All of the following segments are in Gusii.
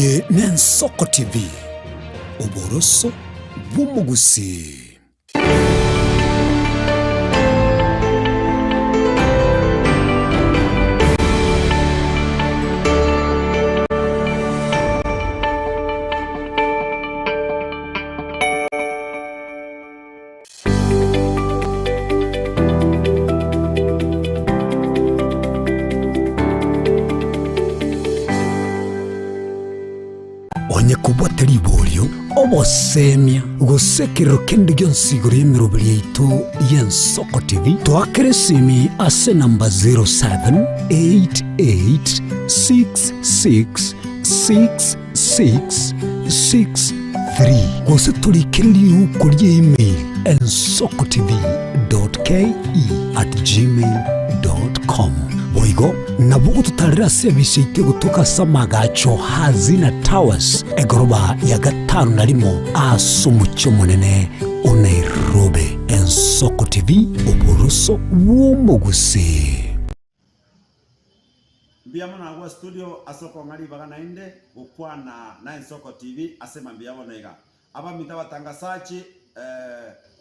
Eye n'Ensoko TV, oboroso bw'omogusii. Onye kobwate riborio, obosemia, gose ekerero kende gionsi igoro y'emeroberi yaito y'Ensoko TV, toakere esimi ase enamba 0788666663 gose torikere riuko rie email ensokotv.ke@gmail.com. Boigo nabo ogototarera ase ebisi yaito egotoka ase amagacho Hazina Towers egoroba ya gatano na rimo ase omochie omonene o Nairobi. Ensoko TV, oboroso bw'omogusii. Mbuya mono agwo studio ase okong'a ribaga naende gokwana na Ensoko TV ase mambia bono iga. Abaminto abatangasachi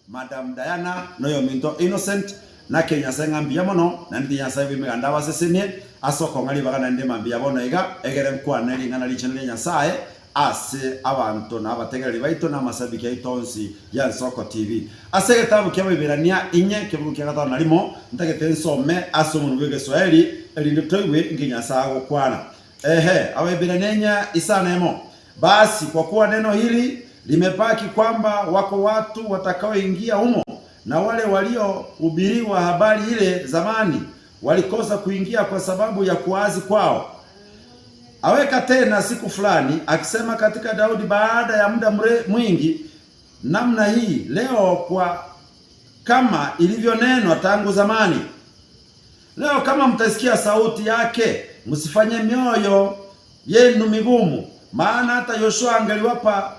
Madam Diana na oyominto Innocent naki Nyasae ng'a mbuya mono naende tiga Nyasae bw'emeganda abasesenie ase okong'a ribaga naende mambia bono iga egere nkwane ring'ana richenu ria Nyasae ase abanto na abategereri baito na amasabiki aito onsi ya Ensoko TV. Ase egetabu ki'Abaibirania inye, ekebugu kia gatano na rimo, ntagete nsome ase omonwa bw'Egeswahili, erinde toigwe inki Nyasae agokwana. Ehe, Abaibirania inye isano emo. Basi kwa kuwa neno hili limebaki kwamba wako watu watakaoingia humo, na wale waliohubiriwa habari ile zamani walikosa kuingia kwa sababu ya kuasi kwao. Aweka tena siku fulani, akisema katika Daudi baada ya muda mwingi namna hii, leo kwa kama ilivyonenwa tangu zamani. Leo kama mtasikia sauti yake, msifanye mioyo yenu migumu, maana hata Yoshua angeliwapa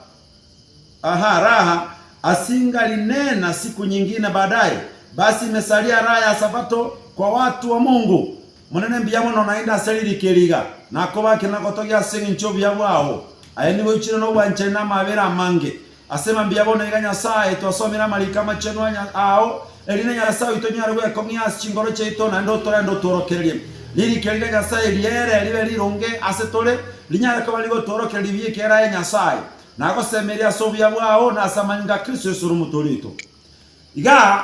aha raha, asingalinena siku nyingine baadaye. Basi imesalia raha ya Sabato kwa watu wa Mungu. Monene mbuya mono naende ase ririko eri iga, nakobake na gotogia ase engencho y'obuya bwao. Aye nigo oichire nobwanchani na amaabera amange. Ase mambia bono iga Nyasae, twasomire amariko amachenu ao, erinde Nyasae oito onyare gwekong'ia ase chinkoro chiaito, naende otorende otworokererie. Ririko eri ria Nyasae riere ribe rironge ase tore, rinyare koba rigotworokereria buya ekiagera aye Nyasae, nagosemeria ase obuya bwao na ase amanyinga a Kristo Yeso ore Omotoori oito. Iga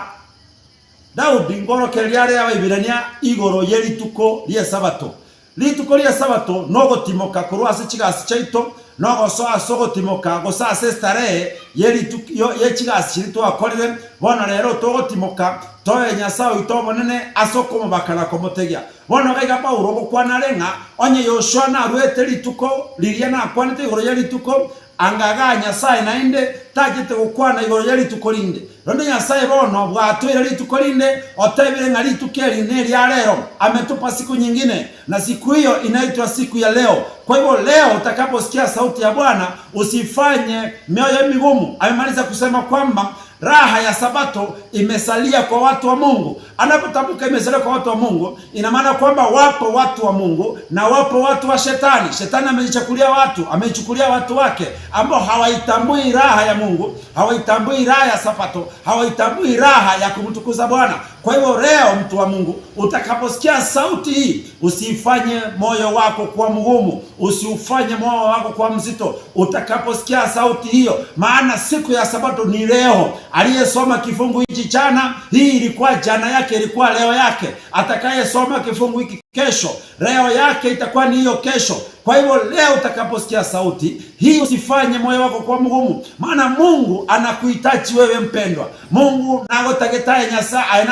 Daudi nkworokereria are Abaibirania igoro ye rituko ri'Esabato. Rituko ri'Esabato nogotimoka korwa ase chigasi chiaito, nogosoa ase ogotimoka gose ase estarehe ye chigasi chiria twakorire. Bono rero togotimoka, toe Nyasae oito obonene ase okomobaka na komotegia. Bono iga iga Paulo ogokwana are ng'a onye Yoshua naruete rituko riria nakwanete igoro ye rituko, Anga igaa Nyasae naende tachete gokwana igoro ye rituko rinde. Rende Nyasae bono bwatoire rituko rinde, otebire ng'a rituko eri neria rero, ametupa siku nyingine, na siku hiyo inaitwa siku ya leo. Kwa hivyo leo utakaposikia sauti ya Bwana usifanye mioyo migumu. Amemaliza kusema kwamba raha ya Sabato imesalia kwa watu wa Mungu. Anapotamka imesalia kwa watu wa Mungu, ina maana kwamba wapo watu wa Mungu na wapo watu wa Shetani. Shetani amejichakulia watu, ameichukulia watu wake ambao hawaitambui raha ya Mungu, hawaitambui raha ya Sabato, hawaitambui raha ya kumtukuza Bwana. Kwa hivyo leo, mtu wa Mungu, utakaposikia sauti hii, usifanye moyo wako kuwa mgumu, usiufanye moyo wako kuwa mzito utakaposikia sauti hiyo, maana siku ya Sabato ni leo. Aliyesoma kifungu hichi jana, hii ilikuwa jana yake, ilikuwa leo yake. Atakayesoma kifungu hiki kesho, leo yake itakuwa ni hiyo kesho. Kwa hivyo leo utakaposikia sauti hii, usifanye moyo wako kuwa mgumu, maana Mungu anakuhitaji wewe mpendwa. Mungu nagotagete aye Nyasae, aye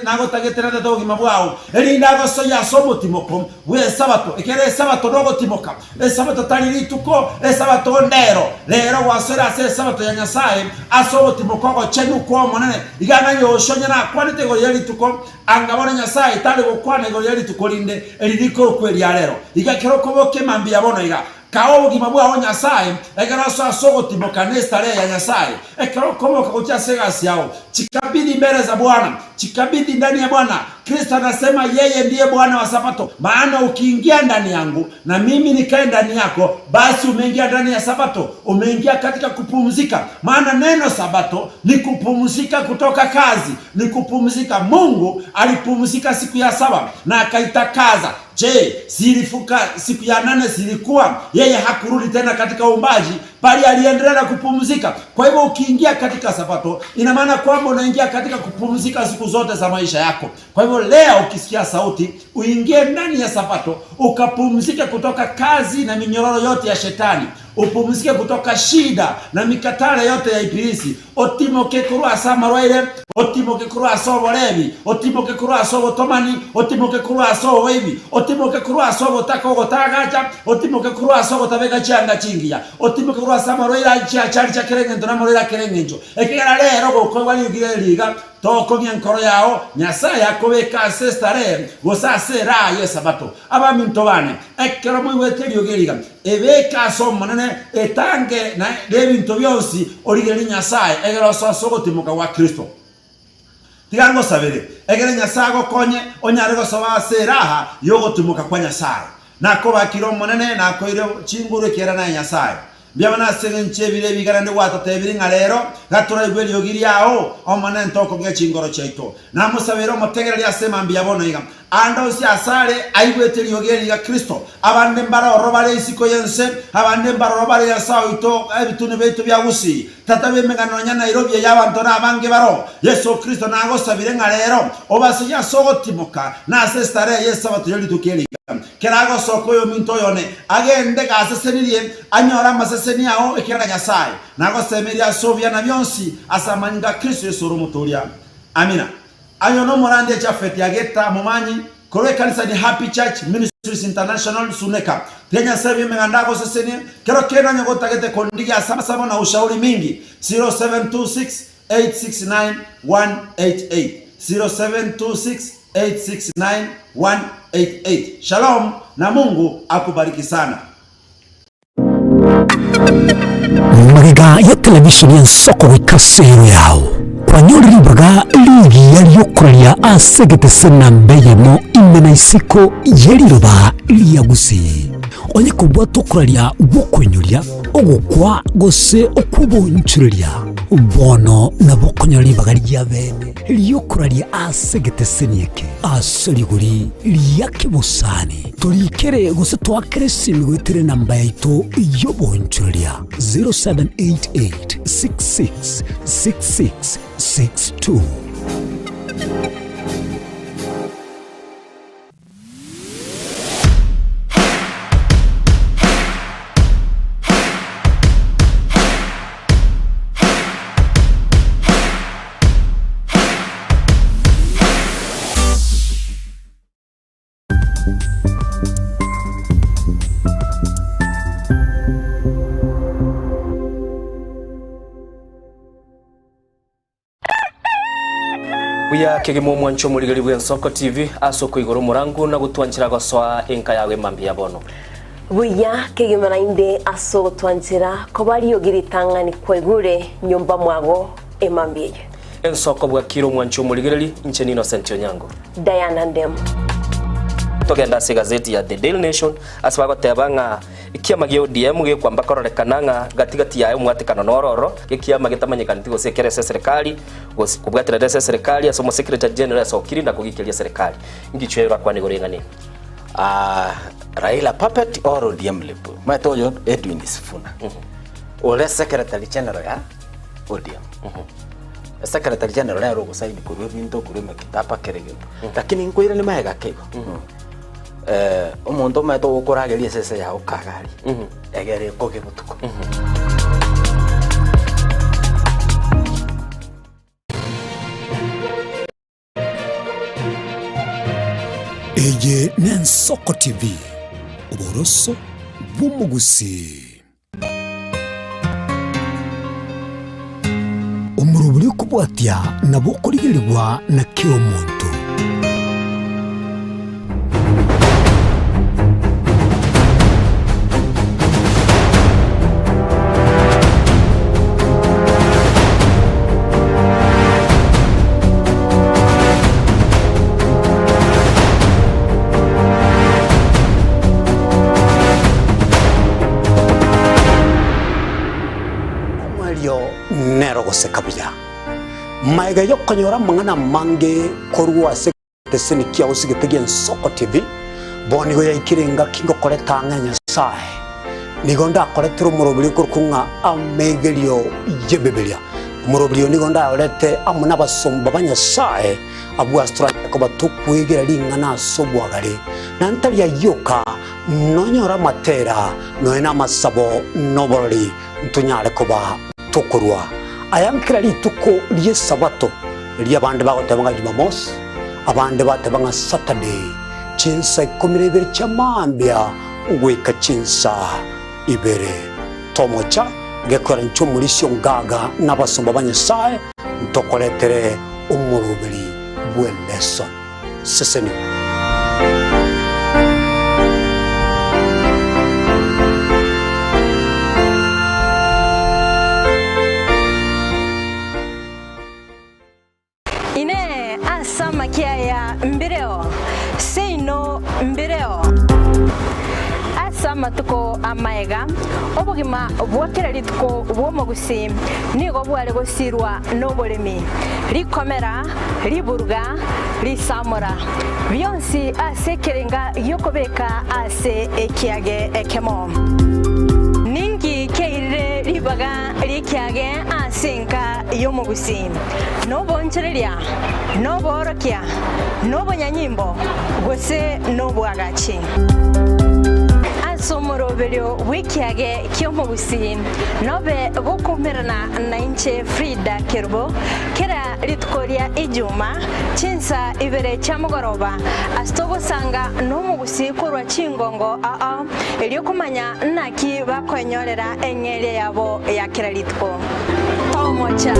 nagotagete na Tata obogima bwao, erinde agosoyie ase omotimoko bw'Esabato, ekiagera Esabato nogotimoka. Esabato tari rituko, Esabato ndero. Rero gwasoire ase Esabato ya Nyasae, ase ogotimoka ogochenu kw'Omonene. Iga ng'a Yoshua onye nakwanete igoro ye rituko, anga bono Nyasae tari gokwana igoro ye rituko rinde, eri rikorokwa eria rero. Iga ekero okoboka emambia bono iga, Kaa obogima bwao Nyasae, ekero ase ase ogotimoka nestarehe ya Nyasae, ekero okoboka gochia ase egasi yao, chikabidi mbere za Bwana. Chikabidhi ndani ya Bwana. Kristo anasema yeye ndiye Bwana wa Sabato, maana ukiingia ndani yangu na mimi nikae ndani yako, basi umeingia ndani ya Sabato, umeingia katika kupumzika. Maana neno Sabato ni kupumzika kutoka kazi, ni kupumzika. Mungu alipumzika siku ya saba na akaitakaza. Je, zilifuka siku ya nane zilikuwa? Yeye hakurudi tena katika uumbaji, bali aliendelea na kupumzika. Kwa hivyo ukiingia katika Sabato, ina maana kwamba unaingia katika kupumzika siku zote za maisha yako. Kwa hivyo leo ukisikia sauti, uingie ndani ya Sabato ukapumzike kutoka kazi na minyororo yote ya shetani, upumzike kutoka shida na mikatale yote ya ibilisi, otimoke korwa ase amarwaire, otimoke korwa ase oborebi, otimoke korwa ase obotomani, otimoke korwa ase oboibi, otimoke korwa ase obotaka ogotagacha, otimoke korwa ase ogotabeka chianga chingiya, otimoke korwa ase amarwaire a chiachari chia kera eng'encho na amarwaire a kera eng'encho. Ekegera rero gokoigwa rigire riga, Tokong'ia enkoro yao, Nyasae akobeka ase estarehe, gose ase eraha y'Esabato. Abaminto bane, ekero moigwete eriogi eri iga, ebeke ase Omonene, etange nebinto bionsi, origererie Nyasae, egere osoe ase ogotimoka gwa Kristo. Tiga ngosabere, egere Nyasae agokonye onyare gosoa ase eraha y'ogotimoka kwa Nyasae. Nakobakire Omonene, nakoeire chinguru ekiagera naye Nyasae. Mbiaba nase engencho y'ebiro ebi naende gwatotebirie ng'a rero gatoraigwe eriogi riao, Omonene ntokong'ia chingoro chiaito. Namosabeire omotegereri ase mambia bono iga, ande onsi asare aigwete eriogi eri ria Kristo, abande mbare ororo bare isiko y'ense, abande mbare ororo bare Nyasae oito ebitunu biaito bia Gusii, Tata bw'emegano nonya Nairobi eye abanto nabange baroo. Yeso Kristo nagosabire ng'a rero obasoyie ase ogotimoka na ase estarehe y'Esabato ye rituko eri iga. Keragosoka oyominto oyone agende gasesenirie anyore amaseseni ao ekiagera Nyasae nagosemerie ase obuya na bionsi ase amanyinga a Kristo Yeso ore Omotoria. Amina. Aye nomorandia Jafeti Ageta Momanyi korwa ekanisa ni Happy Church Ministries International Suneka. Tiga Nyasae bw'emeganda agosesenie kero kende onye gotagete kondigia ase amasabo na ushauri mingi 0726 869 188 0726 869 188 Shalom na Mungu akubariki sana. Magega ya televisheni y'ensoko goika ase ero yao, kwanyorire ribaga rigiya ri'okoraria ase egetese namba eyemo ime na isiko ye riroba ria Gusii. Onye kobwate okoraria gw'okoinyoria, ogokwa gose okw'oboonchoreria, bono nabo okonyora ribaga ria bene ri'okoraria ase egeteseni eke ase rigori ria kebosani. Torikere gose toakere esimi goetera enamba yaito y'oboonchoreria 0788 66 66 62. Buya kegima omwancho omorigeri bw'Ensoko TV ase okoigora omorango na gotwanchera gosoa enka yago emambia ya bono. Buya kegima naende ase ogotwanchera koba riogi ritang'ani kwaigure nyomba mwago emambia eye. Ensoko bwakire omwancho omorigereri, inche n'Innocent Onyango. Diana Ndemo. Togende ase egazeti ya The Daily Nation ase bagoteba ng'a ekiama gia ODM gekwamba kororekana ng'a gati gati yaye omwatekano noro ororo, ekiama getamanyekaneti gose ekere ase eserekari gose kobwaterera ase eserekari ase omosecretary general asokiri na kogikeria eserekari. Ngichwe orakwane igoro y'eng'ana eye. Ah, Raila puppet or ODM lip. Omanyete oyo Edwin Sifuna. Ore secretary general ya ODM. Secretary general nere ogosaini korwa ebinto korwa emekitaba kera egento. Lakini nkoiranie magega ake igo. Eh, omonto omanyete ogokorageria esese yago kagari, egere ekoge botuko. Eye n'Ensoko TV, oboroso bw'omogusii. Omorobori okobwatia nabo okorigerigwa na kera omonto. Amaigerio nero goseka buya. Magega y'okonyora amang'ana amange korwa ase egeteseni kiao sigete gi'Ensoko TV, bono nigo yaikire engaki ngokoreta ang'e Nyasae. Nigo ndakoretere omoroberi okorokwa ng'a Amaigerio y'Ebibilia. Omoroberi oyo nigo ndayorete amo nabasomba ba Nyasae abwo ase toranyare koba tokwegera ring'ana ase obwagare, na ntari ayio oka, nonyore amatera, nonya namasabo, na oborori, ntonyare koba tokorua aya nkera rituko ri'Esabato, erio abande bagoteba ng'a Jumamosi, abande bateba ng'a Saturday, chinsa 12 chia mambia goika chinsa ibere. Tomocha gekora inche omorisia ongaga na abasomba ba Nyasae ntokoretere omoroberi bw'eleson. Sesenigwa. Inee! Ase amakia aya mbireo? Seino mbireo. Ase amatuko amaega, obogima bwa kera rituko bw'omogusii nigo bware gosirwa noboremi, rikomera, riburuga, risamora, bionsi ase ekerenga gi'okobeka ase ekiage ekemo. Ninki kiairire ribaga ri'ekiage ase enka y'omogusii? Nobonchoreria, noboorokia, nobonyanyimbo, gose nobwagachi? Ase omoroberio bw'ekiage ki'omogusii nobe gokoumerana nainche Frida Kerubo kera rituko ria Ijuma chinsa ibere chia mogoroba ase togosanga nomogusii korwa chingongo ao erio komanya naki bakoenyorera eng'eria yabo ya kera rituko. Tomocha.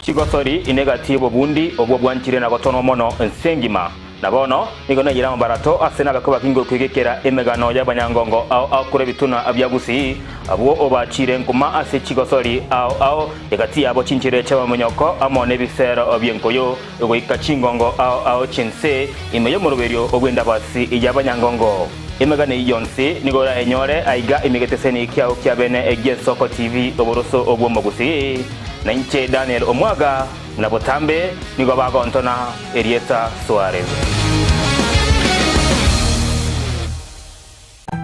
Chigosori ine gati y'obobundi obwo bwanchire na gotonwa mono ense engima. Na bono nigo naiyire amabarato ase nabakwe bakinge kwegekera emegano y'abanyangongo ao ao korwa ebitunwa bia Gusii, abwo obachiire nkuma ase chigosori ao ao, egati yabo chinchera chi'abamonyoko amo nebisero bi'enkoyo, goika chingongo ao ao chi'ense ime y'omoroberio bw'endabasi y'abanyangongo. Emegano eyio yonsi nigo orayenyore aiga ime geteseni kiao kia bene gi'Ensoko TV oboroso bw'omogusii. Na inche Daniel Omwaga, buna botambe nigo bagontona erieta Suarez.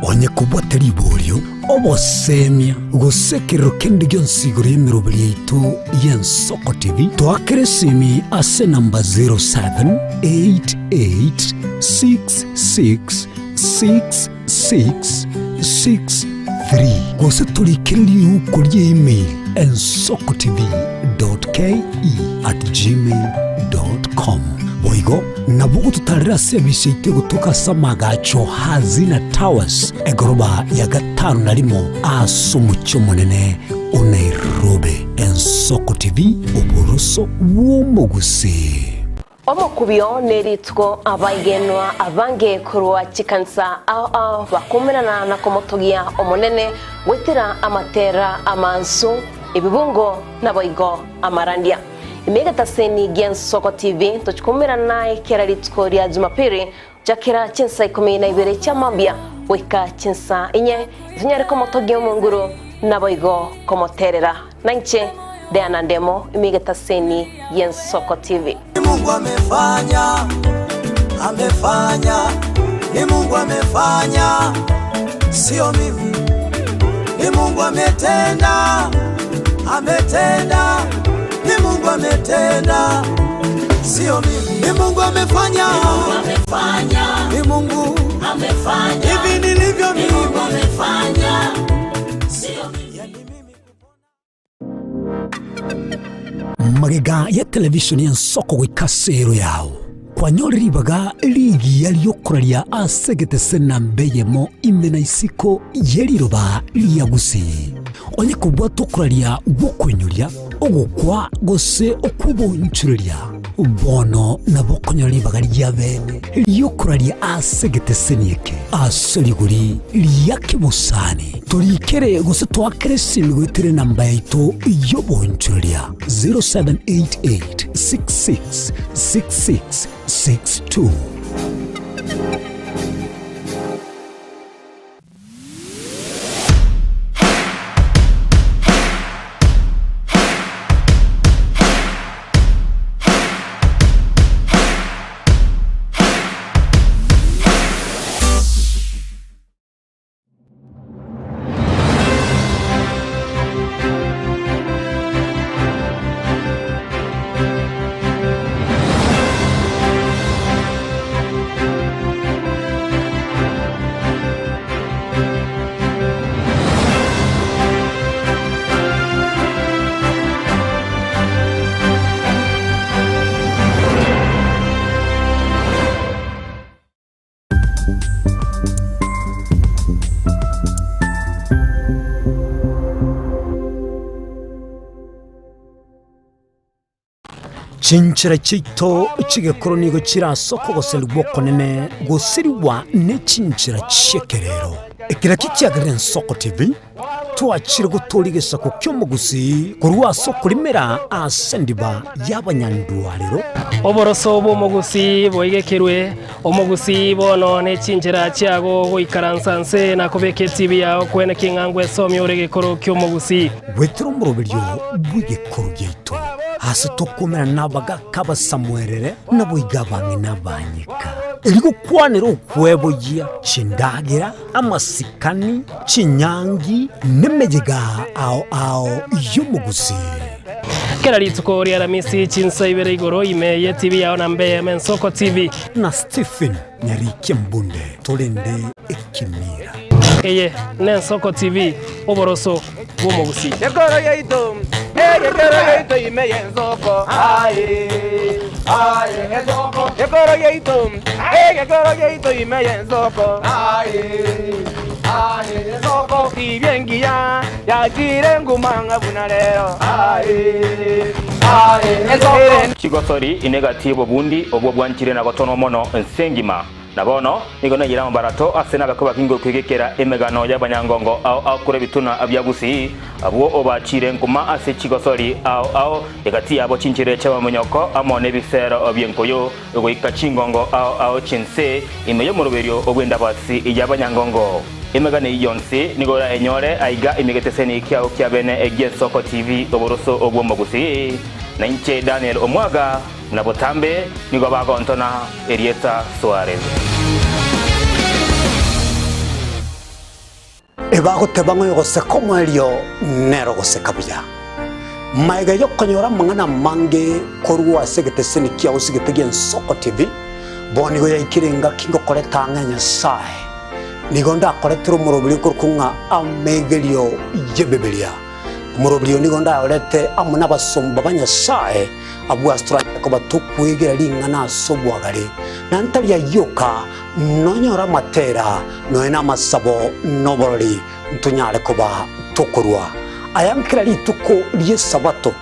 Onye kobwate riborio, obosemia, gose ekerero kende gionsi igoro y'emeroberi yaito y'Ensoko TV, toakere esimi ase enamba 0788666663 gose torikere riuko ria email ensokotv.ke@gmail.com. Boigo nabo ogototarera ase ebisi yaito egotoka ase amagacho Hazina Towers, egoroba ya gatano na rimo ase omochie omonene o Nairobi. Ensoko TV, oboroso bw'omogusii. Omokubio nerituko abaigenwa abange korwa chikanisa ao ao bakomerana na komotogia Omonene goetera amatera amansu, ebibungo naboigo amarandia. Ime egetaseni gi'Ensoko TV tochi koumerana naye kera rituko ria Jumapili gochakera chinsa ikomi na ibere chia mambia goika chinsa inye, tonyare komotogia Omonguru naboigo komoterera. Nainche Diana Ndemo ime egetaseni gi'Ensoko TV. Ni Mungu amefanya, amefanya, ni Mungu amefanya, sio mimi. Ni Mungu ametenda, ametenda, ni Mungu ametenda, sio mimi. Ni Mungu amefanya, ni Mungu amefanya, hivi nilivyo mimi, Mungu amefanya, sio mimi. Yani mimi Magega ya televishoni y'ensoko goika ase ero yao, kwanyore ribaga rigiya ri'okoraria ase egetese namba eyemo ime na isiko ye riroba ria Gusii. Onye kobwata okoraria gw'okoinyoria, ogokwa gose okw'obonchoreria, Bono nabo okonyora ribaga ria bene ri'okoraria ase egeteseni eke ase rigori ria kebosani. Torikere gose toakere esimi goetera enamba yaito y'obonchoreria 0788 66 66 62. Chinchera chiaito chi'egekoro nigo chire ase okogoserigwa okonene gosirigwa ne chinchera chi'ekerero. Ekero ekio kiagerire Ensoko TV twachire gotooria egesaku ki'omogusii korwa ase okorimera ase endiba y'abanyandwarero. Oboroso bw'omogusii boigekerwe, omogusii bono ne chinchera chiago goikaransa nse na kobeka etibi yao kwene king'a ngwesomia ore egekoro ki'omogusii. Goetera omoroberio bw'egekoro giaito, ase tokomerana nabagaaka abasamuerere, naboigo abang'ina abanyeka, erio gokwanera okweboyia chindagera, amasikani, chinyangi, nemeyega ao ao y'omogusii. Kera rituko ri'Aramisi chinsa ibere igoro ime y'etibi yao na mbe Mensoko TV. Na Stephen Nyarikia Mbunde torende ekemira. Eye n'Ensoko TV, oboroso bw'omogusii. Ekoro yaito, egekero yaito ime y'ensoko, aye, aye, ensoko. Ekoro yaito, egekero yaito ime y'ensoko, aye, aye, ensoko. Tibia engiya yachire nguma ng'a buna rero, aye, aye, ensoko. Chigosori inegati y'obobundi obwo bwanchire na gotonwa mono ense engima. Na bono nigo naiyire amabarato ase nabakwe bakinge okwegekera emegano y'abanyangongo ao ao korwa ebituna bia Gusii, abwo obachiire nkuma ase chigosori ao ao, egati yabo chinchera chi'amamonyoko amo nebisero bi'enkoyo, goika chingongo ao ao chi'ense, ime y'omoroberio bw'endabasi y'abanyangongo. Emegano eyio yonsi nigo orayenyore aiga ime egeteseni kiao kia bene gi'Ensoko TV oboroso bw'Omogusii. Na inche Daniel Omwaga. Na botambe nigo bagontona erieta Suarez. Ebagoteba ng'a oyogoseka omoerio nere ogoseka buya. Magega y'okonyora amang'ana amange korwa ase egeteseni kiao sigete gi'Ensoko TV, bono nigo yaikire engaki ngokoreta ang'e Nyasae. Nigo ndakoretere omoroberi okorokwa ng'a Amegerio y'Ebibilia. Omoroberi oyo nigo ndayorete amo nabasomba ba Nyasae, abwo ase toranyare koba tokwegera ring'ana ase obwagare, na ntari ayio oka, nonyore amatera, nonya namasabo, na oborori, ntonyare koba tokorua aya nkera rituko ri'Esabato,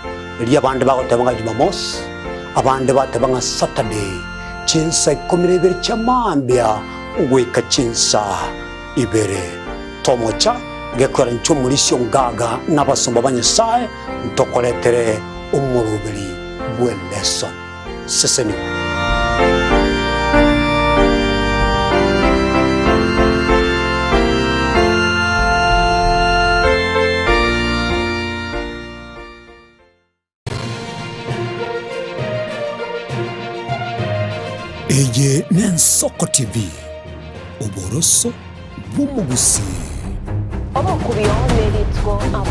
erio abande bagoteba ng'a Jumamosi, abande bateba ng'a Saturday, chinsa ikomi na ibere chia mambia goika chinsa ibere. Tomocha gekogera inche omorisia ongaga na abasomba ba Nyasae ntokoretere omoroberi bw'eleso. Sesenigwa. Eye n'Ensoko TV, oboroso bw'omogusii. Omokubio nerituko amo.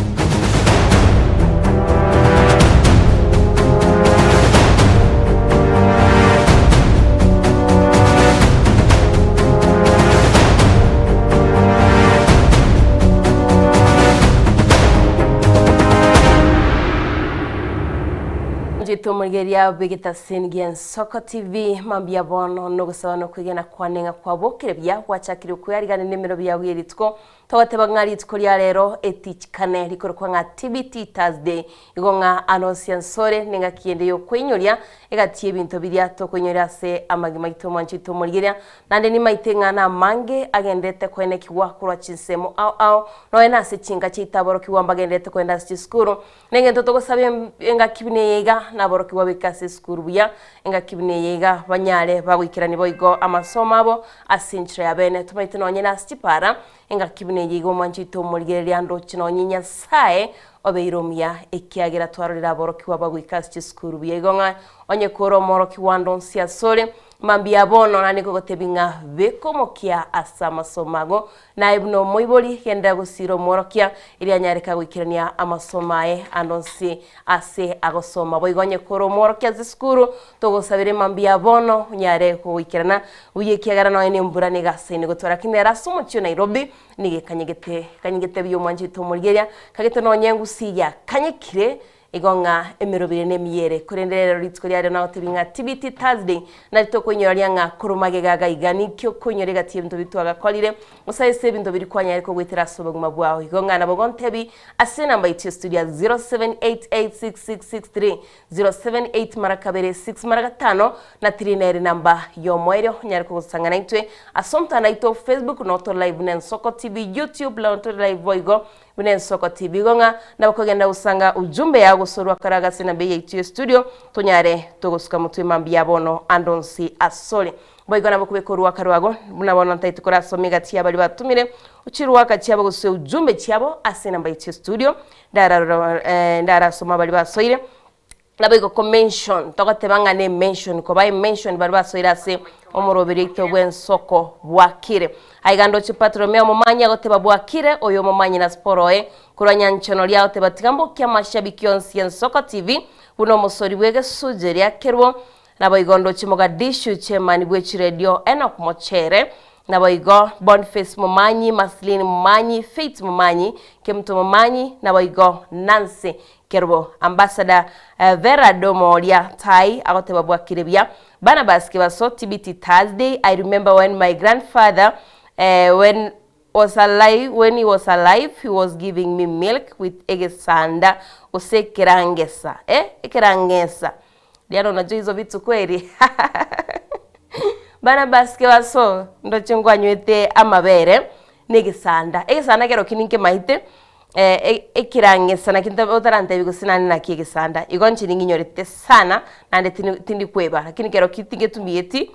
Nchete omorigereria bw'egetasini gi'Ensoko TV, mambia bono nogosaba nokwegena kwane ng'a kwabokire buya, gwachakire koyarigania nemero biago ye rituko. Togoteba ng'a rituko ria rero etichikane rikorokwa ng'a TBT Thursday, igo ng'a anosia nsore nengaki ende yokweinyoria egati y'ebinto biria tokoinyoria ase amagima aito mwanchete omorigereria. Naende nimaete ng'a namange agenderete koenekigwa korwa chinsemo ao ao, nonya nase chinka chiaito aborokigwa mbagenderete kogenda ase chisukuru. Nengento togosaba engaki buna eye iga, naborokigwa baike ase esukuru buya, engaki buna eye iga banyare bagoikerania boigo amasomo abo ase enchera ya bene. Tomaete nonye nase chipara, engaki buna eye iga omwancho oito omorigereria ndoche nonye Nyasae obeire omuya, ekiagera twarorire aborokigwa bagoika ase chisukuru buya. Igo ng'a onye kore omorokigwa ande onsi asore, Mambia bono naende nkogotebia ng'a beka omokia ase amasomo ago, naye buna omoibori genderera gosiira omworokia, erio anyare kagoikerania amasomo aye ande onsi ase agosoma. Boigo onye kore omworokia ase esukuru, togosabera mambia bono onyare goikerana buya ekiagera nonya na embura nigo asaine gotwara. Lakini ere ase omochie o Nairobi nigo ekanyegete, ekanyegete buya omwanchete omorigereria, kagete nonya engusi yakanyekire. Igo ng'a emerobire nemiyere, korende rero rituko riario nagotebia ng'a TBT Thursday, nari tokoinyoria ng'a korwa magega iga iga ninki okoinyora egati y'ebinto biria twagakorire, gose ase ebinto biria kwanyarire kogoetera ase obogima bwao. Igo ng'a nabo gontebi ase enamba yaito ya studio ya 07886663 078 mara kabere 6 mara gatano na 3 nere enamba y'omoerio onyare kogosang'a naintwe ase omotandao oito Facebook noto live buna Ensoko TV, YouTube noto live boigo Buna ensoko tibigo ng'a nabo kogenda gosanga ujumbe yao gose orwakare agase enamba eye yaito ye studio tonyare togosuka motwe mambia bono ande onsi asore. Boigo nabo kobeka orwaka rwago buna bono ntaete korasome egati ya baria batumire chirwaka chiabo gose ujumbe chiabo ase enamba yaito ye studio ndararora ndarasoma baria basoire. Naboigo ko mention, togoteba ng'a ne mention, koba emention baria basoire ase omoroberi oito bw'ensoko bwakire. Aiga ndoche Bartolomeo omomanyi agoteba bwakire, oyo omomanyi na Siporo oye, korwa nyanchano ria agoteba tiga mbokie amashabiki onsi y'Ensoko TV buna omosori bw'egesuju eria kerwo. Naboigo ndoche Mogadishu chairman bwe chiredio Enock Mochere, Naboigo Boniface Momanyi, Marceline Momanyi, Faith Momanyi, Kemuto Momanyi, naboigo Nancy Kerubo. Ambassador Vera Domoria Tai agoteba bwakire buya. Barnabas Kebaso, TBT Thursday, I remember when my grandfather when was alive when he was alive he was giving me milk with egesanda gose ekerangesa eh ekerangesa Diana unajua hizo vitu kweli Barnabas Kebaso ndoche nkwanywete amabere na egesanda, egesanda ekero ki ninkemaete ekerang'esa naki nta otarantebi gose naende naki egesanda, igo inche ning'inyorete sana naende tindi tindikweba lakini ekero ki tingetumieti.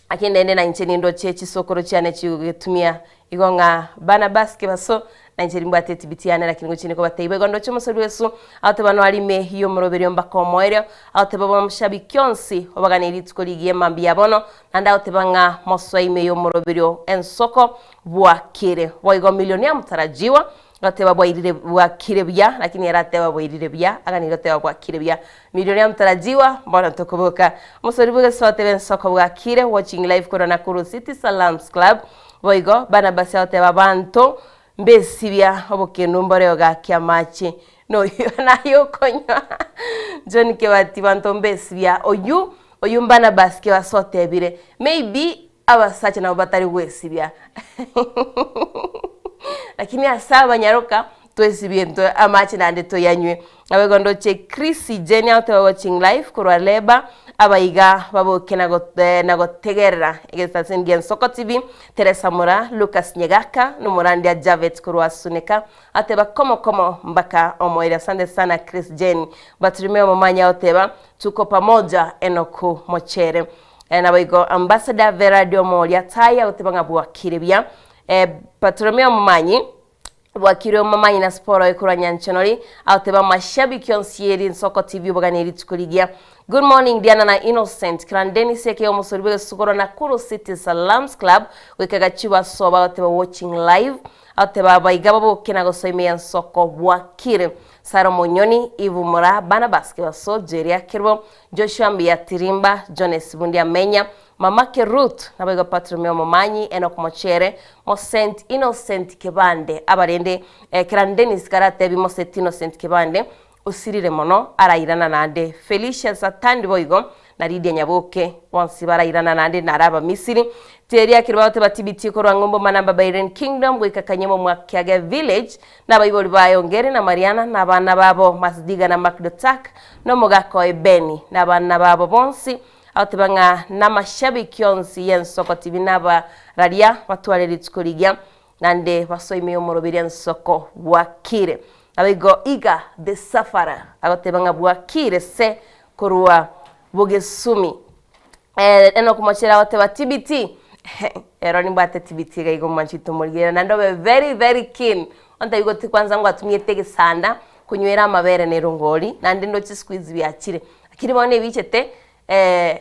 Lakini naende nainche nindoche chisokoro chiane chigogetumia igo ng'a Barnabas Kebaso, nainche nimbwate etibiti yane lakini gochia nikobatebia igo ndoche omosori Yeso agoteba noarime y'omoroberio mpaka omoerio, agoteba bamashabiki onsi obaganie rituko rigiya mambia ya bono, naende agoteba ng'a mosoe ime y'omoroberio ensoko bwakire. Boigo millionaire mtarajiwa Goteba bwairire bwakire buya, lakini ere ateba bwairire buya, aganire goteba bwakire buya. Millionaire mtarajiwa, mbono tokoboka. Omosori bw'egesoa otebe ensoko bwakire, watching live korwa Nakuru City Salams Club. Boigo Barnabas agoteba abanto mbesibia obokendu mboreo gaki amache noyo naye okonywa. John Kebati banto mbesibia oywo oywo Barnabas Kebaso otebire maybe Abasacha nabo batari gwesibia lakini ase abanyaroka twesibie intwe amache naende toyanywe. Naboigo ndoche Chris Jane agoteba watching live korwa Leba, abaiga baboke na na gotegerera egetaseni gia Nsoko TV, Teresa Mura, Lucas Nyegaka, na omorandia Javet korwa Suneka ateba komo komo mpaka omoerio. Asante sana Chris Jane. Bartolomeo Momanyi agoteba tuko pamoja Enoku Mochere. Naboigo Ambassador Vera Diomoria Tai agoteba ng'a bwakire buya. Bartolomeo Momanyi bwakire Omomanyi na Siporo ekorwa Nyanchanori agoteba amashabiki onsi ye Rinsoko TV oboganie rituko rigiya. Good morning Diana na Innocent Clan Dennis aka omosori bw'egesusu korwa Nakuru City Salams Club goika Gachuba Soba agoteba watching live agoteba abaiga baboke na gosoa ime ya Nsoko bwakire. Sarah Monyoni, Eve Moraa, Barnabas Kebaso, Jeria Kerubo, Joshua mbuya Tirimba, Jones Bundi Amenya, Mamake Ruth, naboigo Bartolomeo Momanyi, Enock Mochere, Mosent Innocent Kebande, abarende ekero Dennis karatebi Mosent Innocent Kebande osirire mono arairana naende Felicia Satandi boigo na Lydia Nyaboke bonsi barairana naende nare Abamisiri Teria ekero bagoteba TBT korwa ng'umbu Manamba Bahrain Kingdom goika Kanyemo Mwakiage Village Na abaibori baye Ongeri na Mariana, na abana babo Masdiga na Makdotak, na omogaka oye Beni, na abana babo bonsi, agoteba ng'a namashabiki onsi y'ensoko tibi nabararia batware rituko rigiya, naende basoe ime y'omoroberi ensoko bwakire. Naboigo iga the sufferer agoteba ng'a bwakire se korwa bogesumi. Enock Mochere agoteba TBT, ero nimbwate TBT iga igo mwanchete omorigereria naende obe very very keen, ontebi goti kwanza ngwatumiete egesanda konywera amabere na erongori naende ndoche siku hizi biachire, lakini bono ebichete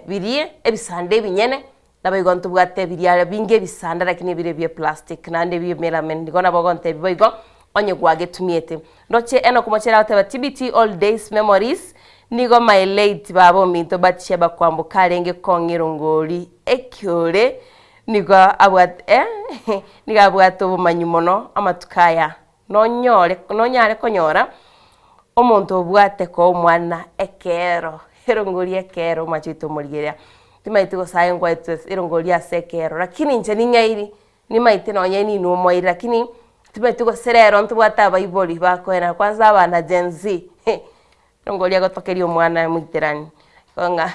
birie ebisanda ebinyene nabo igo ntobwate biria binge ebisanda lakini bire bie plastic naende bie melamine igo nabo ogontebia boigo onye gwagetumiete. Ndoche Enock Mochere agoteba TBT all days memories Nigo my late baba ominto Batsheba kwamboka arenge kong'a erongori ekiore nigo abwate eh nigo abwate obomanyi mono amatuko aya nonyore nonyare konyora. Omonto obwate koa omwana ekeero, erongori ekeero omache oito omorigereria. Timaeti gose aye nkwaetwe erongori ase ekeero, lakini inche ning'airi, nimaete nonye ninwe omoiri lakini timaeti gose rero ntobwate abaibori bakoenana kwanza abana Gen Z, erongori egotokeria omwana moiterani, igo ng'a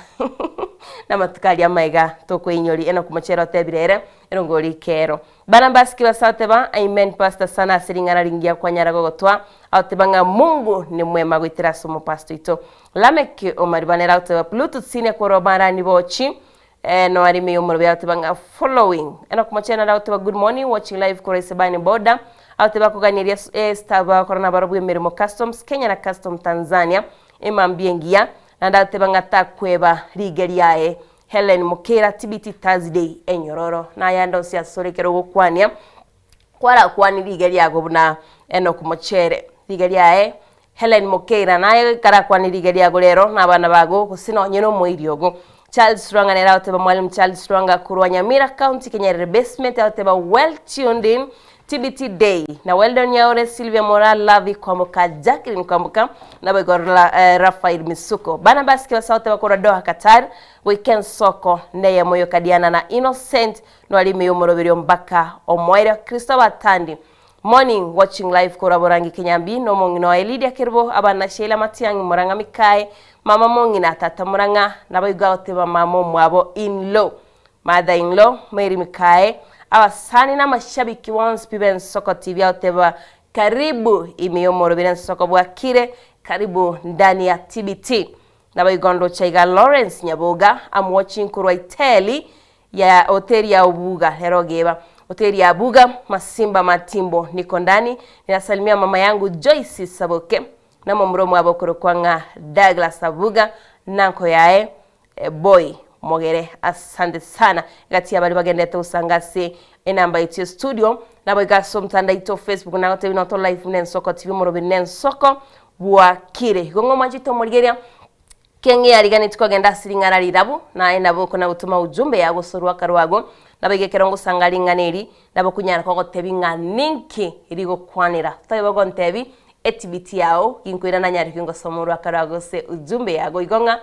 namatuko aria amaiga tokoinyoria Enock Mochere otebire ere, erongori ekeero. Bana mbasike base agoteba, Amen pastor sana ase ring'ana ringiya kwanyara gogotwa, agoteba ng'a Mungu ni mwema goetera ase omopastor oito. Lameck Omariba nere agoteba Bluetooth sine korwa marani bochi eh, no are ime yomorobi agoteba ng'a following. Enock Mochena nere agoteba good morning watching live korwa Isebani border, agoteba akoganeria eh, staff bagokora nabarobwo emeremo Customs Kenya na Custom Tanzania emambia engiya, naende agoteba ng'a takweba rigia riaye Hellen Mukira TBT Thursday enyororo nayande onsi asore ekero ogokwania kwarakwanie riga riago buna Enock Mochere riga riaye Hellen Mukira naye karakwanie riga riago rero na abana bago gose nonye na omoiri ogo Charles Lwanga nere agoteba Mwalimu Charles Lwanga korwa Nyamira County Kenyerere Basement agoteba well tuned in TBT day na Weldon Nyaore, Sylvia Moraa, Lovey Kwamboka, Jacqueline Kwamboka, naboigo Raphael Misuko. Bana basike basaote bakorwa Doha Qatar, goika ensoko neyemo yoka Diana na Innocent nwari ime y'omoroberio mpaka omoerio Christopher Tandi Morning watching live korwa Borangi Kenyambi nomong'ina oye Lydia Kerubo abana Sheila Matiang'i Murang'a Mikae mama mong'ina tata Murang'a naboigo agoteba mama omwabo in law Mother in law Mary Mikae, abasani na amashabiki bonsi pi b'Ensoko TV agoteba karibu ime y'omorobiri Ensoko bwakire, karibu ndani ya TBT. Naboigo ndoche iga Lawrence Nyaboga am watching korwa Iteli ya hoteli ya Obuga rero ogeba hoteli ya Abuga Masimba Matimbo niko ndani ninasalimia mama yangu Joyce Saboke na momura omwabo okorokwa ng'a Douglas Abuga nanko yaye Boy mogere asante sana egati ya baria bagenderete gosanga ase enamba yaito ya studio naboigo ase omotandao aito Facebook nagotebi noto live buna ensoko TV omoroberi na ensoko bwakire igo ng'a omwanchete omorigereria keng'e yariganeti kogenda ase ring'ana rirabu naye nabo okona gotoma ujumbe yago ase orwaka rwago naboigo ekero ngosanga ring'ana eri nabo okonyara kogotebi ng'a ninki rigokwanera toiba ogontebi etibiti yao ginkoira nanyare kingosoma orwaka rwago gose ujumbe yago igo ng'a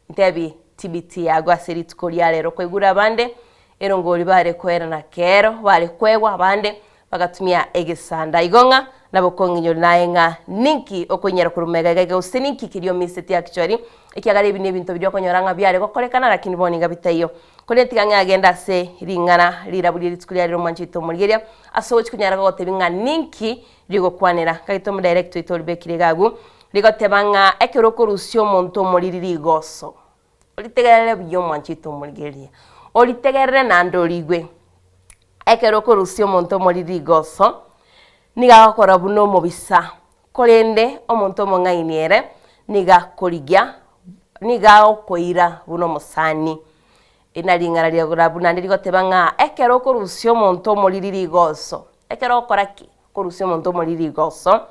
Ntebi tibiti yago ase rituko ria rero kwaigure abande erongori bare koerana kero bare kwegwa abande bagatumia egesanda. Igo ng'a nabo kong'inyori naye ng'a ninki okoinyora korwa magega iga iga gose ninki keria omiseti actually ekiagera ebi nebinto biria okonyora ng'a biare gokorekana lakini bono iga bitaiyo. Korende tiga ng'a agende ase ring'ana rirabu rie rituko ria rero omwancho oito omorigeria ase ogochi konyara gogotebi ng'a ninki rigokwanera. Gaki omodirect oito oribekire iga agwo Rigoteba ng'a ekero okorusia omonto omoriri rigoso, oritegerere buya omwanchete omorigereria, oritegerere naende origwe. Ekero okorusia omonto omoriri rigoso, nigo agokora buna omobisa, korende omonto omong'aini ere, nigo akorigia, nigo agokoira buna omosani. Eri nari ring'ana riago naende rigoteba ng'a ekero okorusia omonto omoriri rigoso, ekero ogokora ki? Korusia omonto omoriri rigoso,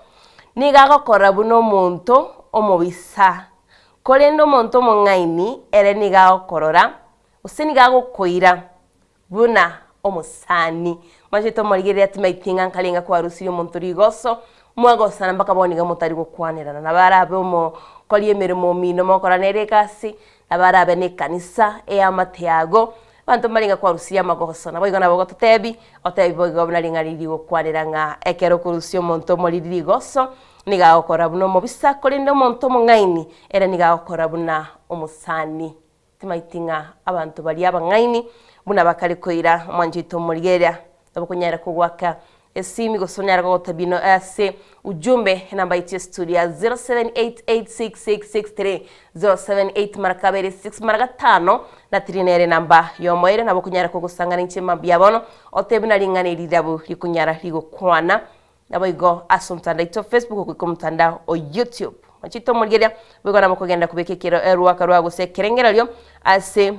nigo agokora buna omonto omobisa, korende omonto omong'aini ere nigo agokorora, gose nigo agokoira buna omosani. Omanyete omorigereria timaeti ng'a nkarenge kwarusirie omonto rigoso, mwagosana mpaka bono iga motari gokwanerana. Nabo arabe omokori emeremo omino mogokora nere egasi, nabo arabe na ekanisa, eamate yago, Abanto mbarenge kwarusirie amagoso, naboigo nabo ogototebi, otebi boigo buna ring'ana riria rigokwanera ng'a ekero okorusia omonto omoriri rigoso, nigo agokora buna omobisa, korende omonto omong'aini ere nigo agokora buna omosani. Timaeti ng'a abanto baria abang'aini buna bakare koira omwancho oito omorigereria, nabo okonyara kogoaka Esimi gose onyare gogotabia ino ase ujumbe enamba yaito ya studio ya 07886663 078 mara kabere 6 mara gatano na 3 nere enamba yomoerio nabo okonyara kogosang'ana inche mambia bono otebe buna ring'ana eri rirabu rikonyara rigokwana naboigo ase omotandao oito Facebook goika omotandao o YouTube machete omorigereria boigo nabo okogenda kobeka ekero erwaka rwago gose ekerengererio ase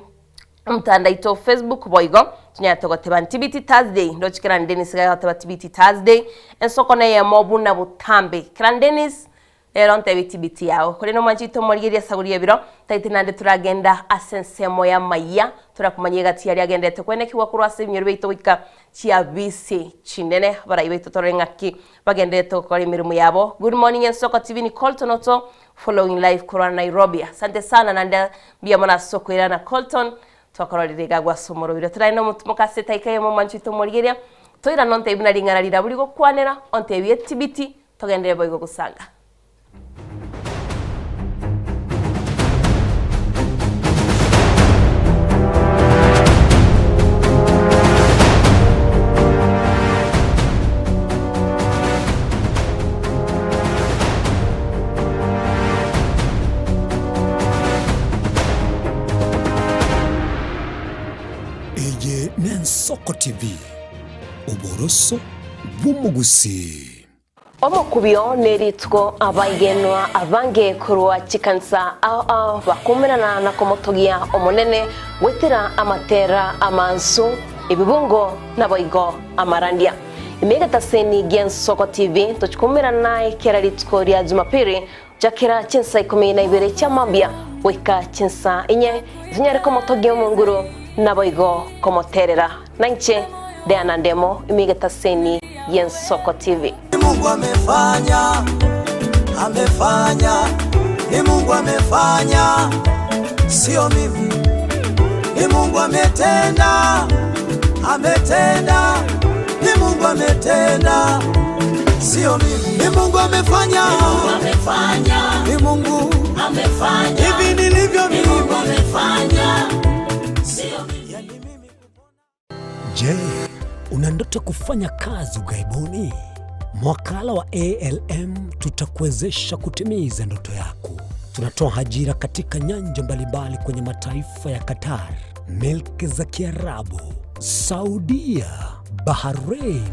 Omotandao oito o Facebook boigo tonyare togoteba TBT Thursday ndoche Kerani Dennis iga agoteba TBT Thursday ensoko neyemo buna botambe Kerani Dennis. Rero ntebi tibiti yao. Korende omwanchete omorigereria asaguri ebiro, taete naende toragenda ase ensemo y'amayia, torakomanya egati aria agenderete kwenekigwa korwa ase ebinyoro biaito goika chiabisi chinene. Abarai baito torore ng'aki bagendererete gokora emeremo yabo. Good morning Ensoko TV ni Colton Oto following live korwa Nairobi. Asante sana naende mbuya mono ase okoirana Colton. Twakororire iga agwo ase omorobiro. Torare nomotumoka ase etaika eyemo omwanchete omorigereria, toirane ontebie buna ring'ana rirabu rigokwanera, ontebie etibiti, Togenderere boigo gosanga. Eye n'Ensoko TV, oboroso bw'omogusii. Omokubio nerituko abaigenwa abange korwa chikanisa ao ao bakomerana na komotogia Omonene goetera amatera amansu, ebibungo naboigo amarandia. Ime egetaseni gi'Ensoko TV tochikomerana naye kera rituko ria Jumapili gochakera chinsa ikomi na ibere chia mambia goika chinsa inye, tonyare komotogia Omonguru naboigo komoterera. Nainche Diana Ndemo, ime egetaseni gi'Ensoko TV. Ni Mungu amefanya, amefanya, ni Mungu amefanya, sio mimi. Ni Mungu ametenda, ametenda, ni Mungu ametenda, sio mimi. Ni Mungu amefanya, ni Mungu amefanya, ni Mungu amefanya, hivi nilivyo mimi, ni Mungu amefanya, sio mimi. Je, una ndoto kufanya kazi ughaibuni? Mwakala wa ALM tutakuwezesha kutimiza ndoto yako. Tunatoa ajira katika nyanja mbalimbali kwenye mataifa ya Qatar, milki za Kiarabu, Saudia, Bahrain,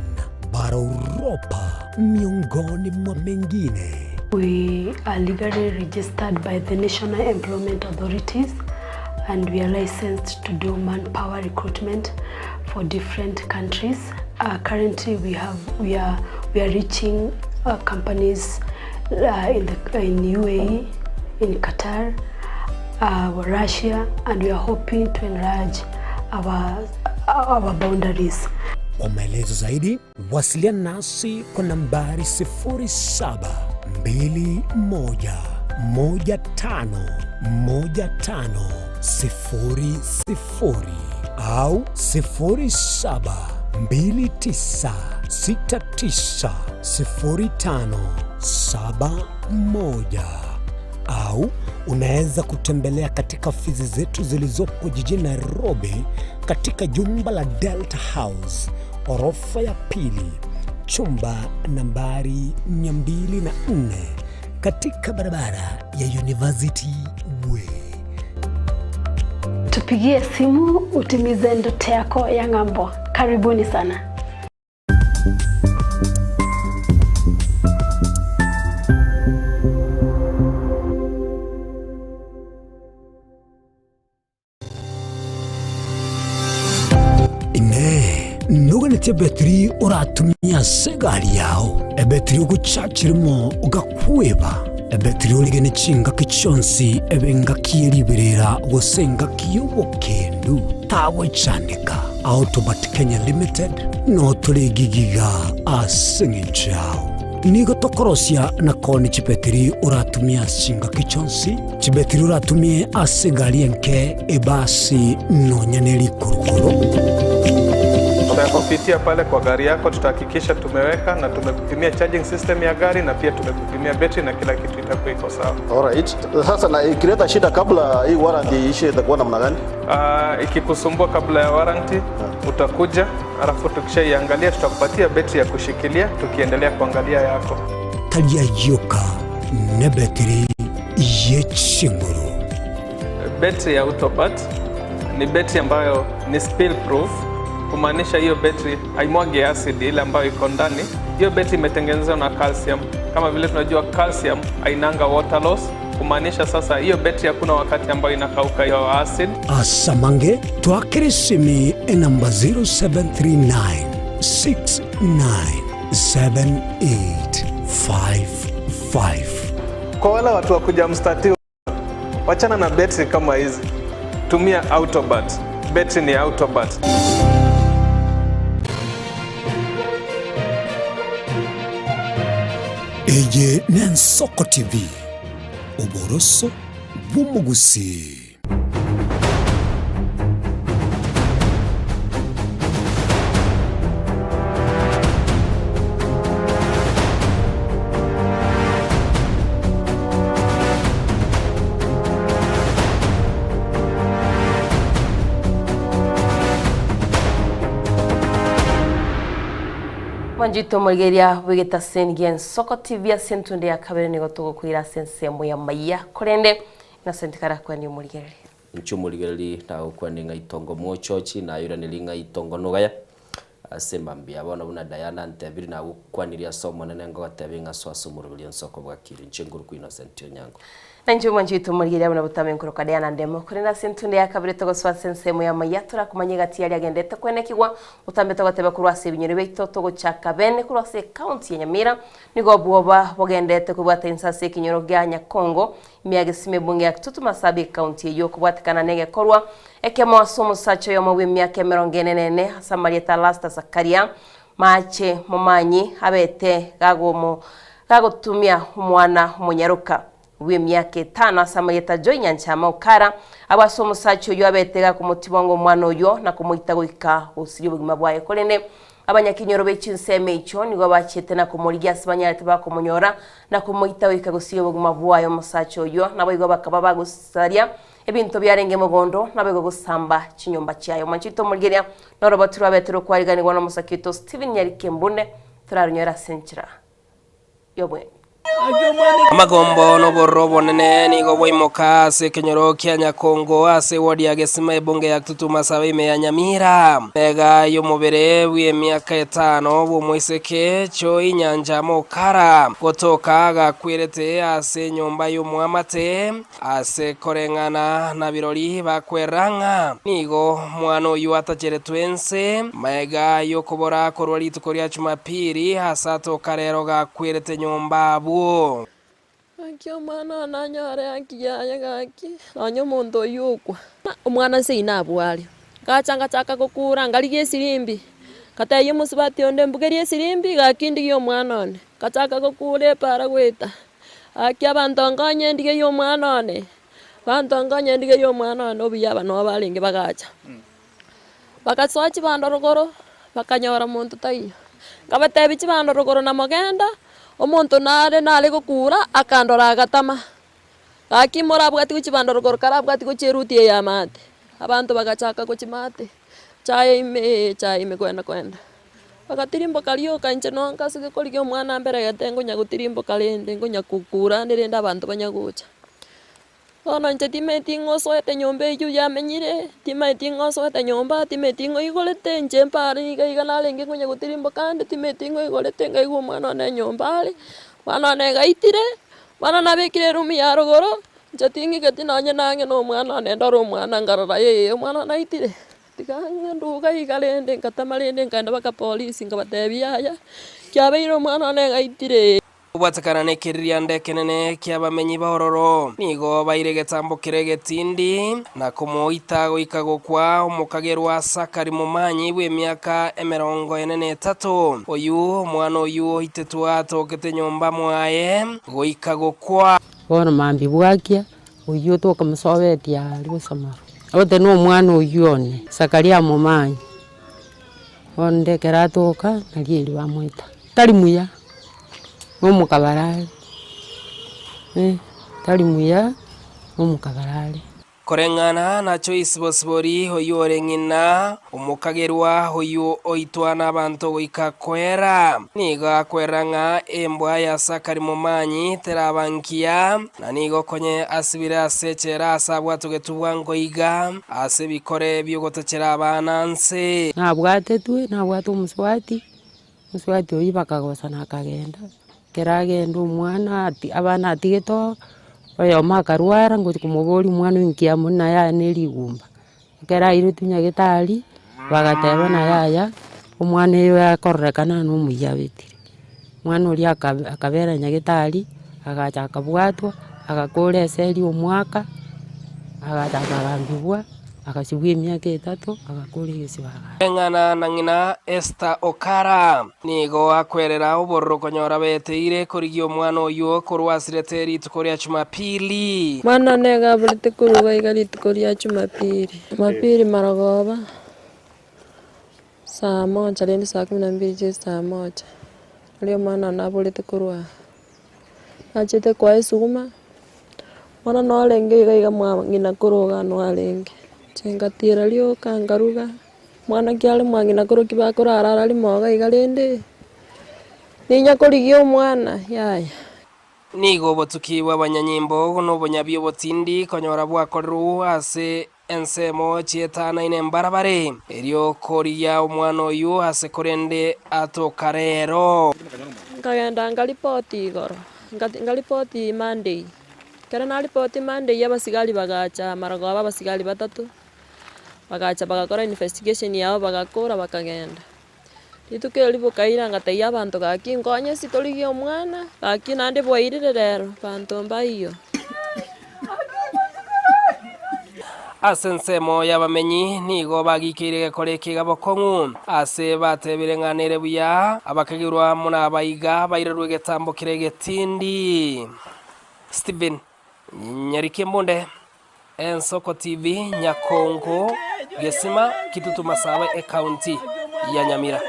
bara Uropa, miongoni mwa mengine. We are legally registered by the National Employment Authorities and we are licensed to do manpower recruitment for different countries. Uh, currently we have we are we are reaching uh, companies uh, in the in UAE, in Qatar, uh, Russia and we are hoping to enlarge our our boundaries. Kwa maelezo zaidi wasiliana nasi kwa nambari 0721151500 au 0729690571 au unaweza kutembelea katika ofisi zetu zilizopo jijini Nairobi katika jumba la Delta House orofa ya pili chumba nambari 204 katika barabara ya University Way. Tupigie simu utimize ndoto yako ya ng'ambo. Karibuni sana. Inee! Noganetie ebetiri oratumie ase egari yao, ebetiri ogochachirimo ogakweba, ebetiri origene chingaki chionsi ebe engaki ye riberera gose engaki y'obokendu? Tagochandeka. Autobat Kenya Limited notore egigiga ase eng'encho yao. Nigo tokorosia na koonia chibetiri oratumie ase chingaki chionsi, chibetiri oratumie ase egari enke, ebasi, nonya ne rikurukuru. Tutakupitia pale kwa gari yako, tutahakikisha tumeweka na tumekupimia charging system ya gari na pia tumekupimia betri na kila kitu itakuwa iko sawa. Alright. Sasa na ikileta shida kabla hii warranty iishe itakuwa namna gani? Uh, ikikusumbua kabla ya warranty utakuja, alafu tukishaiangalia tutakupatia betri ya kushikilia tukiendelea kuangalia yako. Tari ayioka nebetiri ye chinguru. Betri ya Autobat ni betri ambayo ni spill proof, kumaanisha hiyo betri haimwagi acid ile ambayo iko ndani. Hiyo betri imetengenezwa na calcium. Kama vile tunajua calcium hainanga water loss, kumaanisha sasa hiyo betri hakuna wakati ambayo inakauka hiyo acid. Asamange twakere esimi enamba 0739 697855. Kwa wale watu wa kujamstatiwa, wachana na betri kama hizi, tumia Autobat. Betri ni Autobat. Eye n'Ensoko TV, oboroso bw'omogusii. Mwanchete omorigereria bw'egetaseni gi'Ensoko TV ase entunde ya kabere nigo togokoira ase ensemo y'amaiya korende Innocent karakwanie omorigereria. Inche omorigereria nagokwanie ng'a itongo mochochi, nayoiranerie ng'a itongo nogaya. Ase mambia bono buna Diana antebirie nagokwanirie ase Omonene ngogotebia ng'a soa ase omoroberio onsi okobwakire. Inche nkorokwa Innocent Onyango. Na inche omwanchi oito omorigereria buna botambe nkoroka Diana Ndemo. Korende ase entunde ya kabere togosoa ase ensemo y'amaiya torakomanya egati yaria agendete kwenekigwa botambe togoteba korwa ase ebinyoro biaito togochaka bene korwa ase ecounty ya Nyamira nigo obwoba bogendete kobwata inse ase ekenyoro gia Nyakongo ime ya Gesima ebunge ya Kitutu Masabi ecounty eyio kobwatekana negekorwa ekemo ase omosacha oyomo bw'emiaka emerongo ene na ene ase amarieta Lasta Zakaria Maache momanyi abete gagomo gagotumia omwana omonyaroka bw'emiaka etano ase amarieta Joy Nyanchama Okara, abwo ase omosacha oyio abete gakomotibonga omwana oyio na komoita goika gosiria obogima bwaye. Korende abanyakenyoro be chinsemo echio nigo bachiete na komorigia ase banyarete bakomonyora na komoita goika gosiria obogima bwaye omosacha oyio, naboigo bakaba bagosaria ebinto biarenge mogondo, naboigo gosamba chinyomba chiaye. Omwanchete omorigereria noroboti rwabete rokwariganigwa nomosake oito Stephen Nyarike Mbune, torarunyore ase enchera y'obweng'e. Amagombo na obororo obonene nigo bwaimoka ase ekenyoro kia Nyakongo ase ewodi ya Gesima ebunge ya Kitutu Masaaba ime ya Nyamira. Mega y'omobere bw'emiaka etano bw'omoiseke Choi Nyancha Mokara gotoka gakwerete ase enyomba y'omoamate Ase koreng'ana na birori bakwerera ng'a nigo mwana oyio atacheretwe ense, magega y'okobora korwa rituko ria Jumapili ase atoka rero gakwerete nyomba abwo. Gaki omwana one anyore haki yaye gaki, nonya omonto oyio okwa. Omwana nseino abwo are, ngacha ngachaka gokura ngarigia esirimbi, ngatebia omosubati onde mbugerie esirimbi gaki ndigie omwana one, ngachaka gokura epara goeta. Gaki abanto nkonye endige y'omwana one, abanto nkonye endige y'omwana one obuya aba noo barenge bagacha. Bagasoa chibando rogoro, bakanyora monto taiyo. Nkabatebia chibando rogoro namogenda, omonto nare nare gokura, akandora agatama. Gaki morabwati chibando rogoro karabwati gochia eruti eye ya maate. Abanto bagachaka gochia maate, chaye ime chaye ime kwenda kwenda. Bagatirimboka rioka inche nonka ase korigia omwana mberegete ngonya gotirimboka rende ngonya kokura ande rende abanto banya gocha. Bono inche timaeti ng'a osoete nyomba eywo yamenyire, timaeti ng'a osoete nyomba, timaeti ng'a oigorete, inche mpare iga iga narenge ngonya gotirimboka ande, timaeti ng'a oigorete nkaigwa omwana one nyomba are, omwana one gaitire, bono nabekire eroom ya rogoro, inche ting'igeti nonye nang'e na omwana one ndore omwana nkarora ee omwana one aitire. Tiga nduga iga rende, ngatama rende nkaenda mpaka polisi nkabatebia yaya, kiabeire omwana one gaitire. Kobwatekana nekeririanda ekenene ki'abamenyi b'ororo, nigo baire egetambo keria egetindi, na komoita goika gokwa omokagerwa Sakari momanyi bw'emiaka emerongo ene na etato, oyio omwana oyio oitetwe atokete nyomba mwaye goika gokwa. Bono mambia bwakia, Oyio tokamosobetia aria gosomera. Ote nomwana oyio one, Zakaria amomanyi. Bono ekero atoka, nario erio bamoita. Tari muya, nomokabara are, eh, tari muya, nomokabara are. Koreng'ana na Joyce Bosibori, oyio ore ng'ina omokagerwa oyio oitwa nabanto goika koera, nigo akwera ng'a embwa ya Sakari momanyi teraba ngiya, Na nigo konye asibire ase echela aase abwatogetwe bwango iga, ase ebikore bi'ogotachera abana nse. Nabwatetwe, nabwate omosubati, omosubati oyio bakagosana akagenda, ekero agenda omwana ati abana atigete oo, oyomo akarwara ngochi komoboria omwana oyo nki amo naye aye na erigumba. Ekero airetwe nyagetari, bagateba na yaya, omwana oyo akororekana nomuya abetire. Omwana oria akabera nyagetari, Agacha akabwatwa, agakora eseri omwaka, agacha akagambigwa, agasibwa emiaka etato, agakora egesibo agacha. Eng'ana na ng'ina Esther Okara nigo akwerera obororo konyora beteire korigia omwana oyio korwa asirete rituko ria Jumapili. Mwana one iga aborete koruga iga rituko ria Jumapili. Jumapili marogoba, saa moja rende saa kumi na mbili chia saa moja, riria omwana one aborete korwa aa. Nachete koa esuguma, bono norenge iga iga mwa ng'ina koro iga noarenge, inche ngatira rioka nkaruga, mwana ki are mwa ng'ina koro ki bakorara ara rimo iga iga rende, ninya korigia omwana yaya. Nigo obotuki bw'abanyanyimbo na obonyabi obotindi konyora bwakorerwe ase ensemo chietanaine mbarabare, erio korigia omwana oyio ase korende atoka rero. Nkagenda nkaripoti igoro, nkaripoti Monday, ekero naripoti Monday abasigari bagacha marogoba abasigari batato, bagacha bagakora investigation yabo bagakora bakagenda. Rituko erio bokaira ngatebia abanto gaki nkonye ase torigie omwana, gaki naende bwairire rero, banto mbaiyo. Ase ensemo y'abamenyi nigo bagikeire egekora eke iga bokong'u, ase batebire ng'a nere buya abakegirwa buna abaiga bairerwe egetambo kere egetindi. Stephen Nyariki Embunde, Ensoko TV, Nyakongo, Gesima, Kitutu Masaaba, Ecounty ya Nyamira.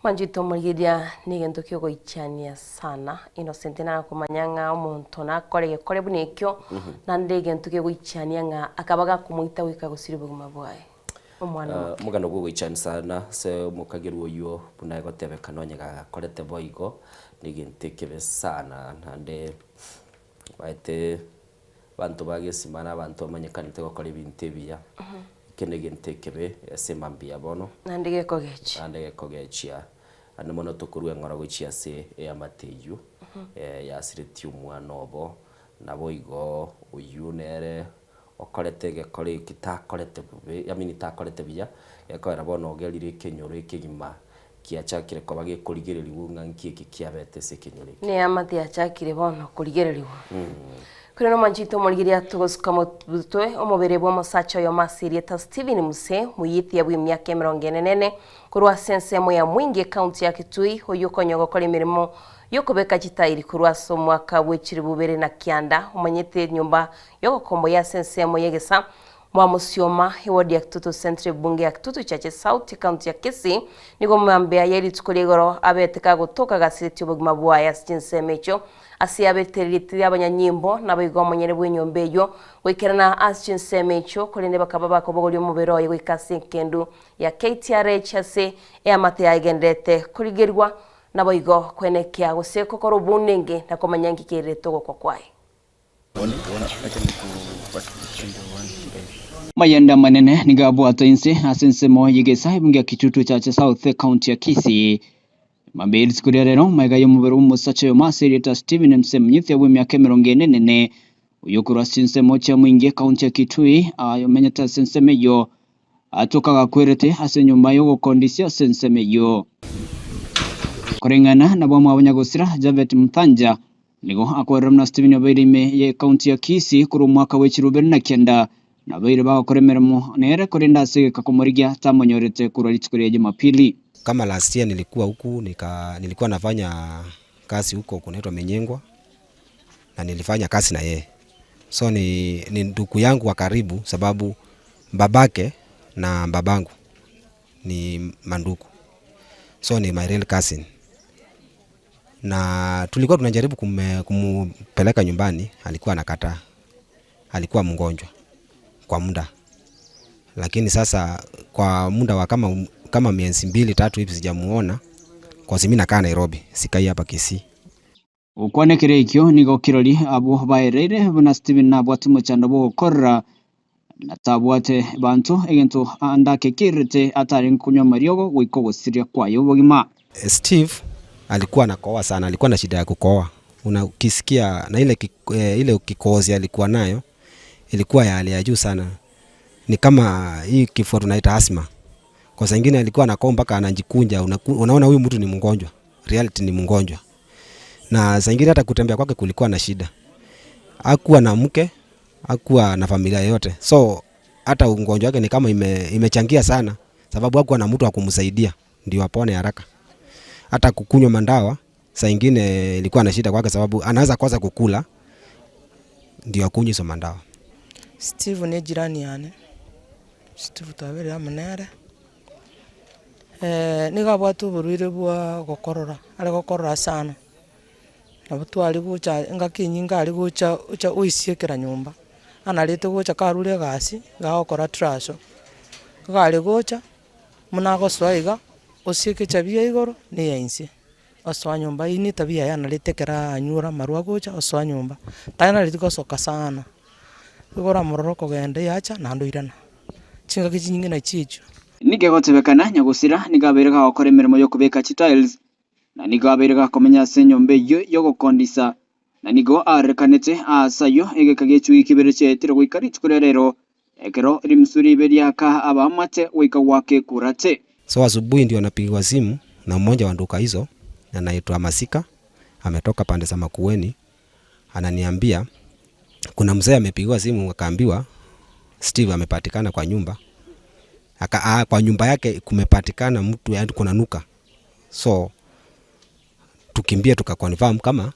Mwanchete omorigereria negento kiogoichania sana. Innocent nara komanya ng'a omonto nakore egekore buna ekio, naende egento kegoichania ng'a akaba gakomoita goika gosiria obogima bwaye. Omwana omoke. Omogano bwogoichania sana ase omokagerwa oyio buna egotebekana onye gakorete boigo, negento ekebe sana naende omanyete abanto ba gesima na abanto bamanyekanete gokora ebinto ebiya, eke negento ekebe ase emambia bono. Naende gekogechia. Naende gekogechia, naende mono tokorwa eng'ora gochia ase eamate eyio, yasiretie omwana obo, naboigo oyio nere okorete egekora eki takorete bobe, I mean takorete buya, gekogera bono ogerire ekenyoro ekegima kiachakire koba gekorigererigwa ng'a nki eke kiabete ase ekenyoro eke. Neamate yachakire bono korigererigwa. Korende omwanchete omorigereria togosuka motwe omobere bw'omosacha oyomo ase erieta Stephen Muse, moyithia bw'emiaka emerongo ene nene, korwa ase ensemo ya Mwingi ecounty ya Kitui, oyio okonya gokora emeremo y'okobeka chitairi korwa ase omwaka bwe chilifu ibere na kianda, omanyete enyomba y'ogokomboyia ase ensemo y'egesa Mwa Musioma, eward ya Kitutu Central ebunge ya Kitutu Chache South ecounty ya Kisii, nigo omambia ye rituko ria igoro abete kagotoka agasiretie obogima bwaye ase chinsemo echio ase abeterereti abanyanyimbo naboigo omonyene bw'enyomba eyio goikerana ase chinsemo echio korende bakaba bakobogoria omobere oye goika ase enkendu ya KTRH ase eamate yaye egendererete korigerigwa naboigo kwenekia gose gokora obonenge na komanya nki kererete ogokwa kwaye. Mayende amanene nigo abwatwa inse ase ensemo y'egesae gia Kitutu Chache South, Ekaunti ya Kisii. Mambia rituko ria rero, magega y'omobere bw'omosacha oyomo ase erieta Stephen Msemnyithia bw'emiaka emerongo ene nene, oyio okorwa ase chinsemo chia Mwingi, Ekaunti ya Kitui, omenyete ase ensemo eyio, atoka gakwerete ase enyomba y'ogokondisia ase ensemo eyio. Koreng'ana nabamwabo nyagosira Japhet Mthanja, Nigo akwarire buna Stephen obeire ime ye county ya Kisii korwa omwaka bwe chirubere ibere na kianda, na abaire bagokora emeremo nere korende ase egeka komorigia tamonyorete korwa rituko ria Jumapili. Kama last year nilikuwa huku nika, nilikuwa nafanya kazi huko kunaitwa Menyengwa na nilifanya kazi na yeye, so ni, ni ndugu yangu wa karibu sababu babake na babangu ni mandugu, so ni my real cousin na tulikuwa tunajaribu kumpeleka nyumbani, alikuwa anakataa, alikuwa mgonjwa kwa muda, lakini sasa kwa muda wa kama, kama miezi mbili tatu hivi sijamuona, kwa mimi nakaa Nairobi, sikai hapa Kisii. Gokwanekera ekio nigo kirori abwo baereire buna Stephen nabwate omochando bwogokorora na tabwate banto egento ande akekerete atarenge konywa amariogo goika ogosiria kwaye obogima. Steve alikuwa anakohoa sana, alikuwa na shida ya kukohoa. Unakisikia na ile, ile kikohozi alikuwa nayo ilikuwa ya hali ya juu sana, ni kama hii kifua tunaita asthma. Kwa saa ingine alikuwa anakohoa mpaka anajikunja, unaona huyu mtu ni mgonjwa, reality ni mgonjwa. Na saa ingine hata kutembea kwake kulikuwa na shida, hakuwa na mke, hakuwa na familia yoyote, so hata ugonjwa wake ni kama ime, imechangia sana, sababu hakuwa na mtu wa kumsaidia ndio apone haraka. Hata kukunywa mandawa saa ingine ilikuwa na shida kwake, sababu anaweza kosa kukula ndio akunywe hizo mandawa. Steve ne ejirani yane, Steve twaberire amo nere, nigo abwate oborwaire bwa gokorora, are gokorora sana, nabo tware gocha engaki enyinge are gocha ocha oisiekera nyomba, anarete gocha karure egasi, iga agokora traso, iga are gocha, buna agosoa iga, osieke echabia igoro na eya inse, osoa nyomba eywo na etabia yaye anarete ekero anyure amarwa agocha osoa nyomba, tanareti gosoka sana, igo oramorore okogenda eacha naende oirana, chingaki chinyinge nachi echio. Nigo egotebekana nyagosira nigo abeire gagokora emeremo y'okobeka chitiles, na nigo abeire gakomenya ase enyomba eyio y'ogokondisa, na nigo arorekanete aase ayio egeka gie chiwiki ibere chiaetire goika rituko ria rero, ekero rimisu riibe riaka abaamate goika goaka ekurate. So asubuhi ndio napigiwa simu na mmoja wa duka hizo anaitwa Masika ametoka pande za Makueni ananiambia kuna mzee amepigiwa simu akaambiwa Steve amepatikana kwa nyumba aka, a, kwa nyumba yake kumepatikana mtu yaani kunanuka, so tukimbie tukaconfirm kama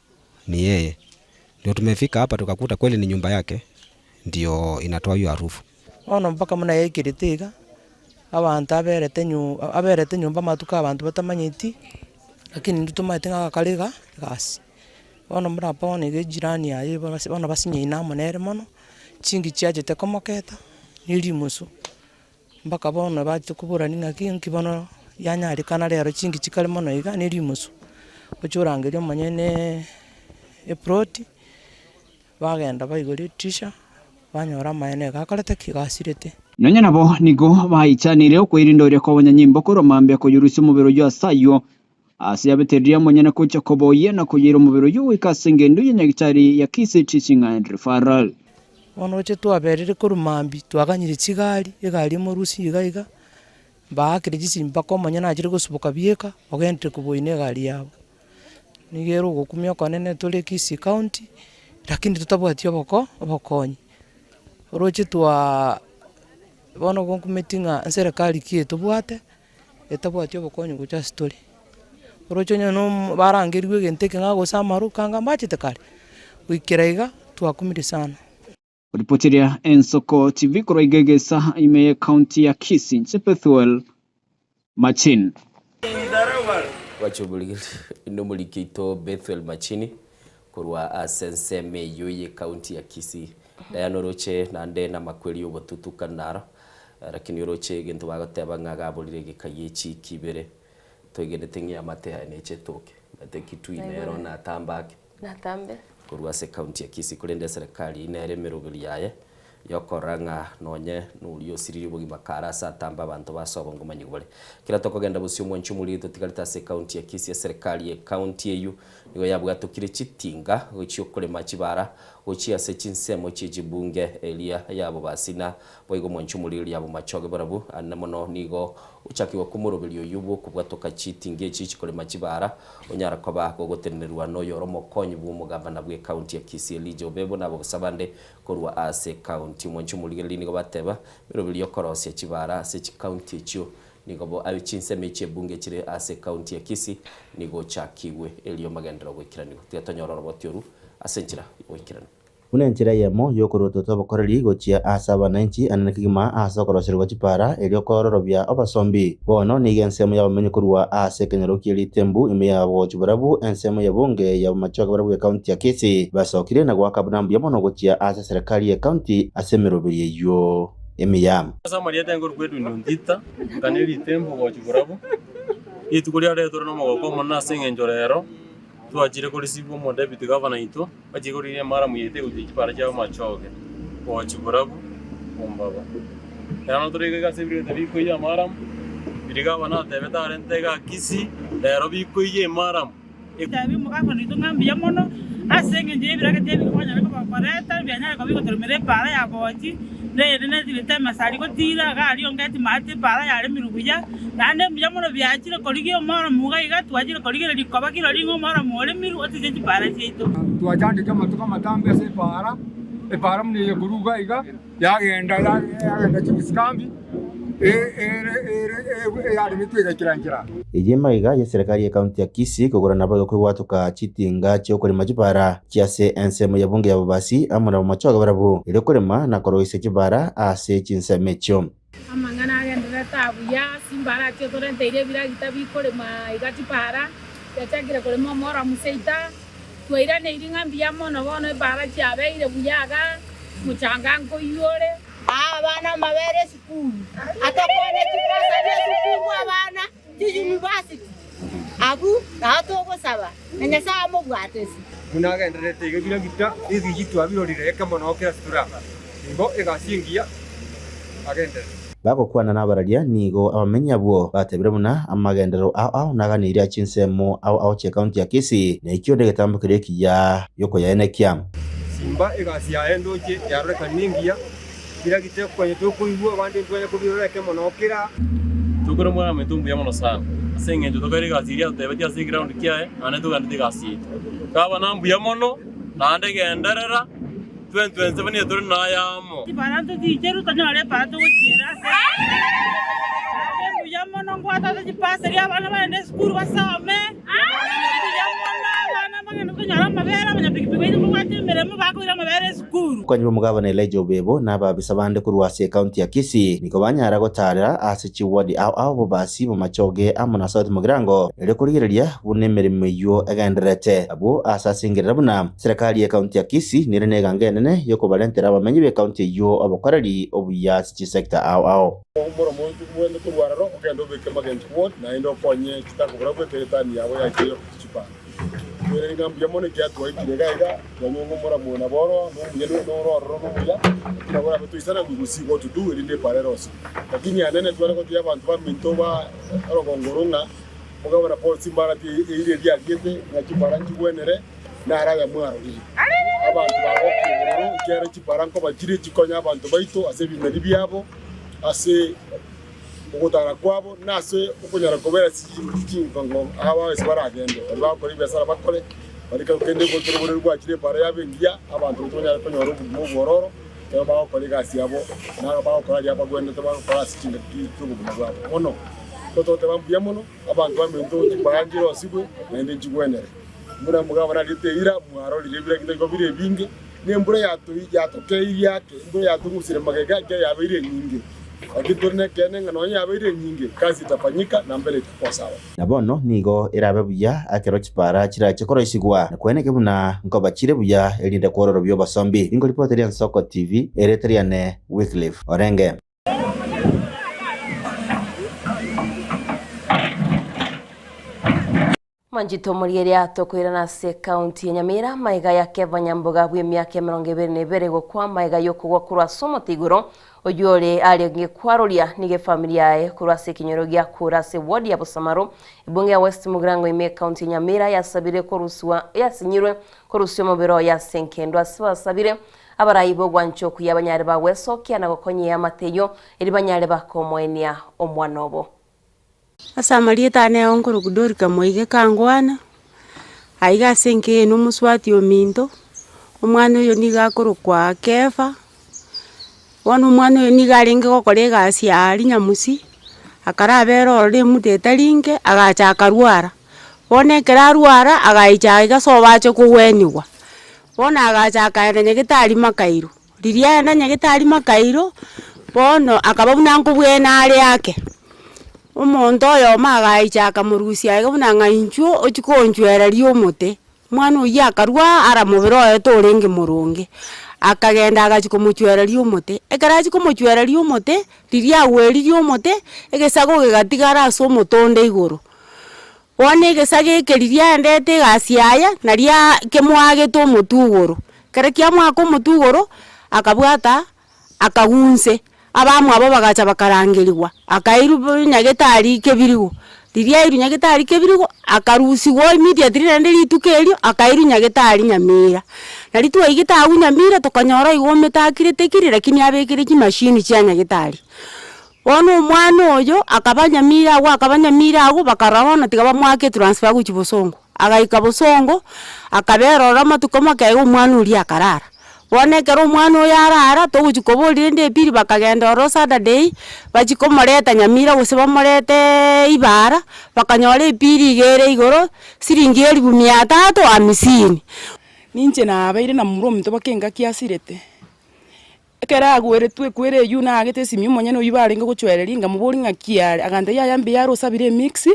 ni yeye. Ndio tumefika hapa tukakuta kweli ni nyumba yake ndio inatoa hiyo harufu. Bono mpaka buna yaikerete iga, abanto aberete nyu aberete nyomba amatuko abanto batamanyeti, lakini intwe tomaete ng'a agakora iga egasi. Bono buna bono iga ejirani aye bono basinyaine amo nere mono, chingi chiachete komoketa, na erimoso, mpaka bono bachete koborania ng'aki nki bono yanyarekana rero chingi chikare mono iga na erimoso. Oche orangerie omonyene eploti, bagenda baigora edirisha, banyora amaene iga akorete ki? Iga asirete. Nonya nabo nigo baichanire okwerinda oria kw'abanyanyimbo korwa mambia koyorusia omobere oyio ase ayio, Ase yabetereria omonyene gocha koboyia na koyeira omobere oyio goika ase engencho ya nyagitari ya Kisii Teaching and Referral. Bono roche twaberire korwa mambia, twaganyire chigari, egari emorusie iga iga, baakire chisimi mpaka omonyene achire gosuboka bieka, ogendire koboyia na egari yabo. Nigo ere ogokumia okonene tore Kisii county, lakini totabwati oboko obokonyi. Roche twaa bono ogonkumeti ng'a nserekari ki etobwate. etabwati obokonyi gocha ase tore. Oroche onye no barangerigwe egento eke ng'a gose amaru kanga mbachete kare, goikera iga twakumire sana. Ripotiria Ensoko TV korwa iga egesa ime ye county ya Kisii inche Bethuel Machin. Nomoriki oito Bethuel Machini korwa ase ensemo eyio ye county ya Kisii. Diana oroche naende namakweri y'obotutukanu naro, lakini oroche egento bagoteba ng'a gaborire egeka gie chiiki ibere toigenete ng'a eamate yaye neche etoke. Omanyete Kitui nero natambe ake Natambe. korwa ase county ya Kisii korende eserekari nere emeroberi yaye yokorora ng'a nonye noria osiririe obogima kare ase atambe abanto ba sobo ngomanyigwa bare. Kera tokogenda bosio omwanchi omoriri totigarete ase ecounty ya Kisii eserekari ye county eyio nigo yabwatokire chitinga gochia okorema chibara gochia ase chinsemo chie chibunge eria yabobasina boigo omwanchi omoriri riabomachoge barabwo ande mono nigo ochakigwa kw'omoroberi oyio bw'okobwatoka chitinga echi chikorema chibara Onyara koba gogotenenerwa noyore omokonyi bw'omogabana bw'ecounty ya Kisii Elijah Obebo na abagosa bande korwa ase ecounty. Omwanchi omorigereria nigo bateba emeroberi y'okorosia chibara ase chicounty echio nigo bo chinsemo echio ebunge chire ase ecounty ya Kisii nigo ochakigwe erio magenderero goikeranigwa. Tiga tonyore oroboti oru ase enchera y'ogoikeranigwa. Buna enchera eyemo y'okoruotota obokoreri gochia ase abananchi anene kegima ase okoroserigwa chipara, erio koororobia obosombi. Bono nigo ensemo y'abamenyi korwa ase ekenyoro kie Ritembu ime ya Bogochi Borabu, ensemo y'ebunge ya Bomachoge Borabu y'ecounty ya Kisii, basokire na goaka buna mbuya mono gochia ase eserekari y'ecounty ase emeroberi eyio emiya. Ase amarieta enkorokwa Edwin Ontita, nkane Ritembu Bogochi Borabu, rituko ria rero tore nomogoko omonene ase eng'encho rero twachire korisibwa omo deputy governor oito. Bachie korigia emaramu yaito egochia chipara chiabo machoge, gochia borabu, bombaba. Ekero nabo iga ase ebirete bikoiyia amaramu, riria gavana atebete arente iga Kisii, rero bikoiyia emaramu. Teebia omogaka oito ng'a mbuya mono ase engencho y'ebirageti ebi kwanyare koba okoreta, bianyare koba bigotoremera epaara ya gochi. Rende netigete emesari gotiira iga aria ongeti maate epaara yaremirwe buya, naende mbuya mono biachire korigia omoromu iga iga twachire korigereria koba kirori ng'a omoromu oremirwe otiche chipaara chiaito. Twachandeke amatuko amatambe ase epaara, epaara buna eye korwa iga iga, yagenda yagenda chibisikambi, ere yaremetwe egaikera nchera. Eye magega y'eserekari y'ecounty ya Kisii kogora naboigo kwegwatoka chitinga chi'okorema chibara chi'ase ensemo ya bunge ya Bobasi amo na Bomachoge barabwo erio korema na koroisia chibara ase chinsemo echio. Amang'ana agendererete aa buya, chimbara chiatorenteire ebiragita bikorema iga chipara, chiachakire korema omoro seita, twairaneirie ng'a mbuya mono bono epara chiabeire buya iga, mochanga nkoiywa ore. Aa abana amabere esukuru, atokonye chibasari esukuru abana chiyunivasiti, abwo nao togosaba, na Nyasae amobwatesi. Buna agendererete iga biragita ebiji twabirorire ekemo nao kera situra igo egasi engiya agenderere. Bagokwana nabararia nigo abamenyi abwo batebire buna amagenderero ao ao naganeirie aa chinsemo ao ao chi'ecounty ya Kisii na ekio negetambo keria ekiya giokoyaenekia. Simba egasi yaye ndoche yarorekana nengiya, biragite konya tokoigwa abande ntwanya kobirora ekemo nao kera. Tokore omwana ominto mbuya mono sana, ase eng'encho tokaire egasi eria atotebetie ase eground kiaye, naende togenderete egasi yaito. Gavana mbuya mono, naende genderera, twensi buna tore naye amo. Chipara ntoticherwe tonyore epara togochiera ase naende mbuya mono ngwatata chipaseri abana bagende esukuru basome, mbuya mono abana bagende konyora amabere abanyapikipiki baito mbabwate emeremo bakoira amabere esukuru. Omokonyi bw'omogabana Elijah Obebo na ababisa bande korwa ase ekaunti ya Kisii nigo banyara gotaarera ase chiwadi ao ao Bobasi, Bomachoge amo na South Mugirango erio korigereria buna emeremo eyio egendererete. Abwo ase asengerera buna Serikali y'Ekaunti ya Kisii nere negango enene y'okobarentera abamenyi b'ekaunti eyio obokoreri obuya ase chisecta ao ao. Omoromo ogende korwa aroro, ogende obeke magencho ward, naende okonye chitakobora bweka etani yabo yaikire yogochichipanga. Twereri ng'a mbuya mono ekiagera twaikire iga iga, twanyora ng'a omoramo oyo nabo oro nomuya noro ororo nomuya, lakini nabo orabe toisana we will see what to do erinde epara erosiwe. Lakini anene tware gotebia abanto baminto ba orogongo oro ng'a omogabana Paul Simbarati eira eria ariete ng'a chipara nchigwenere, naro aya mwarorire. Abanto bagokire bororo, ekiagera chipara nkoba chire chikonya abanto baito ase ebimeri biabo, ase ogotara kwabo, na ase okonyara kobera chingongo aba ase baragende. Baria bagokora ebiasara bakore, baria kende goetera oboreri bwachire epara yabo engiya, abanto baito banyare konyora obogima obwororo ekero bagokora egasi yabo, na bagokora aria bagwenerete bagokora ase chingaki chi'obogima bwabo. Mono, tototeba mbuya mono. Abanto baminto chipara nchirosigwe, naende nchigwenere. Buna omogabana ariete eira, mwarorire ebiragita igo bire ebinge, na embura yatokeirie ake, embura yatong'usire magega ekiagera yabeire enyinge. Lakini tore nekeene ng'a nonya yabeire enyinge, kazi itafanyika, na mbere itakuwa sawa. Na bono nigo erabe buya ekero chipara chirache koroisigwa, na kweneke buna nkoba chire buya, erinde kwororobia obosombi. Ninkoripoteria Nsoko TV, erieta riane Wycliffe Orenge. Manchete omorigereria tokoirana ase ekaunti ya Nyamira maiga ya Keva Nyamboga bw'emiaka 22 gokwa maiga y'okogwa korwa ase omote igoro oyio ore arenge kwaroria nigo efamiri yaye korwa ase ekenyoro gia Kura ase ward ya Bosamaro ebunge ya West Mugirango ime ekaunti ya Nyamira yasabire korusiwa yasinyirwe korusia omobere oye ase enkendo ase basabire Abarai b'ogwancha okuya banyare bagwesokia na gokonyia eamate eyio, erio banyare bakomoenia omwana obo. Ase amarieta ane ao nkorokwa Dorika Moige Kangwana, aiga ase enka eye nomosubati ominto, omwana oyo nigo akorokwa Kefa, bono omwana oyo nigo arenge gokora egasi ya aria Nyamusi, akarabera ororo emuda etari nke, agacha akarwara, bono ekero arwara agaicha aiga sobo ache kogweniwa. Bono agacha akaenda nyagetari makairo, riria aenda nyagetari makairo, bono akaba buna nkobwena are ake, omonto oyomo agaicha akamorusia iga buna ng'a inchuo ochie konchwereria omote, omwana oyio akarwa ara mobere oye torenge moronge, akagenda agachia komochwereria omote, ekero achia komochwereria omote, riria agweririe omote, egesago gegatigara ase omote onde igoro. Bono egesago eke riria aendete egasi yaye, naria kemoagete omotwe igoro. Ekero kiamoaka omotwe igoro, akabwata akagunse, abamwabo bagacha bakarangerigwa, akairwa nyagetari kebirigo, riria airwe nyagetari kebirigo, akarusigwa immediately naende rituko erio, akairwa nyagetari nyamira. Nari twaigete agwo Nyamira tokanyora igo omete akirete kiri lakini abekire chimashini chia nyagetari. Bono omwana oyo akaba Nyamira agwo akaba Nyamira agwo bakarora bono tiga bamoake etransfer gochia bosongo. Agaika bosongo, akabera ororo amatuko make iga omwana oria akarara. Bono ekero omwana oyo arara, togochia koboria rende epili bakagenda ororo Saturday, bachia komoreta Nyamira gose bamoreteeee Ibara, bakanyora epili iga ere igoro, siringi elifu mia tatu hamsini. Ninche nabeire na momura ominto mpaka engaki asirete, ekero agweretwe ekwere eywo naagete esimi omonyene oywo barenge gochwereria nkamoboria ng'aki are, agantebia yaya mbuya are osabire emix,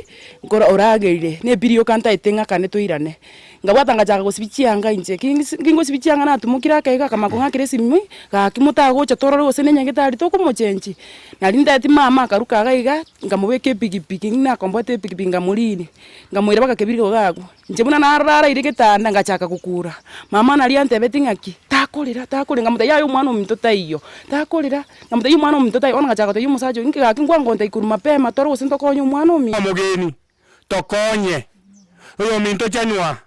nkoro oragerire, na epili yoka ntaete ng'akane toirane. Nkabwata ngachaka gosibia chianga inche, kingisi kingosibia chianga natumokire ake iga akamanya kong'akera esimi, gaki motagocha torore gose na enyagetari tokomochenchi. Nari ntaeti mama akaruka iga iga, nkamobeka epikipiki, nakomboete epikipiki nkamorinia, nkamoira mpaka kebirigo iga agwo. Inche buna narora araire getanda ngachaka gokura, mama naria antebetie ng'aki, takorera takorera, nkamotebia yaya omwana ominto taiyo, takorera, nkamotebia omwana ominto taiyo, bono ngachaka gotebia omosacha oyo inki gaki nkwangonta korwa mapema tore gose ntokonye omwana ominto. Omogeni, tokonye, oyominto chanwa,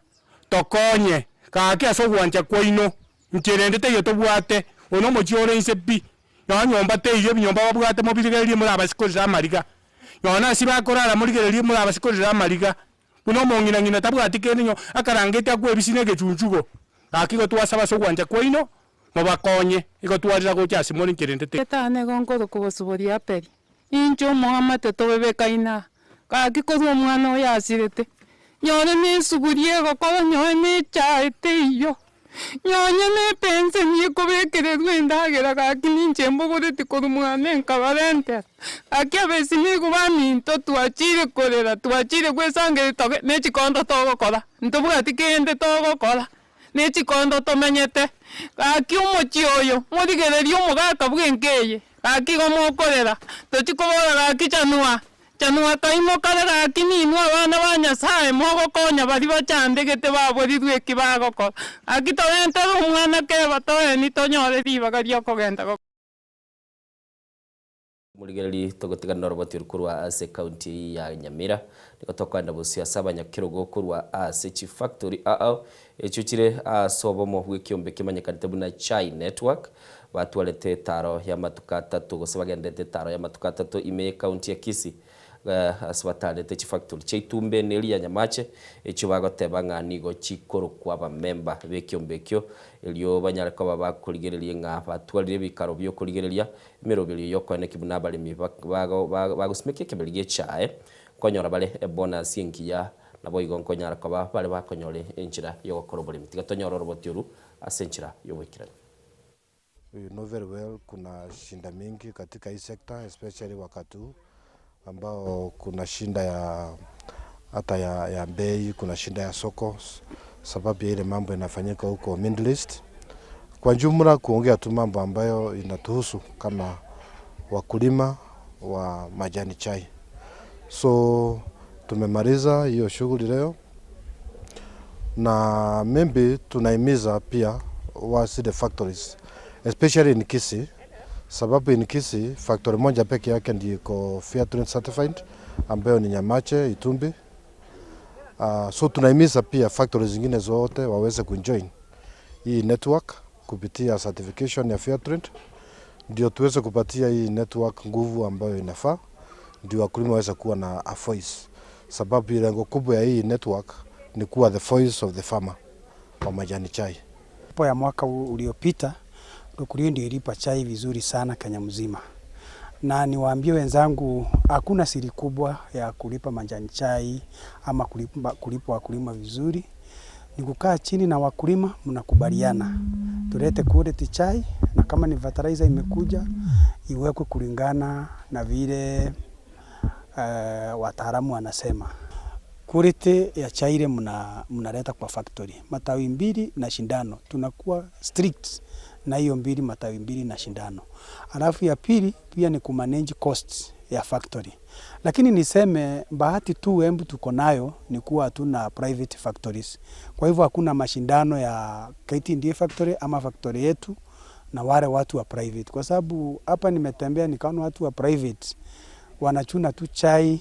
tokonye, gaki ase ogwancha kwaino, inche rende teiyo tobwate, oyo nomochie ore inse pi, nonya nyomba teiyo ebinyomba babwate mobirigererie morabase korera amariga, nonya nase bakorara morigererie morabase korera amariga. Buna omong'ina-ng'ina tabwati kende nyo akarangete akwebisia negechunchugo, gaki igo twasaba ase ogwancha kwaino, mobakonye, igo twarera gocha ase more inche rende te. Etana igo nkoroka obosuboria Aperi, inche omoamate tobebekaine aa, gaki korwa omwana oyo asirete, nyore na esuguria egokora nyoe na echae teiyo. Nonye nepenseni ekobekererwa endagera gaki ninche mbogoreti korwa mwane nkabarentera. Gaki abesimigu baminto twachire korera, twachire gwesangereria toge ne chikondo togokora, ntobwati kende togokora, ne chikondo tomenyete. Gaki omochie oyo, morigererie omogaka bw'enka eye, gaki igo mokorera, tochi kobora gaki chanua. Chanwa kaimokare gaki ninwe abana ba Nyasae mogokonya baria bachandegete baborirwe eki bagokora. Gaki torentere omwana keba toeni tonyore ribaga ri'okogenda gokora. Morigererie togotigana noroboti oru korwa ase ekaunti eyio ya Nyamira. Nigo tokoenda bosio ase abanyakerogo korwa ase chifactory ao echio chire ase obomo bw'ekiombe kemanyekanete buna Chai Network. Batwarete etaaro y'amatuko atato, gose bagenderete etaaro y'amatuko atato ime y'ecounty ya Kisii, ase bataarete chifactori chia Itumbe na eria ya Nyamache, echio bagoteba ng'a nigo chikorokwa abamemba b'ekiombe ekio, erio banyare koba bakorigereria ng'a batwarire ebikaro bi'okorigereria emeroberio y'okoenekia buna abaremi bagosimeka ekemeri gi'echae, nkonyora bare ebonus engiya, naboigo nkonyara koba bare bakonyora enchera y'ogokora oboremi. Tiga tonyore oroboti oru ase enchera y'oboikeranu. You know very well kuna shinda mingi katika hii sekta especially wakati huu ambao kuna shinda ya hata ya, ya bei, kuna shinda ya soko sababu ya ile mambo inafanyika huko Middle East. Kwa jumla kuongea tu mambo ambayo inatuhusu kama wakulima wa majani chai. So tumemaliza hiyo shughuli leo na maybe tunahimiza pia wa zile factories especially in Kisii, sababu in Kisii factory moja peke yake ndio iko fair trade certified ambayo ni Nyamache Itumbi. So tunahimiza pia factories zingine zote waweze kujoin hii network kupitia certification ya fair trade, ndio tuweze kupatia hii network nguvu ambayo inafaa, ndio wakulima waweze kuwa na a voice, sababu lengo kubwa ya hii network ni kuwa the voice of the farmer wa majani chai. Po ya mwaka uliopita Lukulio ndio ilipa chai vizuri sana Kenya mzima, na niwaambie wenzangu, hakuna siri kubwa ya kulipa majani chai ama kulipa wakulima vizuri. Ni kukaa chini na wakulima, mnakubaliana tulete quality chai, na kama ni fertilizer imekuja iwekwe kulingana na vile wataalamu wanasema. Quality ya chai ile mnaleta kwa factory, matawi mbili na shindano, tunakuwa strict na hiyo mbili, matawi mbili na shindano. Alafu ya pili pia ni kumanage costs ya factory. Lakini niseme bahati tu Embu tuko nayo ni kuwa hatuna private factories. Kwa hivyo hakuna mashindano ya KTDA factory ama factory yetu na wale watu wa private. Kwa sababu hapa nimetembea nikaona watu wa private wanachuna tu chai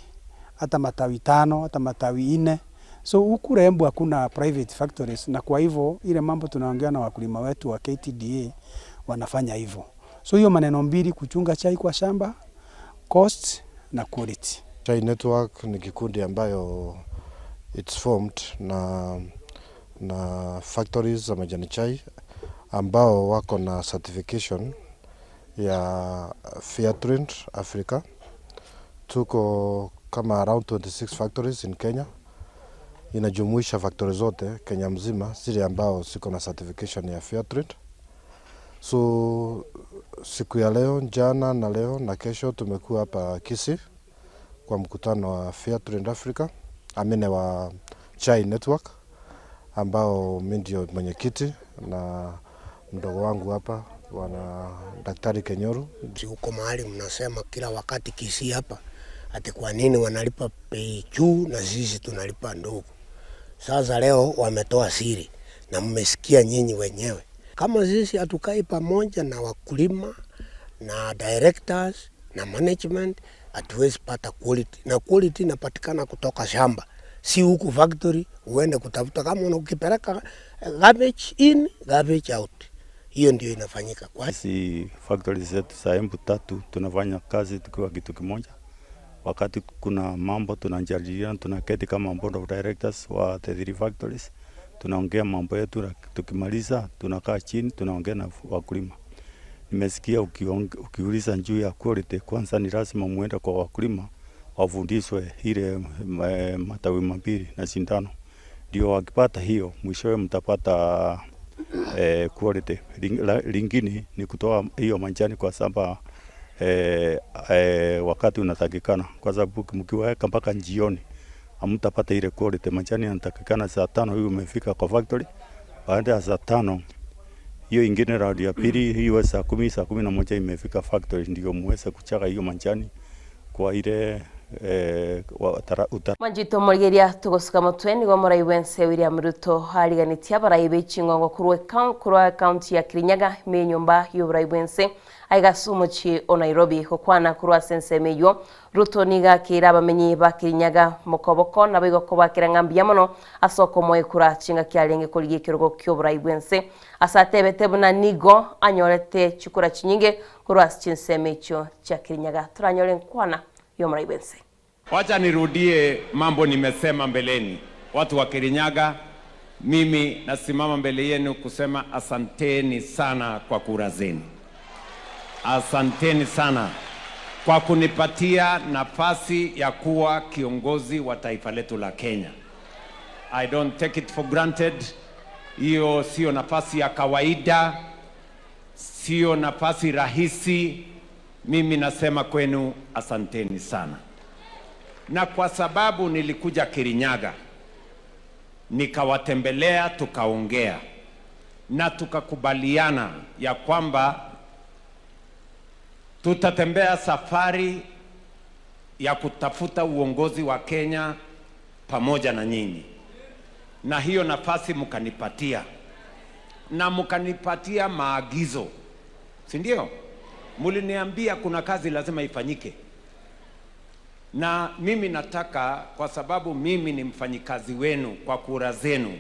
hata matawi 5, hata matawi 4, So huku Embu hakuna private factories na kwa hivyo ile mambo tunaongea na wakulima wetu wa KTDA wanafanya hivyo. So hiyo maneno mbili, kuchunga chai kwa shamba, cost na quality. Chai Network ni kikundi ambayo it's formed na, na factories za majani chai ambao wako na certification ya Fairtrade Africa. Tuko kama around 26 factories in Kenya, inajumuisha factory zote Kenya mzima zile ambao ziko na certification ya Fairtrade. So siku ya leo, jana na leo na kesho tumekuwa hapa Kisii kwa mkutano wa Fairtrade Africa, amine wa Chai Network ambao mimi ndio mwenyekiti na mdogo wangu hapa bwana Daktari Kenyoru. Si huko mahali mnasema kila wakati Kisii hapa ati kwa nini wanalipa bei juu na sisi tunalipa ndogo. Sasa leo wametoa siri na mmesikia nyinyi wenyewe. Kama sisi hatukai pamoja na wakulima na directors na management, hatuwezi pata quality, na quality inapatikana kutoka shamba, si huku factory uende kutafuta. Kama ukipeleka garbage in garbage out, hiyo ndio inafanyika kwa Sisi factory zetu za Embu tatu tunafanya kazi tukiwa kitu kimoja. Wakati kuna mambo tunajadiliana, tunaketi kama board of directors wa the three factories, tunaongea mambo yetu, na tukimaliza tunakaa chini tunaongea na wakulima. Nimesikia ukiuliza juu ya quality, kwanza ni lazima muende kwa wakulima wafundishwe ile matawi mapili na sindano, ndio wakipata hiyo mwishowe mtapata quality. Lingine ni kutoa hiyo majani kwa shamba wakati unatakikana, kwa sababu mkiweka mpaka jioni hamtapata ile quality. Majani yanatakikana saa tano, hiyo umefika kwa factory. Baada ya saa tano hiyo ingine raundi ya pili hiyo saa kumi, saa kumi na moja imefika factory, ndio muweze kuchaka hiyo majani kwa ile Manjito morigeria tugosuka mutwe nigo murai wense William Ruto ariganitie abarai be ching'ongo korwa county ya Kirinyaga me nyomba y'oborai bwense aigasu omochie o Nairobi gokwana korwa ase ensemo eywo Ruto niga akera abamenyi ba Kirinyaga mokoboko nabo igo kobakera ng'a mbuya mono ase okomoekura chingaki arenge korigia ekerogo kia oborai bwense ase atebete buna nigo anyorete chikura chinyinge korwa ase chinsemo echio chia Kirinyaga toranyore nkwana y'omorai bwense. Wacha nirudie mambo nimesema mbeleni. Watu wa Kirinyaga, mimi nasimama mbele yenu kusema asanteni sana kwa kura zenu. Asanteni sana kwa kunipatia nafasi ya kuwa kiongozi wa taifa letu la Kenya. I don't take it for granted. Hiyo sio nafasi ya kawaida, sio nafasi rahisi. Mimi nasema kwenu asanteni sana. Na kwa sababu nilikuja Kirinyaga nikawatembelea, tukaongea na tukakubaliana ya kwamba tutatembea safari ya kutafuta uongozi wa Kenya pamoja na nyinyi, na hiyo nafasi mkanipatia, na mkanipatia maagizo, si ndio? Muliniambia kuna kazi lazima ifanyike, na mimi nataka, kwa sababu mimi ni mfanyikazi wenu kwa kura zenu,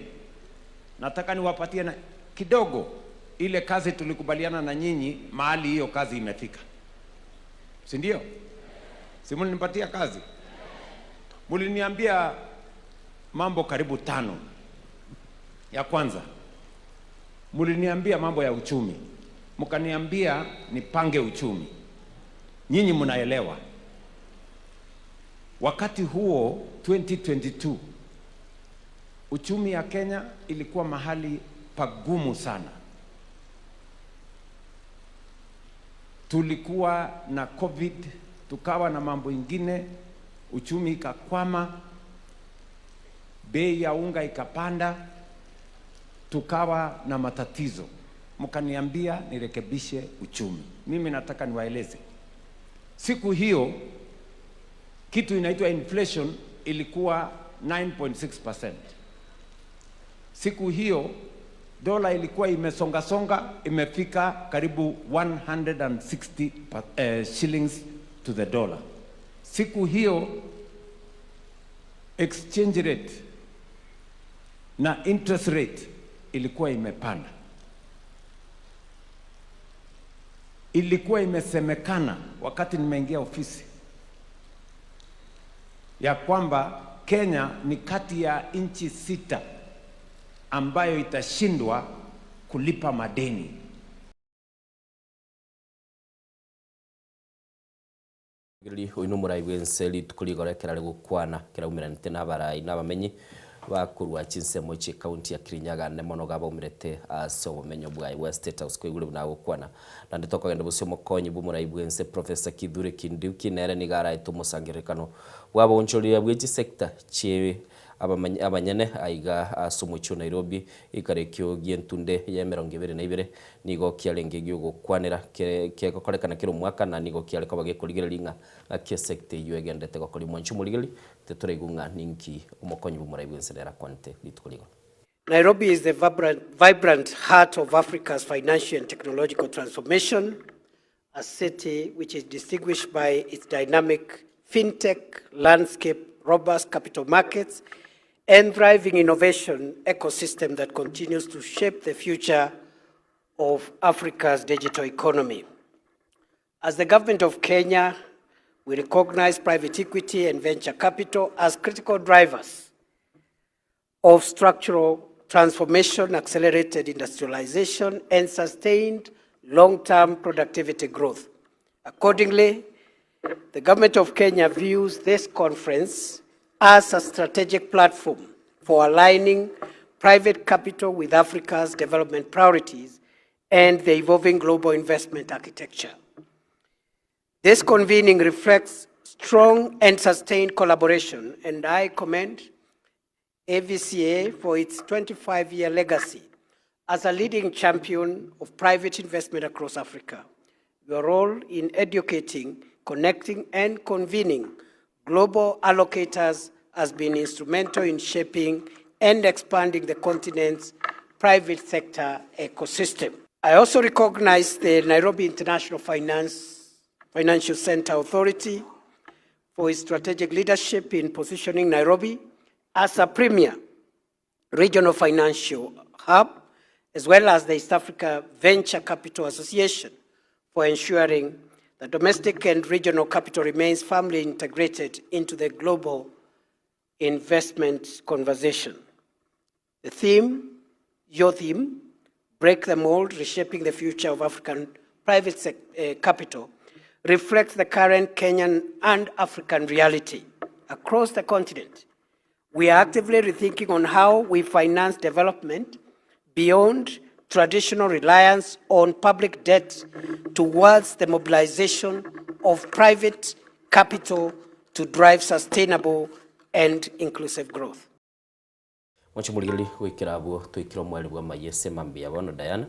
nataka niwapatie na kidogo ile kazi tulikubaliana na nyinyi, mahali hiyo kazi imefika, si ndio? Si mlinipatia kazi? Mliniambia mambo karibu tano. Ya kwanza, mliniambia mambo ya uchumi, mkaniambia nipange uchumi. Nyinyi mnaelewa, wakati huo 2022 uchumi ya Kenya ilikuwa mahali pagumu sana. Tulikuwa na COVID, tukawa na mambo ingine, uchumi ikakwama, bei ya unga ikapanda, tukawa na matatizo. Mkaniambia nirekebishe uchumi. Mimi nataka niwaeleze, siku hiyo kitu inaitwa inflation ilikuwa 9.6%. Siku hiyo dola ilikuwa imesongasonga imefika karibu 160 shillings to the dollar. Siku hiyo exchange rate Na interest rate ilikuwa imepanda. Ilikuwa imesemekana wakati nimeingia ofisi ya kwamba Kenya ni kati ya nchi sita ambayo itashindwa kulipa madeni. Rigereria oino omorai bw'ense rituko rigoro ekero are gokwana keraumeranete nabarai na abamenyi bakorwa chinsemo chi'ecounty ya Kirinyaga ande mono iga baumerete ase obomenyo bwaye bwa State House koigure buna agokwana. Naende tokogenda bosio omokonyi bw'omorai bw'ense Professor Kithure Kindiki nere nigo araete omosangererekano bw'abaonchoreria bwe chisector chie abanyene aiga ase omochie o Nairobi ekero ekio gi'entunde ya emerongo ebere na ibere nigo kiarenge gi'ogokwanera kegokorekana kera omwaka na nigo kiare koba gekorigereria ng'a ng'aki esecta eyio egenderete gokoria mwanche omorigereria tetoraigwe ng'a ninki omokonyi bw'omorai bw'ense nere akwanete rituko rigoro. Nairobi is the vibrant, vibrant heart of Africa's financial and technological transformation, a city which is distinguished by its dynamic fintech landscape, robust capital markets, and thriving innovation ecosystem that continues to shape the future of Africa's digital economy. As the government of Kenya, we recognize private equity and venture capital as critical drivers of structural transformation, accelerated industrialization, and sustained long-term productivity growth. Accordingly, the government of Kenya views this conference as a strategic platform for aligning private capital with Africa's development priorities and the evolving global investment architecture. This convening reflects strong and sustained collaboration, and I commend AVCA for its 25-year legacy as a leading champion of private investment across Africa. Your role in educating, connecting, and convening global allocators has been instrumental in shaping and expanding the continent's private sector ecosystem. I also recognize the Nairobi International Finance, Financial Center Authority for its strategic leadership in positioning Nairobi as a premier regional financial hub, as well as the East Africa Venture Capital Association for ensuring that domestic and regional capital remains firmly integrated into the global investment conversation. The theme, your theme, Break the Mold, Reshaping the Future of African Private Sec uh, Capital, reflects the current Kenyan and African reality across the continent. We are actively rethinking on how we finance development beyond traditional reliance on public debt towards the mobilization of private capital to drive sustainable and inclusive growth. Mwanche morigererie goikera abwo toikire omweri bw'amayia ase mambia bono Diana,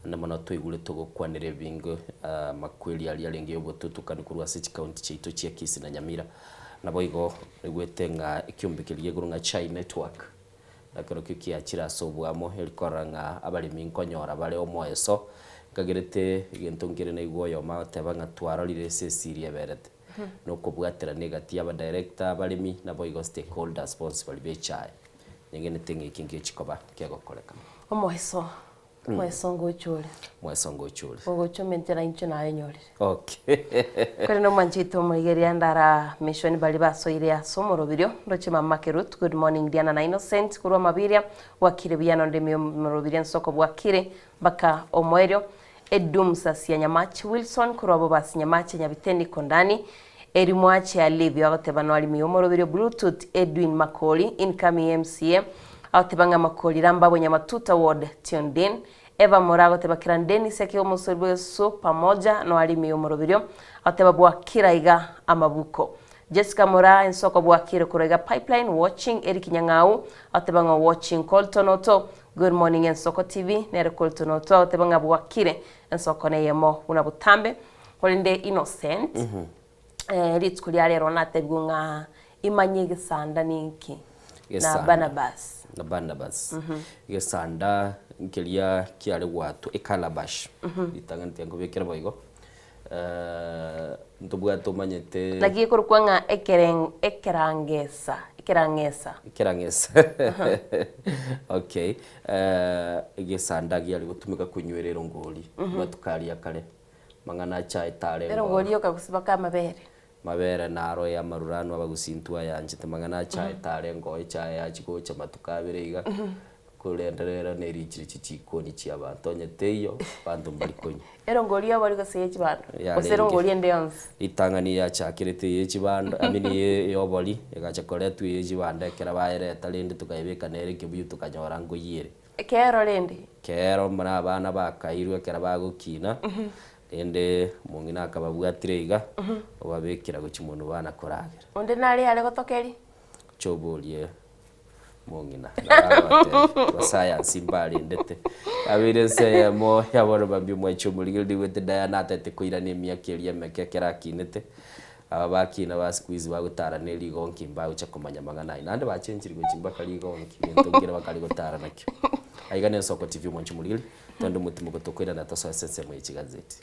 naende mono toigure togokwanera ebingo amakweri aria arenge y'obotutukanu korwa ase chikaunti chiaito chia Kisii na Nyamira. Naboigo oigwete ng'a ekiombe keria igoro ng'a Chai Network nakerokio kiachire ase oboamo eri korora ng'a abaremi nkonyora bare omoeso, nkagerete egento nkere naigwa oyomo agoteba ng'a twarorire ase esiri eberete. Nokobwaterana egati y'abadirector, abaremi, naboigo stakeholders bonsi baria b'echae. Nyegenete ng'a eki ngechi koba kegokorekana. Omoeso, omoeso ngocha ore. Omoeso ngocha ore. Ogocha omentera inche nayenyorire. Okay. Korende omwanchete omorigereria ndara mission baria basoire ase omoroberio ndoche mama Makerut good morning Diana na Innocent korwa Mabiria bwakire buya nonde omoroberio ensoko bwakire mpaka omoerio Edum Sasia Nyamache Wilson korwa Bobasi Nyamache Nyabiteni Kondani Eri Mwache Alivio agoteba noarimi omoroberio Bluetooth Edwin Makori incoming MCA agoteba ng'a Makori Rambabwe Nyamatuta Ward Tiondin Eva Moraa agoteba Kiran Dennis ake omosori bw'egesusu pamoja noarimi omoroberio agoteba bwakira iga amabuko Jessica Moraa ensoko bwakire korwa iga Pipeline watching Eric Nyang'au agoteba ng'a watching Colton Oto Good morning Ensoko TV, nere Colton Oto agoteba ng'a bwakire ensoko neyemo buna botambe korende Innocent eh, rituko ria rero natebigwe ng'a imanye egesanda ninki na Gesanda. Barnabas. Na Barnabas. Egesanda nkeria kiare gwatwa ecalabash. Ritang'ani tiga nkobekere boigo. Ntobwate omanyete. Naki ekorokwa ng'a ekereng ekerangesa, ekerang'esa. Ekerang'esa okay. Egesanda giare gotumeka konywera erongori amatuko aria akare, amang'ana achaete arenge ororo. Erongori yoka gose baka amabere? Mabere naro ya amaruranu abagusintu ayanchete, mang'ana achaete arenge oo echae yachia gocha amatuko abere iga, korende rero nerichire chichikoni chiabanto onye teiyo abanto mbari konywa. Erongori y'obori gose ye chibando? Gose Yarenge. erongori ende yonsi? Ritang'ani yachakerete eye chibando, I mean eye y'obori, egacha koretwa eye chibando ekero bayereta rende tokaebeka nere ekebuyu tokanyora nkoyia ere. Ekeero rende? Ekeero buna abana bakairwe ekero bagokina, rende omong'ina akababwatire iga, obabekera gochia monwe bana koragera. Onde nare are gotokeria? Choborie Mong'ina, nabo agotebia, abasayansi mbarendete. Abeire ense eyemo ya bono mambia omwanchi omorigereria oigwete Diana atete koirania emiaka eria emeke ekero akinete. Aba bakina ba siku hizi bagotara ne rigonki mbagocha komanya amang'ana ayio. Naende bachenchiri gochia mpaka rigonki, gento nkere bakare gotara nakio. Aiga ne Ensoko TV omwanchi omorigereria, twende omotimoko tokoirana tosoe ase ensemo ye chigazeti.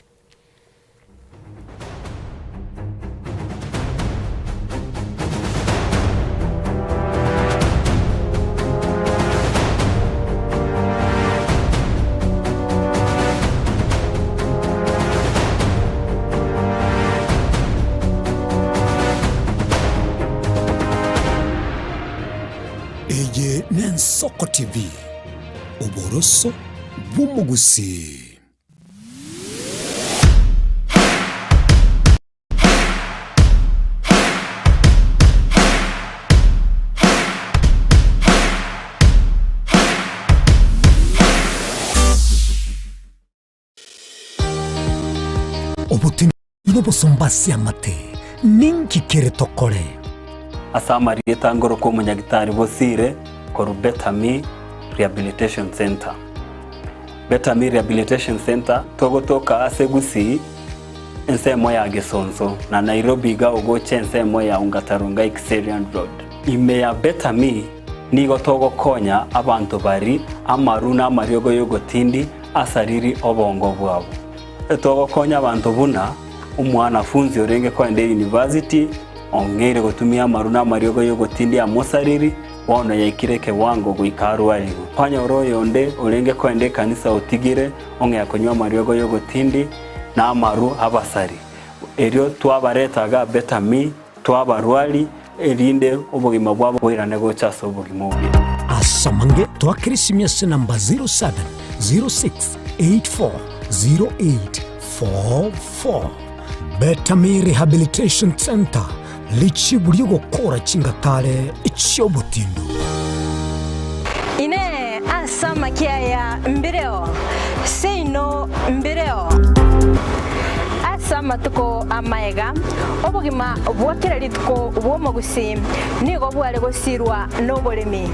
Eye n'Ensoko TV, oboroso bw'omogusii. Obotindi nobosomba ase amate, ninki kere tokore? Ase amarieta ngorokwa omonyagitari Bosire korwa Betami Rehabilitation Centre. Betami Rehabilitation Centre togotoka ase Gusii ensemo ya Gesonso na Nairobi iga ogocha ensemo ya Ongata Rongai Kiserian Road. Ime ya Betami nigo togokonya abanto bari amaru na amariogo y'ogotindi asariri obongo bwabo. Togokonya abanto buna omwanafunzi orenge koenda eyunivasiti ong'eire gotumia amaru na amariogo y'ogotindia amosariri, bono yaikire ekewango goika arwarigwe. Kwanyora oyonde orenge koenda ekanisa otigire ong'ea konywa amariogo y'ogotindi na amaru abasari. Erio twabareta iga Betami, twabarwari, erinde obogima bwabo boirane gocha ase obogima obuya. Ase amange twakere esimi ase namba 0706840844. Betami Rehabilitation Centre, richibu ri'ogokora chingatare chi'obotindu. Inee! Ase amakia aya mbireo? Seino mbireo. Ase amatuko amaega, obogima bwa kera rituko bw'omogusii nigo bware gosirwa noboremi,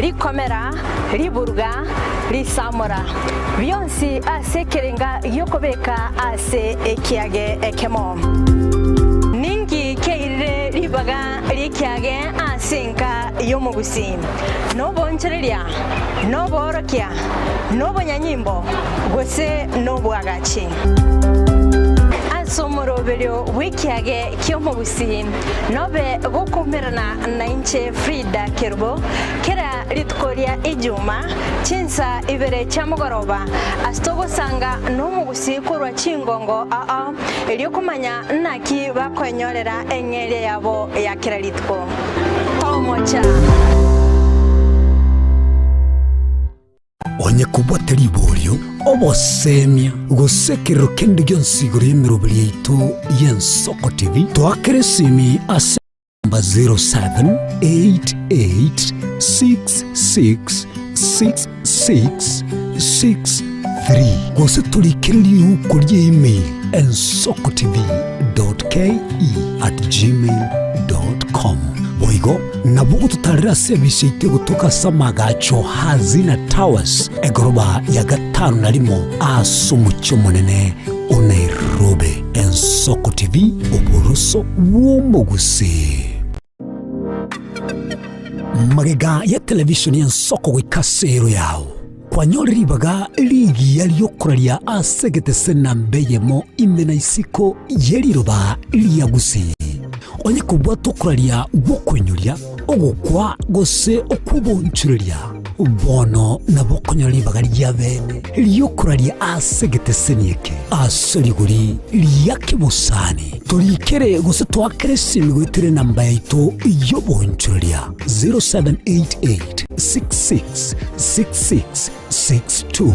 rikomera, riburuga, risamora, bionsi ase ekerenga gi'okobeka ase ekiage ekemo. Ninki kiairire ribaga ri'ekiage ase enka y'omogusii? Noboonchoreria, noboorokia, nobonyanyimbo, gose nobwagachi. Ase omoroberio bw'ekiage ki'omogusii nobe gokoumerana nainche Frida Kerubo kera rituko ria Ijuma chinsa ibere chia mogoroba ase togosanga nomogusii korwa chingongo ao erio komanya naki bakoenyorera eng'eria yabo ya kera rituko. Tomocha. Onye kobwate riborio, obosemia, gose ekerero kende gionsi igoro y'emeroberi yaito y'Ensoko TV, toakere esimi ase namba 0788666663 gose torikere riuko ria email ensokotv.ke@gmail.com. Boigo nabo ogototarera ase ebisa yaito egotoka ase amagacho Hazina Towers, egoroba ya gatano na rimo ase omochie omonene o Nairobi. Ensoko TV, oboroso bw'omogusii. Magega ya televishoni y'Ensoko goika ase ero yao. Kwanyore ribaga rigiya ri'okoraria ase egetese namba eyemo ime na isiko ye riroba ria Gusii. Onye kobwata okoraria gw'okoinyoria, ogokwa, gose okw'obonchoreria, bono nabo okonyora ribaga ria bene ri'okoraria ase egeteseni eke ase rigori ria kebosani. Torikere gose toakere esimi goetera enamba yaito y'obonchoreria 0788 66 66 62.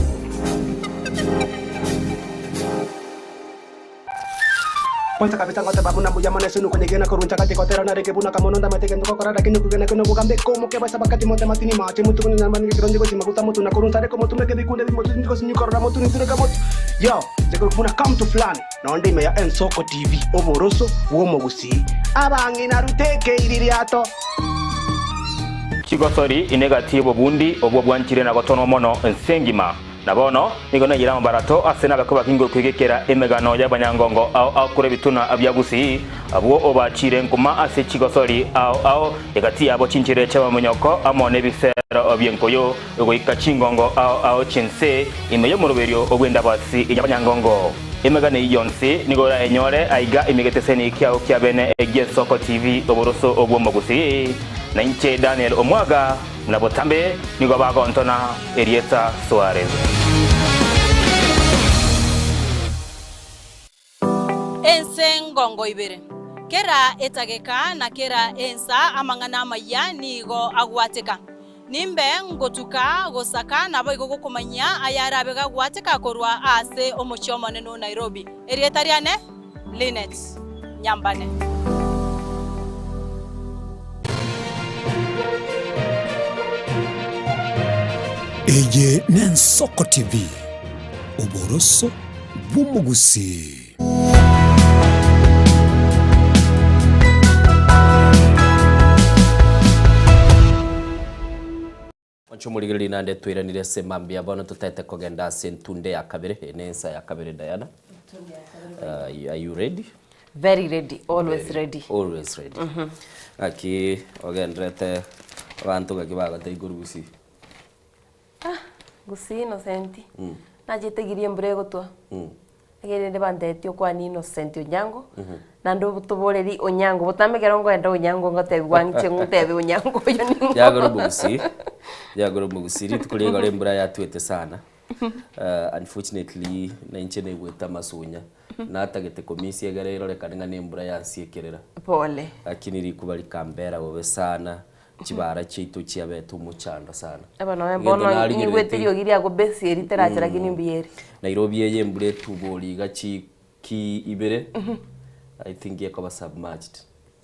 Kwanza kabisa ngoteba buna mbuya mono ase nokonyegena korwa nchagati gotera narenge buna kamono ndamate gento gokora lakini kwegena kwe nobogambe komoke basa bakati mote matini mache motu konyanyamba nige kero ndigochi maguta motu na korwa nsare komotu meke bikunde bimotu ndigosinyu korora motu nintureka motu yo nche buna come to fulani nonde ime ya Ensoko TV oboroso bw'omogusii abang'ina ruteke iririato. Chigosori ine gati y'obobundi obwo bwanchire na gotonwa mono ense engima. Na bono nigo naiyire amabarato ase nabekwe bakinge kwegekera emegano y'abanyangongo ao ao korwa ebituna bia Gusii, abwo obachiire nkuma ase chigosori ao ao, egati yabo chinchera chi'amamonyoko amo nebisero bi'enkoyo, goika chingongo ao ao chi'ense ime y'omoroberio bw'endabasi y'abanyangongo. Emegano eyio yonsi nigo orayenyore aiga ime geteseni kiao kia bene gi'Ensoko TV oboroso bw'Omogusii. Na inche Daniel Omwaga. Na botambe nigo bagontona erieta Suarez. Ense ngongo ibere. Kera etageka na kera ensa amang'ana amayia nigo agwateka. Nimbe ngotuka gosaka naboigo gokomanyia ayarabe gagwateka korwa ase omochie omonene o Nairobi. Erieta riane Linet Nyambane. Eye n'Ensoko TV, oboroso bw'omogusii. Onche omorigereria naende twairanire ase mambia bono totaete kogenda ase entunde ya kabere, eye ne ensa ya kabere Diana. Uh, are you ready? Very ready, always Very- ready. Always ready. Ng'aki ogenderete abanto ng'aki bagotebia korwa gusii? Ah, gusii Innocent. Nachetegirie embura egotwa. Ekero rende bantebetie okwane Innocent Onyango, naende otoboreri Onyango, botambe ekero nkoenda Onyango ngotebiwa ng'iche ngotebe Onyango oyo ning'o. Yagora omogusii, yagora omogusii, rituko riria igoro embura yatwete sana, unfortunately na inche naigwete amasunya, natagete komisia egere erorekane ng'a na embura yansiekerera. Pole. Lakini rikuba rikambera bobe sana, Chibara chiaito chiabete omochando sana. Aba nonya Egento bono narigererete- nyigwete eriogi riago base eri teracha lakini mbuya ere. Nairobi eye embura etubori iga chiki ibere I think ekoba submerged.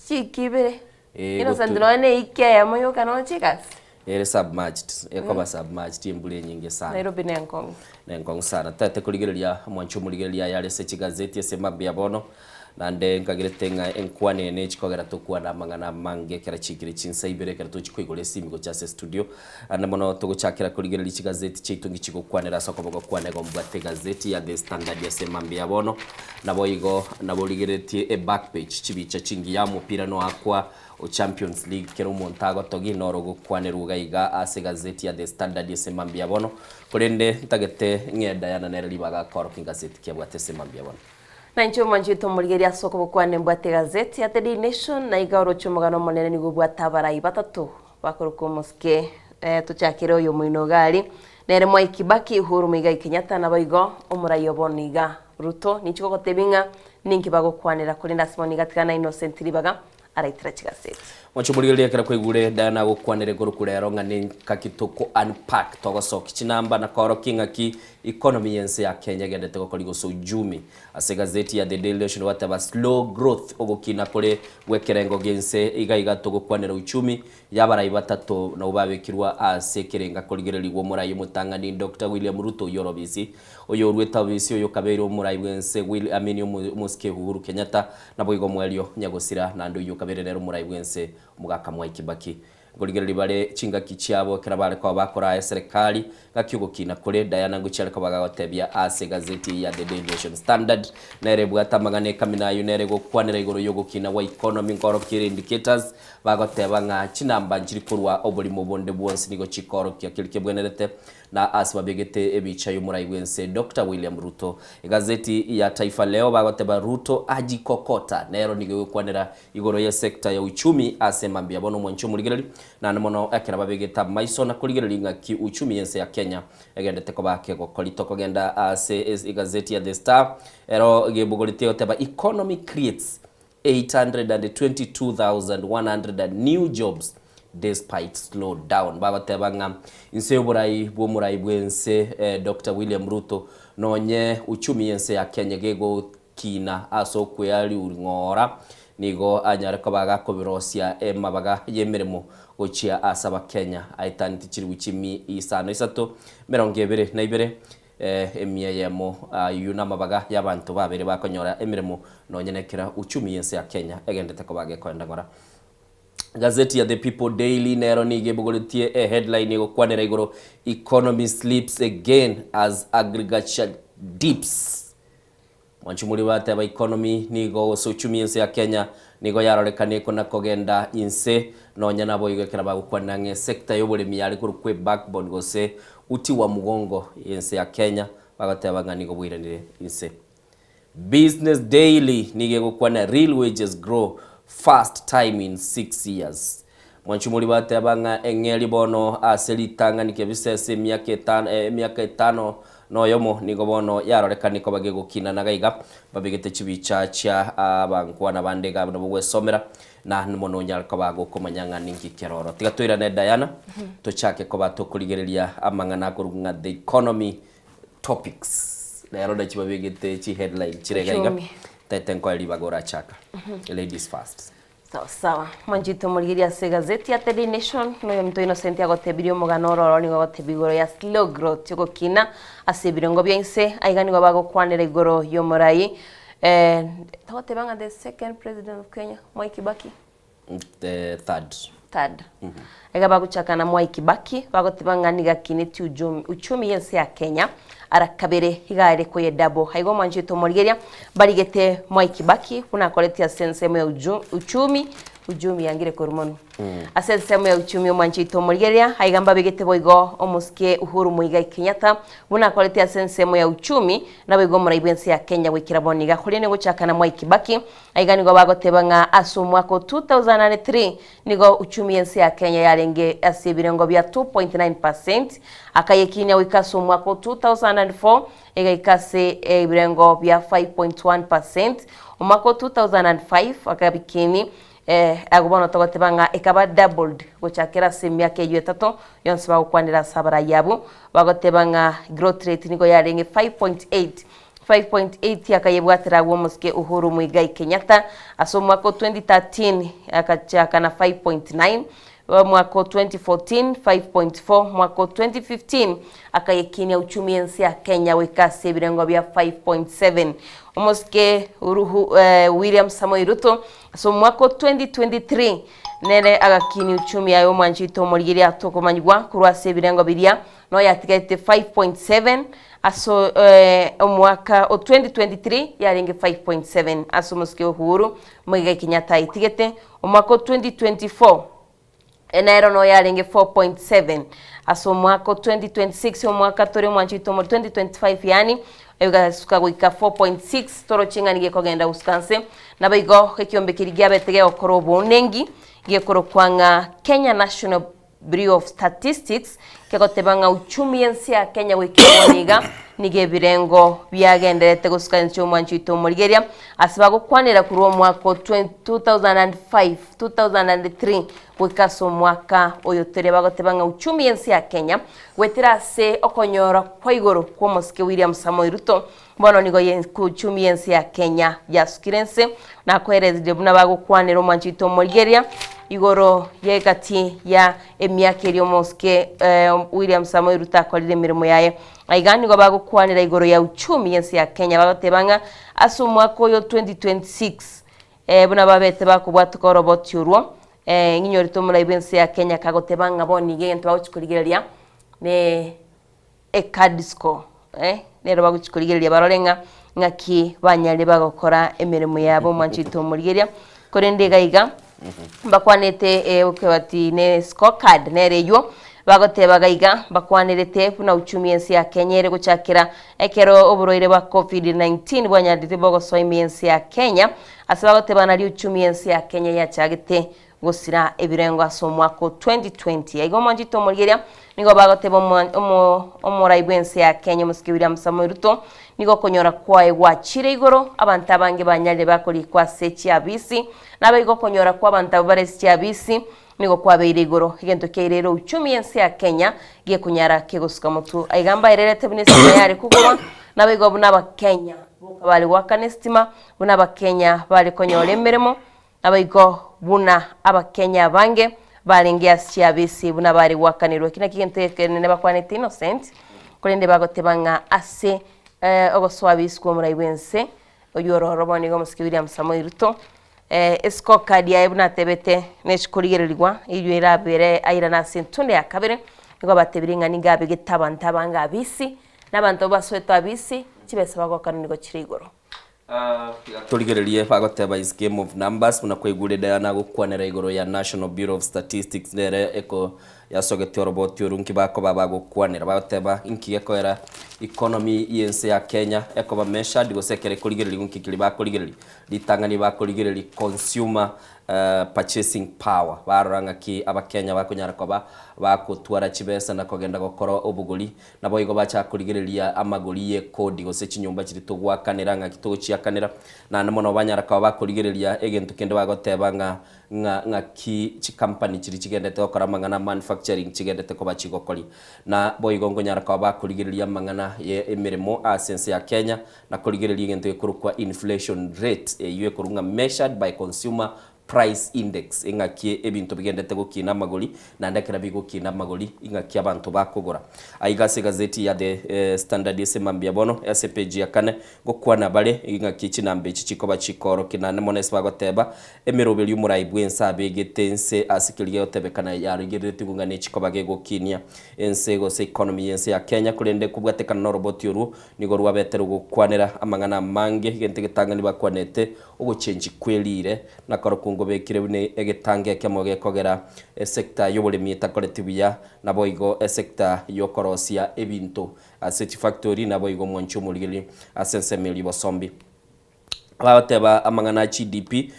Chiki ibere. Eh, Innocent gotu- nonya na eiki eyemo yoka noche egasi. Ere submerged, ekoba submerged embura enyinge sana. Nairobi ne enkong'u. Nenkong'u sana. Totagete korigereria omwancho omorigereria ayare ase chigazeti ase mambia bono, naende nkagerete ng'a enkwana eye nechi kogera tokwane amang'ana amange ekero chiikire chinsa ibere ekero tochi koigora esimi gocha ase estudio. Naende mono togochakera korigereria chigazeti chiaito ngichi gokwanera ase okoboko kwane igo mbwate egazeti ya The Standard ase mambia bono, naboigo nabo origereretie eback page chibicha chingiya omopira noakwa O Champions League kera omonto agotogia noro ogokwanerwa iga iga ase egazeti ya The Standard ase mambia bono, korende ntagete ng'e Diana nere ribaga akorokia egazeti ki abwate ase mambia bono. Na inche omwanchi oito omorigereria ase okobokwana embwate egazeti ya The Daily Nation, na iga oroche omogano omonene nigo obwate abarai batato bakorokwa omosike tochakere oyo omoino iga aria, nere Mwai Kibaki, Uhuru Muigai Kenyatta naboigo omorai o bono iga Ruto. Ninche gogotebia ng'a ninki bagokwanera korende ase bono iga tiga na Innocent ribaga araitera chigaseti. Moche omorigereria ekero kwaigure Diana agokwanera igoro korwa rero ng'a nengaki toko unpack togosokia chinamba na koorokia eng'aki economy y'ense ya Kenya egendete gokori gose uchumi. Ase egazeti ya The Daily Nation gwateba slow growth ogokina kore gwekerengo gi'ense iga iga togokwanera uchumi y'abarai batato nabwo babekirwe ase ekerenga korigererigwa omorai omotang'ani Doctor William Ruto oyio orobisi oyoruete obisi oyo okabeire omorai bw'ense Will I mean omosike Uhuru Kenyatta Naboigo omoerio nyagosira, naende oyio okabeire nere omorai bw'ense, omogaka Mwai Kibaki. Nkorigereria bare chingaki chiabo ekero bare koba bakoraa eserekari, ngaki ogokina kore Diana Nguchi are koba gagotebia ase egazeti ya The Daily Nation. Standard nere ebwate amang'ana ekamina ayio nere egokwanera igoro y'ogokina gwa economy nkorokia ere indicators bagoteba ng'a chinamba nchiri korwa oborimo bonde bwonsi nigo chikorokia keria kebwenerete na ase babegete ebicha y'omorai bw'ense Doctor William Ruto. Egazeti ya Taifa Leo bagoteba Ruto ajikokota nero nigo egokwanera Igoro y'esecta ya uchumi ase mambia bono omwanchi omorigereria, naende mono ekero babegete amaiso na korigereria ng'aki uchumi y'ense ya Kenya egendete koba kegokori. Tokogenda ase egazeti ya The Star ero gebogoretie goteba Economy creates 822,100 new jobs despite slow down. Bagoteba ng'a inse y'oborai bw'omorai bw'ense Doctor William Ruto nonye uchumi y'ense ya Kenya gegokina ase okweariuring'ora nigo anyare koba agakobirosia emabaga y'emeremo gochia ase Abakenya aetaneti chiribu chimi isano isato emerongo ebere na ibere emia eyemo ayio namabaga y'abanto babere bakonyora emeremo nonye nekera uchumi y'ense ya Kenya egendete koba gekoenda ng'ora. Gazeti ya The People Daily nero nigo ebogoretie eheadline egokwanera igoro Economy slips again as agriculture dips. Mwanchi moria bateba economy nigo gose uchumi ense ya Kenya nigo yarorekana ekona kogenda inse nonya naboigo ekero bagokwanera ng'a esector y'oboremi yare korokwa ebackbone gose uti wa mugongo y'ense ya Kenya bagoteba ng'a nigo bwairanire inse. Business Daily nigo egokwana real wages grow first time in 6 years. Mwanchi moria bateba ng'a eng'eria bono ase ritang'ani kebisa ase emiaka etano emiaka etano na oyomo nigo bono yarorekane koba gegokinana gaiga babegete chibicha chia abankwana bande iga nabo gwesomera na mono onyare koba gokomanya ng'a ninki keroro. Tiga toirane Diana tochake koba tokorigereria amang'ana akorwa ng'a the economy topics rero nachi babegete chi headline chire iga iga Uchumi. tete nkoe ribaga orachaka ladies first. Sawa sawa mwanchete omorigereria ase egazeti ya The Daily Nation noyo omonto Innocent agotebirie omogano oro oro nigo agotebia igoro ya slow growth ogokina ase ebirengo bia inse aiga nigo bagokwanera igoro y'omorai eh, togoteba ng'a the second president of Kenya Mwai Kibaki The third. Third. Iga bagochaka na Mwai Kibaki bagoteba ng'a nigo akinetie ujumi uchumi y'ense ya Kenya ara kabere iga are koyedouble. Aiga omwanchete omorigeria barigete Mwai Kibaki buna akoretie ase ensemo ya uju uchumi ujumi yangire korwa mono. Ase ensemo ya uchumi omwanchete omorigeria aiga mbabegete boigo omosike Uhuru Muigai Kenyatta buna akoretie ase ensemo ya uchumi naboigo omorai bw'ense ya Kenya goikera bono iga. Korende gochaka na Mwai Kibaki Aiga nigo bagoteba ng'a ase omwaka o 2003 nigo uchumi y'ense ya Kenya yarenge ase ebirengo bia 2.9 percent, akayekinia goika ase omwaka o 2004 egaika ase ebirengo bia 5.1 percent, omwaka o 2005 akabikini agwo bono togoteba ng'a ekaba doubled gochakera ase emiaka eyio etato yonsi bagokwanera ase abarai abwo bagoteba ng'a growth rate nigo yarenge 5.8 5.8 akayebwatera agwo omosike Uhuru Muigai Kenyatta ase omwaka o 2013 akachaka na 5.9, omwaka o 2014 5.4, omwaka o 2015 akayekinia uchumi y'ense ya Kenya goika ase ebirengo bia 5.7. Omosike Uruhu William Samoei Ruto ase omwaka o 2023 nere agakinia uchumi aye omwanchi oito omorigereria tokomanyigwa korwa ase ebirengo biria Noyatigaete 5.7 ase omwaka o 2023 yarenge 5.7 ase omosike Uhuru Muigai Kenyatta aitigete. Omwaka o 2024 nero noyarenge 4.7 ase omwaka o 2026 omwaka tore omwancho oito omori 2025 yaani egasuka goika 4.6 toroche ng'a nigo ekogenda gosuka nse. Naboigo ekiombe keria giabete gegokora obounengi gekorokwa ng'a Kenya National Bureau of Statistics kegoteba ng'a uchumi y'ense ya Kenya goikera bono iga nigo ebirengo biagendererete gosuka ense y'omwancho oito omorigeria ase bagokwanera korwa omwaka o 2005, 2003 goika ase omwaka oyo tore bagoteba ng'a uchumi y'ense ya Kenya goetera ase okonyora kwa igoro kw'omosike William Samoei Ruto bono nigo uchumi y'ense ya Kenya yasukire ense nakoerezirie buna bagokwanera omwancho oito omorigeria igoro y'egati ya emiaka eria omosike William Samoei Ruto akorire emeremo yaye. Aiga nigo bagokwanera igoro ya uchumi y'ense ya Kenya bagoteba ng'a ase omwaka oyo 2026 buna babete bakobwatoka oroboti orwo. Ng'inyorete omorai bw'ense ya Kenya kagoteba ng'a bono nigo egento bagochia korigereria ne ecard score eh, nero bagochia korigereria barore ng'a ng'aki banyarire bagokora emeremo yabo omwancho oito omorigereria. Korende iga iga, mbakwanete okebati ne scorecard nere eywo, bagoteba iga iga mbakwanerete buna uchumi y'ense ya Kenya ere gochakera ekero oborwaire bwa Covid 19 bwanyarete bogosoa ime y'ense ya Kenya, Ase bagoteba nario uchumi y'ense ya Kenya yachagete gosira ebirengo ase omwaka o 2020. Aiga omwanchete omorigeria nigo bagoteba omorai bw'ense ya Kenya omosike William Samoei Ruto nigo okonyora kwaye gwachire igoro abanto abange banyarire bakorikwa ase chiabisi nabo igo okonyora kwa abanto abwo bare ase chiabisi nigo kwabeire igoro egento kiairere uchumi y'ense ya Kenya gekonyara kegosuka motwe. Aiga mbaererete buna esitima yare kogorwa nabo igo buna abakenya boka bare goakana esitima Buna Abakenya bare konyora emeremo, naboigo buna Abakenya abange barenge ase chiabisi buna bare goakanerwa. Eki nakio egento ekenene bakwanete Innocent, korende bagoteba ng'a ase ogosoa abisi kwa omorai bw'ense, oywo ororo bono nigo omosike William Samoei Ruto, escorecard yaye buna atebete nechi korigererigwa, eywo erabere airane ase entunde ya kabere, nigo batebirie ng'a nigo abegete abanto abange abisi, na abanto abwo basoete abisi, chibesa bagoakanwa nigo chire igoro. Torigererie bagoteba is game of numbers buna kwaigure Diana agokwanera igoro ya National Bureau of Statistics nere eko yasogete oroboti oru nki bakoba bagokwanera bagoteba inki gekoera economy yense ya Kenya ekoba measured gose ekero ekorigereriwa nki keria bakorigereria ritang'ani bakorigereria consumer purchasing power barora ng'aki abakenya bakonyara koba bagotwara chibesa na kogenda gokora obogori Naboigo bachaka korigereria amagori y'ekodi gose chinyomba chiria togoakanera ng'aki togochiakanera, naende mono banyara koba bakorigereria egento kende bagoteba ng'a ng'a ng'aki chikampani chiria chigendete gokora amang'ana a manufacturing chigendete koba chigokoria. Na boigo nkonyara koba bakorigereria amang'ana ye emeremo ase ense ya Kenya, na korigereria egento gekorokwa inflation rate eyio ekorwa ng'a measured by consumer Price Index, eng'aki ebinto bigendete gokina amagori, naende ekero bigokina amagori, ing'aki abanto bakogora. Aiga ase egazeti ya The Standard ase mambia bono, ase epeji ya kane, ngokwana bare ing'aki chinamba echi chikoba chikoorokia naende mono ase bagoteba, emeroberio omorai bw'ense abegete ense ase keria gegotebekana yarigereretigwe ng'a nechikoba gegokinia ense gose economy y'ense ya Kenya, korende kobwatekana noroboti orwo nigo rwabete rogokwanera amang'ana amange, egento egetang'ani bakwanete Ogochenchia kw'eriire nakorokwo ngobekire buna egetango ekemo gekogera esecta y'oboremi etakoreti buya, naboigo esecta y'okorosia ebinto ase chifactori, naboigo omwanchi omorigereria ase ensemo eria y'obosombi. Bagoteba amang'ana a GDP,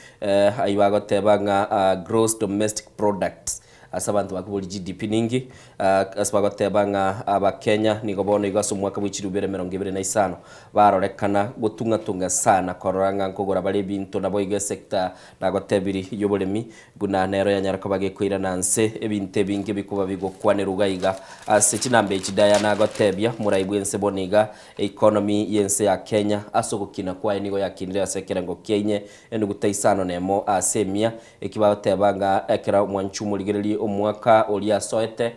ayio bagoteba ng'a Gross Domestic Product, Ase abanto bakoboria GDP ninki? Ase bagoteba ng'a Abakenya nigo bono igo ase omwaka bwe chilifu ibere emerongo ebere na isano barorekana gotung'atunga sana korora ng'a nkogora bare ebinto naboigo esector nagotebiri y'oboremi buna nero yanyara koba gekoirana nse ebinto ebinge bikoba bigokwanerwa iga iga ase chinamba echi Diana agotebia morai bwense bono iga economy y'ense ya Kenya ase ogokina kwaye nigo yakinire ase ekerengo kia inye enuguta isano nemo ase emia Eki bagoteba ng'a ekero omwanchi omorigererie omwaka oria asoete,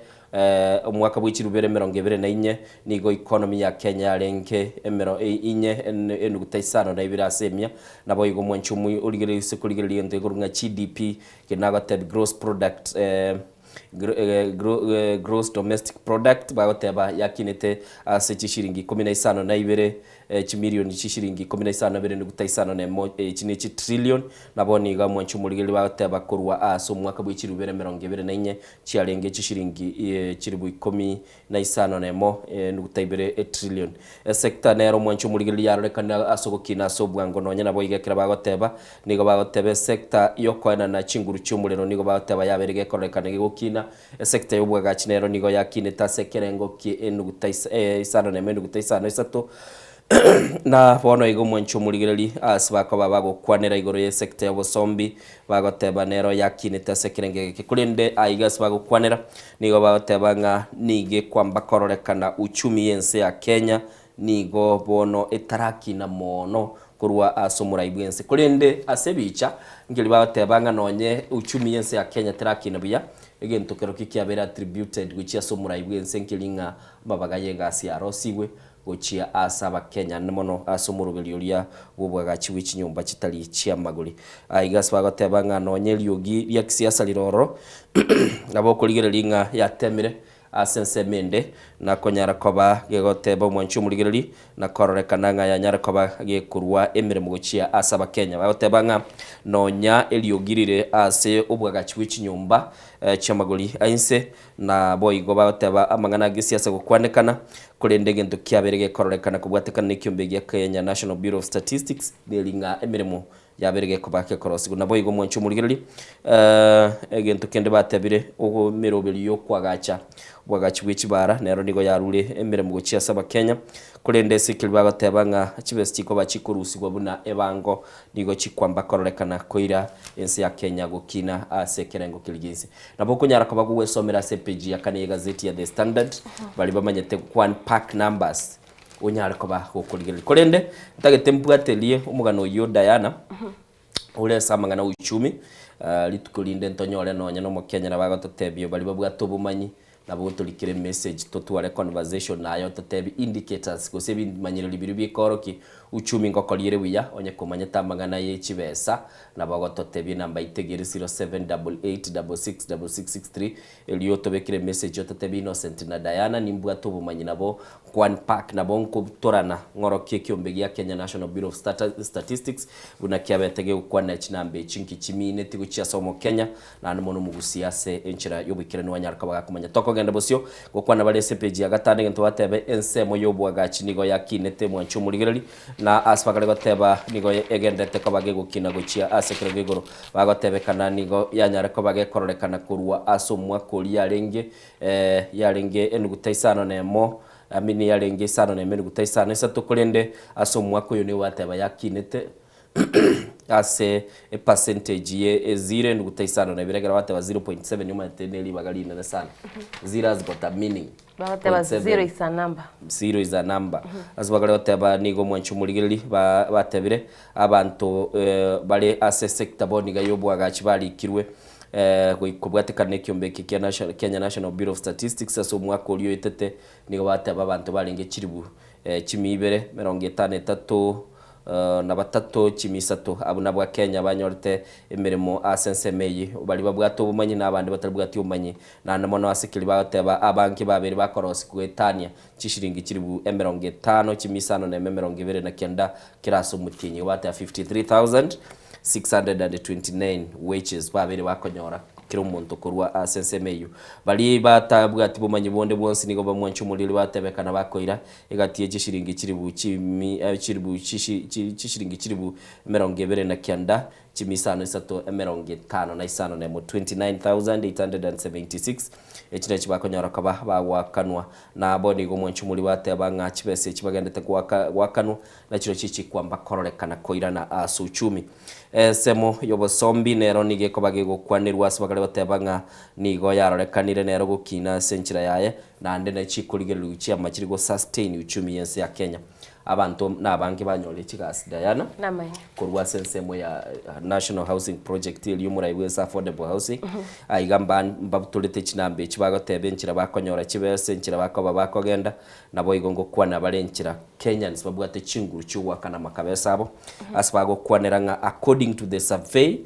omwaka bwe chirubere emerongo ebere na inye, nigo economy ya Kenya yarenge emero inye enuguta isano na ibere ase emia. Naboigo omwanchi omo origererie ase korigereria egento gekorwa ng'a GDP, ekio nagotebia gross product gross domestic product, bagoteba yakinete ase chishiringi ikomi na isano na ibere Chimilioni chishilingi ikomi na isano na ibere nuguta isano na emo, echi ne chitrillion, na bono iga mwanche omorigereria bagoteba korwa aase omwaka bwe chilifu ibere emerongo ebere na inye, chiarenge chishilingi chilifu ikomi na isano na emo nuguta ibere etrillion. Esecta nero omwanche omorigereria yarorekana ase ogokina ase obwango nonya nabo iga ekero bagoteba, nigo bagoteba esecta yokoenana chinguru chiomorero nigo bagoteba yabeire gekororekana gegokina, Esecta y'obwagachi nero nigo yakinete ase ekerengo kie enuguta isano nemo enuguta isano isato, na bono iga omwanchi omorigereri ase bakoba bagokwanera igoro y'esecta y'obosombi, bagoteba nero yakinete ase ekerengo egeke. Korende aiga ase bagokwanera, nigo bagoteba ng'a nigo ekwamba kororekana uchumi y'ense ya Kenya nigo bono etarakina mono korwa ase omorai bw'ense. Korende ase ebicha, nkeri bagoteba ng'a nonye uchumi y'ense ya Kenya terakina buya. Egento kerokio kiabeire attributed gochia ase omorai bw'ense nkeri ng'a amabaga y'egasi arosigwe gochia ase Abakenya naende mono ase omoroberio oria bw'obwagachi bwe chinyomba chitari chi'amagori. Aiga ase bagoteba ng'a nonya eriogi ria kisiasa rire ororo nabo okorigereria ng'a yatemire ase ensemo ende nakonyara koba gegoteba omwanchi omorigereria na kororekana ng'a yanyare koba gekorua emeremo gochia ase Abakenya. Bagoteba ng'a nonya eriogi rire ase obwagachi bwe chinyomba chi'amagori a inse, na boigo bagoteba amang'ana a gesiasa gokwanekana, korende egento kiabeire gekororekana kobwatekana nekiombe gia Kenya National Bureau of Statistics neri ng'a emeremo yabeire gekoba gekorosigwa. Naboigo mwanche omorigereria, egento kende batebire, emeroberi y'okoagacha obwagachi bwe chibara nero nigo yarure emeremo gochia ase Abakenya, korende ase ekeri bagoteba ng'a chibesa chikoba chikorusigwa buna ebango nigo chikwamba kororekana koira ense ya Kenya gokina ase ekerengo keria gi'ense. Nabo okonyara koba gogwesomera ase epeji ya kane y'egazeti ya The Standard, baria bamanyete kwan pack numbers onyare koba gokorigereria. Korende ntagete mbwaterie omogano oyio Diana, ore ase amang'ana a uchumi, rituko rinde ntonyore nonye na omokenya nabo agototebia baria babwate obomanyi, nabo otorikere emessage totware conversation naye ototebie indicators gose ebimanyereri biria bikoorokia uchumi ngokoria ere buya, onye komanyete amang'ana ye chibesa nabo ogototebia enamba itegere 0788666663 Erio otobekere emessage ototebi Innocent na Diana nimbwate obomanyi nabo nkwan park nabo nkobutorana ng'orokie ekiombe gia Kenya National Bureau of Statistics buna kiabete gegokwana chinamba echi nki chimineti gochia ase omokenya naende mono omogusia ase enchera yoboikeranu anyare koba gakomanya. Tokogenda bosio gokwana bare ase epage ya gatano egento batebe ensemo yoboagachi nigo yakinete mwanche omorigereri Na ase bakare goteba, Nigo egenderete koba gegokina gochia ase ekerogo igoro, bagotebekana nigo yanyare koba gekororekana korwa ase omwaka oria yarenge, eh, yarenge enuguta isano na emo, I mean yarenge isano na emo enuguta isano isato, korende ase omwaka oyo nigo bateba yakinete ase epercentage ye eziro enuguta isano na ibere, ekero bateba 0.7 omanyete ne ribaga rinene sana. Zero has got a meaning. Bagoteba zero is a number. Zero is a number. Ase bakare goteba nigo omwanchi omorigereria ba batebire abanto bare ase sector bono iga y'oboagachi barikirwe goika kobwatekana nekiombe eke kia national Kenya National Bureau of Statistics ase omwaka oria oetete nigo bateba abanto barenge chiribu chimia ibere emerongo etano etato na batato chimia isato. Abwo nabwo Kenya banyorete emeremo ase ensemo eyio. Baria babwate obomanyi na abande batarabwati obomanyi. Naende mono ase keria bagoteba, abange babere bakorosia goetania chishilingi chilifu emerongo etano, chimia isano nemo emerongo ebere na kianda kera ase omotienyi. Igo bateba 53,629 wages babere bakonyora kera omonto korwa ase ensemo eyio. Baria batabwati bomanyi bonde bwonsi nigo bamwancha omoriri batebekana bakoira egati ye chishilingi chilifu chimi chilifu chishi chishilingi chilifu emerongo ebere na kianda Chimia isano isato emerongo etano na isano nemo, 29,876, echi nachio bakonyora koba bagoakanwa. Na abwo nigo omwanchi omori bateba ng'a chibesa echi bagendete goaka goakanwa nachirochio chikwamba kororekana koirana ase uchumi. Ensemo y'obosombi nero nigo ekoba gegokwanerwa ase bakare goteba ng'a nigo yarorekanire nero gokina ase enchera yaye naende nechikorigererigwa chiama chiri go sustain uchumi y'ense ya Kenya. Abanto nabange banyorire chigasi Diana Namanya. korwa ase ensemo ya National Housing Project eria omorai bwense affordable housing aiga mba mbabutorete chinamba echi bagoteba enchera bakonyora chibesa enchera bakoba bakogenda naboigo ngokwana bare enchera Kenyans babwate chinguru chiogoakana amakabesa abo ase bagokwanera ng'a according to the survey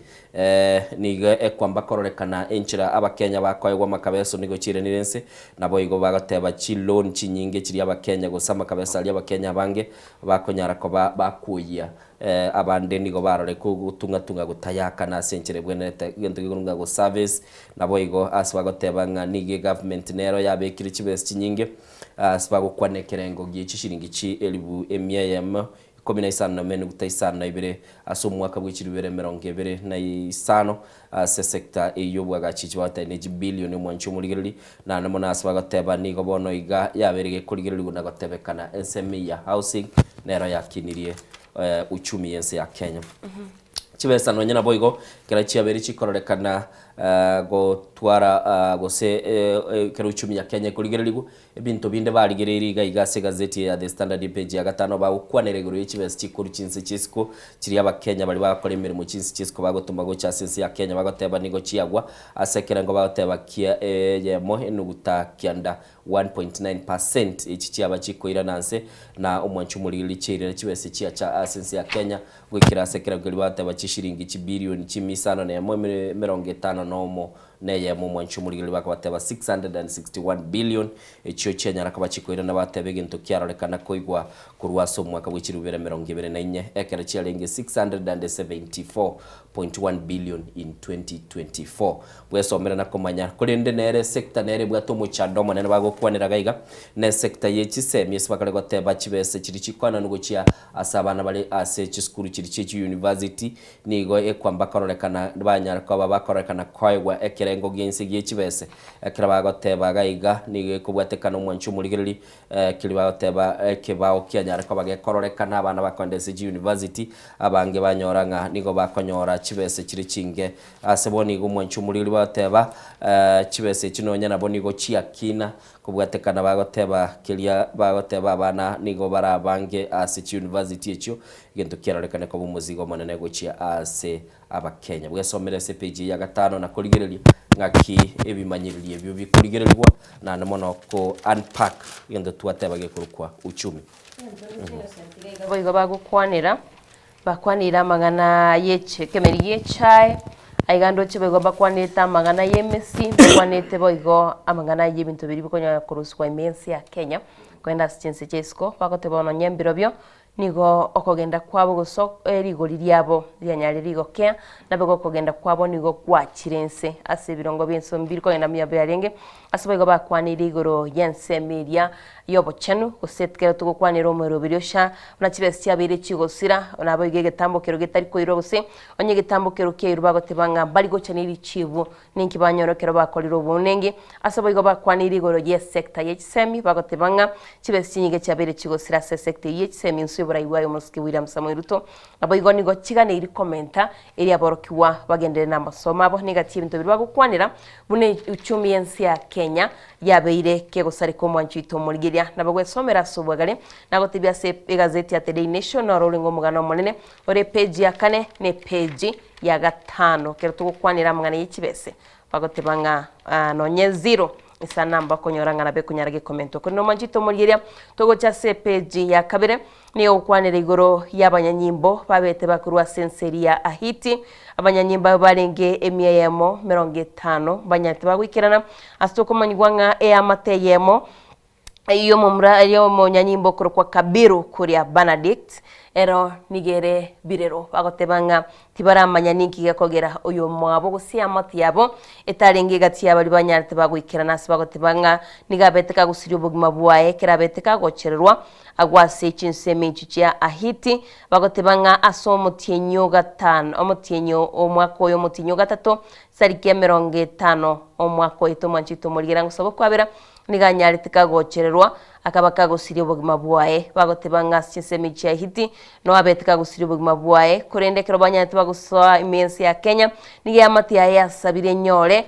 Nigo ekwamba kororekana enchera Abakenya bakoegwa amakabeso nigo chiiranire ense, naboigo bagoteba chiloan chinyinge chiria Abakenya gose amakabeso aria Abakenya abange bakonyara koba bakwoyia. Abande nigo barore gotung'atung'a gotayakana ase enchera ebwenerete egento gekorwa ng'a go service, naboigo ase bagoteba ng'a nigo egovernment nero yabekire chibesa chinyinge ase bagokwana ekerengo gie chishiringi chi elibu emia eyemo Ikomi na isano na emenuguta isano na ibere ase omwaka bwe chilifu ibere emerongo ebere na isano ase esecta eyio y'obwagachi chibagotebi ne chibilioni omwanchi omorigereri naende mono ase bagoteba nigo bono iga yabeire gekorigererigwa na gotebekana ensemo ya housing nero yakinirie uchumi y'ense ya Kenya. Chibesa nonye naboigo ekero chiabeire chikororekana. Gotwara gose ekero uchumi ya Kenya ekorigererigwa, ebinto binde barigereirie iga iga ase egazeti eye ya The Standard epage ya gatano bagokwanera igoro ye chibesa chikoru chinse chi'isiko chiria abakenya baria bagokora emeremo chinse chi'isiko bagotoma gocha ase ense ya Kenya bagoteba nigo chiagwa ase ekerengo bagoteba kia eyemo enuguta kianda 1.9 percent echi chiaba chikoirana nse na omwancho omorigereria chiairera chibesa chiacha ase ense ya Kenya Goikera ase ekerengo keria bateba chishilingi chibilioni chimia isano na emo emerongo etano na omo na eyemo omwanchi omorigereria bakabateba 661 billion echio chianyara koba chikoirana bateba egento kiarorekana koigwa korwa ase omwaka bwe chilifu bibere emerongo ebere na inye ekero chiarenge 674.1 billion in 2024. Bwesomera na komanya. Korende nere esecta nere ebwate omochando omonene bagokwanera gaiga na esecta ye chisemi ase bakare goteba chibesa chiria chikoenanwa gochia Ase abana bare ase chisukuru chiria chie chiyunivasiti, nigo ekwamba kororekana banyare koba bakororekana koegwa ekerengo gi'ense gie chibese. Ekero bagoteba iga iga, nigo ekobwatekana omwanchi omorigereria, keria bagoteba ekebao kianyare koba gekororekana abana bakoenda ase chiyunivasiti, abange banyora ng'a nigo bakonyora chibese chire chinge. Ase bono igo omwanchi omorigereria bagoteba chibese echi nonya nabo nigo chiakina Kobwatekana bagoteba keria bagoteba abana nigo barabange ase chiuniversity echio, egento kiarorekane koba omozigo omonene gochia ase abakenya. Bwesomere ase epage eye ya gatano na korigereria ng'aki ebimanyererio ebio bikorigererigwa naende mono ko unpack egento twateba gekorokwa uchumi. Boigo bagokwanera Bakwanire amang'ana ye ekemeri gi'echae, aiga ndoche boigo mbakwanete amang'ana y'emesi, mbakwanete boigo amang'ana y'ebinto biria bikonyara korusigwa ime y'ense ya Kenya, kogenda ase chinse chia isiko, bagoteba nonye mbirobio, nigo okogenda kwabo gose rigori riabo rianyarire rigokea, naboigo okogenda kwabo nigo gwachire inse ase ebirongo bi'ense mbiri kogenda mbuya biarenge, ase boigo bakwanire igoro y'ensemo eria y'obochenu, gose ekero togokwanera omoroberi osha, buna chibesa chiabeire chigosira, naboigo egetambo kero getari koirwa gose onye egetambo kero kiairwe bagoteba ng'a mbari gocha ne richibu, ninki banyora ekero bakorire obounengi. Ase boigo bakwanire igoro y'esecta ye chisemi, bagoteba ng'a chibesa chinyinge chiabeire chigosira ase esecta eyio ye chisemi inse y'oborai bwaye omosike William Samoei Ruto, naboigo nigo chiganeiri komenta erio aborokigwa bagenderere namasomo abo. Negati y'ebinto biria bagokwanera buna uchumi y'ense ya Kenya yabeire kegosareka omwancho oito omorigeria. Nabo gwesomera ase obwagare, nagotebia ase egazeti ya The Daily Nation noro orenge omogano omonene ore epeji ya kane na epeji ya gatano. Ekero togokwanera amang'ana ye chibese, bagoteba ng'a nonye zero ase namba okonyora ng'a nabo ekonyara gekomentwa. Korende omwancho oito omorigeria, togocha ase epeji ya kabere, Nigo ogokwanera igoro y'abanyanyimbo babete bakorwa ase ense eria ya Ahiti. Abanyanyimbo abwo barenge emia eyemo emerongo etano, mbanyarete bagoikerana ase okomanyigwa ng'a eamate eyemo y'omomura y'omonyanyimbo okorokwa Kabiru koria Benedict, ero nigo ere birero. Bagoteba ng'a Tibaramanya ninki gekogera oyomwabo gose eamate yabo etarenge egati ya baria banyarete bagoikerana ase bagoteba ng'a nigo abete kagosiria obogima bwaye ekero abete kagochererwa agwo ase chinsemo echio chia Ahiti, bagoteba ng'a ase omotienyi o gatano omotienyi omwaka oyo omotienyi o gatato chitariki emerongo etano omwaka oyo tomwanchete omorigera ngosaba okwabera Nigo anyarete kagochererwa, akaba kagosiria obogima bwaye. Bagoteba ng'a ase chinsemo echi chia Hiti noo abete kagosiria obogima bwaye, korende ekero banyarete bagosoa ime y'ense ya Kenya, nigo eamate yaye yasabire enyore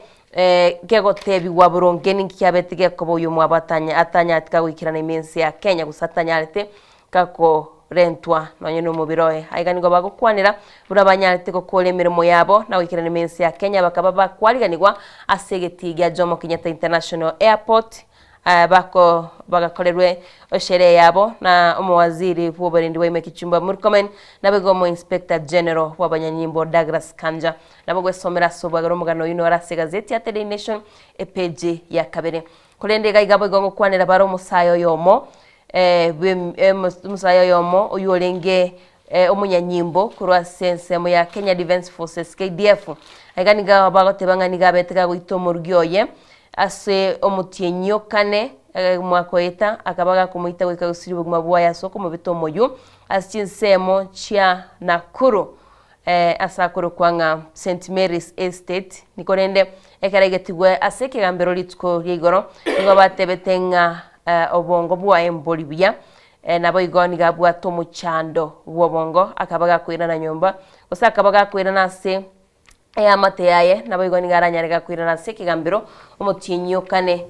kegotebigwa boronge ninki kiabete gekoba oyomwabo atanya atanyarete kagoikerana ime y'ense ya Kenya gose atanyarete gakorentwa nonye nomobere oye. Aiga nigo bagokwanera buna banyarete gokora emeremo yabo na goikerana ime y'ense ya Kenya bakaba bakwariganigwa ase egetii gia Jomo Kenyatta International Airport bako bagakorerwe esherehe yabo na omowaziri bw'oborendi bwa ime Kipchumba Murkomen naboigo omo Inspector General bw'abanyanyimbo Douglas Kanja. Nabo gwesomera ase obwagare omogano oyio nore ase egazeti ya The Daily Nation epeji ya kabere. Korende iga iga boigo ngokwanera bare omosae oyomo omosae oyomo oyio orenge omonyanyimbo korwa ase ensemo ya Kenya Defence Forces, KDF. Aiga nigo bagoteba ng'a nigo abete gagoita omorugi oye ase omotienyi o kane omwaka oeta, akaba gakomoita goika gosiria obogima bwaye ase okomobeta omoyio ase chinsemo chia Nakuru. Ase akorokwa ng'a St Mary's Estate, korende ekero aigetigwe ase ekegambero rituko ria igoro, nigo batebete ng'a obongo bwaye mbori buya, naboigo nigo abwate omochando bw'obongo, akaba gakoirana nyomba, gose akaba gakoirana ase. Eamate yaye naboigo nigo aranyare gakoirana ase ekegambero omotienyi o kane,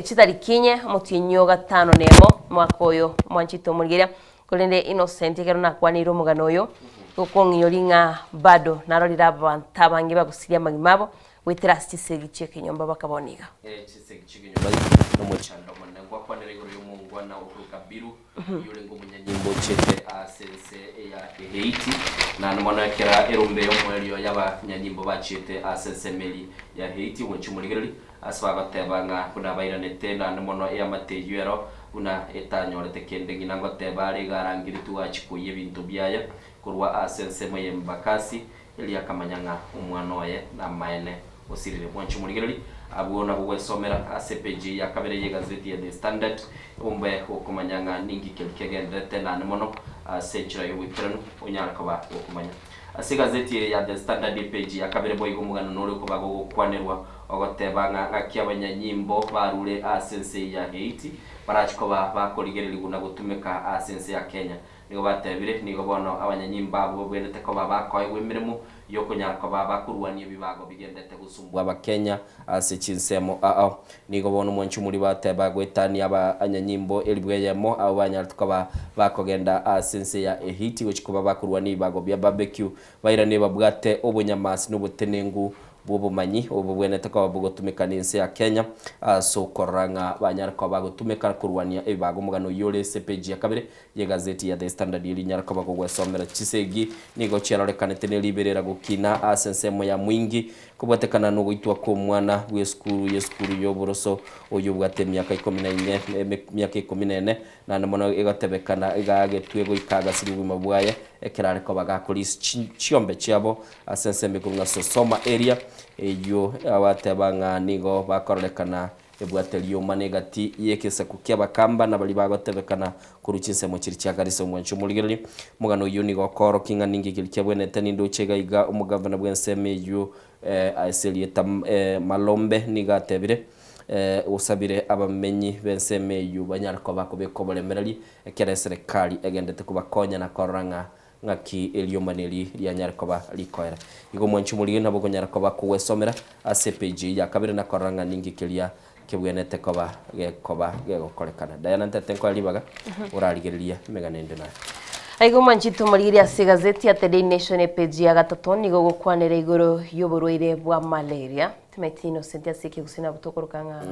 chitariki inye, omotienyi o gatano na emo, omwaka oyo mwanchete omorigereria. Korende Innocent ekero nakwaneire omogano oyo, gokong'inyori ng'a bado narorire abanto abange bagosiria amagima abo, goetera ase chisegi chi'ekenyomba bakabona iga. Chisegi chi'ekenyomba nomochando omonene. Ngwakwanera igoro y'omongwana okoruka Biru. Oyio orenge omonyanyimbo ochete ase ense ya Haiti, naende mono ekero erombe y'omoerio y'abanyanyimbo bachiete ase ense emeri ya Haiti, omochie omorigereria, ase bagoteba ng'a buna bairanete naende mono eamate eyio ero buna etanyorete kende. Ng'ina ngoteba are iga arangeretwe achie koyia ebinto biaye korwa ase ensemo y'Embakasi, Erio akamanya ng'a omwana oye namaene osirire. Mwanche omorigereria, abwo nabwo gwesomera ase epeji ya kabere y'egazeti ya The Standard, ombe gokomanya ng'a ninki keria kegendererete naende mono ase enchera y'oboikeranu onyare koba gokomanya. Ase egazeti eye ya The Standard epeji ya kabere boigo omogano nore okoba gogokwanerwa ogoteba ng'a ng'aki abanyanyimbo barure ase ense eye ya Haiti barachi koba bakorigererigwa na gotumeka ase ense ya Kenya. Nigo batebire, Nigo bono abanyanyimba abwo babwenerete koba bakoegwa emeremo y'okonyara koba bakorwania ebibago bigendete gosumbua Abakenya ase chinsemo ao. Nigo bono omwanchumuri bateba goetania abanyanyimbo elifu eyemo abwo banyarete koba bakogenda ase ense ya Ehiti gochia koba bakorwania ebibago bia barbecue bairane babwate obonyamasi na obotenengu bw'obomanyi obo bobwenerete koba bogotumeka n'ense ya Kenya ase okorora ng'a banyare koba bagotumeka korwania ebibago. Omogano oyio ore ase epeji ya kabere Y'egazeti ya The Standard rinyare koba gogwesomera chisegi nigo chiarorekanete ne riberera gokina ase ensemo ya Mwingi kobwatekana nogoitwa kw'omwana bw'esukuru y'esukuru y'oboroso oyio obwate emiaka ikomi na inye emiaka ikomi na ene naende mono egotebekana igagetwe goika agasiria obogima bwaye ekero are koba gakorisia chiombe chiabo ase ensemo ekorwa ng'a Sosoma area eyio abateba ng'a nigo bakororekana Ebwate rioma negati y'egesaku ki'Abakamba na baria bagotebekana korwa chinsemo chiria chia Garissa. Omwancho omorigereria omogano oyio nigo okoorokia ng'a ninki keria kiabwenerete nindoche iga iga omogavana bw'ensemo eyio ase erieta Malombe nigo atebire osabire abamenyi b'ensemo eyio banyare koba bakobeka oboremereri ekero eserekari egendete kobakonya na korora ng'a Ng'aki eriomana eri rianyare koba rikoera? Igo omwanchi omorige nabo okonyara koba kogwesomera ase epeji eyio ya kabere na korora ng'a ninki keria kebwenerete koba gekoba gegokorekana. Diana ntete nkoe ribaga orarigererie emegano ende naye. Aiga omwanchete omorigereria ase egazeti ya The Daily Nation epeji ya gatato nigo ogokwanera igoro y'oborwaire bwa malaria. Timaeti Innocent ase ekegusii nabo tokoroka ng'a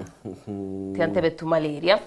tiga ntebe tu malaria.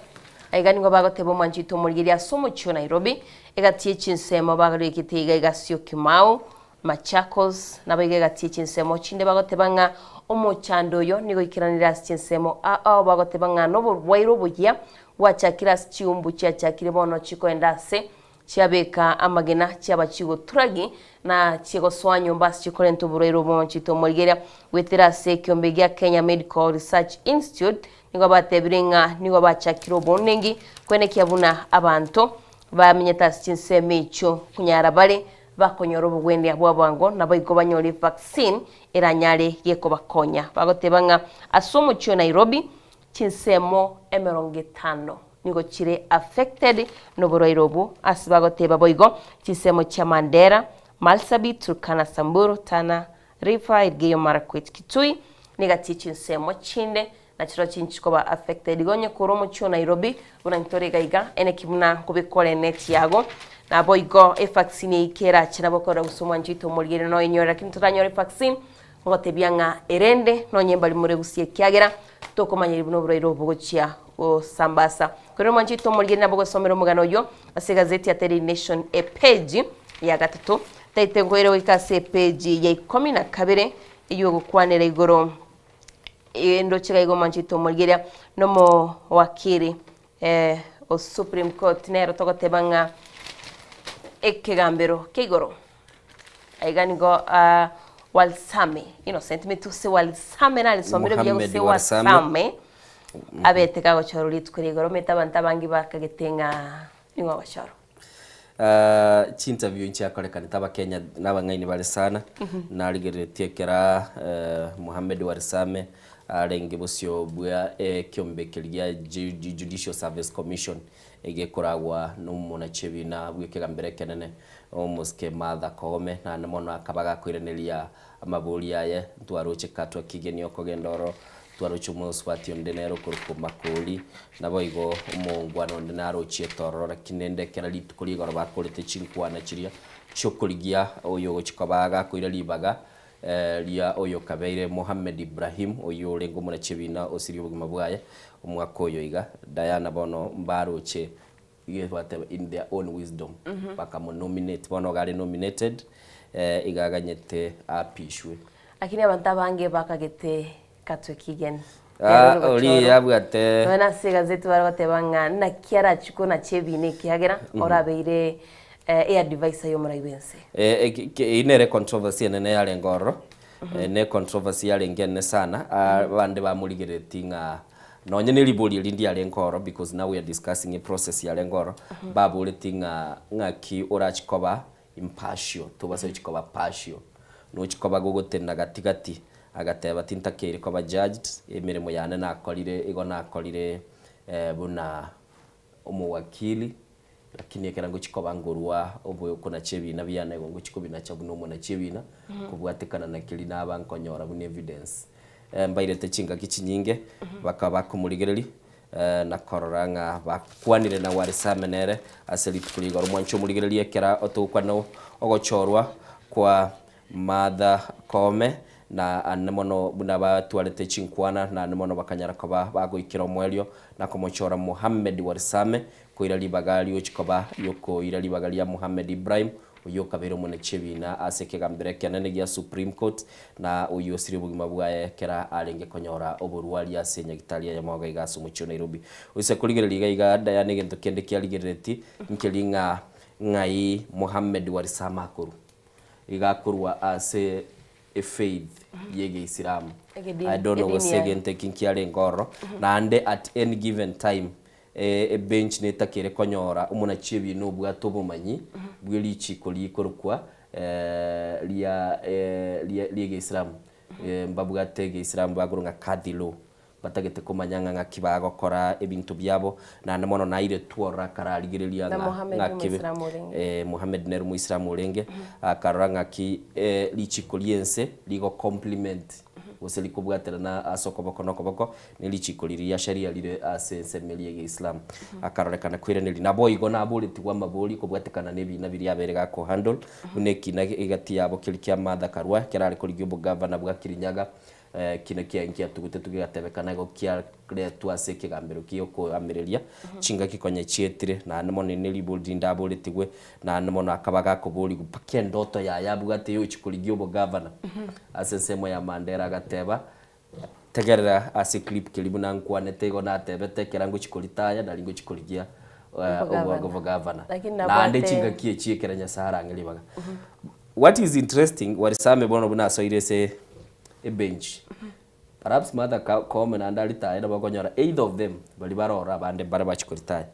Aiga nigo bagoteba omwanchete omorigereria ase omochie o Nairobi Egati ye chinsemo bagorekete iga iga Syokimau, Machakos, naboigo egati ye chinsemo chinde bagoteba ng'a omochando oyo nigo oikeranire ase chinsemo ao bagoteba ng'a noborwaire oboyia bwachakire ase chiumbu chiachakire bono chikoenda ase chiabeka amagena chiaba chigoturagi na chigosoa nyomba ase chikorenta oborwaire obo chitomorigeria goetera ase ekiombe gia Kenya Medical Research Institute nigo batebire ng'a nigo bachakire obounengi kwenekia buna abanto Bamenyete ase chinsemo echio konyara bare bakonyora obogwenia bwa bwango naboigo banyore evaccine eranyare gekobakonya. Bagoteba ng'a ase omochie o Nairobi chinsemo emerongo etano nigo chire affected noborwaire obwo ase bagoteba boigo chinsemo chia Mandera, Marsabit, Turkana, Samburu, Tana River, Elgeyo Marakwet, Kitui negati ye chinsemo chinde Nachireo chinchi koba affected. Igo onye kore omochie o Nairobi, buna intore iga iga, eneki buna nkobekore enet yago, naboigo evaccine eyio kerache nabo okorora gose omwanchi oito omorigereria noyenyore, lakini toranyore evaccine, ngogotebia ng'a erende nonye mbari more gusii ekiagera tokomanyeri buna oborwaire obo bogochia gosambasa. Korende omwanchi oito omorigereria nabo ogosomera omogano oyio ase egazeti ya Daily Nation epage ya gatato, taete nkoire goika ase epage ya ikomi na kabere eyio egokwanera igoro. Endoche iga igo mwanchete omorigereria nomowakiri o Supreme Court nero togoteba ng'a ekegambero kia igoro aiga nigo Walsame Innocent Mituse Walsame narisomire buya Mohammed gose Warsame. Warsame abete kagochorwa rituko ria igoro omanyete abanto abange bakagete ng'a nigo agochorwa. Chinterview nchiakorekanete abakenya nabang'aini bare sana, narigereretie ekera Mohammed Warsame. Arenge bosio bwa ekiombe keria gia Judicial Service Commission egekoragwa nomonachebina bw'ekegambero ekenene omosike Martha Koome, naende mono akaba gakoiraneria amabori aye. Ntwaroche Katwa Kigeni okogenda oro, twaroche omosubati onde nere okorokwa Makori, naboigo omongwana onde narochiete ororo, lakini rende ekero rituko rigoro bakorete chinkwana chiria chiokorigia oyogochia koba gakoira ribaga ria oyokabeire Mohammed Ibrahim, oyio orenge omonachebina osirie obogima bwaye omwaka oyo iga. Diana bono mbaroche iga bateba in their own wisdom bakamonominate, bono iga are nominated iga aganyete aapishwe. Lakini abanto abange bakagete Katwe Kigen. Ah, oria abwate. Nonya nase egazeti bare goteba ng'a naki arachie konacha ebiina ekiagera orabeire eadvisor y'omorai bw'ense. Eyio nere controversy enene yarenge ororo, ne controversy yarenge enene sana, abande bamorigereretie ng'a nonye ne ribori eri ndiarenge ororo because now we are discussing eprocess yarenge ororo, baboretie ng'a ng'aki orachie koba impartial, tobasa gochia koba partial, nochia koba gogotenena gati gati, agateba tintakeire koba judged, emeremo yane nakorire igo nakorire buna omowakili, Lakini ekero ngochia koba ngorua okonacha ebiina biane, igo ngochia kobinacha buna omonachi ebiina, kobwatekana na keria naba nkonyora buna evidence. Mbairete chingaki chinyinge, bakaba bakomorigereria, na korora ng'a bakwanire na Warisame nere ase rituko ria igoro. Mwanche omorigererie ekero otogokwana ogochorwa kwa Martha Koome, na ande mono buna batwarete chinkwana, na ande mono bakanyara koba bagoikera omoerio na komochora Mohammed Warsame koira ribaga riochi koba riokoira ribaga ria Mohammed Ibrahim, oyio okabeire omonechi ebiina ase ekegambero ekenene gia Supreme Court, na oyio osirie obogima bwaye ekero arenge konyora oborwari ase nyagitari eyemo iga iga ase omochie o Nairobi. Oise korigereria iga iga Diana egento kende kiarigerereti nkeri ng'a ng'ai Mohammed Warsame akorwa. Iga akorwa ase efaith y'egeisilamu. Egedini- I don't know edini gose yaye. egento eki nkiarenge ororo. Naende at any given time, ebench netakere konyora omonachi ebiina obwate obomanyi bwe richiko rikorokwa ria ria ri'egeisilamu. Mbabwate egeisilamu bakorwa ng'a kadhi law. Batagete komanya ng'a ng'aki bagokora ebinto biabo, naende mono nairetwe ororo akararigereria Na ng'a Mohammed ng'aki be Omoislamu orenge. eh, Mohammed nere Omoislamu orenge, akarora ng'aki richiko ri'ense rigo complement gose rikobwaterana ase okoboko na okoboko ne richiko riria ria Sharia rire ase ensemo eria y'Egeisilamu. Akarorekana koiraneria. Naboigo naboretigwe amabori kobwatekana na ebina biria abere gakohandle, buna ekina egati yabo keria kia Martha Karua ekero are korigia obogavana bwa Kirinyaga, Ekina kiaye nkiatugutetwe kegatebekana igo kiaretwa ase ekegambero gi'okoamereria chingaki konya chietire, naende mono eri neribori rinde aboretigwe, naende mono akaba gakoborigwa mpaka endoto yaye abwate yochia korigia obogavana ase ensemo ya Mandera agateba, tegerera ase eclip keria buna nkwanete igo natebete ekero ngochia koritaya nari ngochia korigia Obogavana. obogavana. Lakini Naende nabwate chingaki echi ekero Nyasaye arang'e ribaga. What is interesting, Warisame bono buna asoire ase ebench. Perhaps Martha Koome naende aritaye nabo okonyora either of them baria bare ororo abande mbare bachia koritaya.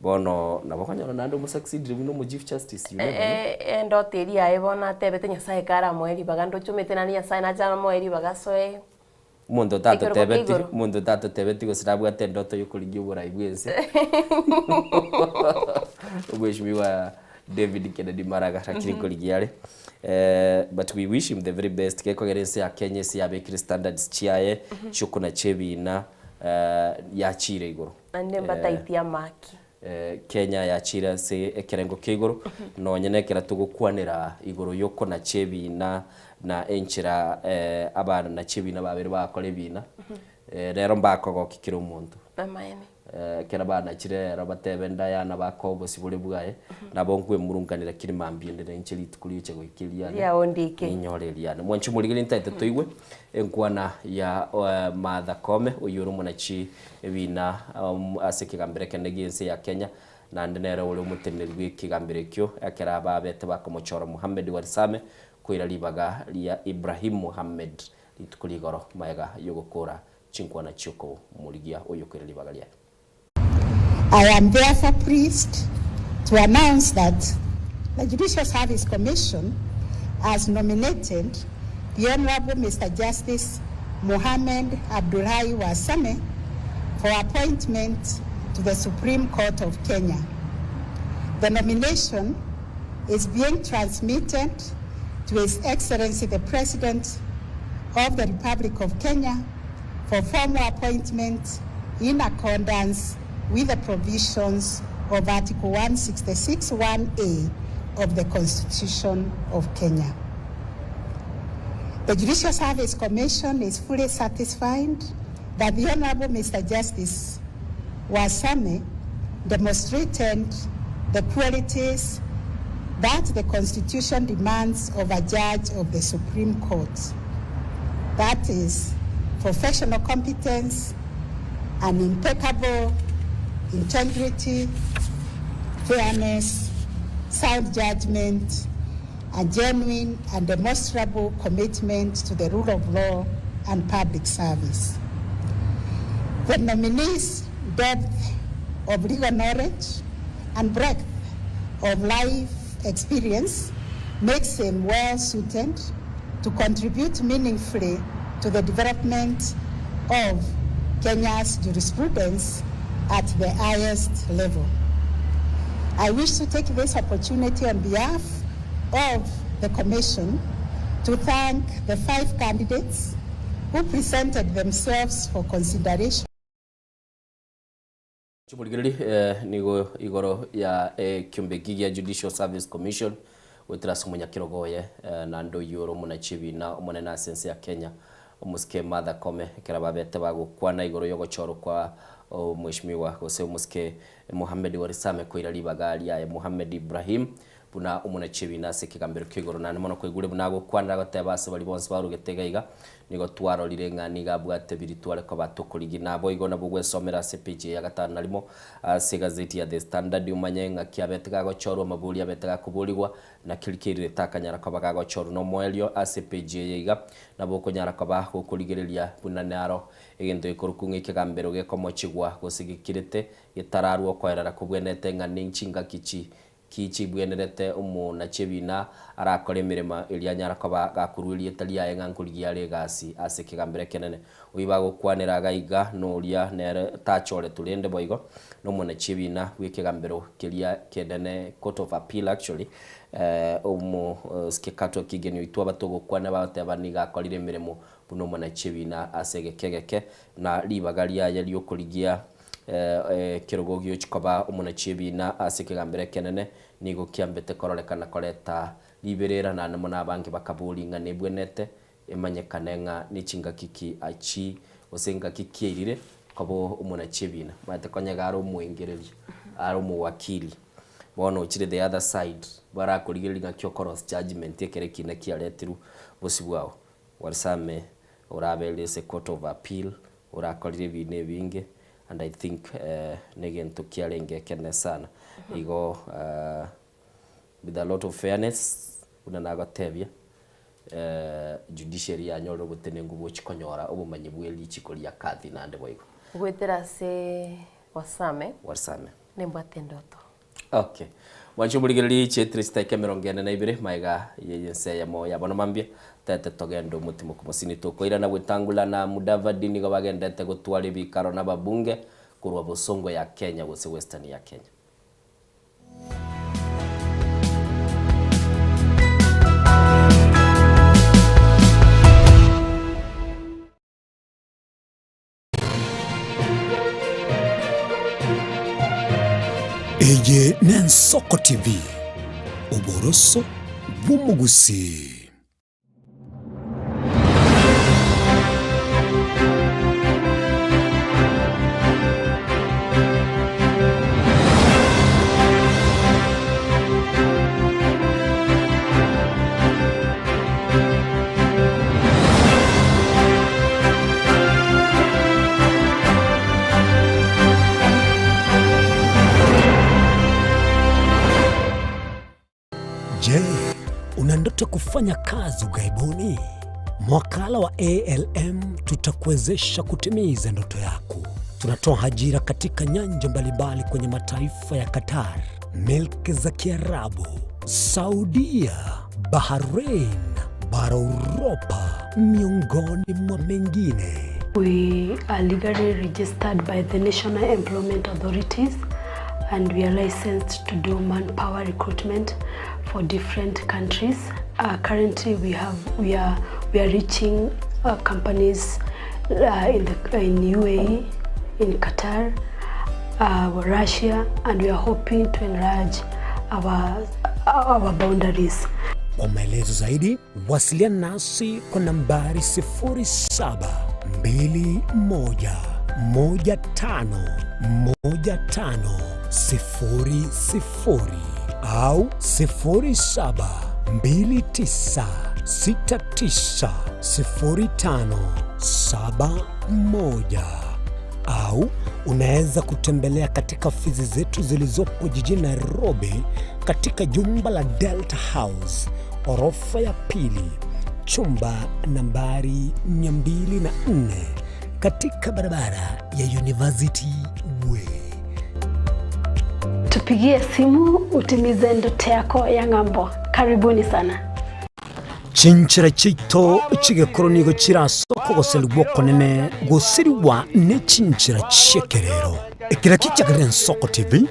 Bono nabo okonyora naende omosucceedire buna omo chief justice you never know. Endoto eria yaye bono atebete Nyasaye karamoe ribaga ndochomete naende Nyasaye nache amoe ribaga asoe Omonto ekerogo kia otatotebeti igoro. omonto otatotebeti gose nabwate endoto yokorigia oborai bwense Omweshimiwa David Kennedy Maraga lakini nkorigia are but we wish him the very best gekogera ense ya Kenya ase yabekire standards chiaye chiokonacha ebiina yachiire igoro. Naende mbataitie amaki. Kenya yachiire ase ekerengo kia igoro nonye nekero togokwanera igoro yokonacha ebiina na enchera abanachi ebiina babere bagakora ebiina rero mbakogokia kera omonto. Amaene. Ekero banachire rero batebe Diana bakoe obosibore bwaye, nabo nkwemurunkanera kiri mambia inde nainche rituko rigocha goika eriane, Riaondike. ninyore eriane. Mwanche omorigereria ntaete toigwe enkwana ya Martha Koome, oyio ore omonachi ebina ase ekegambero ekenene gi'ense ya Kenya, naende nere ore omoteneneri bw'ekegambero ekio, ekero ababete bakomochora Mohammed Warsame koira ribaga ria Ibrahim Mohammed rituko rigoro magega yogokora Chinkwana chi'okomorigia oyokoira ribaga riaye. I am therefore pleased to announce that the Judicial Service Commission has nominated the Honourable Mr. Justice Mohamed Abdullahi Warsame for appointment to the Supreme Court of Kenya. The nomination is being transmitted to His Excellency the President of the Republic of Kenya for formal appointment in accordance with the provisions of Article 166 1A of the Constitution of Kenya. The Judicial Service Commission is fully satisfied that the Honorable Mr. Justice Wasame demonstrated the qualities that the Constitution demands of a judge of the Supreme Court. That is professional competence, an impeccable integrity, fairness, sound judgment, a genuine and demonstrable commitment to the rule of law and public service. The nominee's depth of legal knowledge and breadth of life experience makes him well suited to contribute meaningfully to the development of Kenya's jurisprudence at the highest level. I wish to take this opportunity on behalf of the Commission to thank the five candidates who presented themselves for consideration. Chimorigererie eh, nigo igoro ya ekiombe eki gia Judicial Service Commission goetera ase omonyakerogo oye eh, naende oyio ore omonachi ebina omonene ase ense ya Kenya omosike Martha Koome ekero babete bagokwana igoro yogochorwa kwa omweshimiwa gose omosike Mohamed Warisame koira ribaga riaye Mohamed Ibrahim Buna omonachi ebina ase ekegambero kia igoro, naende mono kwaigure buna agokwanera agoteba ase baria bonsi barugete iga iga, nigo twarorire ng'a nigo abwate biria tware koba tokorigia. Naboigo nabwo gwesomera ase epeji eye ya gatano na rimo ase egazeti ya The Standard omanye ng'aki abete gagochorwa, amabori abete gakoborigwa, na keria kerire takanyara koba gagochorwa nomoerio ase epeji eye iga. Nabo okonyara koba gokorigereria buna naro egento gekorokwa ng'a ekegambero gekomochigwa gose gekirete getararwa okoerera kobwenerete ng'a ninchingaki chi Ki chibwenerete omonachi ebiina arakore emeremo eria anyara koba gakorua erieta riaye ng'a nkorigia are egasi ase ekegambero ekenene? Oyio bagokwanera iga iga noria nere tachoretwe rende boigo nomonachi ebiina bw'ekegambero keria kenene, court of appeal actually, omosike Katwa Kigen oitwe aba togokwana bagoteba nigo akorire emeremo buna omonachi ebiina ase egeka egeke na ribaga riaye riokorigia Ekerogo giochia koba omonachi ebiina ase ekegambero ekenene nigo kiambete kororekana koreta riberera, naende mono abange bakaboria ng'a nebwenerete emanyekane ng'a nechingaki ki achi gose engaki ki airire koba omonachi ebiina. Omanyete konya are omoengereria, are omowakili, bono ochire the other side barakorigereria ng'aki okorosia judgement ekero ekina kiaretirwe bosio bwao. Warisame oraberire ase court of appeal Orakorire ebiina ebinge and I think negento kiarenge ekenene sana. Igo with a lot of fairness buna nagotebia, judiciary yanyorire obotenenku bwochia konyora obomanyi bwe richiko ria kadhi naende boigo. Goetera ase Wasame. Wasame. Nimbwate endoto. Okay. Mwanche omorigereria chietire chidakika emerongo ene na ibere magega ye ense eyemo ya bono mambia tete togende omotimoku mosini tokoirana Wetangula na Mudavadi nigo bagendete gotwara ebikaro na ababunge korwa bosongo ya Kenya gose Western ya Kenya. Eye n'Ensoko TV, oboroso bw'omogusii. Je, una ndoto kufanya kazi ughaibuni? Mwakala wa ALM tutakuwezesha kutimiza ndoto yako. Tunatoa ajira katika nyanja mbalimbali kwenye mataifa ya Qatar, milki za Kiarabu, Saudia, Bahrain, bara Uropa. miongoni mwa mengine. We are legally registered by the National Employment Authorities and we are licensed to do manpower recruitment for different countries. Uh, currently we have we are we are reaching uh, companies uh, in the in UAE, in Qatar, uh, Russia and we are hoping to enlarge our our boundaries. Kwa maelezo zaidi wasiliana nasi kwa nambari 0721151500 au 0729690571 au unaweza kutembelea katika ofisi zetu zilizopo jijini Nairobi katika jumba la Delta House orofa ya pili chumba nambari 204 katika barabara ya University Way. Tupigie simu utimize ndoto yako ya ng'ambo. Karibuni sana. Chinchera chiaito chigekoro nigo chire ase okogoserigwa okonene gosirigwa ne chinchera chi'ekerero. Ekero kichagerire Ensoko TV,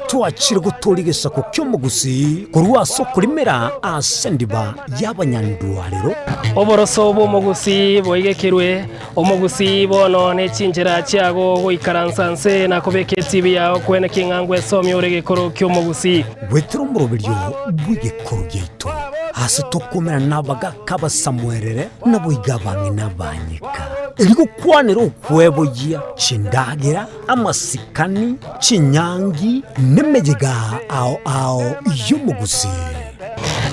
twachire gotooria egesaku ki'omogusii korwa ase okorimera ase endiba y'abanyandwarero. Oboroso bw'omogusii boigekirwe, omogusii bono ne chinchera chiago goikaransa nse na kobeka etibi yao kwene king'a ngwesomia ore egekoro ki'omogusii. Goetera omoroberio bw'egekoro giaito, ase tokomerana nabagaaka abasamuerere, naboigo abang'ina abanyeka, erio gokwanera okweboyia chindagera, amasikani, chinyangi, nemeyega ao ao y'omogusii.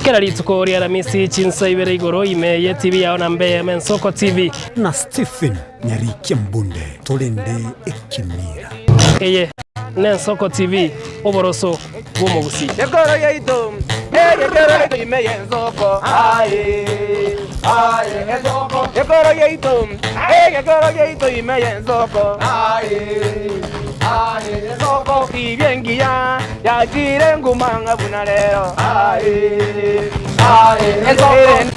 Kera rituko ri'Aramisi chinsa ibere igoro ime y'etibi yao na mbe Mensoko TV. Na Stephen Nyarikia Mbunde torende ekemira. Eye n'Ensoko TV, oboroso bw'omogusii. Gekoro yaito, egekoro yaito ime y'ensoko, aye, aye, ensoko. Gekoro yaito, egekoro yaito ime y'ensoko, aye, aye, ensoko. Tibia engiya yachire nguma ng'a buna rero, aye, aye, ensoko.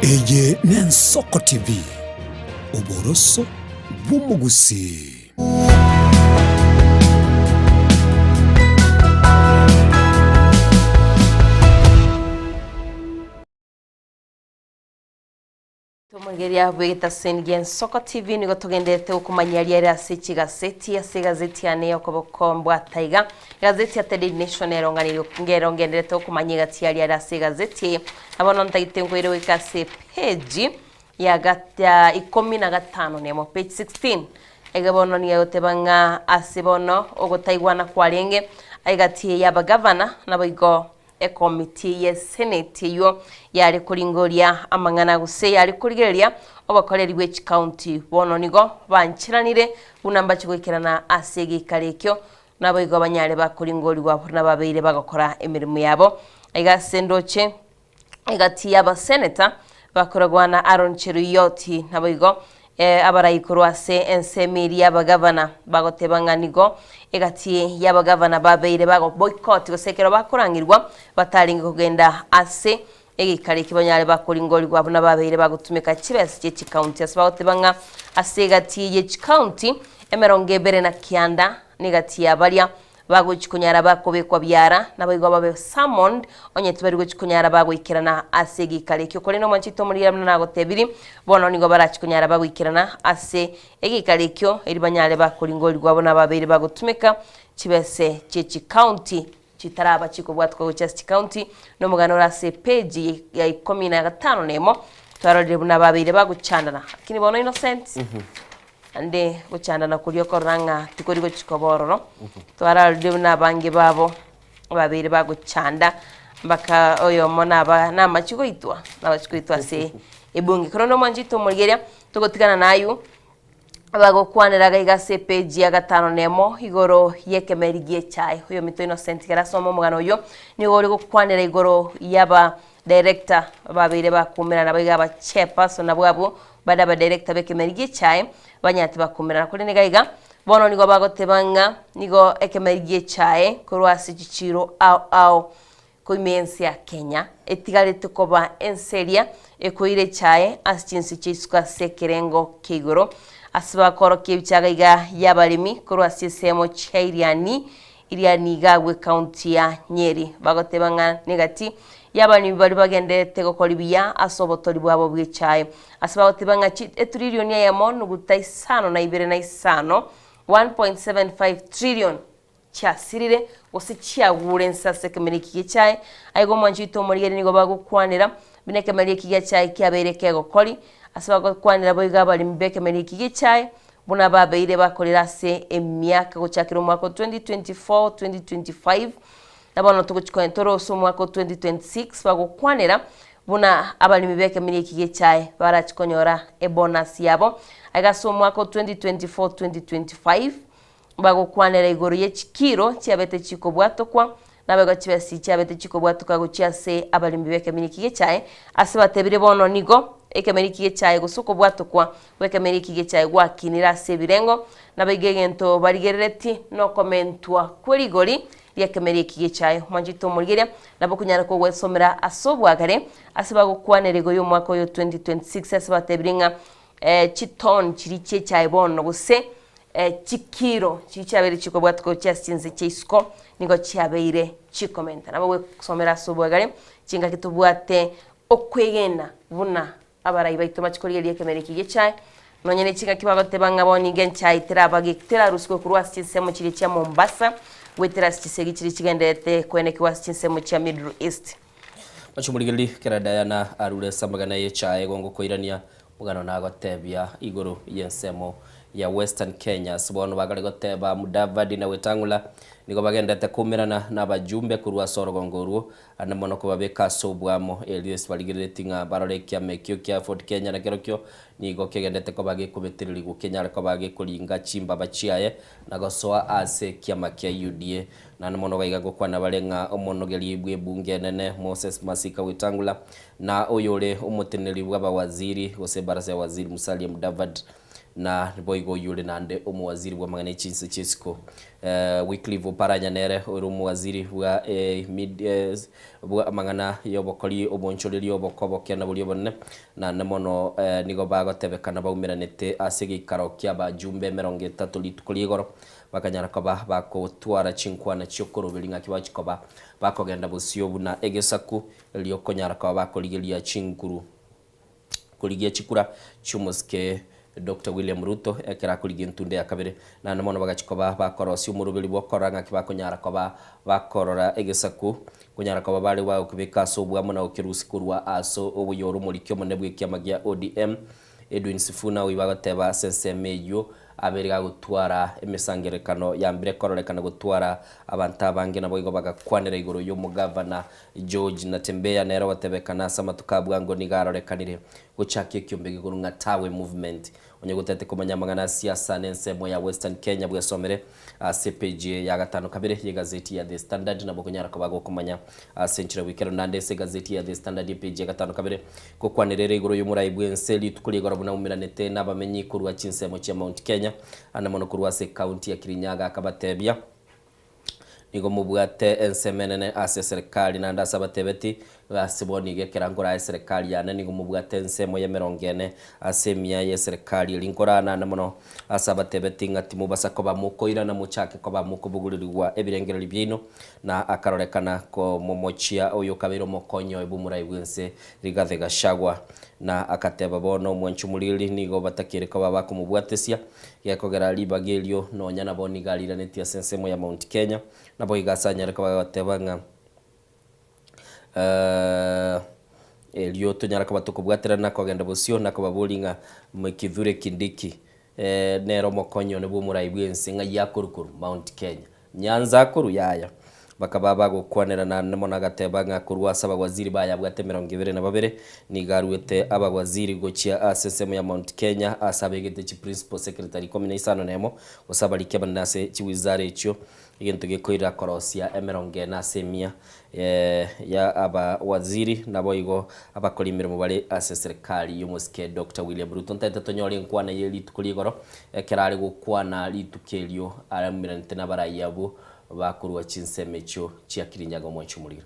Eye n'Ensoko TV, oboroso bw'omogusii. Tomoigeria bw'egetaseni gia Ensoko TV nigo togenderete gokomanyia riaria ase chigaseti ase egazeti yane y'okoboko mbwata iga egazeti ya The Daily Nation eronganirie ngerongenderete gokomanyia egati ya riaria ase egazeti eye na bono ntagete nkoire goika ase epeji ya gata ikomi na gatano nemo page 16 Iga bono nigo egoteba ng'a ase bono ogotaigwana kwarenge egati y'abagavana naboigo ekomiti ye seneti eywo yare koringoria amang'ana gose yare korigereria obokoreri bwe chikaunti bono nigo bancheranire buna mbache goikerana ase egeikaro ekio naboigo banyare bakoringorigwa buna babeire bagokora emeremo yabo. Iga ase ndoche egati y'abaseneta bakoragwa na Aaron Cheruiyot naboigo abarai korwa ase ensemo eria y'abagavana bagoteba ng'a nigo egati y'abagavana babeire bago boycott gose ekero bakorang'erigwa batarenge kogenda ase egeikaro eki banyare bakoringorigwa buna babeire bagotumeka chibesa chie chikaunti ase bagoteba ng'a ase egati ye chikaunti emerongo ebere na kianda negati ya baria Bagochia konyara bakobekwa biara, naboigo babe summoned, onye tibari gochia konyara bagoikerana ase egeikaro ekio. Korende omwanchi oito omoriri buna nagotebiri, bono nigo barachie konyara bagoikerana ase egeikaro ekio, erio banyare bakoringorigwa abwo nababeire bagotumeka chibese chie chicounty chitaraba chikobwatwa gochia ase chicounty, na omogano ore ase epage ya ikomi na gatano na emo, twarorire buna babeire bagochandana. Lakini bono Innocent, Naende gochandana koria okorora ng'a tikori gochia koba ororo, twararorire buna abange babo babeire bagochanda mpaka oyomo naba namachia goitwa, nabachia goitwa ase ebunge. Korende omwancho oito omorigereria, togotigana na aywo, bagokwanera iga iga ase epage ya gatano na emo igoro y'ekemeri gie echae. Oyominto Innocent ekero asoma omogano oywo, nigo ore gokwanera igoro yaba director babeire bakumerana baiga aba chairperson nabwo abwo Baria abadirector b'ekemeri gi'echae banyarete bakomerana. Korende iga iga, bono nigo bagoteba ng'a nigo ekemeri gi'echae korwa ase chichiiro ao ao. Koima ense ya Kenya etigarete koba ense eria ekoira echae ase chinse chia isiko ase ekerengo kia igoro, ase bakorokia ebichaga iga y'abaremi korwa ase chinsemo chia Iriani, Iriani iga agwo ecounty ya Nyeri. Bagoteba ng'a negati y'abaremi baria bagendererete gokora buya ase obotori bwabo bw'echae. Ase bagoteba ng'a chi etrilioni eyemo nuguta isano na ibere na isano, 1.75 trillion, chiasirire, gose chiagure inse ase ekemeri eki gi'echae. Aiga omwanchi oito omorigeri nigo bagokwanera buna ekemeri eki gi'echae kiabeire kegokori, ase bagokwanera boigo abaremi b'ekemeri eki gi'echae, buna babeire bakorera ase emiaka gochakera omwaka o 2024, 2025, na bono togochi konya tore ase omwaka o 2026, bagokwanera buna abaremi b'ekemeri eki gi'echae barachi konyora ebonus yabo. Aiga ase omwaka o 2024, 2025, Bagokwanera igoro ye chikiiro chiabete chikobwatokwa, naboigo chibesa chiabete chikobwatoka gochia ase abaremi b'ekemeri eki gi'echae, ase batebire bono nigo ekemeri eki gi'echae gose okobwatokwa gw'ekemeri eki gi'echae gwakinire ase ebirengo, naboigo egento barigereretie nokomentwa kwe rigori ri'ekemeri eki gi'echae. Omwanchete omorigereria, nabo okonyara kogwesomera ase obwagare ase bagokwanera igoro y'omwaka oyo 2026 ase batebire ng'a chiton chiria chi'echae bono gose Chikiro chiria chiabeire chikobwatwa gochia ase chinse chia isiko nigo chiabeire chikomenta. Nabo gwesomera ase obwegare chingaki tobwate okwegena buna abarai baito bache korigereria ekemeri eke gi'echae, nonye ne chingaki bagoteba ng'a bono nigo enchae teraba ge terarusigwe korwa ase chinsemo chiria chia Mombasa goetera ase chisegi chiria chigendererete koenekigwa ase chinsemo chia Middle East. Mochimorigererie kera Diana arure ase amagena y'echae gongo koirania Omogano nagotebia igoro y'ensemo ya Western Kenya. Ase bono bagare goteba Mudavadi na Wetang'ula nigo bagenderete koumerana nabajumbe korwa ase orogongo orwo, ande mono kobabeka ase oboamo erio ase barigereretie ng'a barore ekiama ekio kia Ford Kenya nakerokio nigo kegenderete koba gekobetererigwa kenyare koba gekoringa chimbaba chiaye na gosoa ase ekiama kia UDA. Naende mono gaiga ngokwana bare ng'a omonogeri bw'ebunge enene Moses Masika Wetang'ula Na oyore omoteneneri bw'abawaziri, gose ebarasa ya waziri Musalia Mudavadi, na boigo oyore naende omowaziri bw'amang'ana e chinse chi'isiko Wycliffe Oparanya nere ore omowaziri bwa bwa amang'ana y'obokori obonchoreria oboko oboke na boria obonene, naende mono nigo bagotebekana baumeranete ase egeikaro ki'abajumbe emerongo etato rituko ri'igoro, bakanyara koba bagotwara chinkwana chi'okoroberia ng'aki bagochia koba bakogenda bosio buna egesaku. Erio konyara koba bakorigeria chinguru korigia chikura chi'omosike Doctor William Ruto ekero akorigia entunda ya kabere. Naende mono bagachia koba bakorosia omoroberi bw'okorora ng'aki bakonyara koba bakorora egesaku konyara koba bare bagokebeka ase obwamo na gokerusia korwa ase oboyoro omoriki omonene bw'ekiama gia ODM Edwin Sifuna oyio bagoteba ase ensemo eyio abeire gagotwara emesangererekano yambire kororekana gotwara abanto abange naboigo bagakwanera igoro y'omogavana George Natembeya nere ogotebekana ase amatuko a bwango nigo arorekanire gochakia ekiombe gekorwa ng'a Tawe Movement. Onye gotete komanya amang'ana a siasa na ensemo ya Western Kenya bwesomere ase epage ya gatano kabere y'egazeti ya The Standard nabo okonyara koba gokomanya ase enchera bw'ekero naende ase egazeti ya The Standard epage ya gatano kabere gokwanera ere igoro y'omorai bw'ense rituko ri'igoro buna aumeranete nabamenyi korwa chinsemo chia Mount Kenya ande mono korwa ase ecounty ya Kirinyaga akabatebia Nigo mobwate ensemo enene ase eserekari, naende ase abatebeti, ase bono iga ekero nkoraa eserekari yane nigo mobwate ensemo y'emerongo ene ase emia y'eserekari eria nkoraa, naende mono ase abatebeti ng'a timobasa koba mokoirana mochake koba mokobogorerigwa ebirengererio biaino, na akarorekana komomochia oyo okabeire omokonyi oye bw'omorai bw'ense Rigathi Gachagua. Na akateba bono omwanchi omoriri nigo batakeire koba bakomobwatesia, Gekogera ribaga erio nonya nabo nigo ariranetie ase ensemo ya Mount Kenya, naboigo ase anyare koba agoteba ng'a erio tonyare koba tokobwaterana kogenda bosio na kobaboria ng'a Kithure Kindiki nere omokonyi one bw'omorai bw'ense ng'ai akorwa korwa Mount Kenya. Nyanza akorwa yaya. Bakaba bagokwanera naende mono agateba ng'a korwa ase abawaziri baye abwate emerongo ebere na babere, nigo aruete abawaziri gochia ase ensemo ya Mount Kenya ase abegete chiprincipal secretary ikomi na isano na emo, gose abariki abanene ase chiwizara echio, egento gekoirera korosia emerongo ene ase emia ya abawaziri naboigo abakori emeremo bare ase eserekari y'omosike Doctor William Ruto. Ntaete tonyore enkwana ye rituko ri'igoro ekero are gokwana rituko erio araumeranete nabarai abwo bakorua chinsemo echio chia Kirinyaga omwanchi omoriro.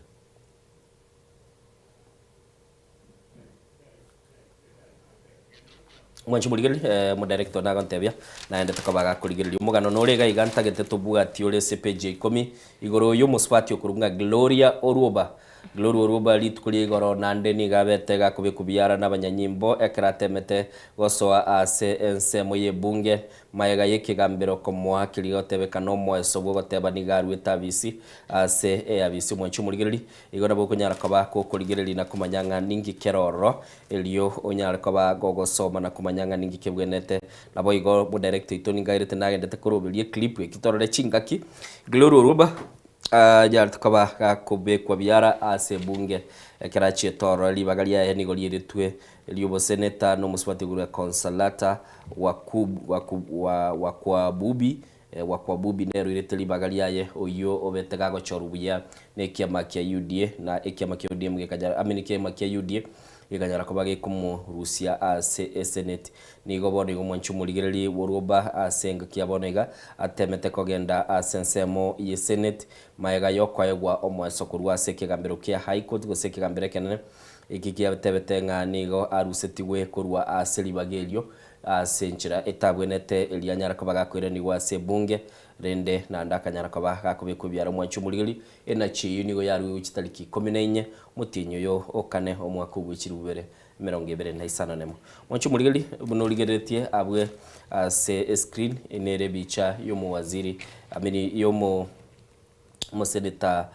Mwanche morigererie, eh, omodirector one agontebia, naende tokoba gakorigereria omogano nore iga iga ntagete tobwatie ore ase epage ya ikomi, igoro y'omosubati okorokwa ng'a Gloria Orwoba. Gloria Orwoba rituko ria igoro naende nigo abete gakobekwa biara nabanyanyimbo ekero atemete gosoa ase ensemo y'ebunge Magega y'ekegambero komoa keria gotebekana omoeso bw'ogoteba nigo aruete abisi ase eabisi omwanchi omorigereria, igo nabo okonyara koba gokorigereria na komanya ng'a ninki kere ororo, erio onyare koba gogosoma na komanya ng'a ninki kebwenerete. Naboigo omodirector oito nigo airete nagendete koroberia eclip eki torore chingaki Gloria Oruba anyarete koba gakobekwa biara ase ebunge ekero achiete ororo ribaga riaye nigo rieretwe Ri'oboseneta nomosubati igoro ya Consolata Wakwabubi, Wakwabubi nere oirete ribaga riaye, oyio obete gagochorwa buya nekiama kia UDA, na ekiama kia ODM gekanyara, I mean ekiama kia UDA gekanyara koba gekomorusia ase eseneti. Nigo bono igo omwanchi omorigereria bw'Orwoba ase engaki ya bono iga atemete kogenda ase ensemo y'eseneti magega yokoegwa omoeso korwa ase ekegambero kia High Court gose ekegambero ekenene Eki kiatebete ng'a nigo arusetigwe korwa ase ribaga erio ase enchera etabwenete, erio anyare koba gakoiranigwa ase ebunge, rende naende akanyara koba gakobekwa ebiara omwancho omorigeri. Enachi eyio nigo yaruegwe chitariki ikomi na inye, omotienyi oyo o kane, omwaka obwe chilifu bibere emerongo ebere na isano nemo. Omwancho omorigeri, buna origereretie abwe ase escreen, nere ebicha y'omowaziri, I mean y'omo. Omoseneta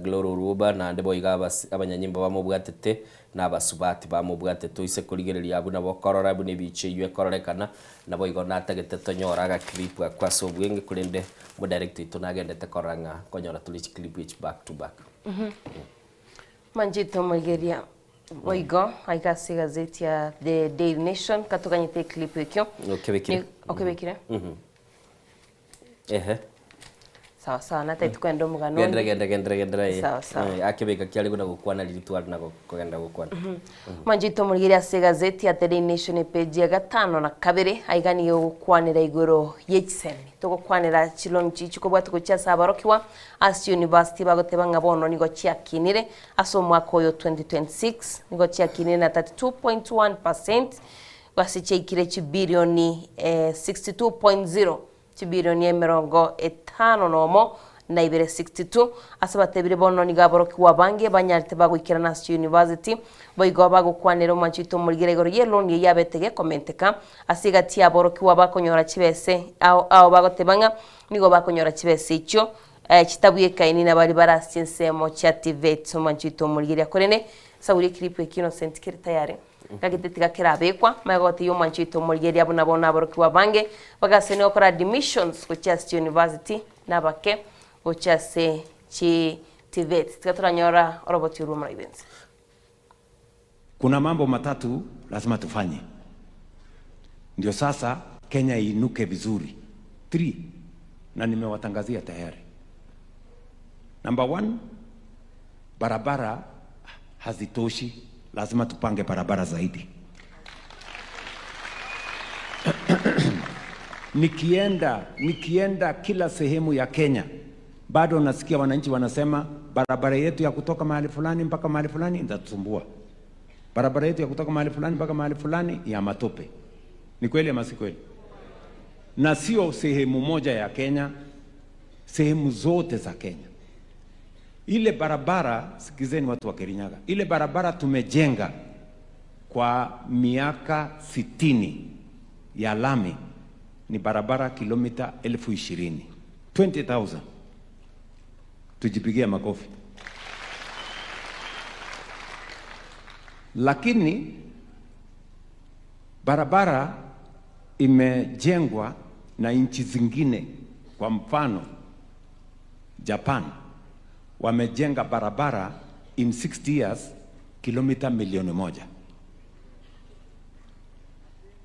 Gloria Orwoba naende boigo abanyanyimbo bamobwatete na abasubati bamobwatete oise korigereria abwo nabo okorora buna ebicha eywo ekororekana naboigo natagete tonyore agaclip akwo ase obwenge korende omodirector oito nagendete korora ng'a nkonyora tore chiclip echi back to back. Manchete omorigereria boigo aiga ase egazeti ya The Daily Nation katoganyete eclip ekio. Okebekire. Okebekire? Ehe. Sawa sawa natagete kogenda omogano Gendera onde. gendera gendera gendera eh. Sawa sawa. Eh, akebeka kiare buna gokwana riria tware na kogenda gokwana. Mwanchete omorigeri ase egazeti ya The Daily Nation epeji ya gatano na kabere aiga nigo egokwanera igoro ye chisemi. Togokwanera chilong chichi chikobwatwa gochia ase abarokigwa ase university bagoteba ng'a bono nigo chiakinire ase omwaka oyo 2026 nigo chiakinire na 32.1 percent Ase chiaikire chibilioni 62.0, chibilioni emerongo etano nomo na ibere 62, ase batebire bono nigo aborokigwa abange banyarete bagoikerana ase chiuniversity, boigo bagokwanera omwancho oito omorigera igoro y'eloan eyio yabete gekomenteka ase egati y'aborokigwa bakonyora chibese ao ao bagoteba ng'a nigo bakonyora chibese echio chitabwekaini na baria bare ase chinsemo chia TVET. Omwancho oito omorigeria korende sauri eclip eke Innocent kere tayari. Gaki tiga kerabekwa, magega gotebia omwanchi oito omorigereria buna bono aborokigwa abange bagasonia gokora admissions gochia ase chiuniversity na abake gochia ase chi TVETs. Tiga toranyora oroboti orwo omoraibi ense. Kuna mambo matatu lazima tufanye ndio sasa Kenya iinuke vizuri. Three, na nimewatangazia tayari. Number one, barabara hazitoshi, lazima tupange barabara zaidi. Nikienda, nikienda kila sehemu ya Kenya bado nasikia wananchi wanasema barabara yetu ya kutoka mahali fulani mpaka mahali fulani itatusumbua, barabara yetu ya kutoka mahali fulani mpaka mahali fulani ya matope. Ni kweli ama si kweli? Na sio sehemu moja ya Kenya, sehemu zote za Kenya. Ile barabara, sikizeni watu wa Kirinyaga, ile barabara tumejenga kwa miaka sitini ya lami ni barabara kilomita 20,000, 20,000. Tujipigie makofi. Lakini barabara imejengwa na nchi zingine, kwa mfano Japan wamejenga barabara in 60 years kilomita milioni moja.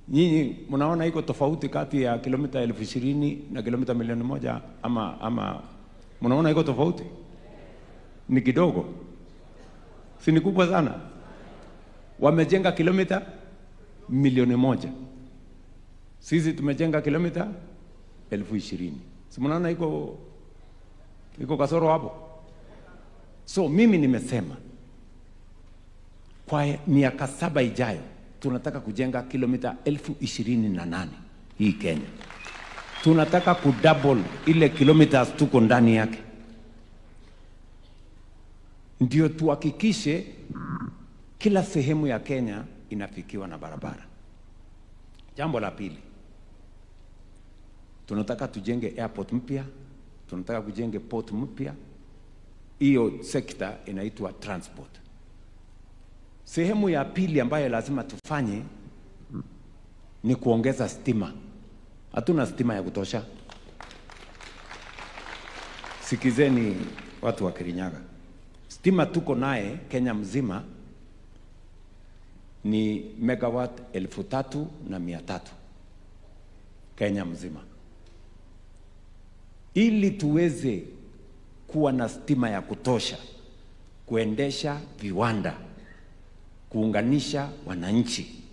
Nyinyi mnaona iko tofauti kati ya kilomita 20,000 na kilomita milioni moja ama, ama mnaona iko tofauti? Ni kidogo, si ni kubwa sana? Wamejenga kilomita milioni moja, sisi tumejenga kilomita 20,000. Si mnaona iko iko kasoro hapo? So mimi nimesema kwa miaka saba ijayo Tunataka kujenga kilomita 28,000 hii Kenya. Tunataka kudouble ile kilometers tuko ndani yake, ndio tuhakikishe kila sehemu ya Kenya inafikiwa na barabara. Jambo la pili, tunataka tujenge airport mpya, tunataka kujenge port mpya. Hiyo sekta inaitwa transport. Sehemu ya pili ambayo lazima tufanye ni kuongeza stima. Hatuna stima ya kutosha. Sikizeni watu wa Kirinyaga, stima tuko naye Kenya mzima ni megawatt 3,300 Kenya mzima. Ili tuweze kuwa na stima ya kutosha kuendesha viwanda, kuunganisha wananchi,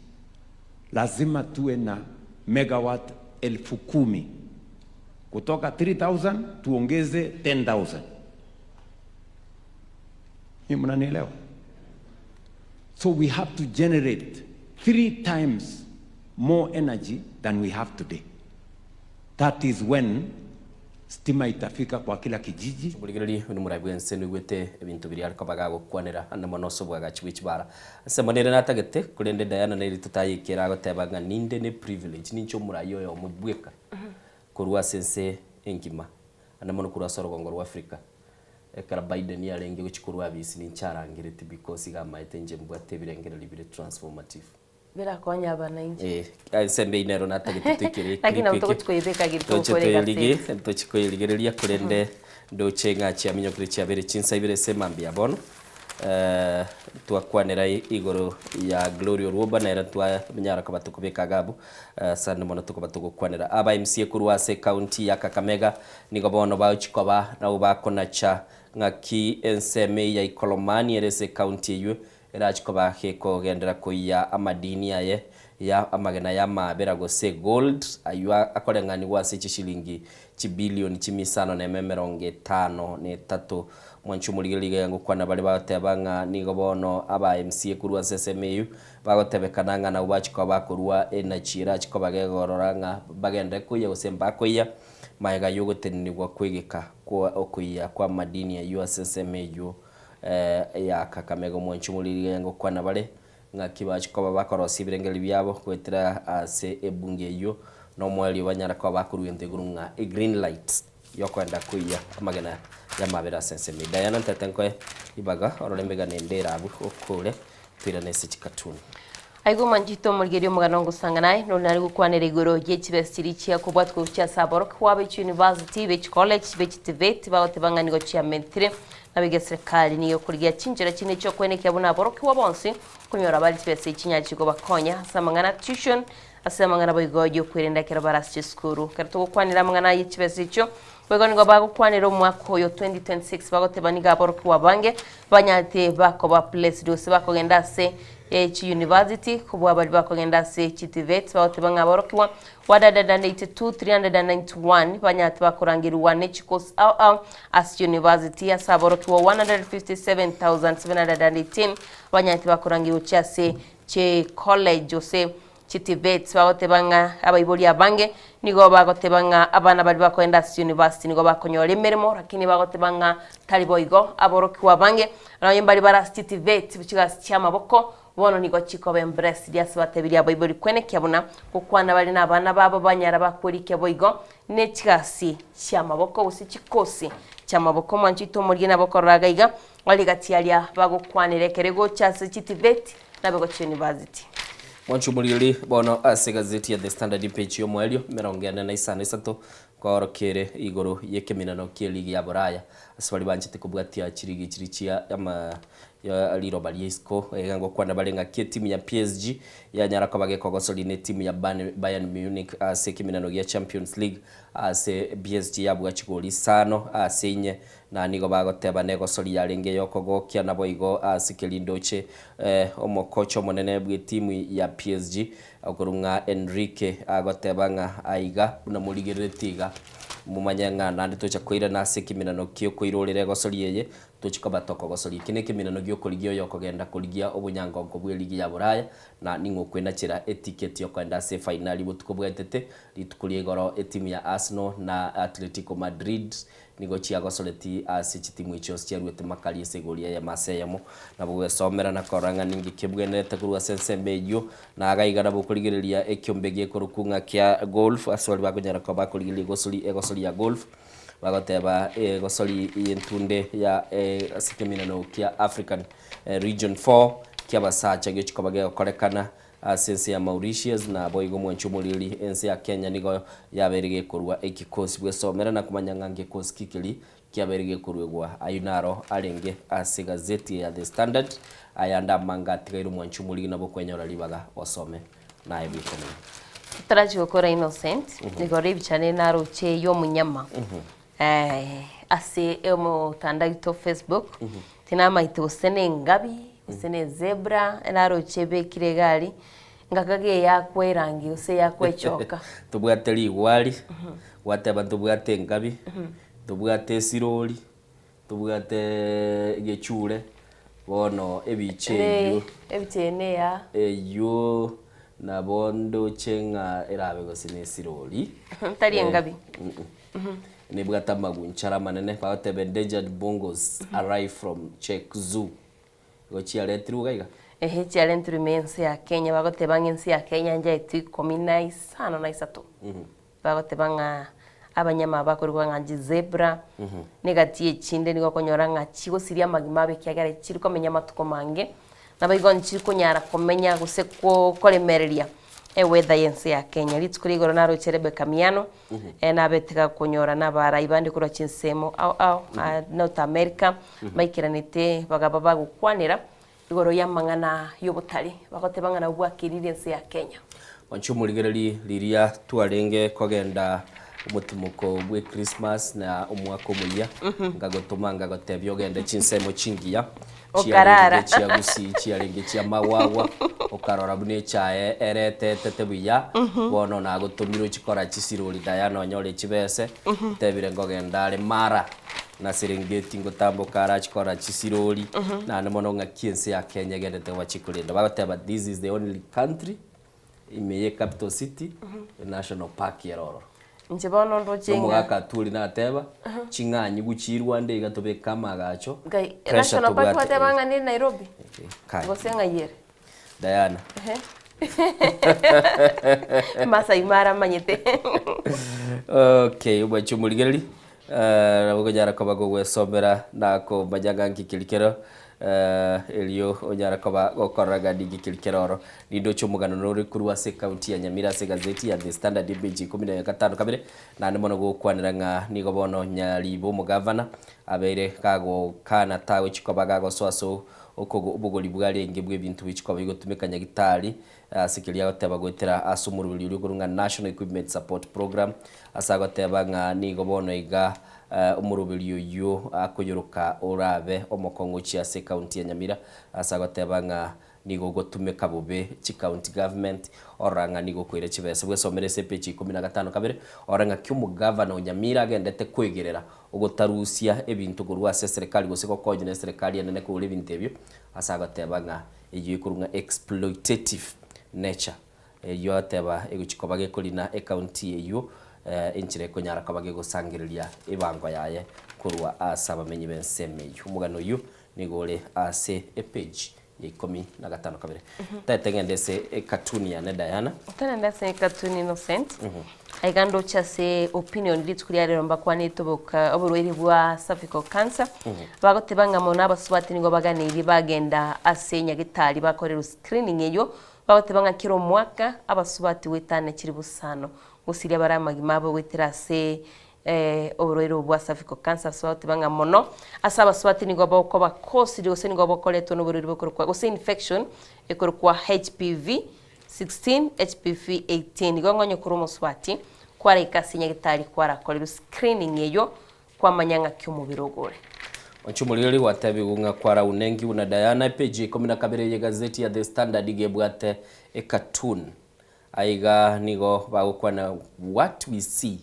lazima tuwe na megawatt 10,000 kutoka 3000 tuongeze 10000. Hii mnanielewa? So we have to generate three times more energy than we have today. That is when stima itafika kwa kila kijiji. Murigereri ni murai bwense nigwete ebinto biria ariko bagagokwanera ande mono ase obwagachi bwa chibara. Ase mono ere natagete korende Diana nere totayekera agoteba ng'a ninde ne privilege ninche omorai oyo omobweka korwa ase ense engima ande mono korwa ase orogongo rwa Africa. Ekero Biden yarenge gochia korwa abisi ninche arangereti because iga amaete inche mbwate ebirengererio bire transformative. Birakonya abananchi. Eh, ase embe nero natagete toikere Lakini clip nabo eke. togochi koyebeka giri Toche tokore toyerige, egaseti. tochi koyerigereria korende ndoche ng'a chiaminyokire chiabere chinsa ibere ase mambia bono. Eh, twakwanera igoro ya Gloria Orwoba nere twanyara koba tokobeka iga abwo asande mono tokoba togokwanera. Aba MCA korwa ase ecounty ya Kakamega nigo bono bagochi koba nabo bakonacha ng'aki ensemo eye ya Ikolomani ere ase ecounty eywo Erachi koba gekogenderera koyia amadini aye ya amagena y'amaabera gose gold, ayio akoreng'anigwa ase chishilingi chibilioni chimisano nemo emerongo etano na etato. Mwanche omorigereria iga ngokwana baria bagoteba ng'a nigo bono aba MCA korwa ase ensemo eyio bagotebekana ng'a nabwo bachi koba bakorua energy erachi koba gegorora ng'a bagenderere koyia gose mbakoyia magega y'ogotenenigwa kw'egeka kwa okoyia kw'amadini ayio ase ensemo eyio. Ya Kakamega omwanchi omoriri ngokwana bare ng'aki bachia koba bakorosia ebirengererio biabo goetera ase ebunge eyio na omoerio banyara koba bakorua egento igoro ng'a egreen light yokoenda koiyia amagena y'amabera ase ensemo eye. Diana ntete nkoe ribaga orore emegano ende ere abwo okore toirane ase chikatuni. Aigwe omwanchete omorigereria omogano ngosanga naye, nori nare gokwanera igoro ye chibesa chiria chiakobwatwa gochia ase aborokigwa be chiuniversity, be chicollege, be chiTVET bagoteba ng'a nigo chiamentire. Nabo iga eserekari nigo ekorigia chinchera chinde chiokwenekia buna aborokigwa bonsi konyora bare chibesa echi chinyare chikobakonya ase amang'ana tuition, ase amang'ana boigo yokwerenda ekero bare ase chisukuru. Ekero togokwanera amang'ana aye chibesa echio, boigo nigo bagokwanera omwaka oyo 2026 bagoteba nigo aborokigwa abange banyarete bakoba placed gose bakogenda ase chiuniversity kobua baria bakogenda ase chiTVET bagoteba ng'a aborokigwa 182 391 banyarete bakorangerigwa ne chikosi ao ao ase chiuniversity ase aborokigwa 157,718 banyarete bakorangerigwa gochia ase chicollege gose ChiTVETs bagoteba ng'a abaibori abange nigo bagoteba ng'a abana baria bakoenda ase chiuniversity nigo bakonyora emeremo lakini bagoteba ng'a tari boigo aborokigwa abange nonye mbari bare ase chiTVET chigasi chiamaboko bono nigo chikoba embraced ase batebirie abaibori kwenekia buna gokwana bare na abana babo banyara bakwerikia boigo ne chigasi chiamaboko gose chikosi chiamaboko mwancho oito omorigie nabo okorora iga iga ore gati aria bagokwanera ekero egocha ase chiTVET nabe gochia university. Mwanche omorigererie bono ase egazeti ya The Standard page y'omoerio emerongo ene na isano isato nkoorokia ere igoro y'ekeminano ki'eligi ya Boraya ase baria banchete kobwatia chiligi chiria chia ama ya riroba ria isiko iga ngokwana bare ng'aki etimu ya PSG yanyara koba gekogosoria na etimu ya Bayern Munich ase ekeminano gia Champions League ase PSG yabua chigori isano ase inye Na nigo bagoteba negosori yarenge ey'okogokia, naboigo ase kerindoche omokocha omonene bw'etimu ya PSG okorwa ng'a Enrique agoteba ng'a aiga buna morigereretie iga. Momanye ng'a naende tocha koirana ase ekeminano ki'okoirorera egosori eye, tochi koba tokogosoria. Eki nekeminano gi'okorigia oyokogenda korigia obonyangonko bw'eligi ya Boraya, na ning'o okwenachera etiketi yokoenda ase efainali botuko bwaetete. Rituko ria igoro etimu ya Arsenal na Atletico Madrid nigo chiagosoreti ase chitimu echio chiaruete makari ase egori eyemo ase eyemo. Nabo gwesomera na korora ng'a ninki kebwenerete korwa ase ensemo eyio, na iga iga nabo okorigereria ekiombe gekorokwa ng'a kia golf ase baria bakonyara koba bakorigereria egosori egosori ya golf, bagoteba egosori y'entunde ya ase ekeminano kia African Region 4 ki'abasacha giochia koba gegokorekana Ase ense ya Mauritius, naboigo omwanchi omoriri ense ya Kenya nigo yabeire gekorua ekikosi bwesomera na komanya ng'a ngekosi ki keria kiabeire gekoruegwa. Ayio naro arenge ase egazeti ya The Standard. Ayande amange atigaire omwanchi omoriri nabo okwenyora ribaga osome naye bwekomenya. Totarachi gokora Innocent, igoro ebichane naroche y'omonyama ase omotandao oito Facebook, tinamaete gose ne engabi, gose ne ezebra, naroche ebekire egari, ngakaga eyakwa erangi gose eyakwa echoka. Tobwate rigwari, gwateba ntobwate engabi, ntobwate esirori, ntobwate egechure, bono ebicha eywo. Ebicha eye neya. Eywo nabo ndoche ng'a erabe gose ne esirori. Tari engabi. Nebwate amagunchara amanene, bagoteba endangered bongos arrive from Czech zoo. Igo chiaretirwe iga iga? Ehe chiarentirwe ime y'ense ya Kenya, bagoteba ng'a ense ya Kenya njaetwe ikomi na isano na isato. Bagoteba ng'a abanyama aba bakorokwa ng'a chizebra, na egati y'echinde nigo okonyora ng'a chigosiria amagima abo ekiagera chiri komenya amatuko mange, naboigo nchiri konyara komenya gose koremereria eweather y'ense ya Kenya. Rituko ria igoro naroche Rebecca Miano, nabete gakonyora nabarai bande korwa chinsemo ao ao North America, baikeranete bagaba bagokwanera igoro y'amang'ana y'obotari, bagoteba ng'a nabwo bwakiririe ense ya Kenya. Mwanche omorigererie riria twarenge kogenda omotimoko bwe Christmas na omwaka omoyia, ngagotoma ngagotebia ogende chinsemo chingiya, Okarara. chiarenge chia Gusii, chiarenge chia Magwagwa, okarora buna echae eretetete buya, bono nagotomire ochie kora chisirori Diana onyore chibese, otebire nkogenda are Mara, na Serengeti ngotamboka arachie kora chisirori, naende mono ng'aki ense ya Kenya egenderete gochia korenda. Bagoteba this is the only country ime ye capital city, national park ere ororo. Inche bono ndoche ng'a. Omogaka Atwoli nateba, ching'anyi gochia Rwanda iga tobeke amagacho, Ngai, pressure National Park tobwate gwateba ng'a ne Nairobi? Kai. Gose ng'ai ere? Diana. Masai Mara amanyete. Okay, omwanchi omorigereri, nabo okonyara koba gogwesomera na komanya ng'a nki keri kero erio onyare koba gokorora ng'a ninki keri kero oro. Nindoche omogano nore korwa ase ecounty ya Nyamira ase egazeti ya The Standard epeji ikomi na gatano kabere, naende mono gokwanera ng'a nigo bono Nyaribo omogavana abeire gagokana tagochi koba gagosoa ase okogo obogori bwarenge bw'ebinto bichikoba bigotumeka nyagitari ase keria agoteba goetera ase omorweri oria okorwa ng'a National Equipment Support Program ase agoteba ng'a nigo bono iga omoroberi oyio akoyoroka orabe omokong'u gochia ase ecounty ya Nyamira ase agoteba ng'a nigo ogotumeka bobe chicounty government orora ng'a nigo okoira chibesa bwesomere ase epeji ikomi na gatano kabere orore ng'aki omogavana o Nyamira agendete koegerera ogotarusia ebinto korwa ase eserekari gose gokonywa na eserekari enene kogora ebinto ebio, ase agoteba ng'a eyio ekorwa ng'a exploitative nature, eyio agoteba egochia koba gekorina ecounty eyio enchera ekonyara koba gegosangereria ebango yaye korwa ase abamenyi b'ensemo eyio. Omogano oyio nigo ore ase epage ya ikomi na gatano kabere. Tete ng'ende ase ecartoon yane Diana. Togende ase ecartoon Innocent. Aiga ndoche ase opinion rituko ria rero mbakwanete oboka oborwaire bwa cervical cancer. Bagoteba ng'a mono abasubati nigo baganeirie bagenda ase nyagetari bakorerwe screening eyio, bagoteba ng'a kera omwaka abasubati goetana chilifu isano gosiria bare amagima abo goetera ase Oborwaire obo bwa cervical cancer ase bagoteba ng'a mono ase abasubati nigo bokoba caused gose nigo bokoretwa noborwaire bokorokwa gose infection ekorokwa HPV 16, HPV 18. Igo ng'onye korwa omosubati kwaraika ase nyagetari kwarakorerwe screening eyio kwamanya ng'aki omobere ogo ore. Oche omorigereria gwatebigwe ng'a kwaraunengi buna Diana epeji ya ikomi na kabere y'egazeti ya The Standard iga ebwate ecartoon. Aiga nigo bagokwana what we see.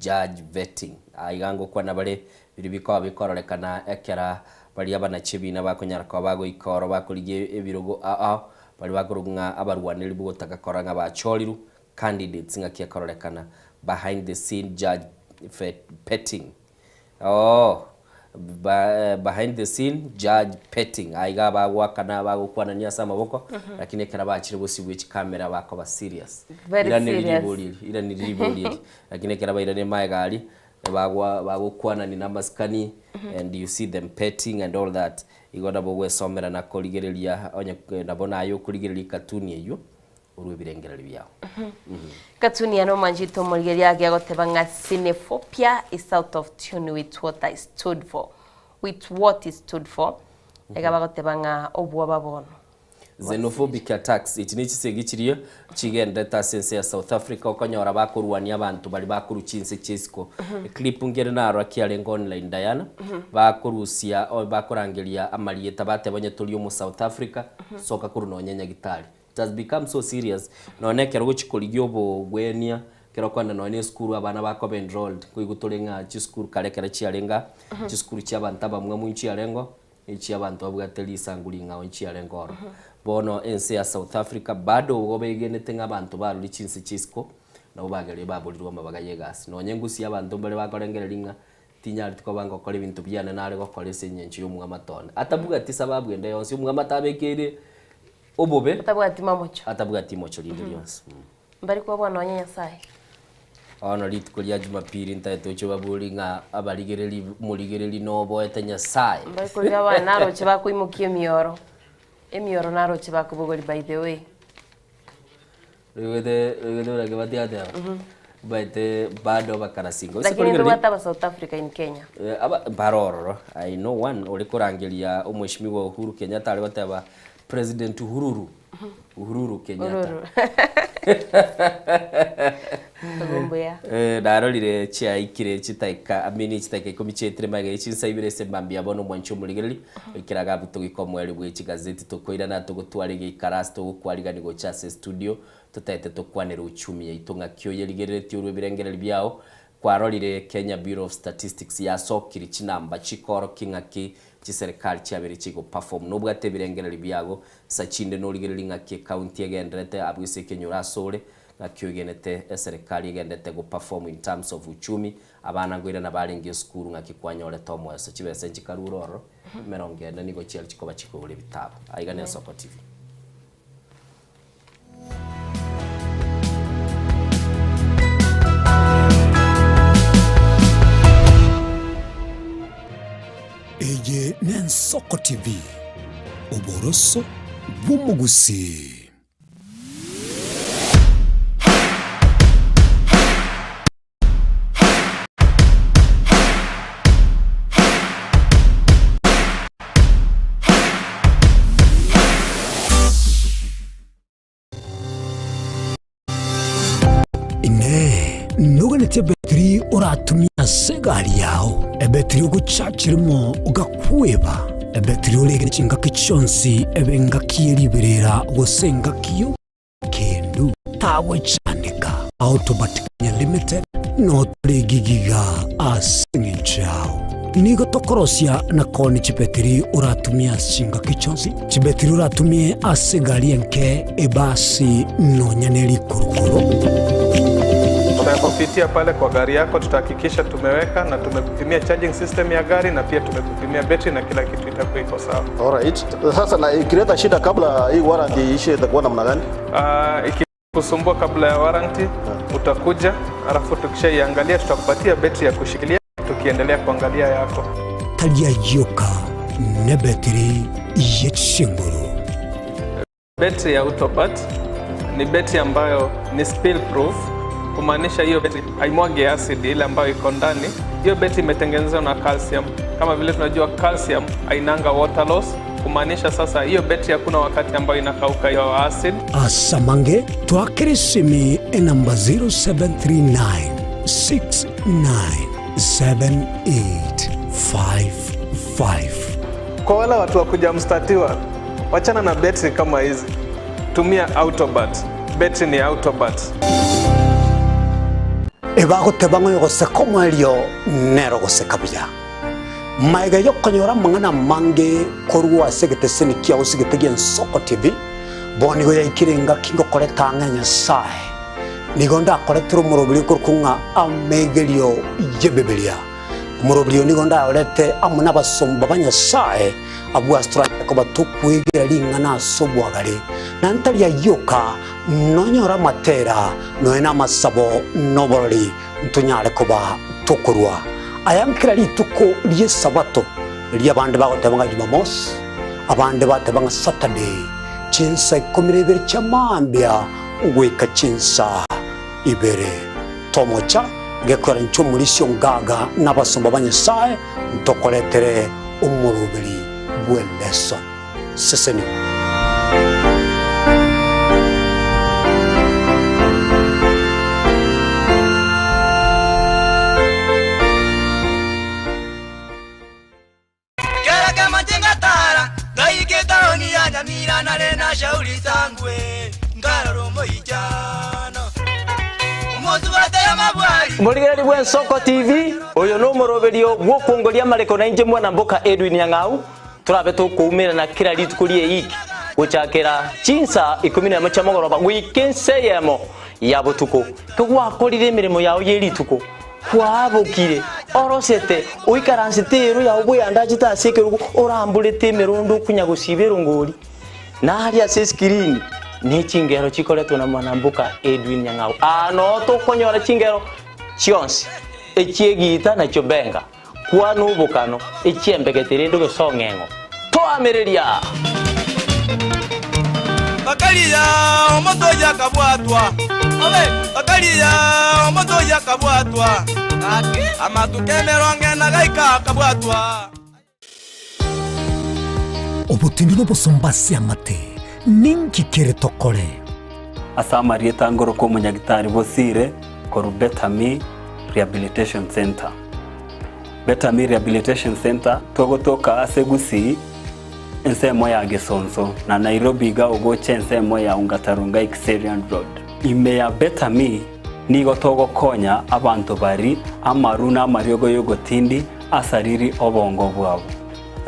Judge vetting. Aiga ngokwana bare biria bikoba bikororekana ekera baria abanachi ebina bakonyara koba bagoika oro bakorigia ebirogo ao ao baria bakorokwa ng'a abarwaneri bogotaka korora ng'a bachorirwe candidates ng'aki ekororekana behind the scene judge petting ooh behind the scene judge petting aiga bagoakana bagokwanania ase amaboko lakini ekero bachire bosio bwe chicamera bakoba serious Very Iraneria serious. ribori eri iraneria ribori eri lakini ekero bairanire magega aria bagwa bagokwanani na amasikani and you see them petting and all that igo nabo ogwesomera na korigereria onye nabo naye okorigereria ekatuni eywo Orue ebirengererio biao. Katuni ane omanchete omorigereria age agoteba ng'a Xenophobia is out of tune with what I stood for. With what it stood for. Iga bagoteba ng'a obwoba bono. Xenophobic attacks, echi ne chisegi chiria chigenderete ase ense ya South Africa okonyora bakorwania abanto baria bakorwa chinse chia isiko. Eclip nkere narora kiarenge online Diana, bakorusia bakorangeria amarieta bateba onye tori omo South Africa, soka korwa nonye nyagitari. It has become so serious nonya na ekero ogochia korigia obogwenia, ekero okogenda nonya na esukuru abana bakoba enrolled, nkoigwa tore ng'a chisukuru kare ekero chiarenge aa, chisukuru chia abanto abamwamu nchiarengeo, na echia abanto babwate risangu ring'ao nchiarenge ororo. Bono ense ya South Africa bado igo begenete ng'a abanto barure chinse chia isiko, nabo bagerire baborirwe amabaga ya egasi. Nonya engusi ya abanto mbare bakorengereria ng'a tinyareti koba ngokora ebinto biane nare gokora ase eng'encho ya omwamate one. Atabwati sababu ende yonsi, omwamate abekeire Obobe. Atabwati mamocho. Atabwati imocho rinde rionsi. Mbari kobua nonya Nyasae. Bono rituko ria Jumapili ntaete oche obabori ng'a abarigereri morigereri noboete Nyasae. Mbari koria abana naroche bakoimokia emioro. Emioro naroche bakobogoria by the way. Oigwete oigwete buna Kibati ateba? Mbaete bado bakarasinga. Gose Lakini korigereria ntobwate aba South Africa in Kenya. Eh, aba mbare ororo. I know one ore korangeria omweshimiwa Uhuru Kenyatta are goteba President Uhururu. Uhururu Kenyatta. Uhururu. Obo mbuya. Eh, narorire chiaikire chitaika I mean chitaika ikomi chiaetire magega ye chinsa ibere ase mambia bono omwanchi omorigereri oikera agabu togika omoerio bwe chigazeti tokoirana togotwara egeikaro ase togokwarigani gocha ase estudio totaete tokwanere uchumi yaito ng'aki oyerigereretie orwe ebirengereri biao kwarorire Kenya Bureau of Statistics yasokire chinamba chikorokia ng'aki chiserikali chiabeire chigo perform nobwate ebirengereri biago nsa chinde norigererie ng'aki ecounty egenderete abwo ase ekenyoro asore Ng'aki oigenete eserekari egendete go perform in terms of uchumi, abana nkoirana barenge esukuru ng'aki kwanyorete omoeso chibesa nchikarure ororo, emerongo ene nigo chiari chikoba chikogora ebitabu. Aiga ne Ensoko TV. Eye n'Ensoko TV, oboroso bw'omogusii. Inee! Noganetie ebetiri oratumie ase egari yao, ebetiri ogochachirimo ogakweba, ebetiri oregene chingaki chionsi ebe engaki ye riberera gose engaki y'obokendu, tagochandeka. Autobat Kenya Limited notore egigiga ase eng'encho yao. Nigo tokorosia na koonia chibetiri oratumie ase chingaki chionsi, chibetiri oratumie ase egari enke, ebasi, nonya ne rikurukuru. Tutakupitia pale kwa gari yako, tutahakikisha tumeweka na tumekupimia charging system ya gari na pia tumekupimia betri na kila kitu itakuwa iko sawa. Alright. Sasa na ikileta shida kabla hii warranty iishe itakuwa namna gani? Uh, ikikusumbua kabla ya warranty utakuja, alafu tukishaiangalia tutakupatia betri ya kushikilia tukiendelea kuangalia yako. Tari ayio nebetiri ye chinguru. Betri ya Autobat ni betri ambayo ni spill proof, kumaanisha hiyo betri haimwagi acid ile ambayo iko ndani. Hiyo betri imetengenezwa na calcium. Kama vile tunajua calcium hainanga water loss, kumaanisha sasa hiyo betri hakuna wakati ambayo inakauka hiyo acid. Asamange twakere esimi enamba 0739 697855. Kwa wale watu wa kuja mstatiwa, wachana na betri kama hizi, tumia Autobat. Betri ni Autobat. Ebagoteba ng'a oyogoseka omoerio nere ogoseka buya. Magega y'okonyora amang'ana amange korwa ase egeteseni kiao ase egete gi'Ensoko TV, bono nigo yaikire engaki ngokoreta ang'e Nyasae. Nigo ndakoretere omoroberi okorokwa ng'a Amegerio y'Ebibilia. Omoroberi oyo nigo ndayorete amo nabasomba ba Nyasae, abwo ase toranyare koba tokwegera ring'ana ase obwagare, na ntari ayio oka, nonyore amatera, nonya namasabo, na oborori, ntonyare koba tokorua aya nkera rituko ri'Esabato, riria abande bagoteba ng'a Jumamosi, abande bateba ng'a Saturday, chinsa 12 chia mambia goika chinsa ibere. Tomocha gekora inche omorisia ongaga na abasomba ba Nyasae ntokoretere omoroberi bw'eleso. Sesenigwa. Kera kemache ngatara, ngaika etaoni ya Nyamira nare na Shauri Sangwe, nkarora omoichano. Omosubate y'amabwari. Morigereria bw'Ensoko TV, oyo nomoroberio bw'okwongoria amareko nainche mwana mboka Edwin Nyang'au, Torabe tokoumerana kera rituko ri'eiki, gochakera chinsa ikomi nemo chia mogoroba goika ensa eyemo ya botuko. Kegwakorire emeremo yao ye rituko, kwabokire, orosete, oikaransete eero yao bweyandachete ase ekerogo, oramborete emerondo okonya gosiba erongori, na aria ase eskirini ne chingero chikoretwe na mwanamboka Edwin Nyang'au. Aa noo tokonyora chingero chionsi, echi'egiita na chiobenga. Kwana obokano, echiembegete rende gose ong'eng'o. Toamereria! Bakaria omonto oyio akabwatwa, bakaria omonto oyio akabwatwa, amatuko emerongo ena gaika akabwatwa. Obotindi nobosomba ase amate, ninki kere tokore? Ase amarieta ngoroka omonyagitari Bosire korwa Betami Rehabilitation Centre. Betami Rehabilitation Centre togotoka ase Gusii ensemo ya Gesonso na Nairobi iga ogocha ensemo ya Ongata Rongai Kiserian Road. Ime ya Betami nigo togokonya abanto bari amaru na amariogo yogotindi asariri obongo bwabo.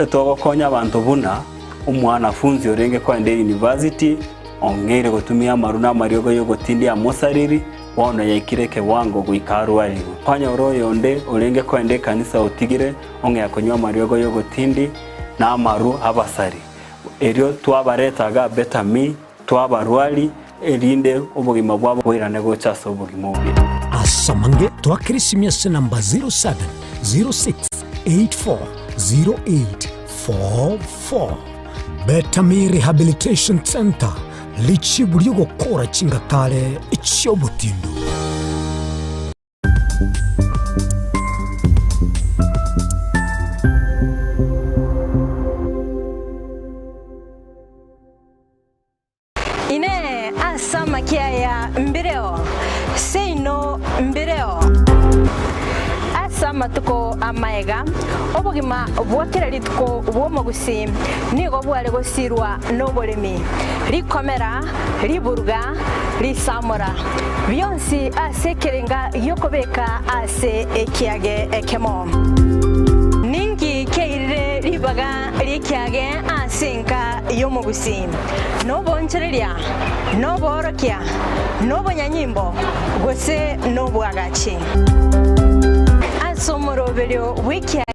Togokonya abanto buna omwanafunzi orenge koenda eyunivasiti ong'eire gotumia amaru na amariogo y'ogotindia amosariri, bono yaikire ekewango goika arwarigwe. Kwanyora oyonde orenge koenda ekanisa otigire ong'ea konywa amariogo y'ogotindi na amaru abasari. Erio twabareta iga Betami, twabarwari, erinde obogima bwabo boirane gocha ase obogima obuya. Ase amange twakere esimi ase namba 0706840844. Betami Rehabilitation Centre, richibu ri'ogokora chingatare chi'obotindu. Inee! Ase amakia aya mbireo? Seino mbireo. Ase amatuko amaega, obogima bwa kera rituko bw'omogusii nigo bware gosirwa noboremi, rikomera, riburuga, risamora, bionsi ase ekerenga gi'okobeka ase ekiage ekemo. Ninki kiairire ribaga ri'ekiage ase enka y'omogusii? Nobonchoreria, noboorokia, nobonyanyimbo, gose nobwagachi. Ase omoroberio bw'ekiage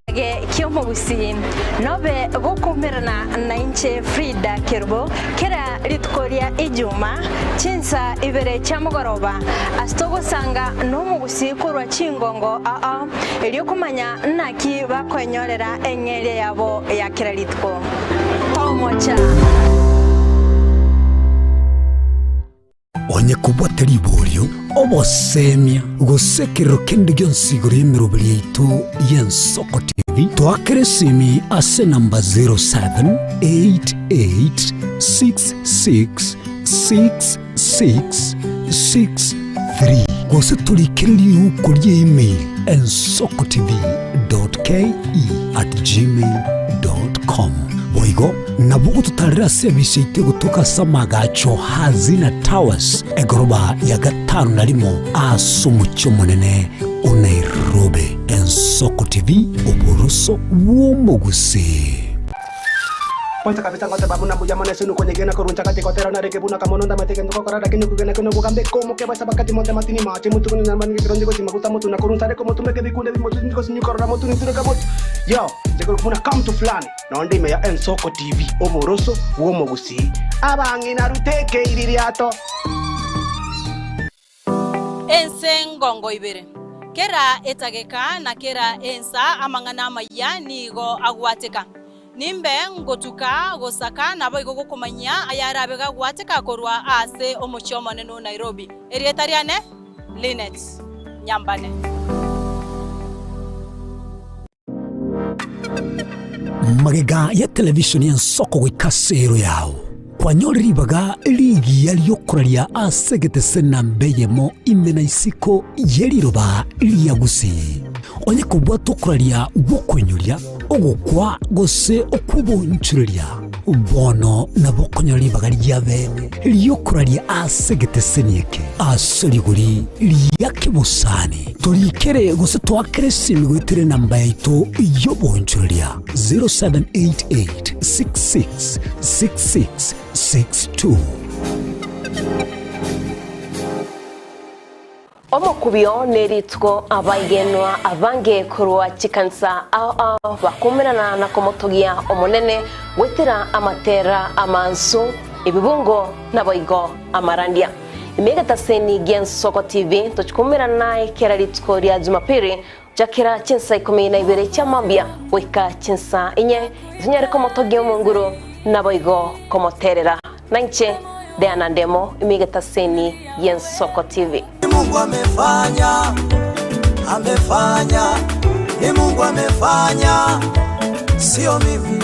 ki'omogusii, nobe gokoumerana nainche Frida Kerubo kera rituko ria Ijuma, chinsa ibere chia mogoroba, ase togosanga nomogusii korwa chingongo ao, erio komanya naki bakoenyorera eng'eria yabo ya kera rituko. Tomocha. Onye kobwate riborio, obosemia, gose ekerero kende gionsi igoro y'emeroberi yaito y'Ensoko TV, toakere esimi ase enamba 0788666663 gose torikere riuko rie email ensokotv.ke@gmail.com. Boigo nabo ogototarera ase ebise yaito egotoka ase amagacho Hazina Towers, egoroba ya gatano na rimo ase omochie omonene o Nairobi. Ensoko TV, oboroso bw'omogusii. Kwanza kabisa ngoteba buna mbuya mono ase nokonyegena korwa nchagati gotera narenge buna kamono ndamate gento gokora lakini okogena kene obogambe komoke basa bakati mote matini mache motu konya nyama nige kironji gochi maguta motu na korwa nsare komotumeke bikunde bimotu gosinyu korora motu nitureka motu yo nche buna come to fulani nonde ime ya Ensoko TV oboroso bw'omogusii abang'ina ruteke iririato. Ense ngongo ibere. Kera etageka na kera ensa amang'ana amayia nigo agwateka. Nimbe ngotuka gosaka naboigo gokomanyia ayarabe gagwateka korwa ase omochie omonene o Nairobi. Erieta riane Linet Nyambane. Magega ya televishoni y'ensoko goika ase ero yao, kwanyore ribaga rigiya ri'okoraria ase egetese namba eyemo ime na isiko ye riroba ria Gusii. Onye kobwata okoraria gw'okoinyoria, ogokwa gose okw'obonchoreria, bono nabo okonyora ribaga ria bene ri'okoraria ase egeteseni eke ase rigori ria kebosani. Torikere gose toakere esimi goetera enamba yaito y'obonchoreria 0788 66 66 62. Omokubio nerituko abaigenwa abange korwa chikanisa ao ao bakumerana na komotogia Omonene goetera amatera amansu, ebibungo naboigo amarandia. Ime egetaseni gi'Ensoko TV tochikumerana naye kera rituko ria Jumapili gochakera chinsa ikomi na ibere chia mambia goika chinsa inye, tonyare komotogia Omonguru naboigo komoterera. Nainche Diana Ndemo ime egetaseni gi'Ensoko TV. Ni Mungu amefanya, amefanya, ni Mungu amefanya, sio mimi.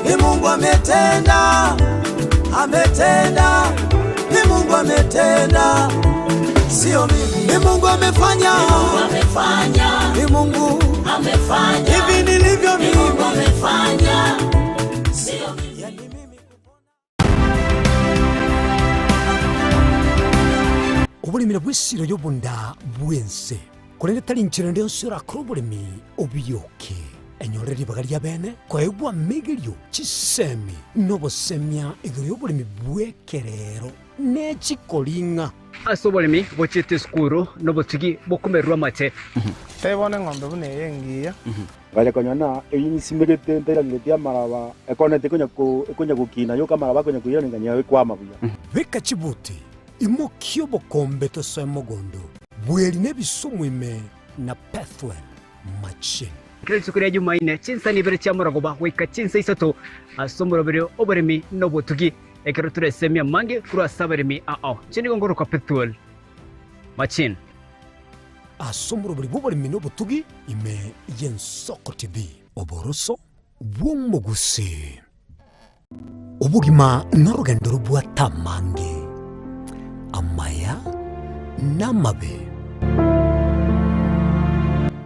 Ni Mungu ametenda, ametenda, ni Mungu ametenda, sio mimi. Ni Mungu amefanya, ni Mungu amefanya, ni Mungu amefanya, hivi nilivyo mimi, ni Mungu amefanya, sio mimi. Oboremi nabwo esiro y'obonda bw'ense, korende tari inchera ende yonsi orakore oboremi obiyoke. Enyore ribaga ria bene koegwa amegerio, chisemi, na obosemia igoro y'oboremi bw'ekerero ne chikoring'a. Ase oboremi bochiete esukuru nobotugi bokomererwa amache. Tebia bono eng'ombe buna eye engiya. Ngacha konyora ng'a eyio nsimegete ntairanereti amaraba, ekoneti ekonya ko ekonya gokina yoka amaraba akonya koirana ng'a ekwama buya. Beka chibuti, imokia obokombe tosoe mogondo, bweri na ebisumu ime na Pethuel machine. Kera rituko ria Jumaine, chinsa nibere chia morogoba goika chinsa isato ase omoroberio oboremi na obotugi, ekero toresemie amange korwa ase abaremi ao. Inche nigo ngorokwa Pethuel Machine. Ase omoroberi bw'oboremi na obotugi ime y'Ensoko TV. Oboroso bw'omogusii. Obogima norogendo robwate amange, amaya na amabe.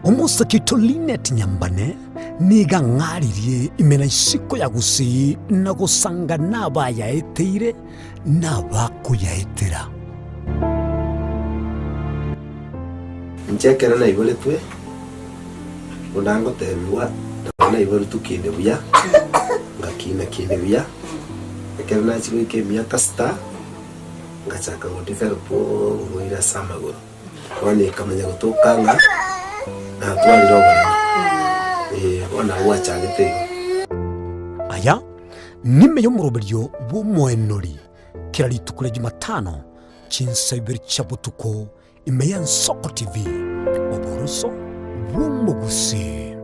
Omosake oito Linet Nyambane nigo ang'aririe ime na isiko ya Gusii na gosanga nabayaeteire na abakoyaetera. Inche ekero naiboretwe, buna ngotebigwa, nabo naiboretwe kinde buya, ngakina kinde buya, ekero nachia goika emiaka sita, ngachaka go develop oborwaire ase amagoro. Bono ekamanya gotoka ng'a natwarire oboremo, eh, bono nabo gwachagete igo. Aya nime y'omoroberio bw'omoenori kera rituko ria Jumatano chinsa ibere chia botuko ime y'Ensoko TV, oboroso bw'omogusii.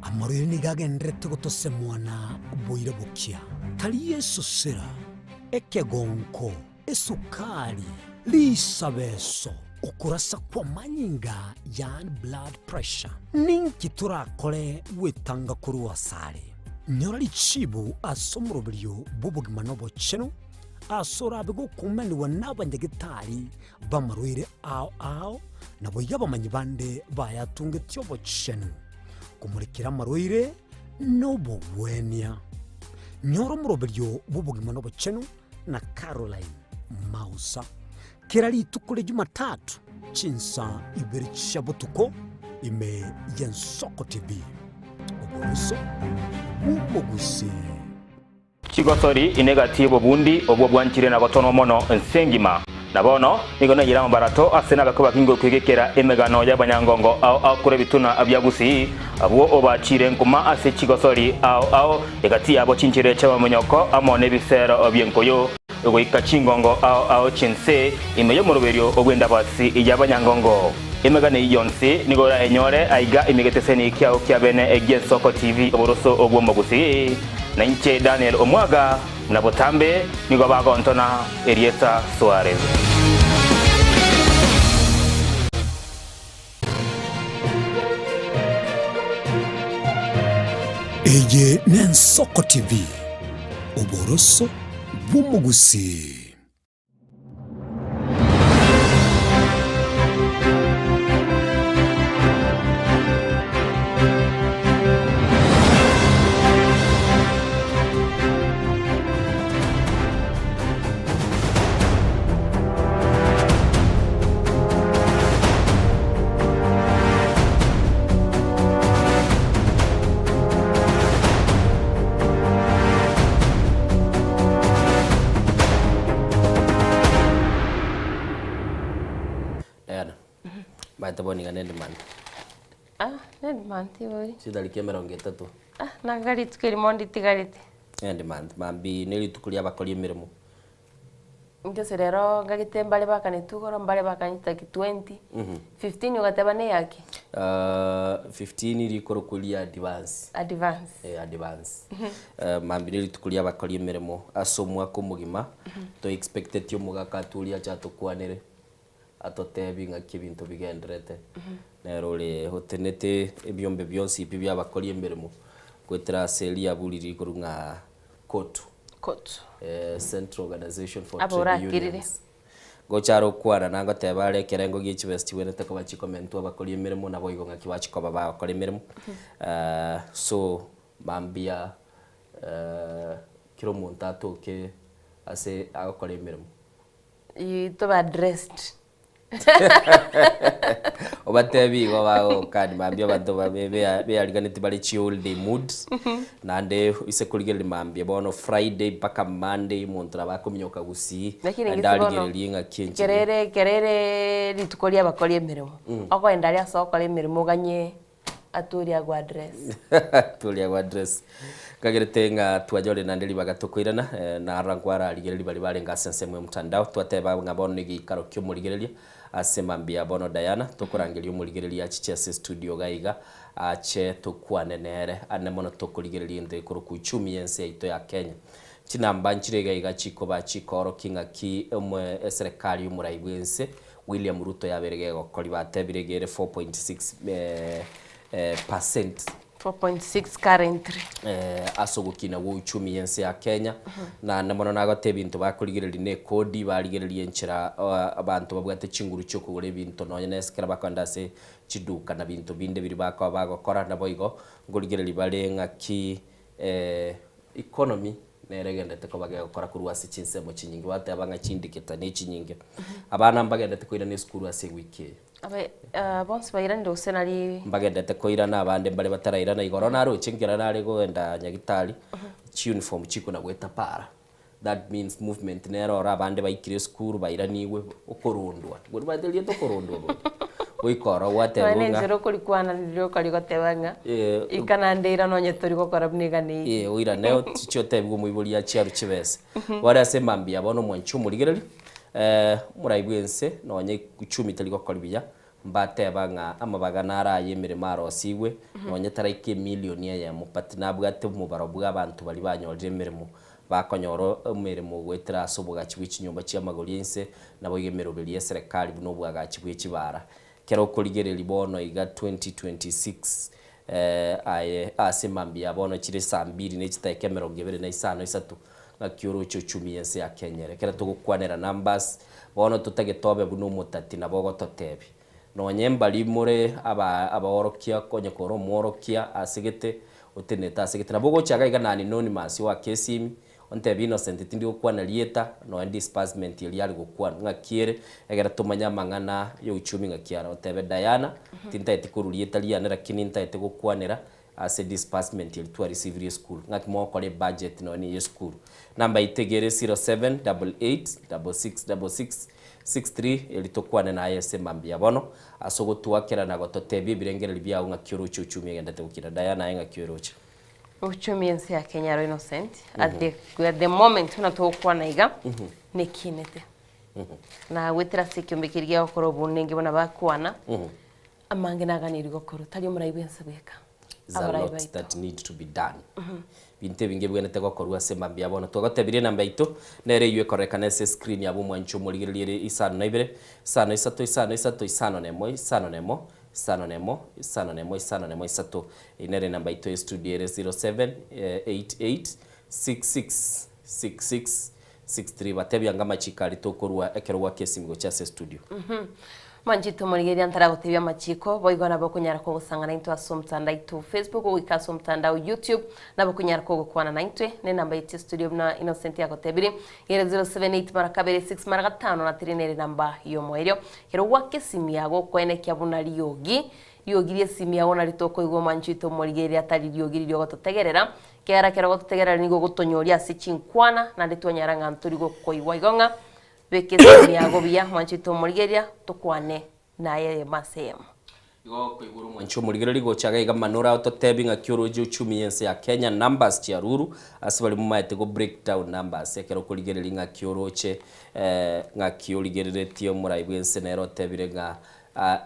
Amarwaire nigo agendererete gotosemwana boira bokia, tari esosera, ekegonko, esukari, risabeso, okorasa kw'amanyinga yaani blood pressure. Ninki torakore gwetanga korwa asare? Nyora richibu ase omoroberio bw'obogima na obochenu, ase orabe gokumanigwa n'abanyagetari b'amarwaire ao ao, naboigo abamanyi bande bayatungetie obochenu, komorekera amarwaire na obogwenia. Nyora omoroberio bw'obogima na obochenu na Caroline Mausa. Kera rituko ria Jumatatu chinsa ibere chia botuko ime y'Ensoko TV. Oboroso bw'omogusii. Chigosori inegati y'obobundi obwo bwanchire na gotonwa mono ense engima. Na bono nigo naiyire amabarato ase nabakwe bakinge kwegekera emegano y'abanyangongo ao ao korwa ebituna bia Gusii, abwo obachiire nkuma ase chigosori ao ao, egati yabo chinchera chi'amamonyoko amo nebisero bi'enkoyo, goika chingongo ao ao chi'ense ime y'omoroberio bw'endabasi y'abanyangongo. Emegano eyio yonsi nigo orayenyore aiga ime egeteseni kiao kia bene gi'Ensoko TV oboroso bw'omogusii. Na inche Daniel Omwaga, buna botambe nigo bagontona erieta Suarez. Eye n'Ensoko TV, oboroso bw'omogusii. Diana, maete bono iga nendi month. Ah, nendi month bori. Chitariki emerongo etato. Ah, nanga rituko erimo nditigarete. Nendi month, mambia ne rituko ria abakori emeremo. Inche ase rero ngagete mbare bakanetwe igoro, mbare bakanetwe tariki 20, 15 ogateba neyaki? 15 rikorokwa ria advance. Advance. Eh, advance. Mambia ne rituko ria abakori emeremo ase omwaka omogima, to expecteti omogaka aturie ache atokwanere, atotebie ng'aki ebinto bigenderete. Nere ore otenete ebiombe bionsi pi bia abakori emeremo, goetera ase riaburi rikorwa ng'a COTU. COTU. Central Organization for Aba Trade orakirire. Unions. Gocha are okwana nagoteba are ekerengo gie chibesa chibwenerete koba chikomentwa abakori emeremo naboigo ng'aki bachikoba bagokora emeremo. So mambia kera omonto atoke ase agokora emeremo. Tobe addressed. Obatebi igo bagokani mambia abanto babe beariganeti bare chiholiday mood naende ise korigereria mambia bono Friday mpaka Monday omonto nabo akominyoka gusii Lakini naende ng'ise bono arigererie ng'aki enchera kerere kerere rituko ria abakori emeremo okoenda aria ase ogokora emeremo oganye Aturia agwo address. Aturia agwo address. Nkagerete ng'a twanyorire naende ribaga tokoirana, eh, narora nkwararigereria baria barenge ase ensemo ya omotandao, twateba ng'a bono negeikaro ki'omorigereria ase mambia bono Diana, tokorangeria omorigereria achiche ase estudio iga iga, ache tokwane nere, ane mono tokorigereria egento gekorokwa uchumi y'ense yaito ya Kenya. Chinamba nchire iga iga chikoba chikoorokia ng'aki omo eserekari y'omorai bw'ense William Ruto yabeire gegokori batebire iga ere 4.6 percent. 4.6 currently. Ase ogokina gwa uchumi y'ense ya Kenya, naende mono nagote ebinto bakorigereria na ekodi, barigereria enchera abanto babwate chinguru chiokogora ebinto nonya na ekero bakoenda ase chiduka na binto binde biria bakoba bagokora, naboigo nkorigereria bare ng'aki Economy nere egenderete koba gegokora korwa ase chinsemo chinyinge, bateba ng'a chindiketa ne chinyinge. Abana mbagenderete koirana esukuru ase ewiki eye. Abe bonsi bairanire gose nari. Mbagenderete koirana abande mbare batarairana, igoro naroche nkera nare kogenda nyagitari, chiuniform chikona goeta para, that means movement nere oro abande baikire esukuru bairanigwe, okorondwa, omanyete erieta okorondwa bono, goika oro gwatebwa Nonya ng'a. nenchera okorikwana riria okori goteba ng'a ika naende irana onye tori gokora buna eganeiri. Ee, oirane otiche otebiwe omoibori achie arwe chibesa. Bono ase mambia bono omwanchi omorigereria, omorai bw'ense nonye uchumi tari gokori buya, mbateba ng'a amabaga naro aye emeremo arosigwe, nonye taraika emilioni eyemo, but nabwate omobaro bwa abanto baria banyorire emeremo, bakonyora emeremo goetera ase obogachi bwe chinyomba chi'amagori ense, naboigo emeroberi y'eserekari buna oboagachi bwe chibara. Kera okorigereria bono iga 2026 aye ase mambia bono chire saa mbiri ne chidakika emerongo ebere na isano isato ng'aki oroche uchumi y'ense ya Kenya ere. Ekero togokwanera numbers bono totagete obe buna omotati nabo ogototebia. Nonye mbari more aba abaorokia konya kore omworokia ase gete. Otenenete ase gete. Nabo ogocha iga iga na anonymous oake esimi, ontebie Innocent tindi gokwana rieta, nonya disbursement eria are gokwana, ng'aki ere, ekero tomanye amang'ana ya uchumi ng'aki are. Otebe Diana, tintageti korwa rieta riane lakini ntagete gokwanera ase disbursement eria twarisivirie esukuru. Ng'aki mogokora ebudget nonya na eye esukuru. Namba yaito iga ere 0788 66 66 63 eri tokwane naye ase mambia bono, ase ogotoakera na gototebia ebirengererio biago ng'aki oroche uchumi egendete gokina. Diana aye ng'aki oroche? Uchumi ense ya Kenya aro Innocent, at the, at the moment buna togokwana iga, nekinete. Na goetera ase ekiombe keria giagokora obonenge buna bakwana, amange naganeirie gokorwa, tari omorai bwense bweka. There's a Abarai lot baito. that need to be done. Binto ebinge bibwenerete gokorwa ase mambia bono. Twagotebirie enamba yaito, nere eywo ekorekana ase escreen yabo omwanchi omorigereria ere isano na ibere, isano isato isano isato isano na emo isano na emo isano na emo isano na emo isano na emo isato. Eyio nere enamba yaito ya estudio ere 0788 66 66 63. Batebia ng'a amachiko aria tokorwa ekero gwaka esimi gochia ase estudio. Mwanchete omorigereria ntaragotebia amachiko, boigo nabo okonyara kogosanga naintwe ase omotandao aito Facebook, goika ase omotandao YouTube, nabo okonyara kogokwana naintwe, ne enamba yaito ya studio buna Innocent agotebirie, ere 078 mara kabere 6 mara gatano na tiri nere enamba y'omoerio. Ekero gwaka esimi yago okoenekia buna riogi, riogi ri'esimi yago nario tokoigwa omwanchete omorigereria atari riogi riria ogototegerera, Kera ekero ogototegerera nigo ogotonyoria ase chinkwana, naende twanyara ng'a ntori gokoigwa igo ng'a beka esimi yago buya, mwanchete omorigereria, tokwane naye eyemo ase eyemo. Igo okoigwera omwanchi omorigereria gocha iga iga mana oratotebi ng'aki oroche uchumi y'ense ya Kenya numbers chiaruru ase baria momaete go break down numbers ekero okorigereria ng'aki oroche ng'aki origereretie omorai bwense nere otebire ng'a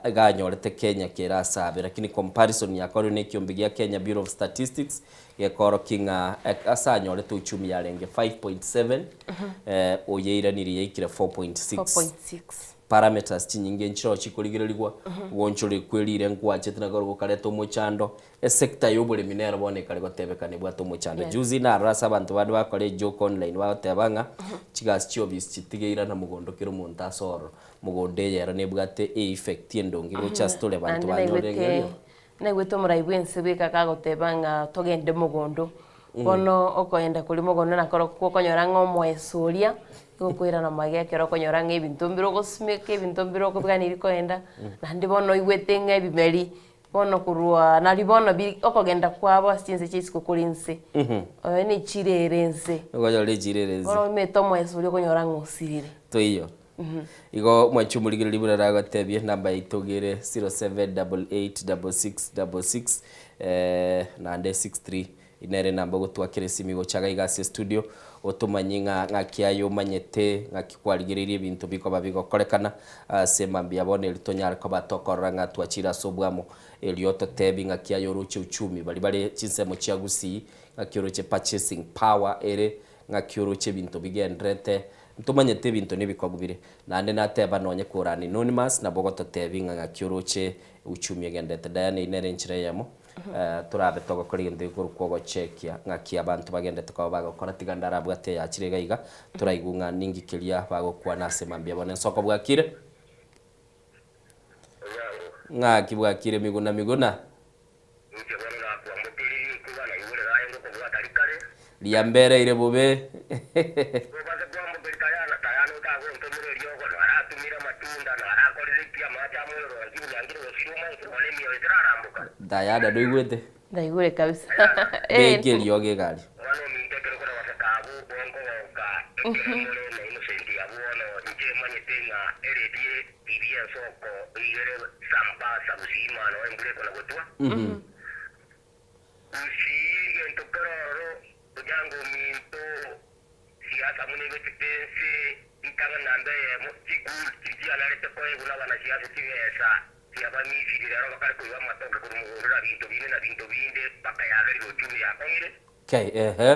Iga anyorete Kenya kere ase abe, lakini comparison yakorire na ekiombe gia Kenya Bureau of Statistics gekoorokia ng'a ase anyorete uchumi yarenge 5.7 oyeiranirie yaikire 4.6. 4.6. Parameters chinyinge nchiroo chikorigererigwa, ogoonchoreria kwe rire nkwachete nako gokareta omochando, Esector y'oboremi nero bono ekare gotebekana ebwate omochando. Juzi narora ase abanto bande bakora ejoke online bagoteba ng'a chigasi chi'ofisi chitigeirana mogondo kera omonto ase ororo. Mogondo eye ero nebwate eeffect endonge gocha ase tore abanto Naende banyorire naigwete ng'a naigwete omorai bwense bweka kagoteba ng'a togende mogondo. Bono okoenda koria mogondo nakorokwo okonyora ng'a omoeso oria, nigo okoirana magega ekero okonyora ng'a ebinto mbire ogosimeka, ebinto mbire okobiganeiri koenda, naende bono oigwete ng'a ebimeri Bono korwa nario bono bi okogenda kwabo ase chinse chia isiko kore inse, oyo ne echiro ere inse. Okonyora echiro ere inse. Bono omanyete omoeso oria okonyora ng'a osirire. Toiyo. Igo mwanche omorigereria buna nagotebie enamba yaito iga ere 07886666 naende 63 Nere namba ogotwakera esimi gocha iga iga ase estudio, otomanye ng'a ng'aki aye omanyete, ng'aki kwarigereirie ebinto bikoba bigokorekana ase mambia bono erio tonyare koba tokorora ng'a twachire ase obwamo, erio ototebi ng'aki aye oroche uchumi baria bare chinsemo chia Gusii, ng'aki oroche purchasing power ere, ng'aki oroche ebinto bigenderete, ntomanyete ebinto nebikogu bire. Naende nateba nonye kore anonymous nabo ogototebi ng'a ng'aki oroche uchumi egenderete. Diana eyio nere enchera eyemo. Torabe togokora egento gekorokwa ogochekia ng'aki abanto bagendete koba bagokora, tiga ndarabwate eyachire iga iga, toraigwe ng'a ninki keria bagokwana ase mambia bono. Ensoko bwakire? Ng'aki bwakire Miguna Miguna? Riambereire bobe. Diana noigwete? Ndaigure kabisa. Beka eriogi egari. Siasa buna ebetete ense ritang'ani namba eyemo, chigul chiria chianarete koegwa nabanasiasa chibesa chi'Abamisiri rero bakare koiba amatoke korwa mogondo na binto binde na binto binde mpaka yagerire uchumi yakong'ire. Kei, ehe.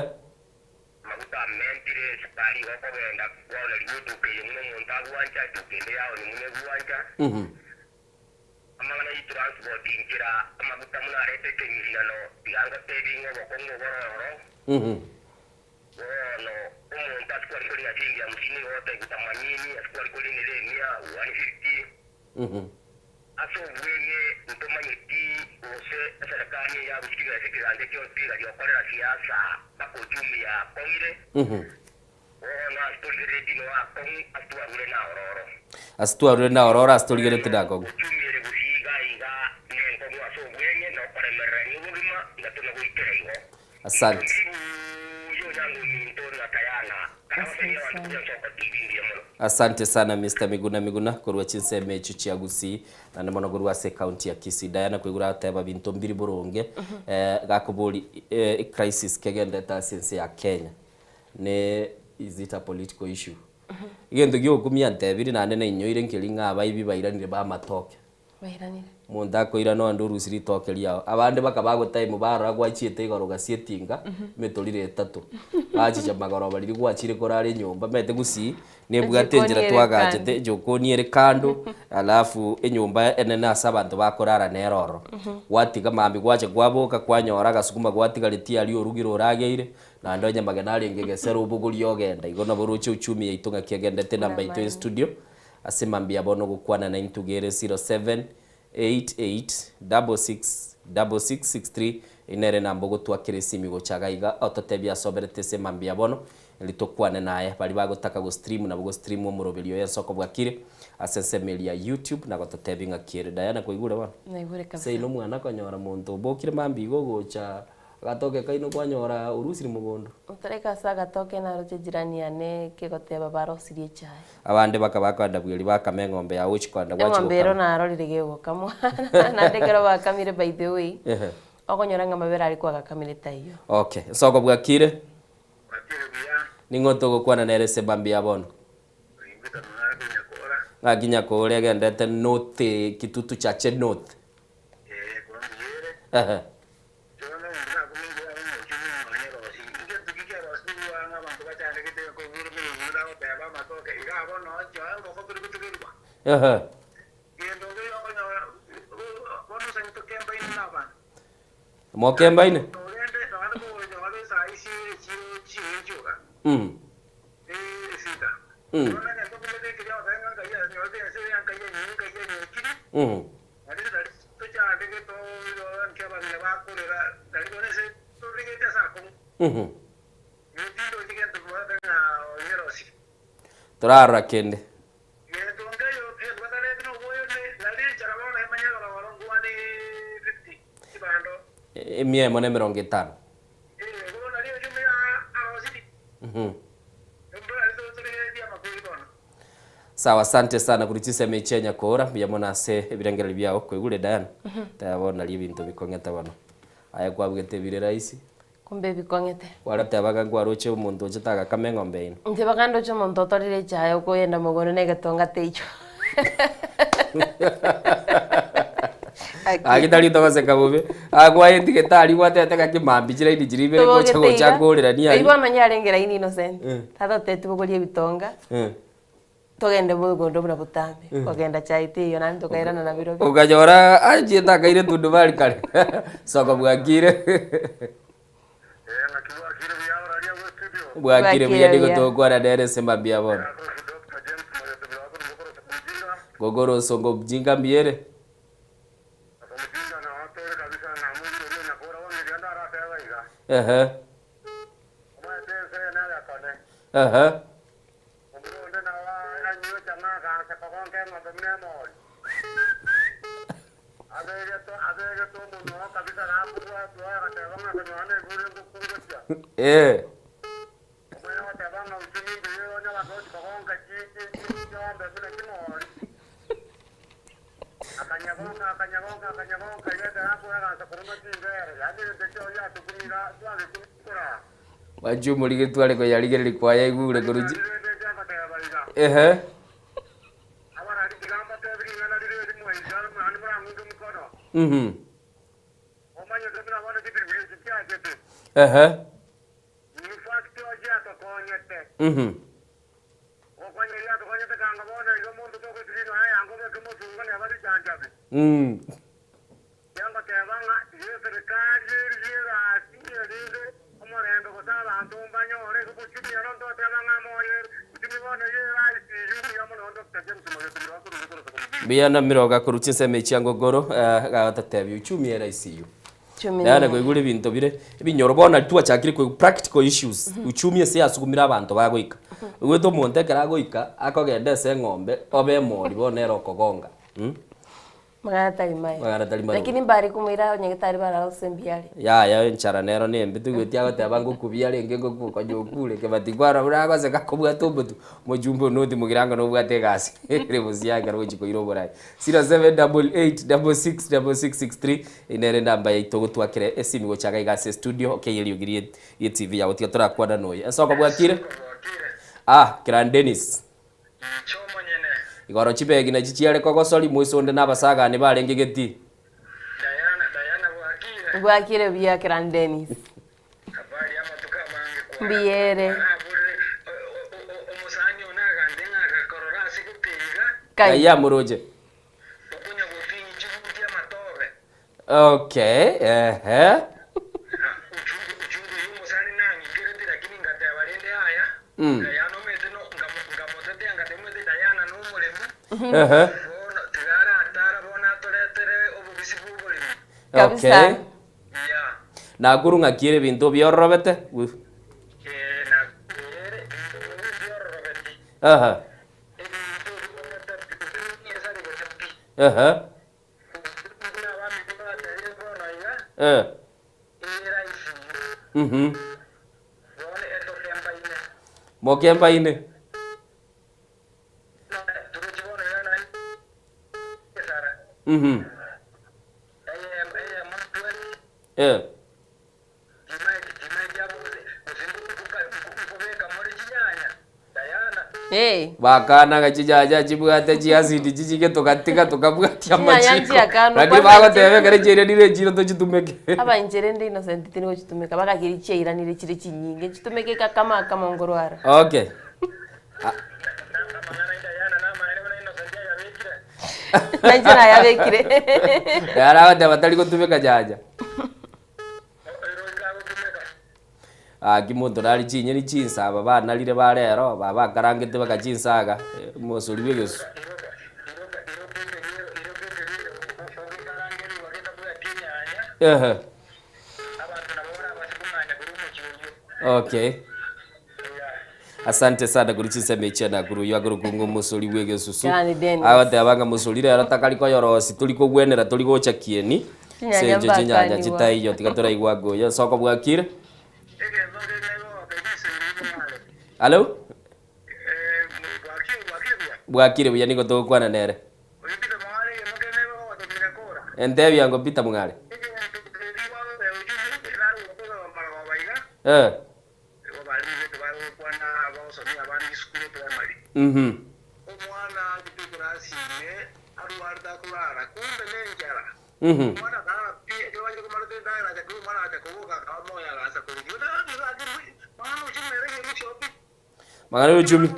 Amaguta amentire, esukari igo okogenda kwaonerigwa eduka eye buna omonto agwancha, eduka ende yaonia buna egwancha. Amang'ana y'etransport inchera amaguta buna arete ekeminano, tiga ngotebie ng'a obokong'u obororo. Bono omonto ase kware korina chiringi hamsini nigo ogotebiwa thamanini, ase kware korinera emia, 150. Ase obweng'e ntomanyeti gose ense eserekari eye yarusia chibesa ekeganda ekio mpira riokorera siasa mpaka uchumi yakong'ire. Bono ase torigereretie nigo akong'u ase twarure na ororo. Ase twarure na ororo ase torigereretie na akong'u. Uchumi ere gusii iga iga nenkong'u ase obweng'e na okoremererania obogima iga tona goikera igo. Asante. Oyo onyango ominto na Tayana karabasenie abanto korwa ensoko TV mbuya mono. Asante sana Mister Miguna Miguna korwa chinsemo echio chia Gusii naende mono korwa ase ecounty ya Kisii. Diana koigure agoteba binto mbiri boronge eh, gakobori eh, crisis kegendete ase ense ya Kenya ne is it a political issue? Egento giokumia ntebiri naende nainyoire nkeri ng'a abaibi bairanire bamatoke. Bairanire. Omonto akoirana onde orusie ritoke riao. Abande bakaba agotime barora gwachiete igoro ogasia etinga, emetoriro etato. Bachicha magoroba riria gwachire korara enyomba, omanyete gusii, nebwate Ejikoni enchera ere twagachete, kando. ejokoni ere kando, alafu enyomba enene ase abanto bakorara nere ororo. Gwatiga mambia gwacha kwaboka, kwanyora agasukuma gwatigaretie aria orugire orageire, naende onye amagena arenge gesera obogorie ogenda. Igo nabo oroche uchumi yaito ng'aki egendete enamba yaito ya estudio. Ase mambia bono gokwana naintwe gere 0788666663 eyio nere enamba ogotwakera esimi gocha iga iga ototebie ase oberete ase mambia bono erio tokwane naye. Baria bagotaka go stream nabo go stream omoroberio oyo ase okobwakire ase ensemo eria ya YouTube na gototebia ng'aki ere. Diana kwaigure bono? Naigure kabisa. Seino omwana akonyora monto obokire mambia iga ogocha Agatoke kaino kwanyora orusiri mogondo. Otareka ase agatoke naroche jirani yane kegoteba barosirie echae. Abande bakaba bakoenda bweri bakama eng'ombe yao gochia koenda gwachia Eng'ombe ero gokama. narorire gegokamwa naende ekero bakamire by the way Ehe. okonyora ng'a amabere aria kwagakamire taiyo. Okay, nsoko bwakire? Ning'o togokwana nere ase mambia bono? Ng'aki Nyakora egendete north Kitutu Chache North. Ehe. Ehe. Mokembaine? Mm. Mm. Mm. Torarora kende. Emia emo na emerongo etano. Sawa asante sana korwa chisemi chia Nyakora, mbuya mono ase ebirengererio biao, kwaigure Diana? Teba bono nario ebinto bikong'ete bono. Aye kwabugete ebire rahisi. Kumbe ebikong'ete. Kwareteba ng'a nkwaroche omonto ochete agakama eng'ombe yaino. Inche baka ndoche omonto otorire echae okoyenda mogondo na egetonga teiyo. Gaki tari togoseka bobe, akwaetigete aria gwatebete ng'aki mambia chiraini chiria ibere gocha Tobogete gocha iga, nkorerania eywo aria. bono onye arenge raini innocent, Eh. tata otebeti bogoria ebitonga, Eh. togende mogondo buna botambe, Eh. kogenda chai teiyo naende tokairana na birobio. Okanyora achiete akaire tundubari kare, soko bwakire. Bwakire buya Bwakire nigo buya. togokwana nere ase mambia bono. Gokora osongo mjinga mbiere. Ehe. Ehe. Eh. Mwanche omorige tware koyarigereria kwayaigure korwa chi ehe. Mhm. Ehe. Mhm. Mm. Mbuya na miroga korwa chinsemo echi angogoro eh, gagototebia uchumi ere ICU. Uchumi Diana nere. koigure ebinto bire ebinyoro bono nari twachakire koigwa practical issues uchumi ase yasugumire abanto bagoika. Oigwete omonto ekero agoika akogenda ase eng'ombe obe emori bono nere okogonga mh. Magana tari maya. Magana tari maronge. Lakini mbare komoira onye getari barara gose mbuya are. Yaya enchara nero nembe toigweti agoteba ngokubia arenge ngoku konya okure kebati kwarora buna agoseka kobwate omotu mochumbe one oti mogirango nobwate egasi ere bosio ekero ogochia koira oborai. 0788666663 eyio nere enamba yaito gotwakera esimi gocha iga iga ase estudio okeiye eriogi rie rie TV yago tiga torakwana noyo. Ensoko bwakire? Ah, Kiran Dennis. Igoro chibegi nachi chiare kogosori moiso onde na abasagani barenge getii. Bwakire buya Kiran Dennis. Mbuya ere. Kai amoroche. Okay, ehe. Mm. Ehe. Okay. Nakuru ng'aki ere ebinto biororobete? Aha. Aha. Eh. Mhm. Mokembaine. Mhm. Eh. Bakanaga chinyanya chibwate chiacid chichike togatiga tokabwatia Chinyanya amachiko nchiakanwa, lakini kwanza bagoteba ekero chiairanire echiro tochitumeke. Aba inche rende Innocent tindi gochitumeka bagakeri chiairanire chire chinyinge nchitumeke kama akamo nkorwara. Okay. Nainche nayabekire. Yara agoteba tari gotumeka nyanya. Gaki monto nari chinyeni chinsa aba banarire ba rero ba bakarangete baka chinsaga omosori bwa egesu. Ehe. Okay. Asante sana korwa chinsemo echi Nakuru oyio akorokwa ng'a omosori bwa egesusu. Yaani Dennis. Agoteba ng'a mosori rero takari koyorosi tori kogwenera tori gocha kieni Chinyanya ase enchera chinyanya mbakaniwa. chitaiyo tiga toraigwa ake oyo ase okobwakire. Hallo? Bwakire buya nigo togokwana nere. Entebia ngo Peter Mung'are. Eh. Mhm. Mhm. Mang'ana ya uchumi.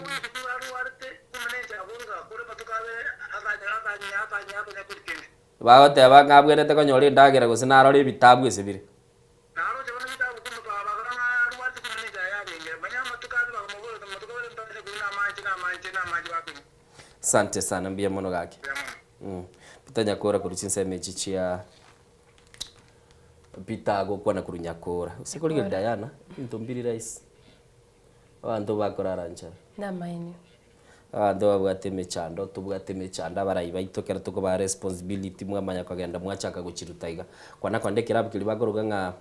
Bagoteba ng'a abwenerete konyora endagera gose narore ebitabu ase bire. Asante sana mbuya mono gaki. Mm. Peter Nyakora korwa chinsemo echi chia Peter agokwana korwa Nyakora. Gose korigereria Diana, ebinto mbiri rahisi. Abanto bakorara nchara. Namaene. Abanto babwate emechando, tobwate emechando abarai baito ekero tokobaa responsibility mwamanya kogenda mwachaka gochiruta iga. Kwana konde ekerabu keria bakoroka ng'a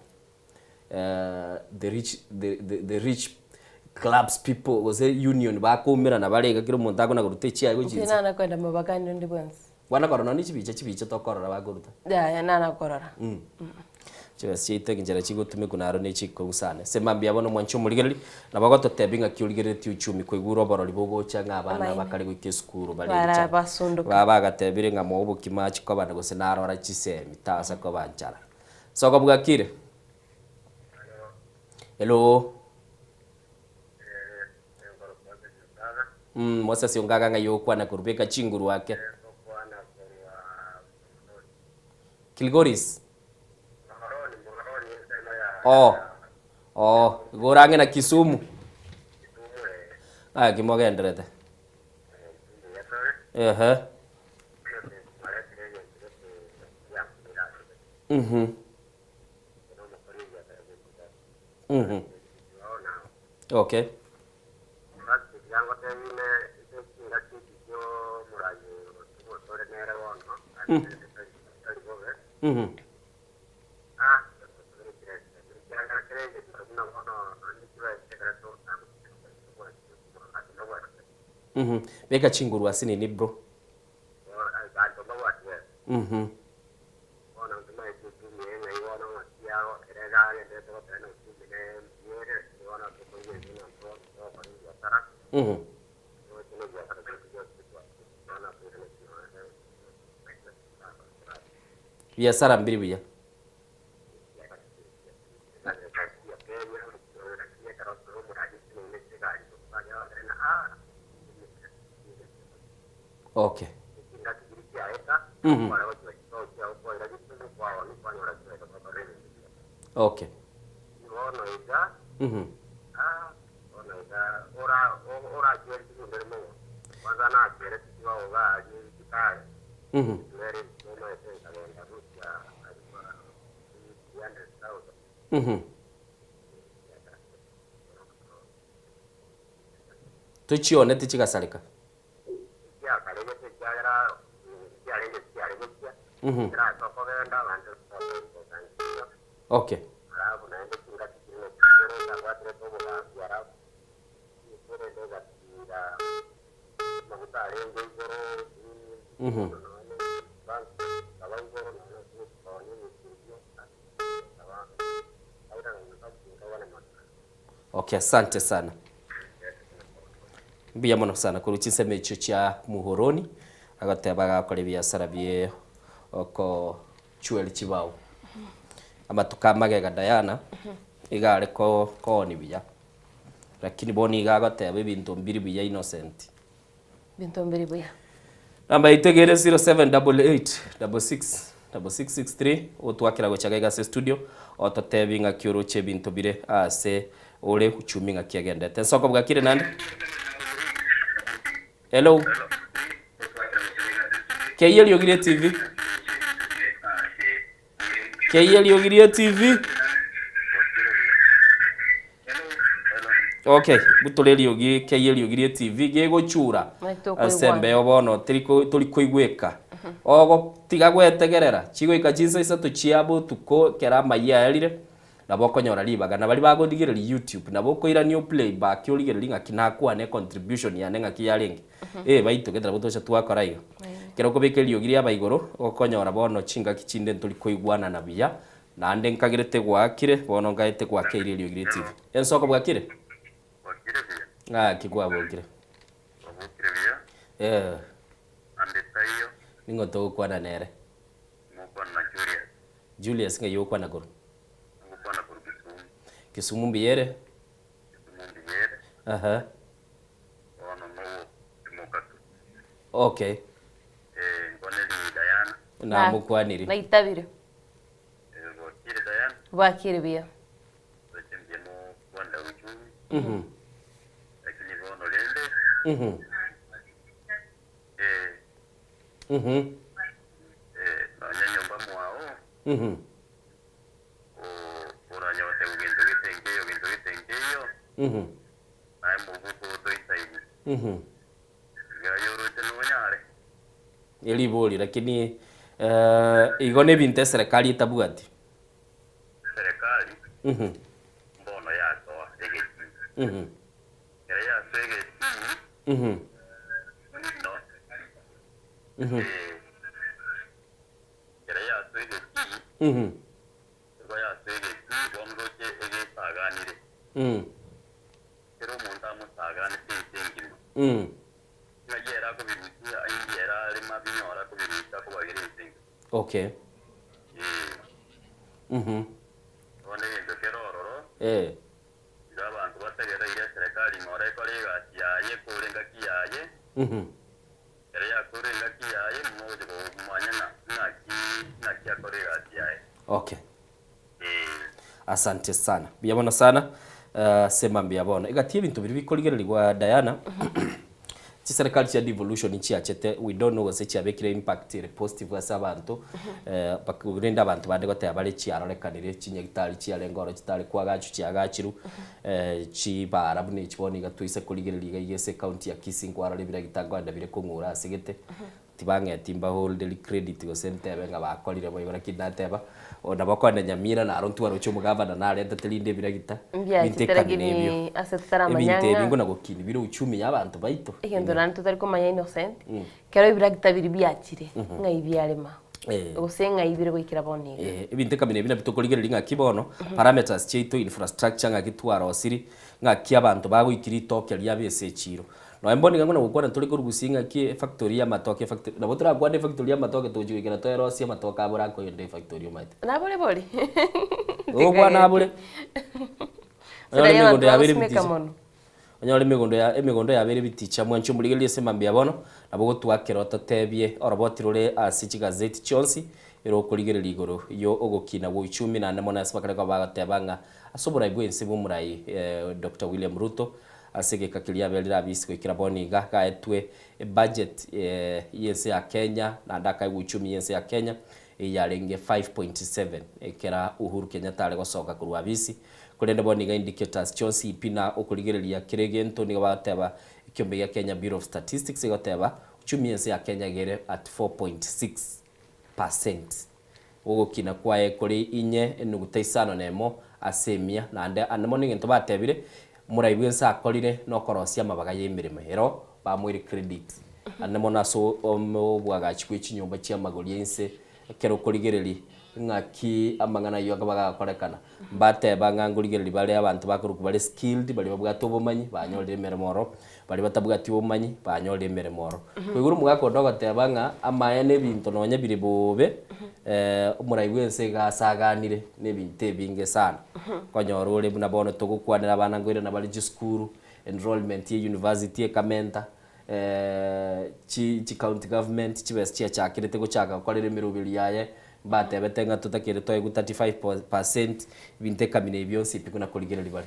the rich the the the rich clubs people gose union bakoumerana bare iga kera omonto akona koruta echiaye gochia Inche inse. nana kwenda mabakani onde bwensi. Kwana korora nonye chibicha chibicha tokorora bakoruta. Yaya nana korora. Chibesa chiaito enchera chigotumekwa naro ne chikong'u sana. Ase mambia bono mwanche omorigereria, nabo agototebia ng'aki origereretie uchumi koigure oborori bogocha ng'a abana Amaene. bakare goika esukuru bare Bara enchara. basunduka. Baba agatebire ng'a moe obokima achie kobana gose narora chisemi tasa koba nchara. Soko bwakire? Hello. Mm, Moses Ongaga ng'ai ogokwana korwa beka chinguru ake. Kilgoris. Oh, oh, igo orang'e na Kisumu. Naki mogenderete? Ehe. Mhm. Mhm. Okay. Mm. Mhm. Mhm. Beka chinguru ase nini bro. Mhm. Mhm. Biasara mbiri buya. Okay. Mhm. Okay. Mhm. Mhm. Mhm. Tochione tichigasareka. Mhm. Okay. Mhm. Okay, asante sana. Mbuya mono sana korwa chinsemo echio chia Muhoroni agoteba agakora ebiasara bie okochueri chibao. Amatuko amagega Diana iga are ko kooni buya lakini bono iga agoteba ebinto mbiri buya Innocent. Binto mbiri buya. Namba yaito egere 0788 66 6663 otwakera gocha iga ase studio ototebi ng'aki oroche ebinto bire ase ore uchumi ng'aki egendete. Nsoko bwakire naende? Hello. Keyia eriogi rie TV. Keyia eriogi rie TV. Okay, butore eriogi keyia eriogi rie TV gegochura ase embeo bono teriko tori koigweka. Ogotiga gwetegerera chigoika chinsa isato chia botuko ekero amayia aerire nabo okonyora ribaga. Na baria bagorigereria YouTube nabo okoirania oplay back origererie ng'aki nakwane econtribution yane ng'aki yarenge. Eh baito gete nabo tocha twakora iga. Ekero okobeka eriogi riaba igoro okonyora bono chingaki chinde ntori koigwanana buya Naende nkagerete gwaakire, bono nkaete goaka erio eriogi rie TV. Ensoko bwakire? Ng'aki kwabokire? Eh. Ning'o togokwana nere? Julius ng'ai ogokwana korwa? Kisumu mbuya ere? Aha. Okay. Namokwaniri. Naitabire. Bwakire buya. Mhm. Mhm. Mhm. Mhm. Mhm. Mhm. Eribori lakini eh, igo nebinto eserekari etabwati. Mhm. Mhm. Mhm. Mhm. Mhm. Mm. Mm. Okay. Mhm. Eh. Mhm. Okay. Asante sana. Mbuya mono sana. Ase mambia bono, egati y'ebinto biria bikorigererigwa Diana, chiserikali chia devolution nchiachete, we don't know gose chiabekire impact ere positive ase abanto, rende abanto bande goteba bare chiarorekanire, chinyagitari chiarenge oro chitare koagachwa chiagachirwe, chibara buna echi bono iga toise korigereria iga iga ase ecounty ya Kisii nkwarora ebiragita nkoenda bire kong'ura ase gete. Tibang'eti mbaholderi credit gose ntebe ng'a bakorire boigo lakini nateba oh nabo okogenda Nyamira naro ntwaroche omogavana narentete rinde ebiragita Mbiachete ebinto ekamina ebio lakini ase totaramanya ebinto ebi ng'a nguna gokini bire uchumi ya abanto baito egento ime. naende totari komanya Innocent, Mm. ekero ebiragita biria biachire Mhm. ng'ai biarema Eh. gose ng'ai bire goikera bono iga. Eh, ebinto ekamina ebi nabio tokorigereria ng'aki bono parameters chiaito infrastructure ng'aki twarosiri ng'aki abanto bagoikiri ritoke riabo ase echiro. Nonya mbono iga buna gokwana tore korwa gusii ng'aki efactory y'amatoke efactory nabo torakwane efactory y'amatoke togochia goikera toerosie amatoke abore akoenda efactory omanyete. Nabore bori? Ogokwana abore. Onyore Sirari emegondo abanto yabeire bagosimeka ebiticha. mono. Onyore emegondo ya emegondo yabeire ebiticha mwanche omorigererie ase mambia bono, nabo gotwakera ototebie oroboti rore ase chigazeti chionsi ere okorigereria igoro yo ogokina gwa uchumi naende mono ase bakare koba bagoteba ng'a ase oborai bwensi bwa omorai Doctor William Ruto Ase egeka keria aberire abisi goikera bono iga gaetwe ebudget y'ense ya Kenya naende akaegwa uchumi y'ense ya Kenya eyio yarenge 5.7 ekera Uhuru Kenyatta are gosoka korwa abisi. Korende bono iga indicators chionsi pi na okorigereria kera egento nigo bagoteba ekiombe gia Kenya Bureau of Statistics egoteba uchumi y'ense ya Kenya iga ere at 4.6 percent. Ogokina kwaye kore inye enuguta isano nemo ase emia, naende ande mono egento batebire, Omorai bw'ense akorire nokorosia amabaga y'emeremo ero bamoire credit. Ande mono ase obwagachi bwe chinyomba chi'amagori ense, ekero okorigereria ng'aki amang'ana ayio akaba gagokorekana. Mbateba ng'a nkorigereria bare abanto bakorokwa bare skilled, baria babwate obomanyi banyorire emeremo oro, baria batabwati obomanyi banyorire emeremo oro. Koigure omogaka onde ogoteba ng'a amaene ebinto nonye bire bobe, omorai bw'ense iga asaganire na ebinto ebinge sana. Okonyora ore buna bono togokwanera abana nkoirana bare chisukuru, enrollment ye university ekamenta, chi chi county government chibesa chiachakirete gochaka gokorera emeroberi yaye, mbatebete ng'a totakeire toegwe 35 percent, ebinto ekamina ebi bionsi pi buna korigereria bare.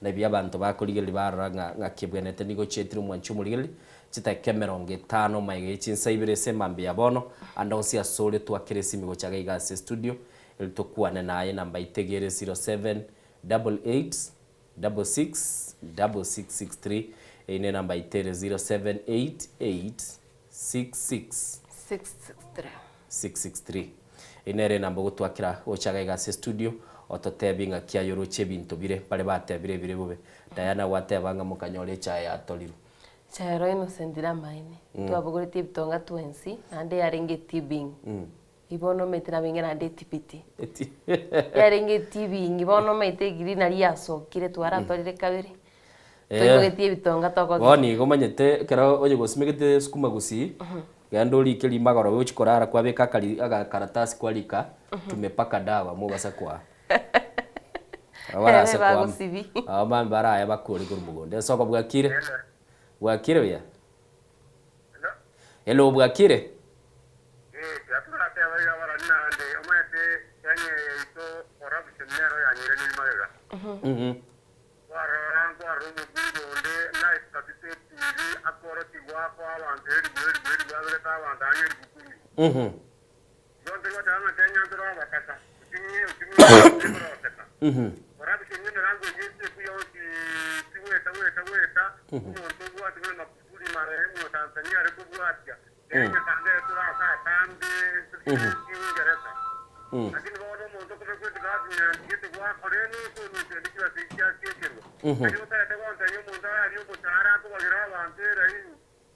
Na ebi abanto bakorigereria barora ng'a ng'aki ebwenerete nigo chietire omwanchi omorigereria, chidakika emerongo etano magega ye chinsa ibere ase emambia ya bono, ande onsi asore twakere esimi gocha iga iga ase estudio, eri tokwane naye namba itegere 0788 66 6663, eyio ne namba itere 0788 66 663. 663. Eyio nere enamba ogotwakera gocha iga iga ase estudio, ototebie ng'aki aye oroche ebinto bire bare batebire ebire bobe. Diana gwateba ng'a mokanyora echae yatorirwe. Echae ero Innocent namaene, Mm. twabogoretie ebitonga twensi, naende yarenge etibing. Mm. Bono omanyete nabo inga naende etibiti. Eti. Yarenge etibing, bono omanyete egiri nari yasokire twaratorire kabere. Eh. Toimogetie ebitonga tokogia. Bono igo omanyete ekero onye gosimegete sukuma gusii, genda orike rimagoro ogochi korara kwabeka akari agakaratasi kwarika, tumepaka dawa mobasa kwaa. Abwo barase Ere kwama. bagosibi. Abwo mambia baraye bakore korwa mogondo. Esoko bwakire? Bwakire buya? Hello bwakire? Mhm. Mhm. Mhm. Mhm. Mhm. Mm. Mhm.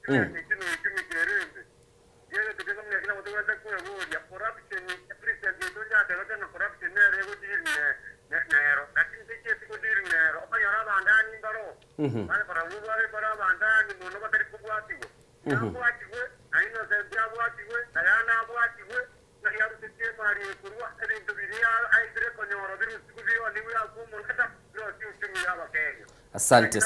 Mm. Mhm. Mhm. Asante.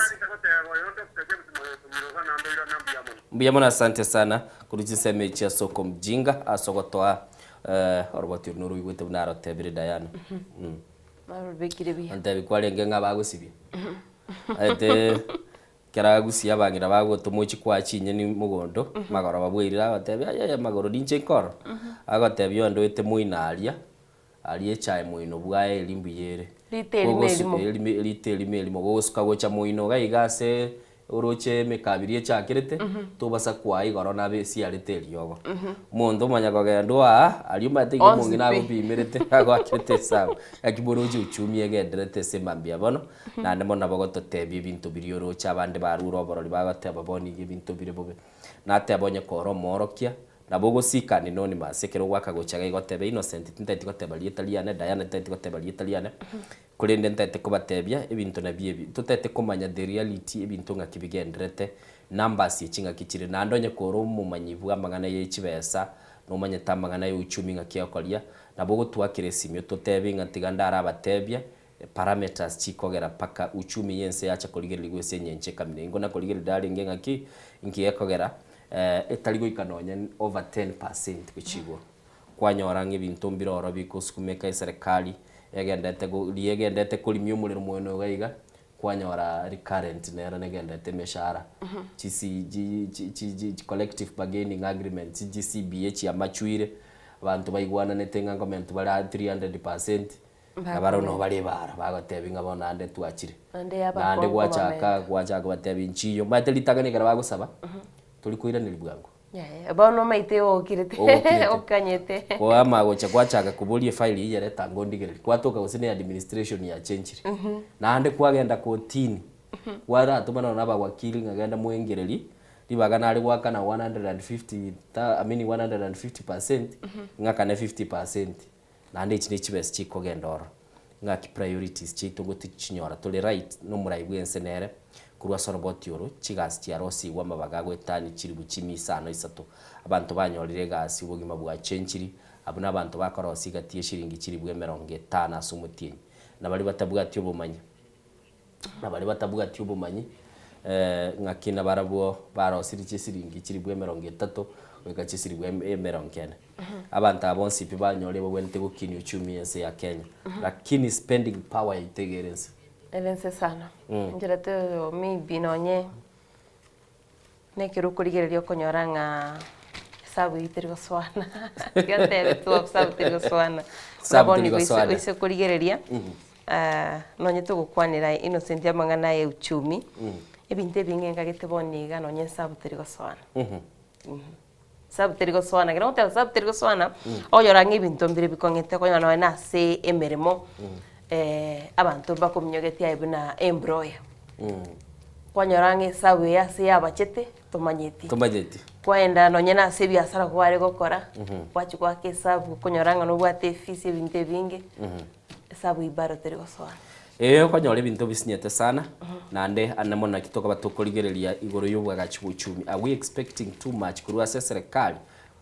Mbuya mono asante sana korwa chinsemo echi ase okomjinga ase ogotoa eh, oroboti oro noroigwete buna arotebire Diana. Mm. Narobekire buya. Antebi kwarenge ng'a bagosibia. Aete ekero agusia abang'ina bagotoma ochie kwaa chinyeni mogondo, magoroba bwairire agotebia ayaya magoro ninche nkoro. Agotebia onde oete moino aria, aria echae moino bwaye eria mbuya ere. Rita erimo Gogosu erimo. erime rita erimo erimo, gogosuka gocha moino iga iga ase oroche emekabiri echakerete, tobasa kwaa igoro nabe esiarete eriogo. Omonto omanya kogendwa aa, aria omanyete iga Onsi omong'ina pi. agopimerete, agoakerete esabu. Naki moroche uchumi egendererete ase mambia bono, naende mono nabo ogototebia ebinto biria oroche abande barure oborori bagoteba bono iga ebinto bire bobe. Nateba onye kore omoorokia, nabo ogosika anonymous ekero ogoaka gocha iga igoteba Innocent tintageti goteba rieta riane, Diana tintageti goteba rieta riane, korende ntagete kobatebia ebinto nabio ebi. Totagete komanya the reality ebinto ng'aki bigendererete, numbers echi ng'aki chire. Naende onye kore omomanyi bwa amang'ana ye chibesa, nomanyete amang'ana ya uchumi ng'aki okoria, nabo ogotwakera esimi ototebie ng'a tiga ndarabatebia parameters chikogera mpaka uchumi y'ense yacha korigererigwa ase engencho ekamina. Ingo nakorigereria arenge ng'aki, inki gekogera etari goika nonye over 10% gochia igoro. Kwanyora ng'a ebinto mbire oro bikosukumeka eserekari egenderete go riria egenderete korimia omorero moino iga iga, kwanyora recurrent nero negenderete emeshahara, chisi chi chi chi collective bargaining agreement chi CBA chiamachuire, abanto baigwananete ng'a nkomentwa bare aa 300%. Na barabwo nabo bare ebaara, bagoteebia ng'a bono naende twachire. Naende Naende yabakong'u gwachaka kobamenta. gwachaka kobateebia inchiyo. Omanyete ritang'ani ekero bagosaba, tori koiraneria bwango. Yaya, bono omaete ogokirete, Ogokirete. okanyete. Kwama gocha gwachaka koboria efile eyio yareta ango ondigererie. Kwatoka gose ne administration yachenchire. Naende kwagenda kotini, kwaratoma nonya na abawakili ng'a genda moengererie, ribaga nare goakana 150 tha I mean 150%, ng'akane 50%. Naende echi ne chibesa chikogenda ororo, ng'aki priorities chiaito ngotichinyora tore right na omorai bwense nere korwa ase oroboti oro, chigasi chiarosigwe amabaga agoetania chilifu chimia isano isato, abanto banyorire egasi obogima bwachenchiri, abwo nabanto bakorosia egati ye shilingi chilifu emerongo etano ase omotienyi, na baria batabwati obomanyi. Na baria batabwati obomanyi, ng'aki nabarabwo barosirie chisiringi chilifu emerongo etato goika chisilifu emerongo ene. Abanto aba bonsi pi banyore babwenerete gokinia uchumi y'ense ya Kenya. Lakini spending power yaito iga ere ense. Ere ense sana. Enchera toyo maybe nonye. Nekero okorigereria okonyora ng'a esabu eyio teri gosoana, tiga ntebe tu esabu teri gosoana. Buna Esabu bono teri igo ise gosoana. oise korigereria, nonye togokwanera aye Innocent amang'ana aya uchumi, ebinto ebinge nkagete bono iga nonye esabu teri gosoana. Esabu teri gosoana, ekero ngoteba esabu teri gosoana, okonyora ng'a ebinto mbire bikong'ete, okonyora nonye na ase emeremo, abanto mbakominyogetie aye buna employer. Kwanyora ng'a esabu eye ase yabachete, tomanyeti. Tomanyeti. Kwaenda nonye na ase ebiasara kware gokora, gwachia goaka esabu, okonyora ng'a nobwate efees ebinto ebinge, esabu eyio bado teri gosoana. Ee, okonyora ebinto bisinyete sana, naende ande mono naki tokoba tokorigereria igoro y'obwagachi bwa uchumi. Are we expecting too much korwa ase eserekari?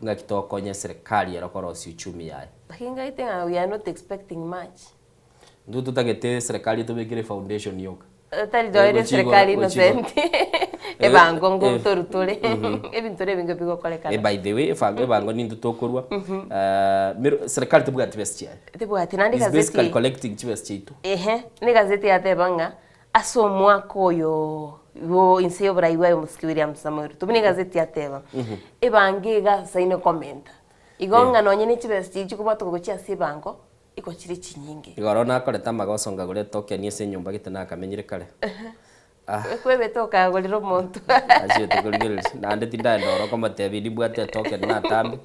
Ng'aki togokonya eserekari ere korosia uchumi yaye? Lakini ngaete ng'a we are not expecting much. Intwe totagete eserekari etobekere efoundation yoka. Tari nonye Gochia igoro, eserekari gochia igoro. innocent, ebango Eh, ngotoru tore, ebinto na ebinge bigokorekana. Eh, by the way, efango ebango nintwe tokorwa, mero serikali tebwati besa chiaye. Tebwati, naende Is basically egazeti collecting chibesa chiaito. Ehe, na egazeti yateba ng'a ase omwaka oyo bo inse y'oborai bwaye omosike William Samoei Ruto, buna egazeti yateba, ebango iga asaine komenta. Igo ng'a nonye ne chibesa chiria chikobwatwa gochia ase ebango, Igo chire chinyinge. Igoro nakorete amagoso nkagora etokeni ase enyomba gete nakamenyire kare. Ah. Kwebete okagorera omonto. Nachiete korigereria, naende tindaenda oro komotebia nimbwate etoken natambe,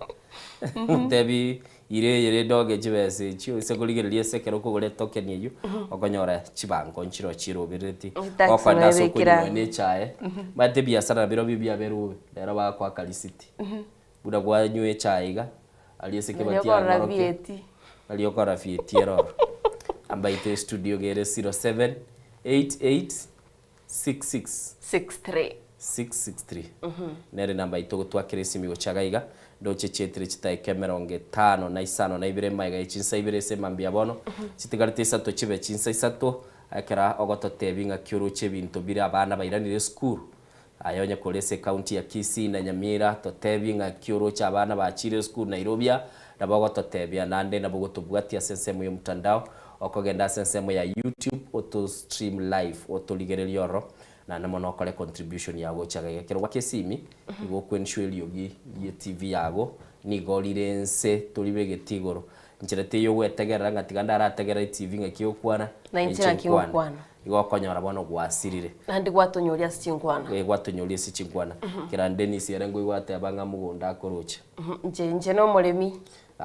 motebi ira eye rende oge chibesa echio, ase korigereria ase ekero okogora etoken eyio, okonyora chibango nchiroo chiroberereti, Etax okoenda ase noebekera okonywa nonya echae, omanyete ebiasara nabirobio biabeire bobe, rero bagokoa akarisiti. Buna kwanywa echae iga, aria ase Nario kebati okorora ang'orokia, VAT. nario okorora VAT ere ororo. Namba yaito ya studio iga ere 07 88 66 63. 663. Nere namba yaito gotwakera esimi gocha iga iga, ndoche chietire chidaeka emerongo etano na isano na ibere magega ye chinsa ibere ase emambia bono, chitigarete isato chibe chinsa isato, ekero ogototebia ng'aki oroche ebinto bire abana bairanire esukuru, Aye onye kore ase ecounty ya Kisii na Nyamira totebie ng'aki oroche abana bachire esukuru Nairobia, nabo ogototebia naende nabo ogotobwatia ase ensemo ya omtandao Okogenda ase ensemo ya YouTube oto stream live otorigererie ororo naende mono okore contribution yago gocha iga. Ekero gwaka esimi igo okw ensure eriogi rie TV yago nigo rire nse toribegeti igoro. Nchera teiyo ogwetegerera ng'a tiga ndarategerera etv ng'aki egokwana Na inche inche ng'aki nkwane. ngokwana. Igo okonyora bono gwasirire. Naende gwatonyoria ase chinkwana. Eh, gwatonyoria ase chinkwana. Kera Dennis ere nkoigwa ateba ng'a mogondo akoroche. Inche inche nomoremi.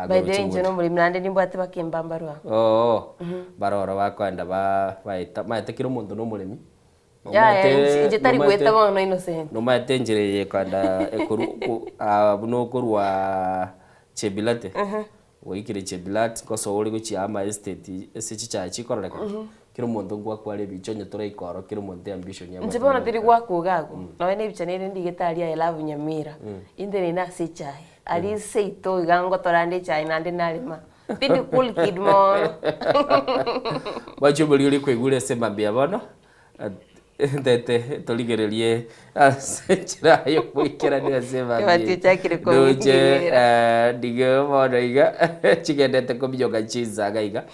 By the way inche nomoremi naende nimbwate bakemba mbarwa. Oo, baroro bakoenda ba baeta maete kera omonto nomoremi. Yaya inche inche tari goeta bono Innocent. Nomaete enchera eye ekoenda ekoru aa buna okorwa Chebilate, gwaikire Chebilat nkosoa ore gochia ama estate ase chichae chikororekana, kera omonto nkwakware ebicha onye toraika oro kera omonto eambition Inche yabwate bono nigo tiri goika. goaka iga agwo, nonya na ebicha nere ndigete aria I love Nyamira, intenene ase echae. Aria seito iga ngotora nde echae naende narema. Tindi cool kid mono. Mwanche omoria oria kwaigure ase mambia bono, ntete torigererie ase enchera y'oboikeranu ase mambia Kebati ochakire Ndoche kominyoka. ndige bono iga chigendete kominyoka chinsaga iga,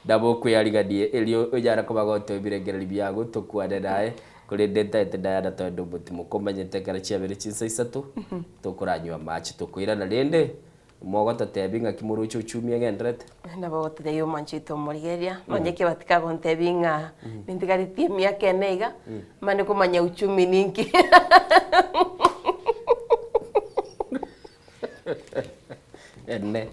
nabo okweyariganie erio onyare koba gotoa ebirengererio biago tokwane naye, korende ntaete Diana toende omotimo komanyete ekero chiabere chinsa isato, Tokoranywa amache tokoirana rende, mogototebia ng'aki moroche uchumi egenderete? Nabo ogotebia omonche oito omorigereria, nonye ekebati kagontebia ng'a nintigaretie emiaka ene iga, manye komanya uchumi ninki. Ene.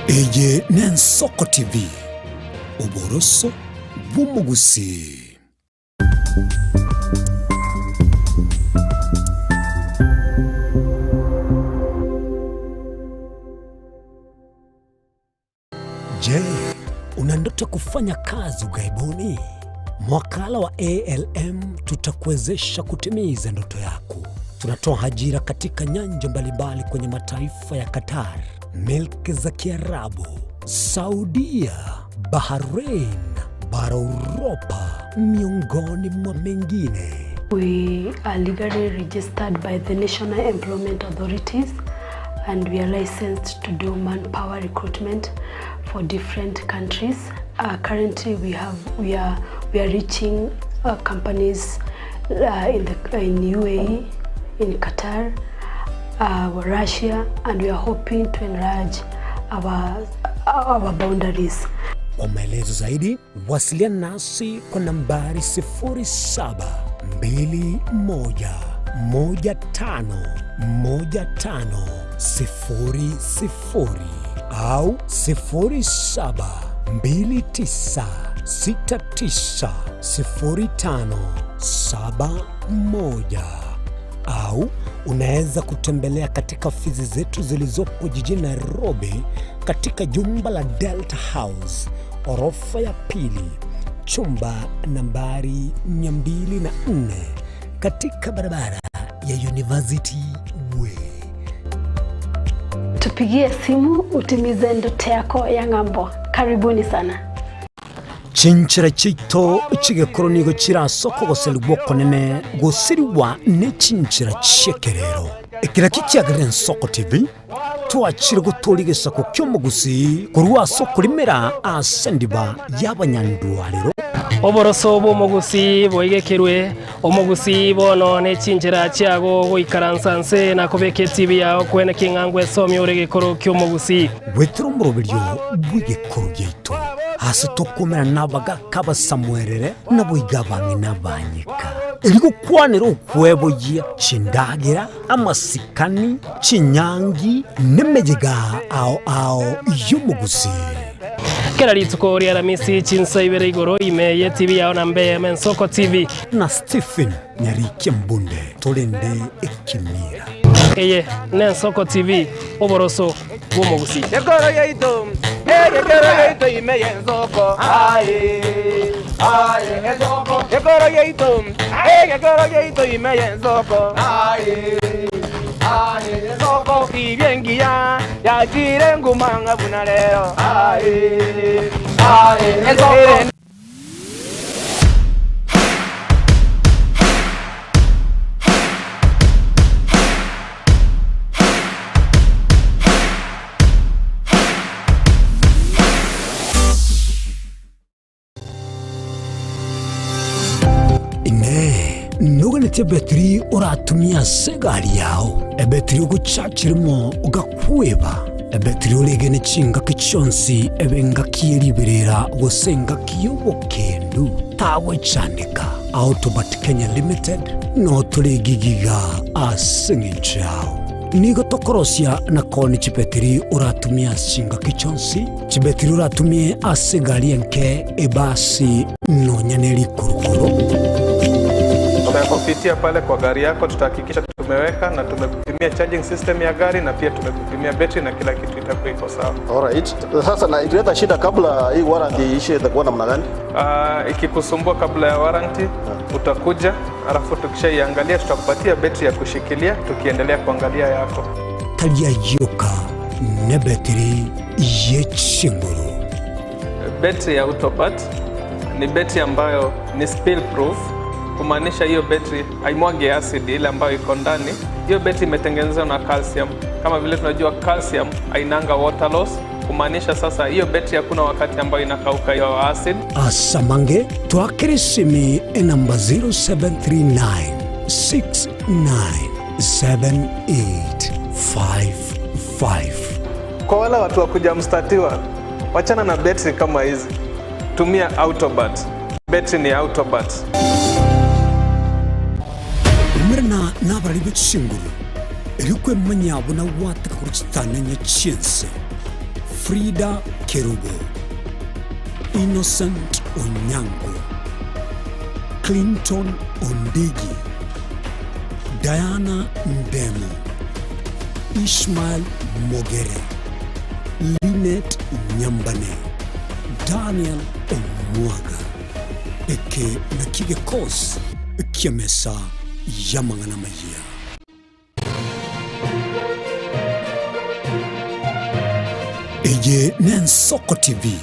Eye n'Ensoko TV, oboroso bw'omogusii. Je, una ndoto ya kufanya kazi ughaibuni? Mwakala wa ALM tutakuwezesha kutimiza ndoto yako. Tunatoa ajira katika nyanja mbalimbali kwenye mataifa ya Qatar, milki za Kiarabu, Saudia, Bahrain, bara Uropa, miongoni mwa mengine. We are legally registered by the National Employment Authorities and we are licensed to do manpower recruitment for different countries. Uh, currently we have we are we are reaching uh, companies uh, in the in UAE, in Qatar, uh, Russia and we are hoping to enlarge our our boundaries. Kwa maelezo zaidi wasiliana nasi kwa nambari 0721151500 au 0729690571 au unaweza kutembelea katika ofisi zetu zilizopo jijini Nairobi katika jumba la Delta House orofa ya pili chumba nambari 204 katika barabara ya University Way. Tupigie simu utimize ndoto yako ya ng'ambo. Karibuni sana. Chinchera chiaito chi'egekoro nigo chire ase okogoserigwa okonene gosirigwa ne chinchera chi'ekerero. Eki nakio kiagerire Ensoko TV twachire gotooria egesaku ki'omogusii korwa ase okorimera ase endiba y'abanyandwarero. Oboroso bw'omogusii boigekerwe, omogusii bono ne chinchera chiago goikaransa nse na kobeka etibi yao kwene king'angwa esomia ore egekoro ki'omogusii. Goetera omoroberio bw'egekoro giaito, ase tokomerana nabagaaka abasamuerere, naboigo abang'ina abanyeka, erio gokwanera okweboyia chindagera, amasikani, chinyangi, nemeyega ao ao y'omogusii. Kera rituko ri'Aramisi chinsa ibere igoro ime y'etibi yao na mbe Ensoko TV. Na Stephen Nyarikia Mbunde torende ekemira. Eye n'Ensoko TV, oboroso bw'omogusii. Ekoro yaito. Egekero giaito ime y'ensoko, aye, aye, ensoko. Gekoro giaito, egekoro giaito ime y'ensoko, aye, aye, ensoko. Tibia engiya yachire nguma ng'a buna rero, aye, aye, ensoko. Inee! Noganetie ebetiri oratumie ase egari yao, ebetiri ogochachirimo ogakweba, ebetiri oregene chingaki chionsi ebe engaki ye riberera gose engaki y'obokendu? Tagwechandeka. Autobat Kenya Limited noo tore egigiga ase eng'encho yao. Nigo tokorosia na koonia chibetiri oratumie ase chingaki chionsi, chibetiri oratumie ase egari enke, ebasi, nonya ne rikurukuru. Kupitia pale kwa gari yako tutahakikisha tumeweka na tumekupimia charging system ya gari na pia tumekupimia betri na kila kitu itakuwa iko sawa. Alright. Sasa na ikileta shida kabla hii warranty iishe itakuwa namna gani? Ikikusumbua kabla ya warranty utakuja, alafu tukishaiangalia tutakupatia betri ya kushikilia tukiendelea kuangalia yako. Tari ayioka nebetiri ye chinguru. Betri ya Autobat ni betri ambayo ni spill proof, kumaanisha hiyo betri haimwagi acid ile ambayo iko ndani. Hiyo betri imetengenezwa na calcium. Kama vile tunajua calcium hainanga water loss, kumaanisha sasa hiyo betri hakuna wakati ambayo inakauka hiyo acid. Asamange twakere esimi enamba 0739 697855. Kwa wale watu wa kuja mstatiwa, wachana na betri kama hizi, tumia Autobat. Betri ni Autobat. Umerana nabarari be chinguru, erio kwemanyia buna gwateka korwa chitanenye chi'ense. Frida Kerubo, Innocent Onyango, Clinton Ondigi, Diana Ndemo, Ishmael Mogere, Linet Nyambane, Daniel Omwaga. Eke nakio gekosi ki'emesa y'amang'ana amayia. Eye n'Ensoko TV,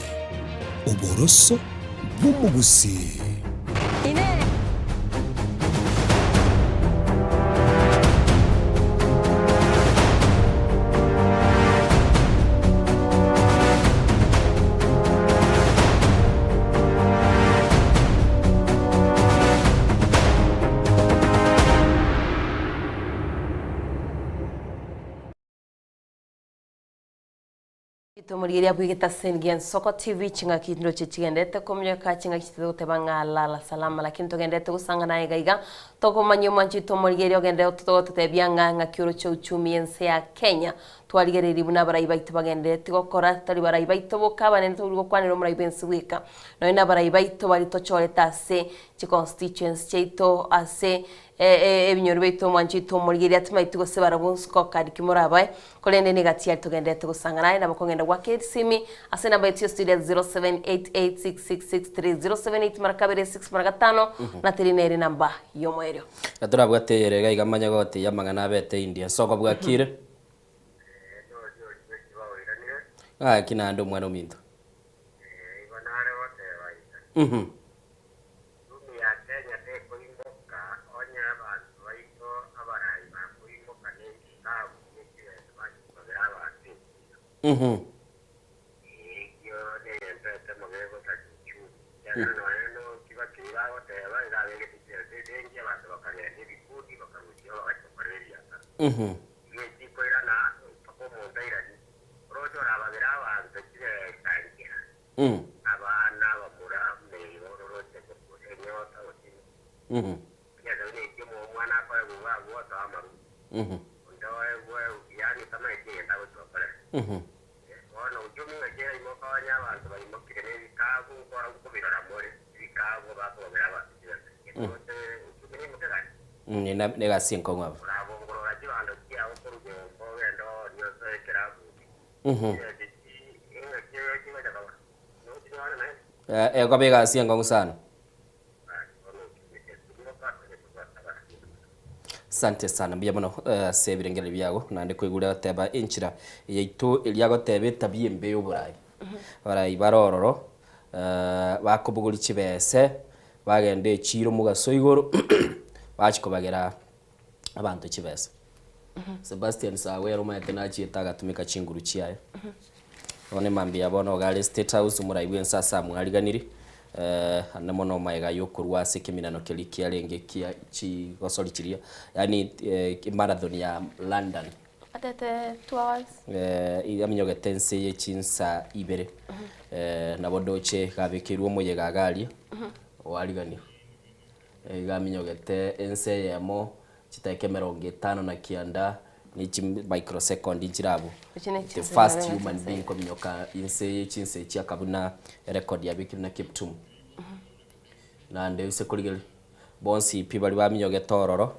oboroso bw'omogusii. Tomorigereria bw'egeta Sen gia Nsoko TV ching'aki ndoche chigenderete kominyoka ching'aki chitete goteba ng'a lala salama lakini togenderete gosang'ana iga iga tokomanya omwanchi tomorigereria ogenderere gototebia ng'a ng'aki oroche uchumi y'ense ya Kenya Twarigereirie buna abarai baito bagenderereti gokora, tari barai baito boka abanene tori gokwanera omorai bw'ense bweka, nonya nabarai baito baria tochorete ase chiconstituency chiaito, ase ebinyoro biaito omwancho oito omorigereria timaeti gose barabwo scorecard ki morabae, korende nigo atiari togendererete gosang'ana aye nabo kogenda goaka esimi ase enamba yaito ya studio ya 0788666307 mara kabere 6 mara gatano na teri nere enamba y'omoerio. Na torabwate eyere iga iga manye gotiya amang'ana abete India. Nsoko bwakire. Gaki naende omwana ominto. Mhm. Mhm. Mhm. Mm. Mhm. Mhm. Mhm. Negasi enkong'u abwo. Mhm. Eh, ekoba egasi enkong'u sana. Asante sana mbuya mono eh, ase ebirengererio biago naende koigure goteba enchera yaito eria agoteba etabia embe ya oborai. Abarai bare ororo eh, bakobogoria chibese bagenda echiro mogaso igoro bachia kobagera abanto chibesa. Sebastian Sawe ere omanyete nachiete agatumeka chinguru chiaye. Bono emambia bono iga are State House omorai bwense ase amwariganirie, ande mono magega ya okorwa ase ekeminano keria kiarenge kia chigosori chiria, yaani emarathon ya London. Atete 2 hours. Aminyogete ense ye chinsa ibere, nabo ndoche iga abekeirwe omoyega iga aria, oariganiwe. Iga aminyogete ense eyemo chidakika 59 ne chi microseconds nchire abwo. Echi ne The chinsa first nare human chinsa being kominyoka inse ye chinsa echi akabuna erecord yabekirwe na Kiptum. Naende ase korigereria bonsi pi baria baminyogete ororo,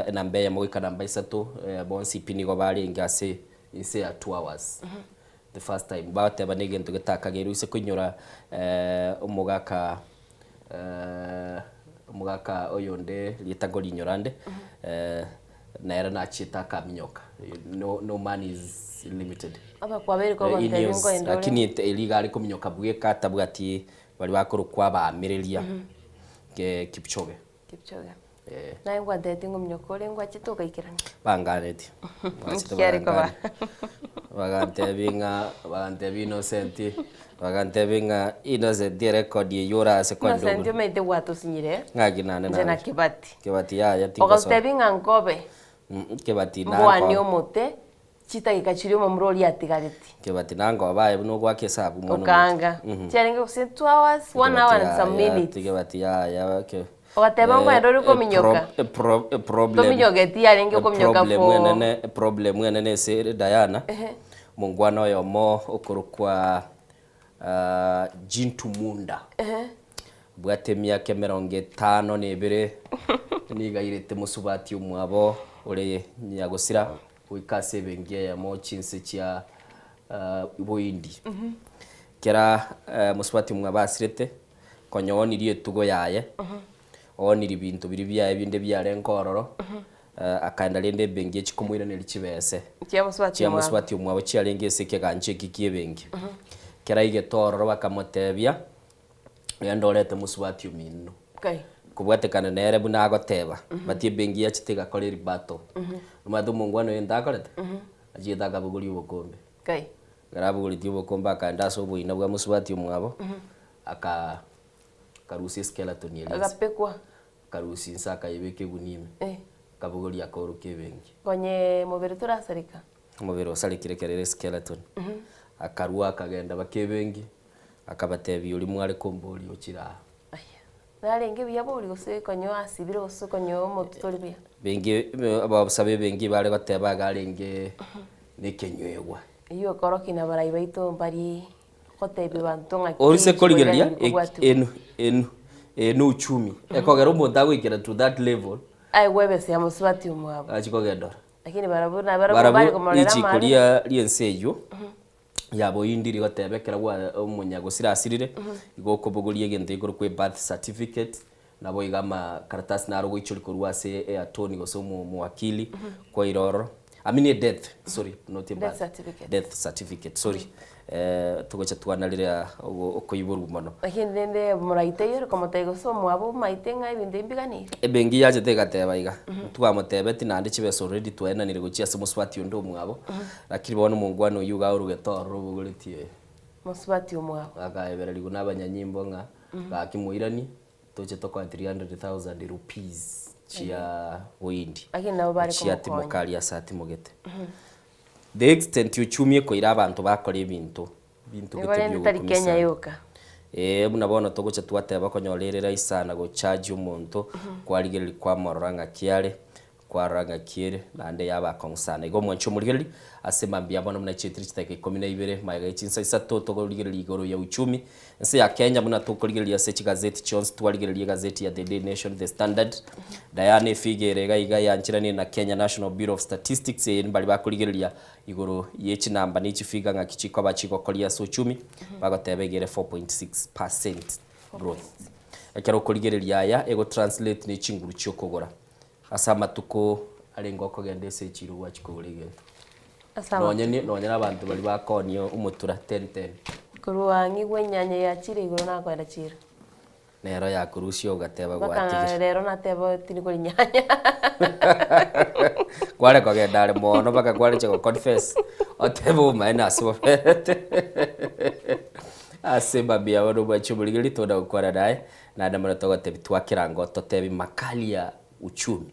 enamba eyemo goika namba isato, bonsi pi nigo barenge ase inse ya 2 hours. The first time bagoteba na egento getakagerwe ase koinyora omogaka omogaka oyonde rieta nkorinyora ande, nere nachiete akaminyoka, no no man is limited. Abakwabeire kogontebia Ineos, nkoenda ore. lakini eri iga are kominyoka bweka atabwati baria bakorokwa abaamereria, Kipchoge. Kipchoge. Naye ngwantebetie ng'ominyoka ore ngwachete ogaikerania. Banganetie. Bachete Nki are koba? bagangania. Bagantebia ng'a bagantebia Innocent, bagantebia ng'a Innocent erecord eywo orase Innocent kwenda omanyete gwatosinyire Ng'aki nane inche na nabe. Kibati. Kibati yaya tingosoa. Ogotebia ng'a nkobe Kibati mbwanie nango. omote chidakika chiria omomura oria atigareti. Kibati nango baye buna ogwaka esabu mwana omote. Okaanga. Chiarenge gose 2 hours, 1 hour and some minutes. Kibati yaya ke. Ogateba ngoenda ore kominyoka. Problem. Tominyogeti yarenge kominyoka Problem for enene, problem enene ase ere Diana, omongwana oyomo okorokwa Jintu Munda. Obwate emiaka 52 nigo airete mosubati omwabo ore nyagosira goika ase ebenki eyemo chinse chia Bohindi. Kera mosubati omwabo asirete, konya oonirie etugo yaye, oonirie binto biria biaye binde biarenge ororo, akaenda rende ebenki echi komoiraneria chibese Chia mosubati chia omwabo. mosubati omwabo chiarenge ase ekegancha eki kia ebenki. Kera aigete ororo bakamotebia, genda orete mosubati omino. Kai. Kobwatekana nere buna agoteba, but ebenki yachete egakora eribato. Omanyete omongwana oyo egento akorete? Achiete akabogoria obokombe. Kai. Ekero abogoretie obokombe akaenda ase oboina bwa mosubati omwabo, aka akarusia eskeleton eria inse. Agapekwa. Akarusia inse akayebeka egunia ime, akabogoria akaorokia ebenki. Konye mobere torasareka. Omobere osarekire ekero ere eskeleton. Akarua akagenda mpaka ebenki, akabatebia oria mware komboria ochire aa. Narenge buya bori gose konye oasibire gose konye omotwe tori buya. Benki abaofisa ba ebenki bare goteba iga arenge na ekenywegwa. Eyio ekorokia na abarai baito mbari gotebia abanto ng'aki Orise korigereria kobwatiwa. enu enu enu uchumi ekogera omonto agoikera to that level Aye gwebesa mosubati omwabo. achi kogendora. Lakini barabwo nabarabwo bari Barabwo komorera richiko amabera. ria riense eywo ya boindi rigoteba ekero gwa omonyagosira asirire igo okobogoria egento gekorokwa ebirth certificate nabo iga amakaratasi naro ogoichoria korwa ase eattorney gose omo omowakili kwaira ororo I mean a death sorry not a Death birth certificate. death certificate sorry togocha twanarire okoiborwa mono. Lakini rende moraite iyore komotebia gose omwabo omaete ng'a ebinto ebi mbiganeire. Ebenki yachete egateba iga, ntwamotebeti naende chibesa already twaenanire gochia ase mosubati onde omwabo, lakini bono omongwana oyio iga orugete ororo obogoretie Mosubati omwabo. Akaebererigwa na abanyanyimbo ng'a gaki moiranie, toche tokoe 300,000 rupees chia boindi, Lakini nabo bare chia komokonya. timoka aria ase atimogete. The extent uchumi ekoira abanto bakora ebinto, binto Nigo gete rende tari biogokumia Kenya sana. yoka. Eeh buna bono togocha twateba konyora ere rahisi sana gocharge omonto, kwarigereria kwamorora ng'aki are. Kwarora ng'aki ere, naende yaba akong'u sana. Igo omwanche omorigereria, ase mambia bono buna chietire chidakika ikomi na ibere, magega ye chinsa isato tokorigereria igoro ya uchumi. Ense ya Kenya buna tokorigereria ase chigazeti chionsi, twarigereria egazeti ya The Daily Nation, The Standard, Diana efiga ere iga iga yancheranire na Kenya National Bureau of Statistics, eye mbari bakorigereria igoro ye chinamba ne chifiga ng'aki chikoba chigokoria ase uchumi, bagoteba iga ere 4.6 percent growth. Ekero okorigereria aya, ego translate ne chinguru chi'okogora. Ase amatuko arenge okogenda ase echiiro gwachia kogora egento. Ase Nonye amatuko. nonye na abanto baria bakoonia omotura ten ten. Korwa ang'igwe enyanya yachire igoro nakoenda chiira. Nero yakorusia ogateba Mpaka gwatigire. rero nateba tindi koria nyanya. Kware kogenda are mono mpaka kwareche go confess otebe obomaene ase oberete ase mambia bono omwanchi omorigereria togenda gokwana naye naende mono togotebi twakera ngo totebi makali ya uchumi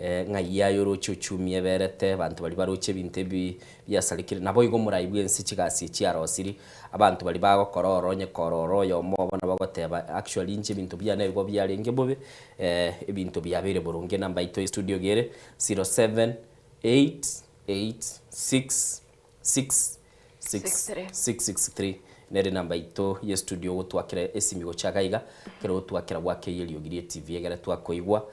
ng'ai aye oroche uchumi eberete, abanto baria baroche ebinto ebi biasarekire, naboigo omorai bwensi chigasi echi arosiri, abanto baria bagokora oro onye kora oro oyomo obo nabo ogoteba actually inche ebinto biane nigo biarenge bobe, ebinto biabeire boronge. Enamba yaito ya estudio iga ere 078866 6663 nere enamba yaito ye studio ogotwakera esimi gocha iga iga, ekero ogotwakera gwakeiyo eriogi rie TV egere twakoigwa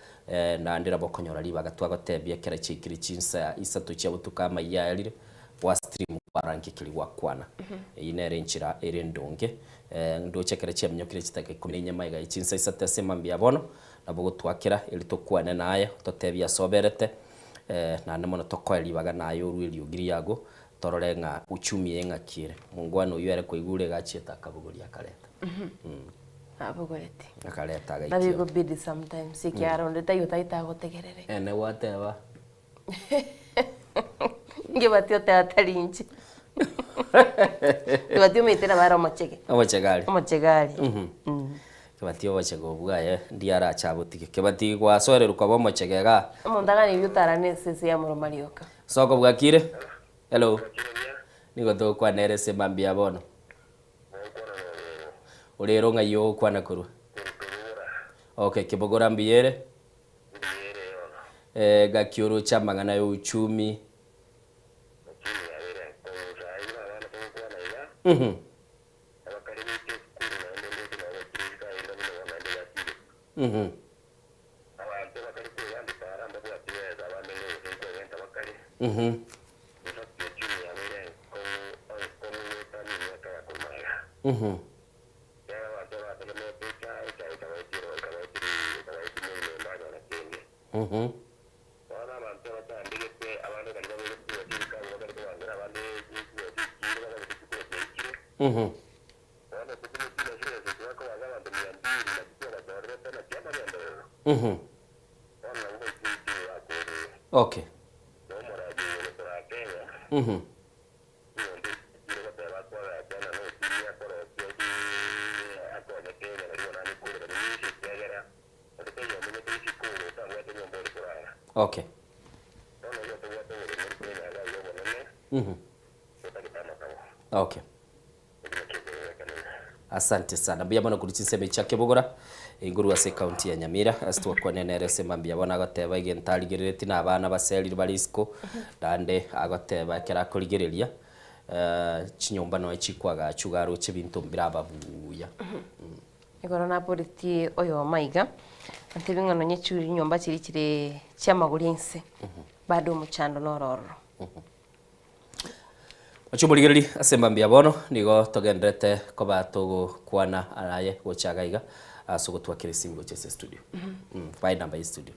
naende nabo okonyora ribaga twagotebia ekero chiaikire chinsa isato chia botuko amaiyo ayarire gwa stream kwarangia keria gwakwana. Eyio nere enchera ere endonge ndoche ekero chiaminyokire chidakika ikomi na inye magega ye chinsa isato ase mambia bono nabo ogotwakera eri tokwane naye ototebie ase oberete naende mono tokoe ribaga naye orue eriogi riago Torore ng'a uchumi eye ng'aki ere. Mongwana oyio ere koigure iga achiete akabogoria akareta. Abogoreti. Akareta agaikia. Nabo igobidi sometimes ekiagera onde taiyo otagete agotegerere. Ene gwateba. Ngebati oteba tari inche. Kebati omanyete nabo are omochege. Omochege are. Omochege are. Kebati obochege obwo aye ndiye arache abotige. Kebati gwasoererwa koba omochege igaa. Omonto aganeiri otarane esese ya moroma rioka. Soko bwakire? Hello. Nigo togokwana ere ase mambia bono. Orero ng'ai ogokwana korwa? Okay, Kibogora mbuya ere? Eh, gaki oroche amang'ana ya uchumi. Mhm. Mhm. Mhm. Mhm. Mhm. Mhm. Mhm. Okay. Mhm. Okay. Mhm. Okay. Asante sana. Mbuya mono korwa chinsemo echi chia Kebogora, igoro ase ecounty ya Nyamira, ase twakwanire nere ase mambia bono agoteba egento arigereretie na abana baserire bare isiko, naende agoteba ekero akorigereria chinyomba nonya chikwagachwa iga aroche ebinto mbiraba buya. Igoro naboretie oyomo iga, antebi ng'a nonye chinyomba chiria chire chiamagori inse, bado omochando noro ororo. Oche omorigererie ase mambia bono nigo togendererete koba togokwana aye gocha iga iga ase ogotwakera esimi gocha ase estudio. Bae enamba ya estudio.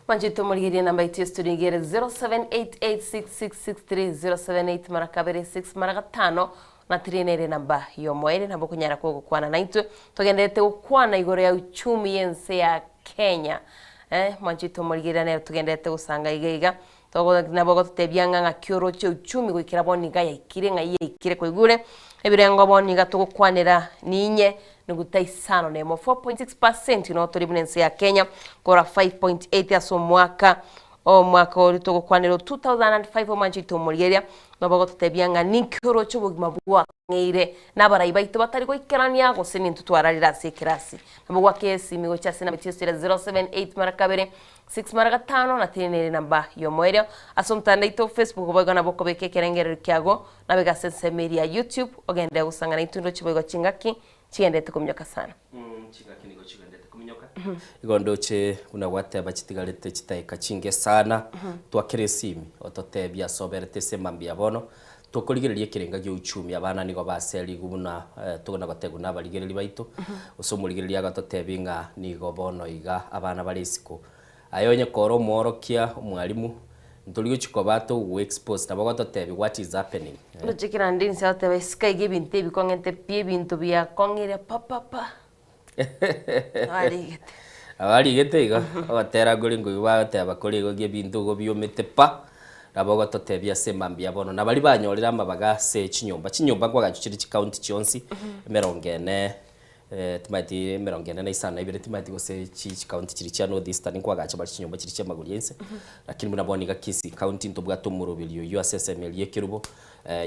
Mwanchete omorigererie enamba yaito ya estudio nigo ere 07886663 078 mara kabere 6 mara gatano na 3 nere enamba y'omoerio nabo okonyara kogokwana naintwe. Togendererete gokwana igoro ya uchumi y'ense ya Kenya. Eh, mwanchete omorigereria nere togendererete gosanga iga iga. Togo nabo ogototebia ng'a ng'aki oroche uchumi goikera bono iga yaikire ng'ai yaikire koigure ebirengo bono iga togokwanera ninye nuguta isano na emo 4.6 percent no tori buna ense ya Kenya kora 5.8 ase omwaka omwaka oria togokwanera o 2005 omwancho oito omorigereria nabo ogototebia ng'a ninki oroche obogima bwa. Ng'eire nabarai baito batari goikerania gose nintwe twararire ase ekerasi. Nabo gwake esimi gochia ase enamba chiesira 078 mara kabere 6 mara gatano na tiri nere enamba y'omoerio. Ase omotandao oito o Facebook boigo nabo okobeka ekerengererio kiago nabega ase ensemo eria ya YouTube ogenderere gosang'ana intwe ndoche boigo chingaki chigenderete kominyoka sana. Chingaki nigo chigenderete kominyoka. Igo ndoche buna gwateba chitigarete chidakika chinke sana twakera esimi ototebie ase oberete ase emambia bono Tokorigereria ekerenga gia uchumi, abana nigo baserigwe buna togenda gotegwa nabarigereria baito, gose omorigereria agatotebia ng'a nigo bono iga abana bare isiko. Aye onye kore omworokia, omwalimu, ntori gochia koba togogo-expose, nabo ogototebia what is happening. Ndoche kera rinde inse agoteba isiko iga ebinto ebikong'ete pi ebinto biakong'ire pa pa pa. Abarigete. Abarigete igo, ogotera nkore nkoigwa bagoteba kore igo ebinto igo biomete pa, nabo ogototebia ase mambia bono. Na baria banyorire amabaga ase chinyomba, chinyomba nkwagachu chire chikaunti chionsi, emerongo ene timanyeti emerongo ene na isano na ibere timanyeti gose chi chikaunti chiria chia North Eastern nkwagacha bare chinyomba chiria chia amagori a inse, lakini buna bono iga Kisii county ntobwate omoroberi oyio ase ensemo eria ya Ekerubo,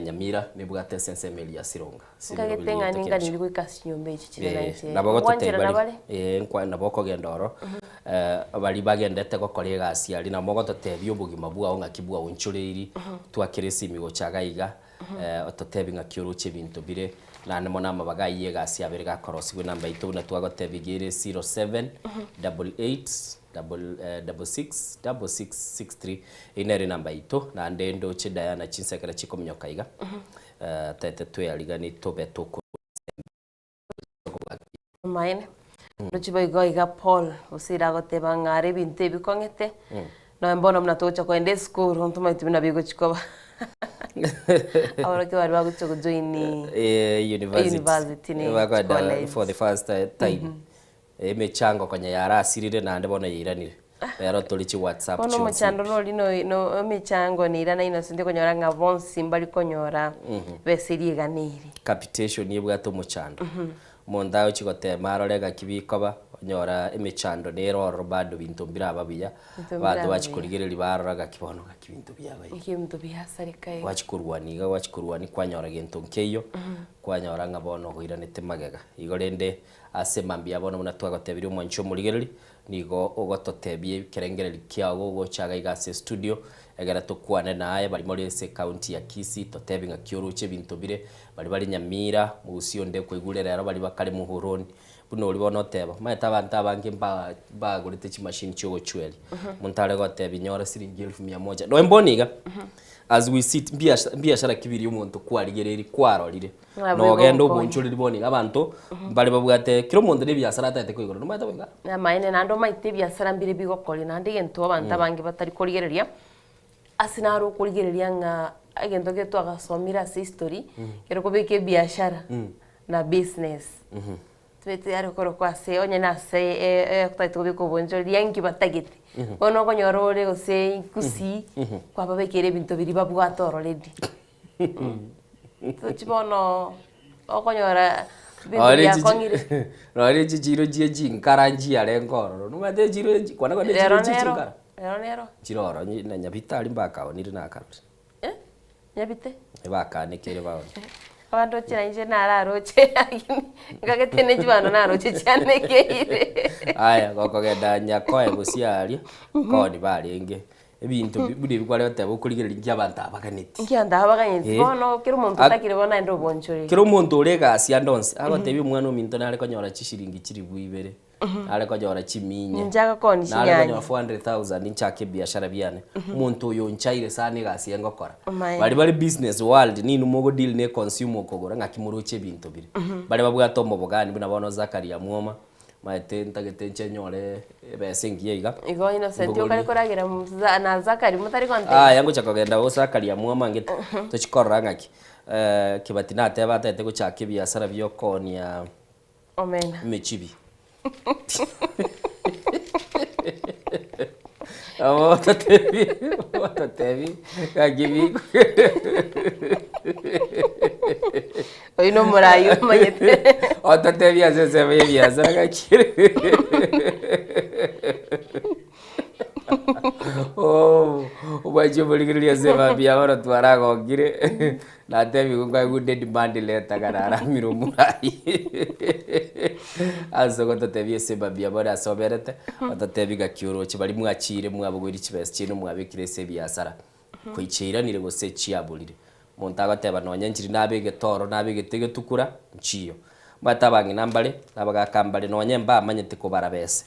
Nyamira nebwate ase ensemo eria ya Sironga. Nkagete ng'a ninganiri goika ase chinyomba echi chire na inche. Nabo Ngwanchera ogototebia nabare? eh, nkwa nabo okogenda oro, baria bagendete gokora egasi aria nabo ogototebia obogima bwao ng'aki bwaonchoreiri, twakera esimi gocha iga iga, ototebie ng'aki oroche ebinto bire, naende mono amabaga ayio egasi abere gakorosiwa enamba yaito buna twagotebia iga ere 07 88 66 66 63 eyio nere enamba yaito, naende ndoche Diana chinsa ekero chikominyoka iga. Tete twearigani tobe tokorwa Amaene, ndoche boigo iga Paul gose agoteba ng'a are ebinto ebikong'ete, nonya mbono buna togocha kogenda esukuru ntomaeti buna bigochi koba. Abarokia baria bagocha gojoin University. university ne Bakoenda college. for the first time. Emechango konya yarasirire naende bono yairanire. Rero tori chi WhatsApp Bono chionsi omochando pi. nori no no emechango neirana inonsi ndikonyora ng'a bonsi mbari konyora besa eria eganeiri. Capitation ebwate omochando. Omonto agochi gotema arore ng'aki bikoba, onyora emechando nere ororo bado binto mbiraba buya, Binto abanto mbiraba bachi buya. korigereria barora ng'aki bono ng'aki binto biabaire. Naki ebinto biasareka iga. Gwachi korwania iga gwachi korwania kwanyora gento nkeiyo, kwanyora ng'a bono oiranete magega. Igo rende Ase mambia bono buna twagotebirie omwanchi omorigereria, nigo ogototebia ekerengererio kiago ogocha iga iga ase estudio, egere tokwane naye baria more ase ecounty ya Kisii, totebie ng'aki oroche ebinto bire, baria bare Nyamira, mogusia onde okoigure rero baria bakare Muhoroni, buna oria bono oteba, omanyete abanto abange mba mbagorete chimashini chiogochweria, omonto are gotebia nyora siringi elfu mia moja, nonya mbono iga, as we sit, mbiasa mbiasara ki biria omonto kwarigereiri kwarorire. Nabo Nogenda igo obonchoreri bono iga abanto mbare babwate kera omonto na ebiasara atagete koigora nomanyete boigo? Namaene naende omanyete ebiasara mbire bigokoria naende egento abanto abange batari korigereria, ase naro okorigereria ng'a egento kere twagasomire ase history, ekero okobeka ebiashara na business, tobete yare korokwa ase onye na ase otagete kobeka obonchoreria nki batagete, bono okonyora ore gose gusii, kwababekeire ebinto biria babwate already. Tochi bono okonyora ebinto Nonye chichi- biakong'ire. nonye chichiro chie chinkara nchiarenge ororo, nomanyete echiro echi kwana kwana Rero echiro chie nero, chinkara? rero nero. Nchire ororo nyi- na Nyabitari mbakaonire nakarore. Nyabite? Ebakanekeire baonie. Abanto chira inche nararoche lakini nkagete ne chibando naroche chianekeire. Aya gokogenda Nyakoe gose aria, nkooni barenge. Ebinto bi- buna ebi kware goteba okorigereria inki abanto aba baganeti. Inki abanto aba baganeti? Eh. Bono kera omonto Ak- otakire bono naende obonchoreri. Kera omonto ore egasi ande onsi, agotebia omwana ominto nare konyora chishiringi chilifu ibere, nare konyora chiminye, Inche agakoni nare chinyanya. konyora 400,000 nchake ebiashara biane. Omonto oyo onchaire sana egasi eye ngokora. Omaene. Baria bare business world ninwe mogodeal na econsumer okogora ng'aki moroche ebinto bire. Baria babwate omobogani buna bono Zakaria Mwoma, Maete ntagete inche nyore ebesa engiya iga. Igo Innocent Mbogorie. okare koragera mu- na Zachary motari gontebia. Aya ngocha kogenda o Zachary amwama ngete tochi korora ng'aki. Eh, Kibati nateba atagete gochaka ebiasara bia okoonia Omena. emechibi. Abo totebi totebi ng'aki bi Oyio nomorai omanyete. Ototebi ase ensemo ya ebiasara gaki. Oh, Omwanchi omorigereria ase emambia ya bono twaragokire, natebigwe nkoegwe dead man letter ng'a naramire omorai ase ogototebia ase emambia ya bono ase oberete, ototebie ng'aki oroche baria mwachire mwabogoirie chibesa chiaino mwabekire ase ebiasara, koichairanire gose chiaborire. Omonto agoteba nonye nchiri nabegete oro nabegete egetukura, nchiyo. Omanyete abang'ina mbare, na abagaka mbare, nonye mbamanyete kobara bese.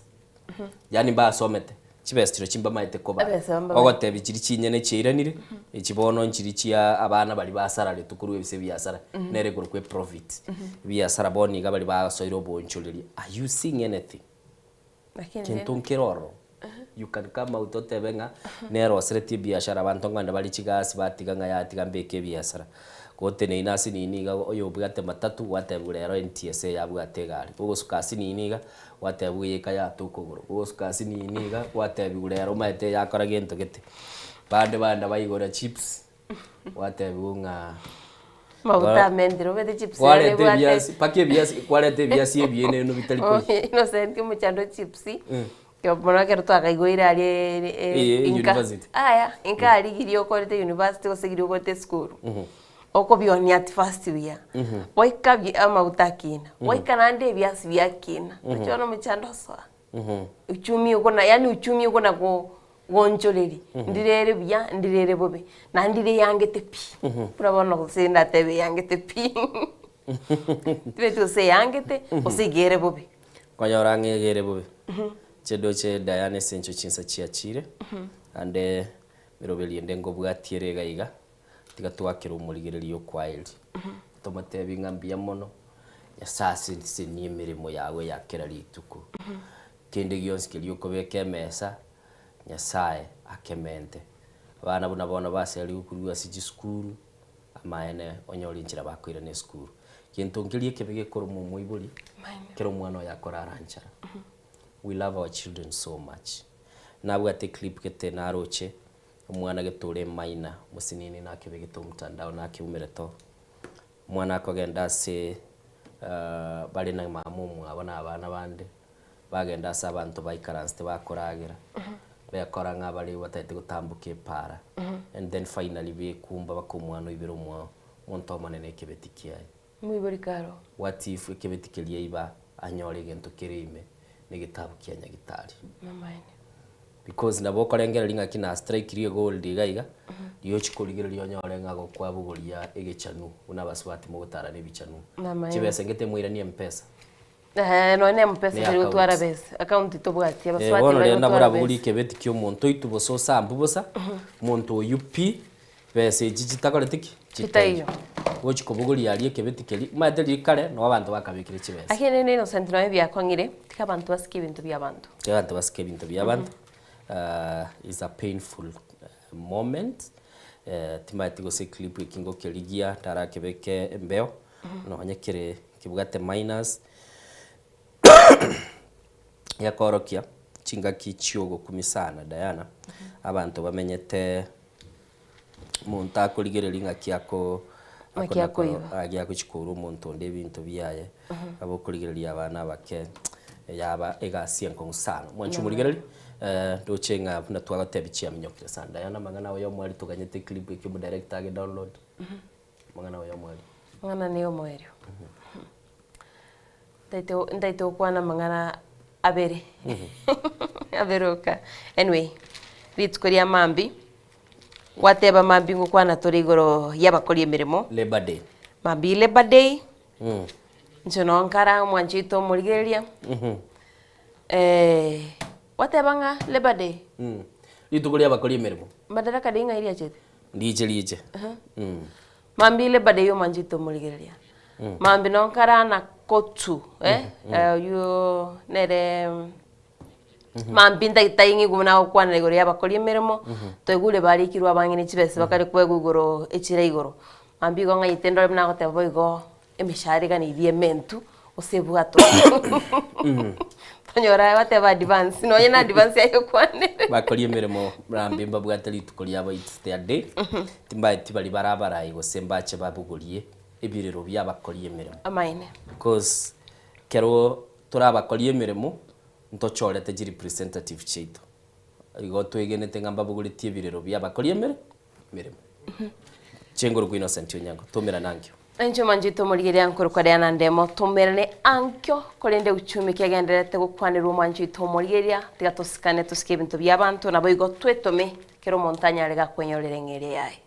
Yaani mbasomete, chibesa chirochio mbamaete kobara. Ebesa mbamaete. Ogotebi chiri chinyene chiairanire, echi bono nchiri chia abana baria basararetwe korwa ebise ebiasara, nere ekorokwa eprofit. Ebiasara bono iga baria basoire oboonchoreria, are you seeing anything? Lakini Kento nkere ororo. You can come out otebe ng'a neroseretie ebiashara abanto nkogenda bare chigasi batiga ng'a yaya tiga mbeke ebiasara. Goteneine ase nini iga oyobwate matatu gwatebigwa rero NTSA yabwate egari, gogosuka ase nini iga gwatebigwa eyeka yatwa okogoro, gogosuka ase nini iga gwatebigwa rero omanyete yakora gento gete. Bande bagenda baigora chips gwatebigwa ng'a Maguta amentire obete chips ere kwareta ebwate ebiasi mpaka ebiasi kwareta ebiasi ebienenu bitari koyia. Innocent omochando chips mono ekero twakaigoire aria Eye inka university. aya inka aria riria okorete university gose riria okorete esukuru okobionia at first buya goika amaguta akina goika naende ebiasi biakina oche bono omochando osoa. Uchumi okona yaani uchumi okona go gonchoreria, ndire ere buya, ndire ere bobe, naende ndire eyangete pi, buna bono gose ndatebe eyangete pi, tibeti gose eyangete, gose iga ere bobe. Konyora ng'a iga ere bobe, inche ndoche Diana ase enchwe chinsa chiachire, naende emeroberi ende nkobwatia ere iga iga, tiga twakere omorigereria okwaeri, tomotebi ng'a mbuya mono, Nyasae asesenie emeremo yago ya kera rituko. Kende gionsi keria okobeka emesa, Nyasae akemente. Abana buna bono baserigwe korwa ase chisukuru, amaene onyore enchera bakoirana esukuru. Gento nkeria ekebe gekoroma omoibori, ekero omwana oye akorara nchara. We love our children so much. Nabwate eclip gete naroche, omwana gete ore emaina, omosinini nakebegete omotandao nakeumere to. Omwana akogenda ase bare na mama omwabo na abana bande, bagenda ase abanto baikaransete bakoragera, bekora ng'a bare batagete gotamboka epaara, and then finally bekumba baka omwana oibere omwao, omonto omonene ekebeti kiaye. Moibori karo. What if ekebeti keria iba anyore egento kere ime na egetabu kia nyagitari? Namaene. Because nabo okorengereria ng'aki na strike rie gold iga iga, riochi korigereria onyore ng'a gokwabogoria egechanu buna abasubati mogotara na ebichanu. Namaene. Chibesa ngete moiranie mpesa. Eeh nonya na mpesa Ne tari gotwara account. besa, account tobwati, Eh, abasubati bono mbari rende nabo gotwara orabogorie besa. ekebeti kia omonto oitwe bosa osambu bosa, omonto oyio pi, besa echi chitakoreti ki? Chitaiyo. Gochi kobogoria aria ekebeti keria, omanyete riria kare, nabo abanto bakabekire chibesa. Lakini rende Innocent nonya biakong'ire, tiga abanto basike ebinto bia abanto. Tiga abanto basike ebinto bia abanto, is a painful moment, timanyeti gose eclip eki ngokerigia ndarakebeke embeo, nonye kere kebwate minus, gekorokia chingaki chiogokumia sana Diana, abanto bamenyete. Omonto akorigereria ng'aki ako Ng'aki akoiba. ng'aki agochi koura omonto onde ebinto biaye, nabo okorigereria abana abake, yaba egasi enkong'u sana. Mwanche omorigereria, ndoche ng'a buna twagotebia chiaminyokire sana. Diana amang'ana aye omwari toganyete eclip eke omodirector age download, amang'ana aye omwari. Amang'ana nigo omoerio. Ntaete ntaete gokwana amang'ana abere, abere oka. Anyway, rituko ria mambia, gwateba mambia ngokwana tore igoro ya abakori emeremo. Labour day. Mambia labour day, inche noo nkara omwanchi oito omorigereria, gwateba ng'a labour day. Rituko ria abakori emeremo. Madaraka day ng'ai riachete? Ndiche riche. Mambia labour day omwanchi oito omorigereria. Mambia noo nkara na kotu eh, oywo nere mambia ntagete aing'igwe buna agokwanera igoro ya abakori emeremo, twaigure barikirwe abange ne chibesa bakare koegwa igoro echira igoro. Mambia igo ng'anyete ndore buna agoteba boigo emeshahara iga neibi ementu gose ebwatwe. Tonyora bateba advance, nonye na advance aye okwanere. Bakori emeremo mambia mbabwate rituko riabo it's their day, timbaeti baria bare abarai gose mbache babogorie ebirero bi'abakori emeremo. Amaene. Because ekero tore abakori emeremo, ntochorete chirepresentative chiaito. Igo twegenete ng'a mbabogoretie ebirero bi'abakori emere emeremo. Chenguru kwa Innocent Onyango, tomerane ankio. Inche manchete omorigereria nkorokwa Diana Ndemo, tomerane ankio, korende uchumi kegendererete gokwanerwa omwanchete omorigereria, tiga tosikane tosike ebinto bi'abanto, naboigo twetome kera omonto anyare gakwenyorera eng'eria yaye.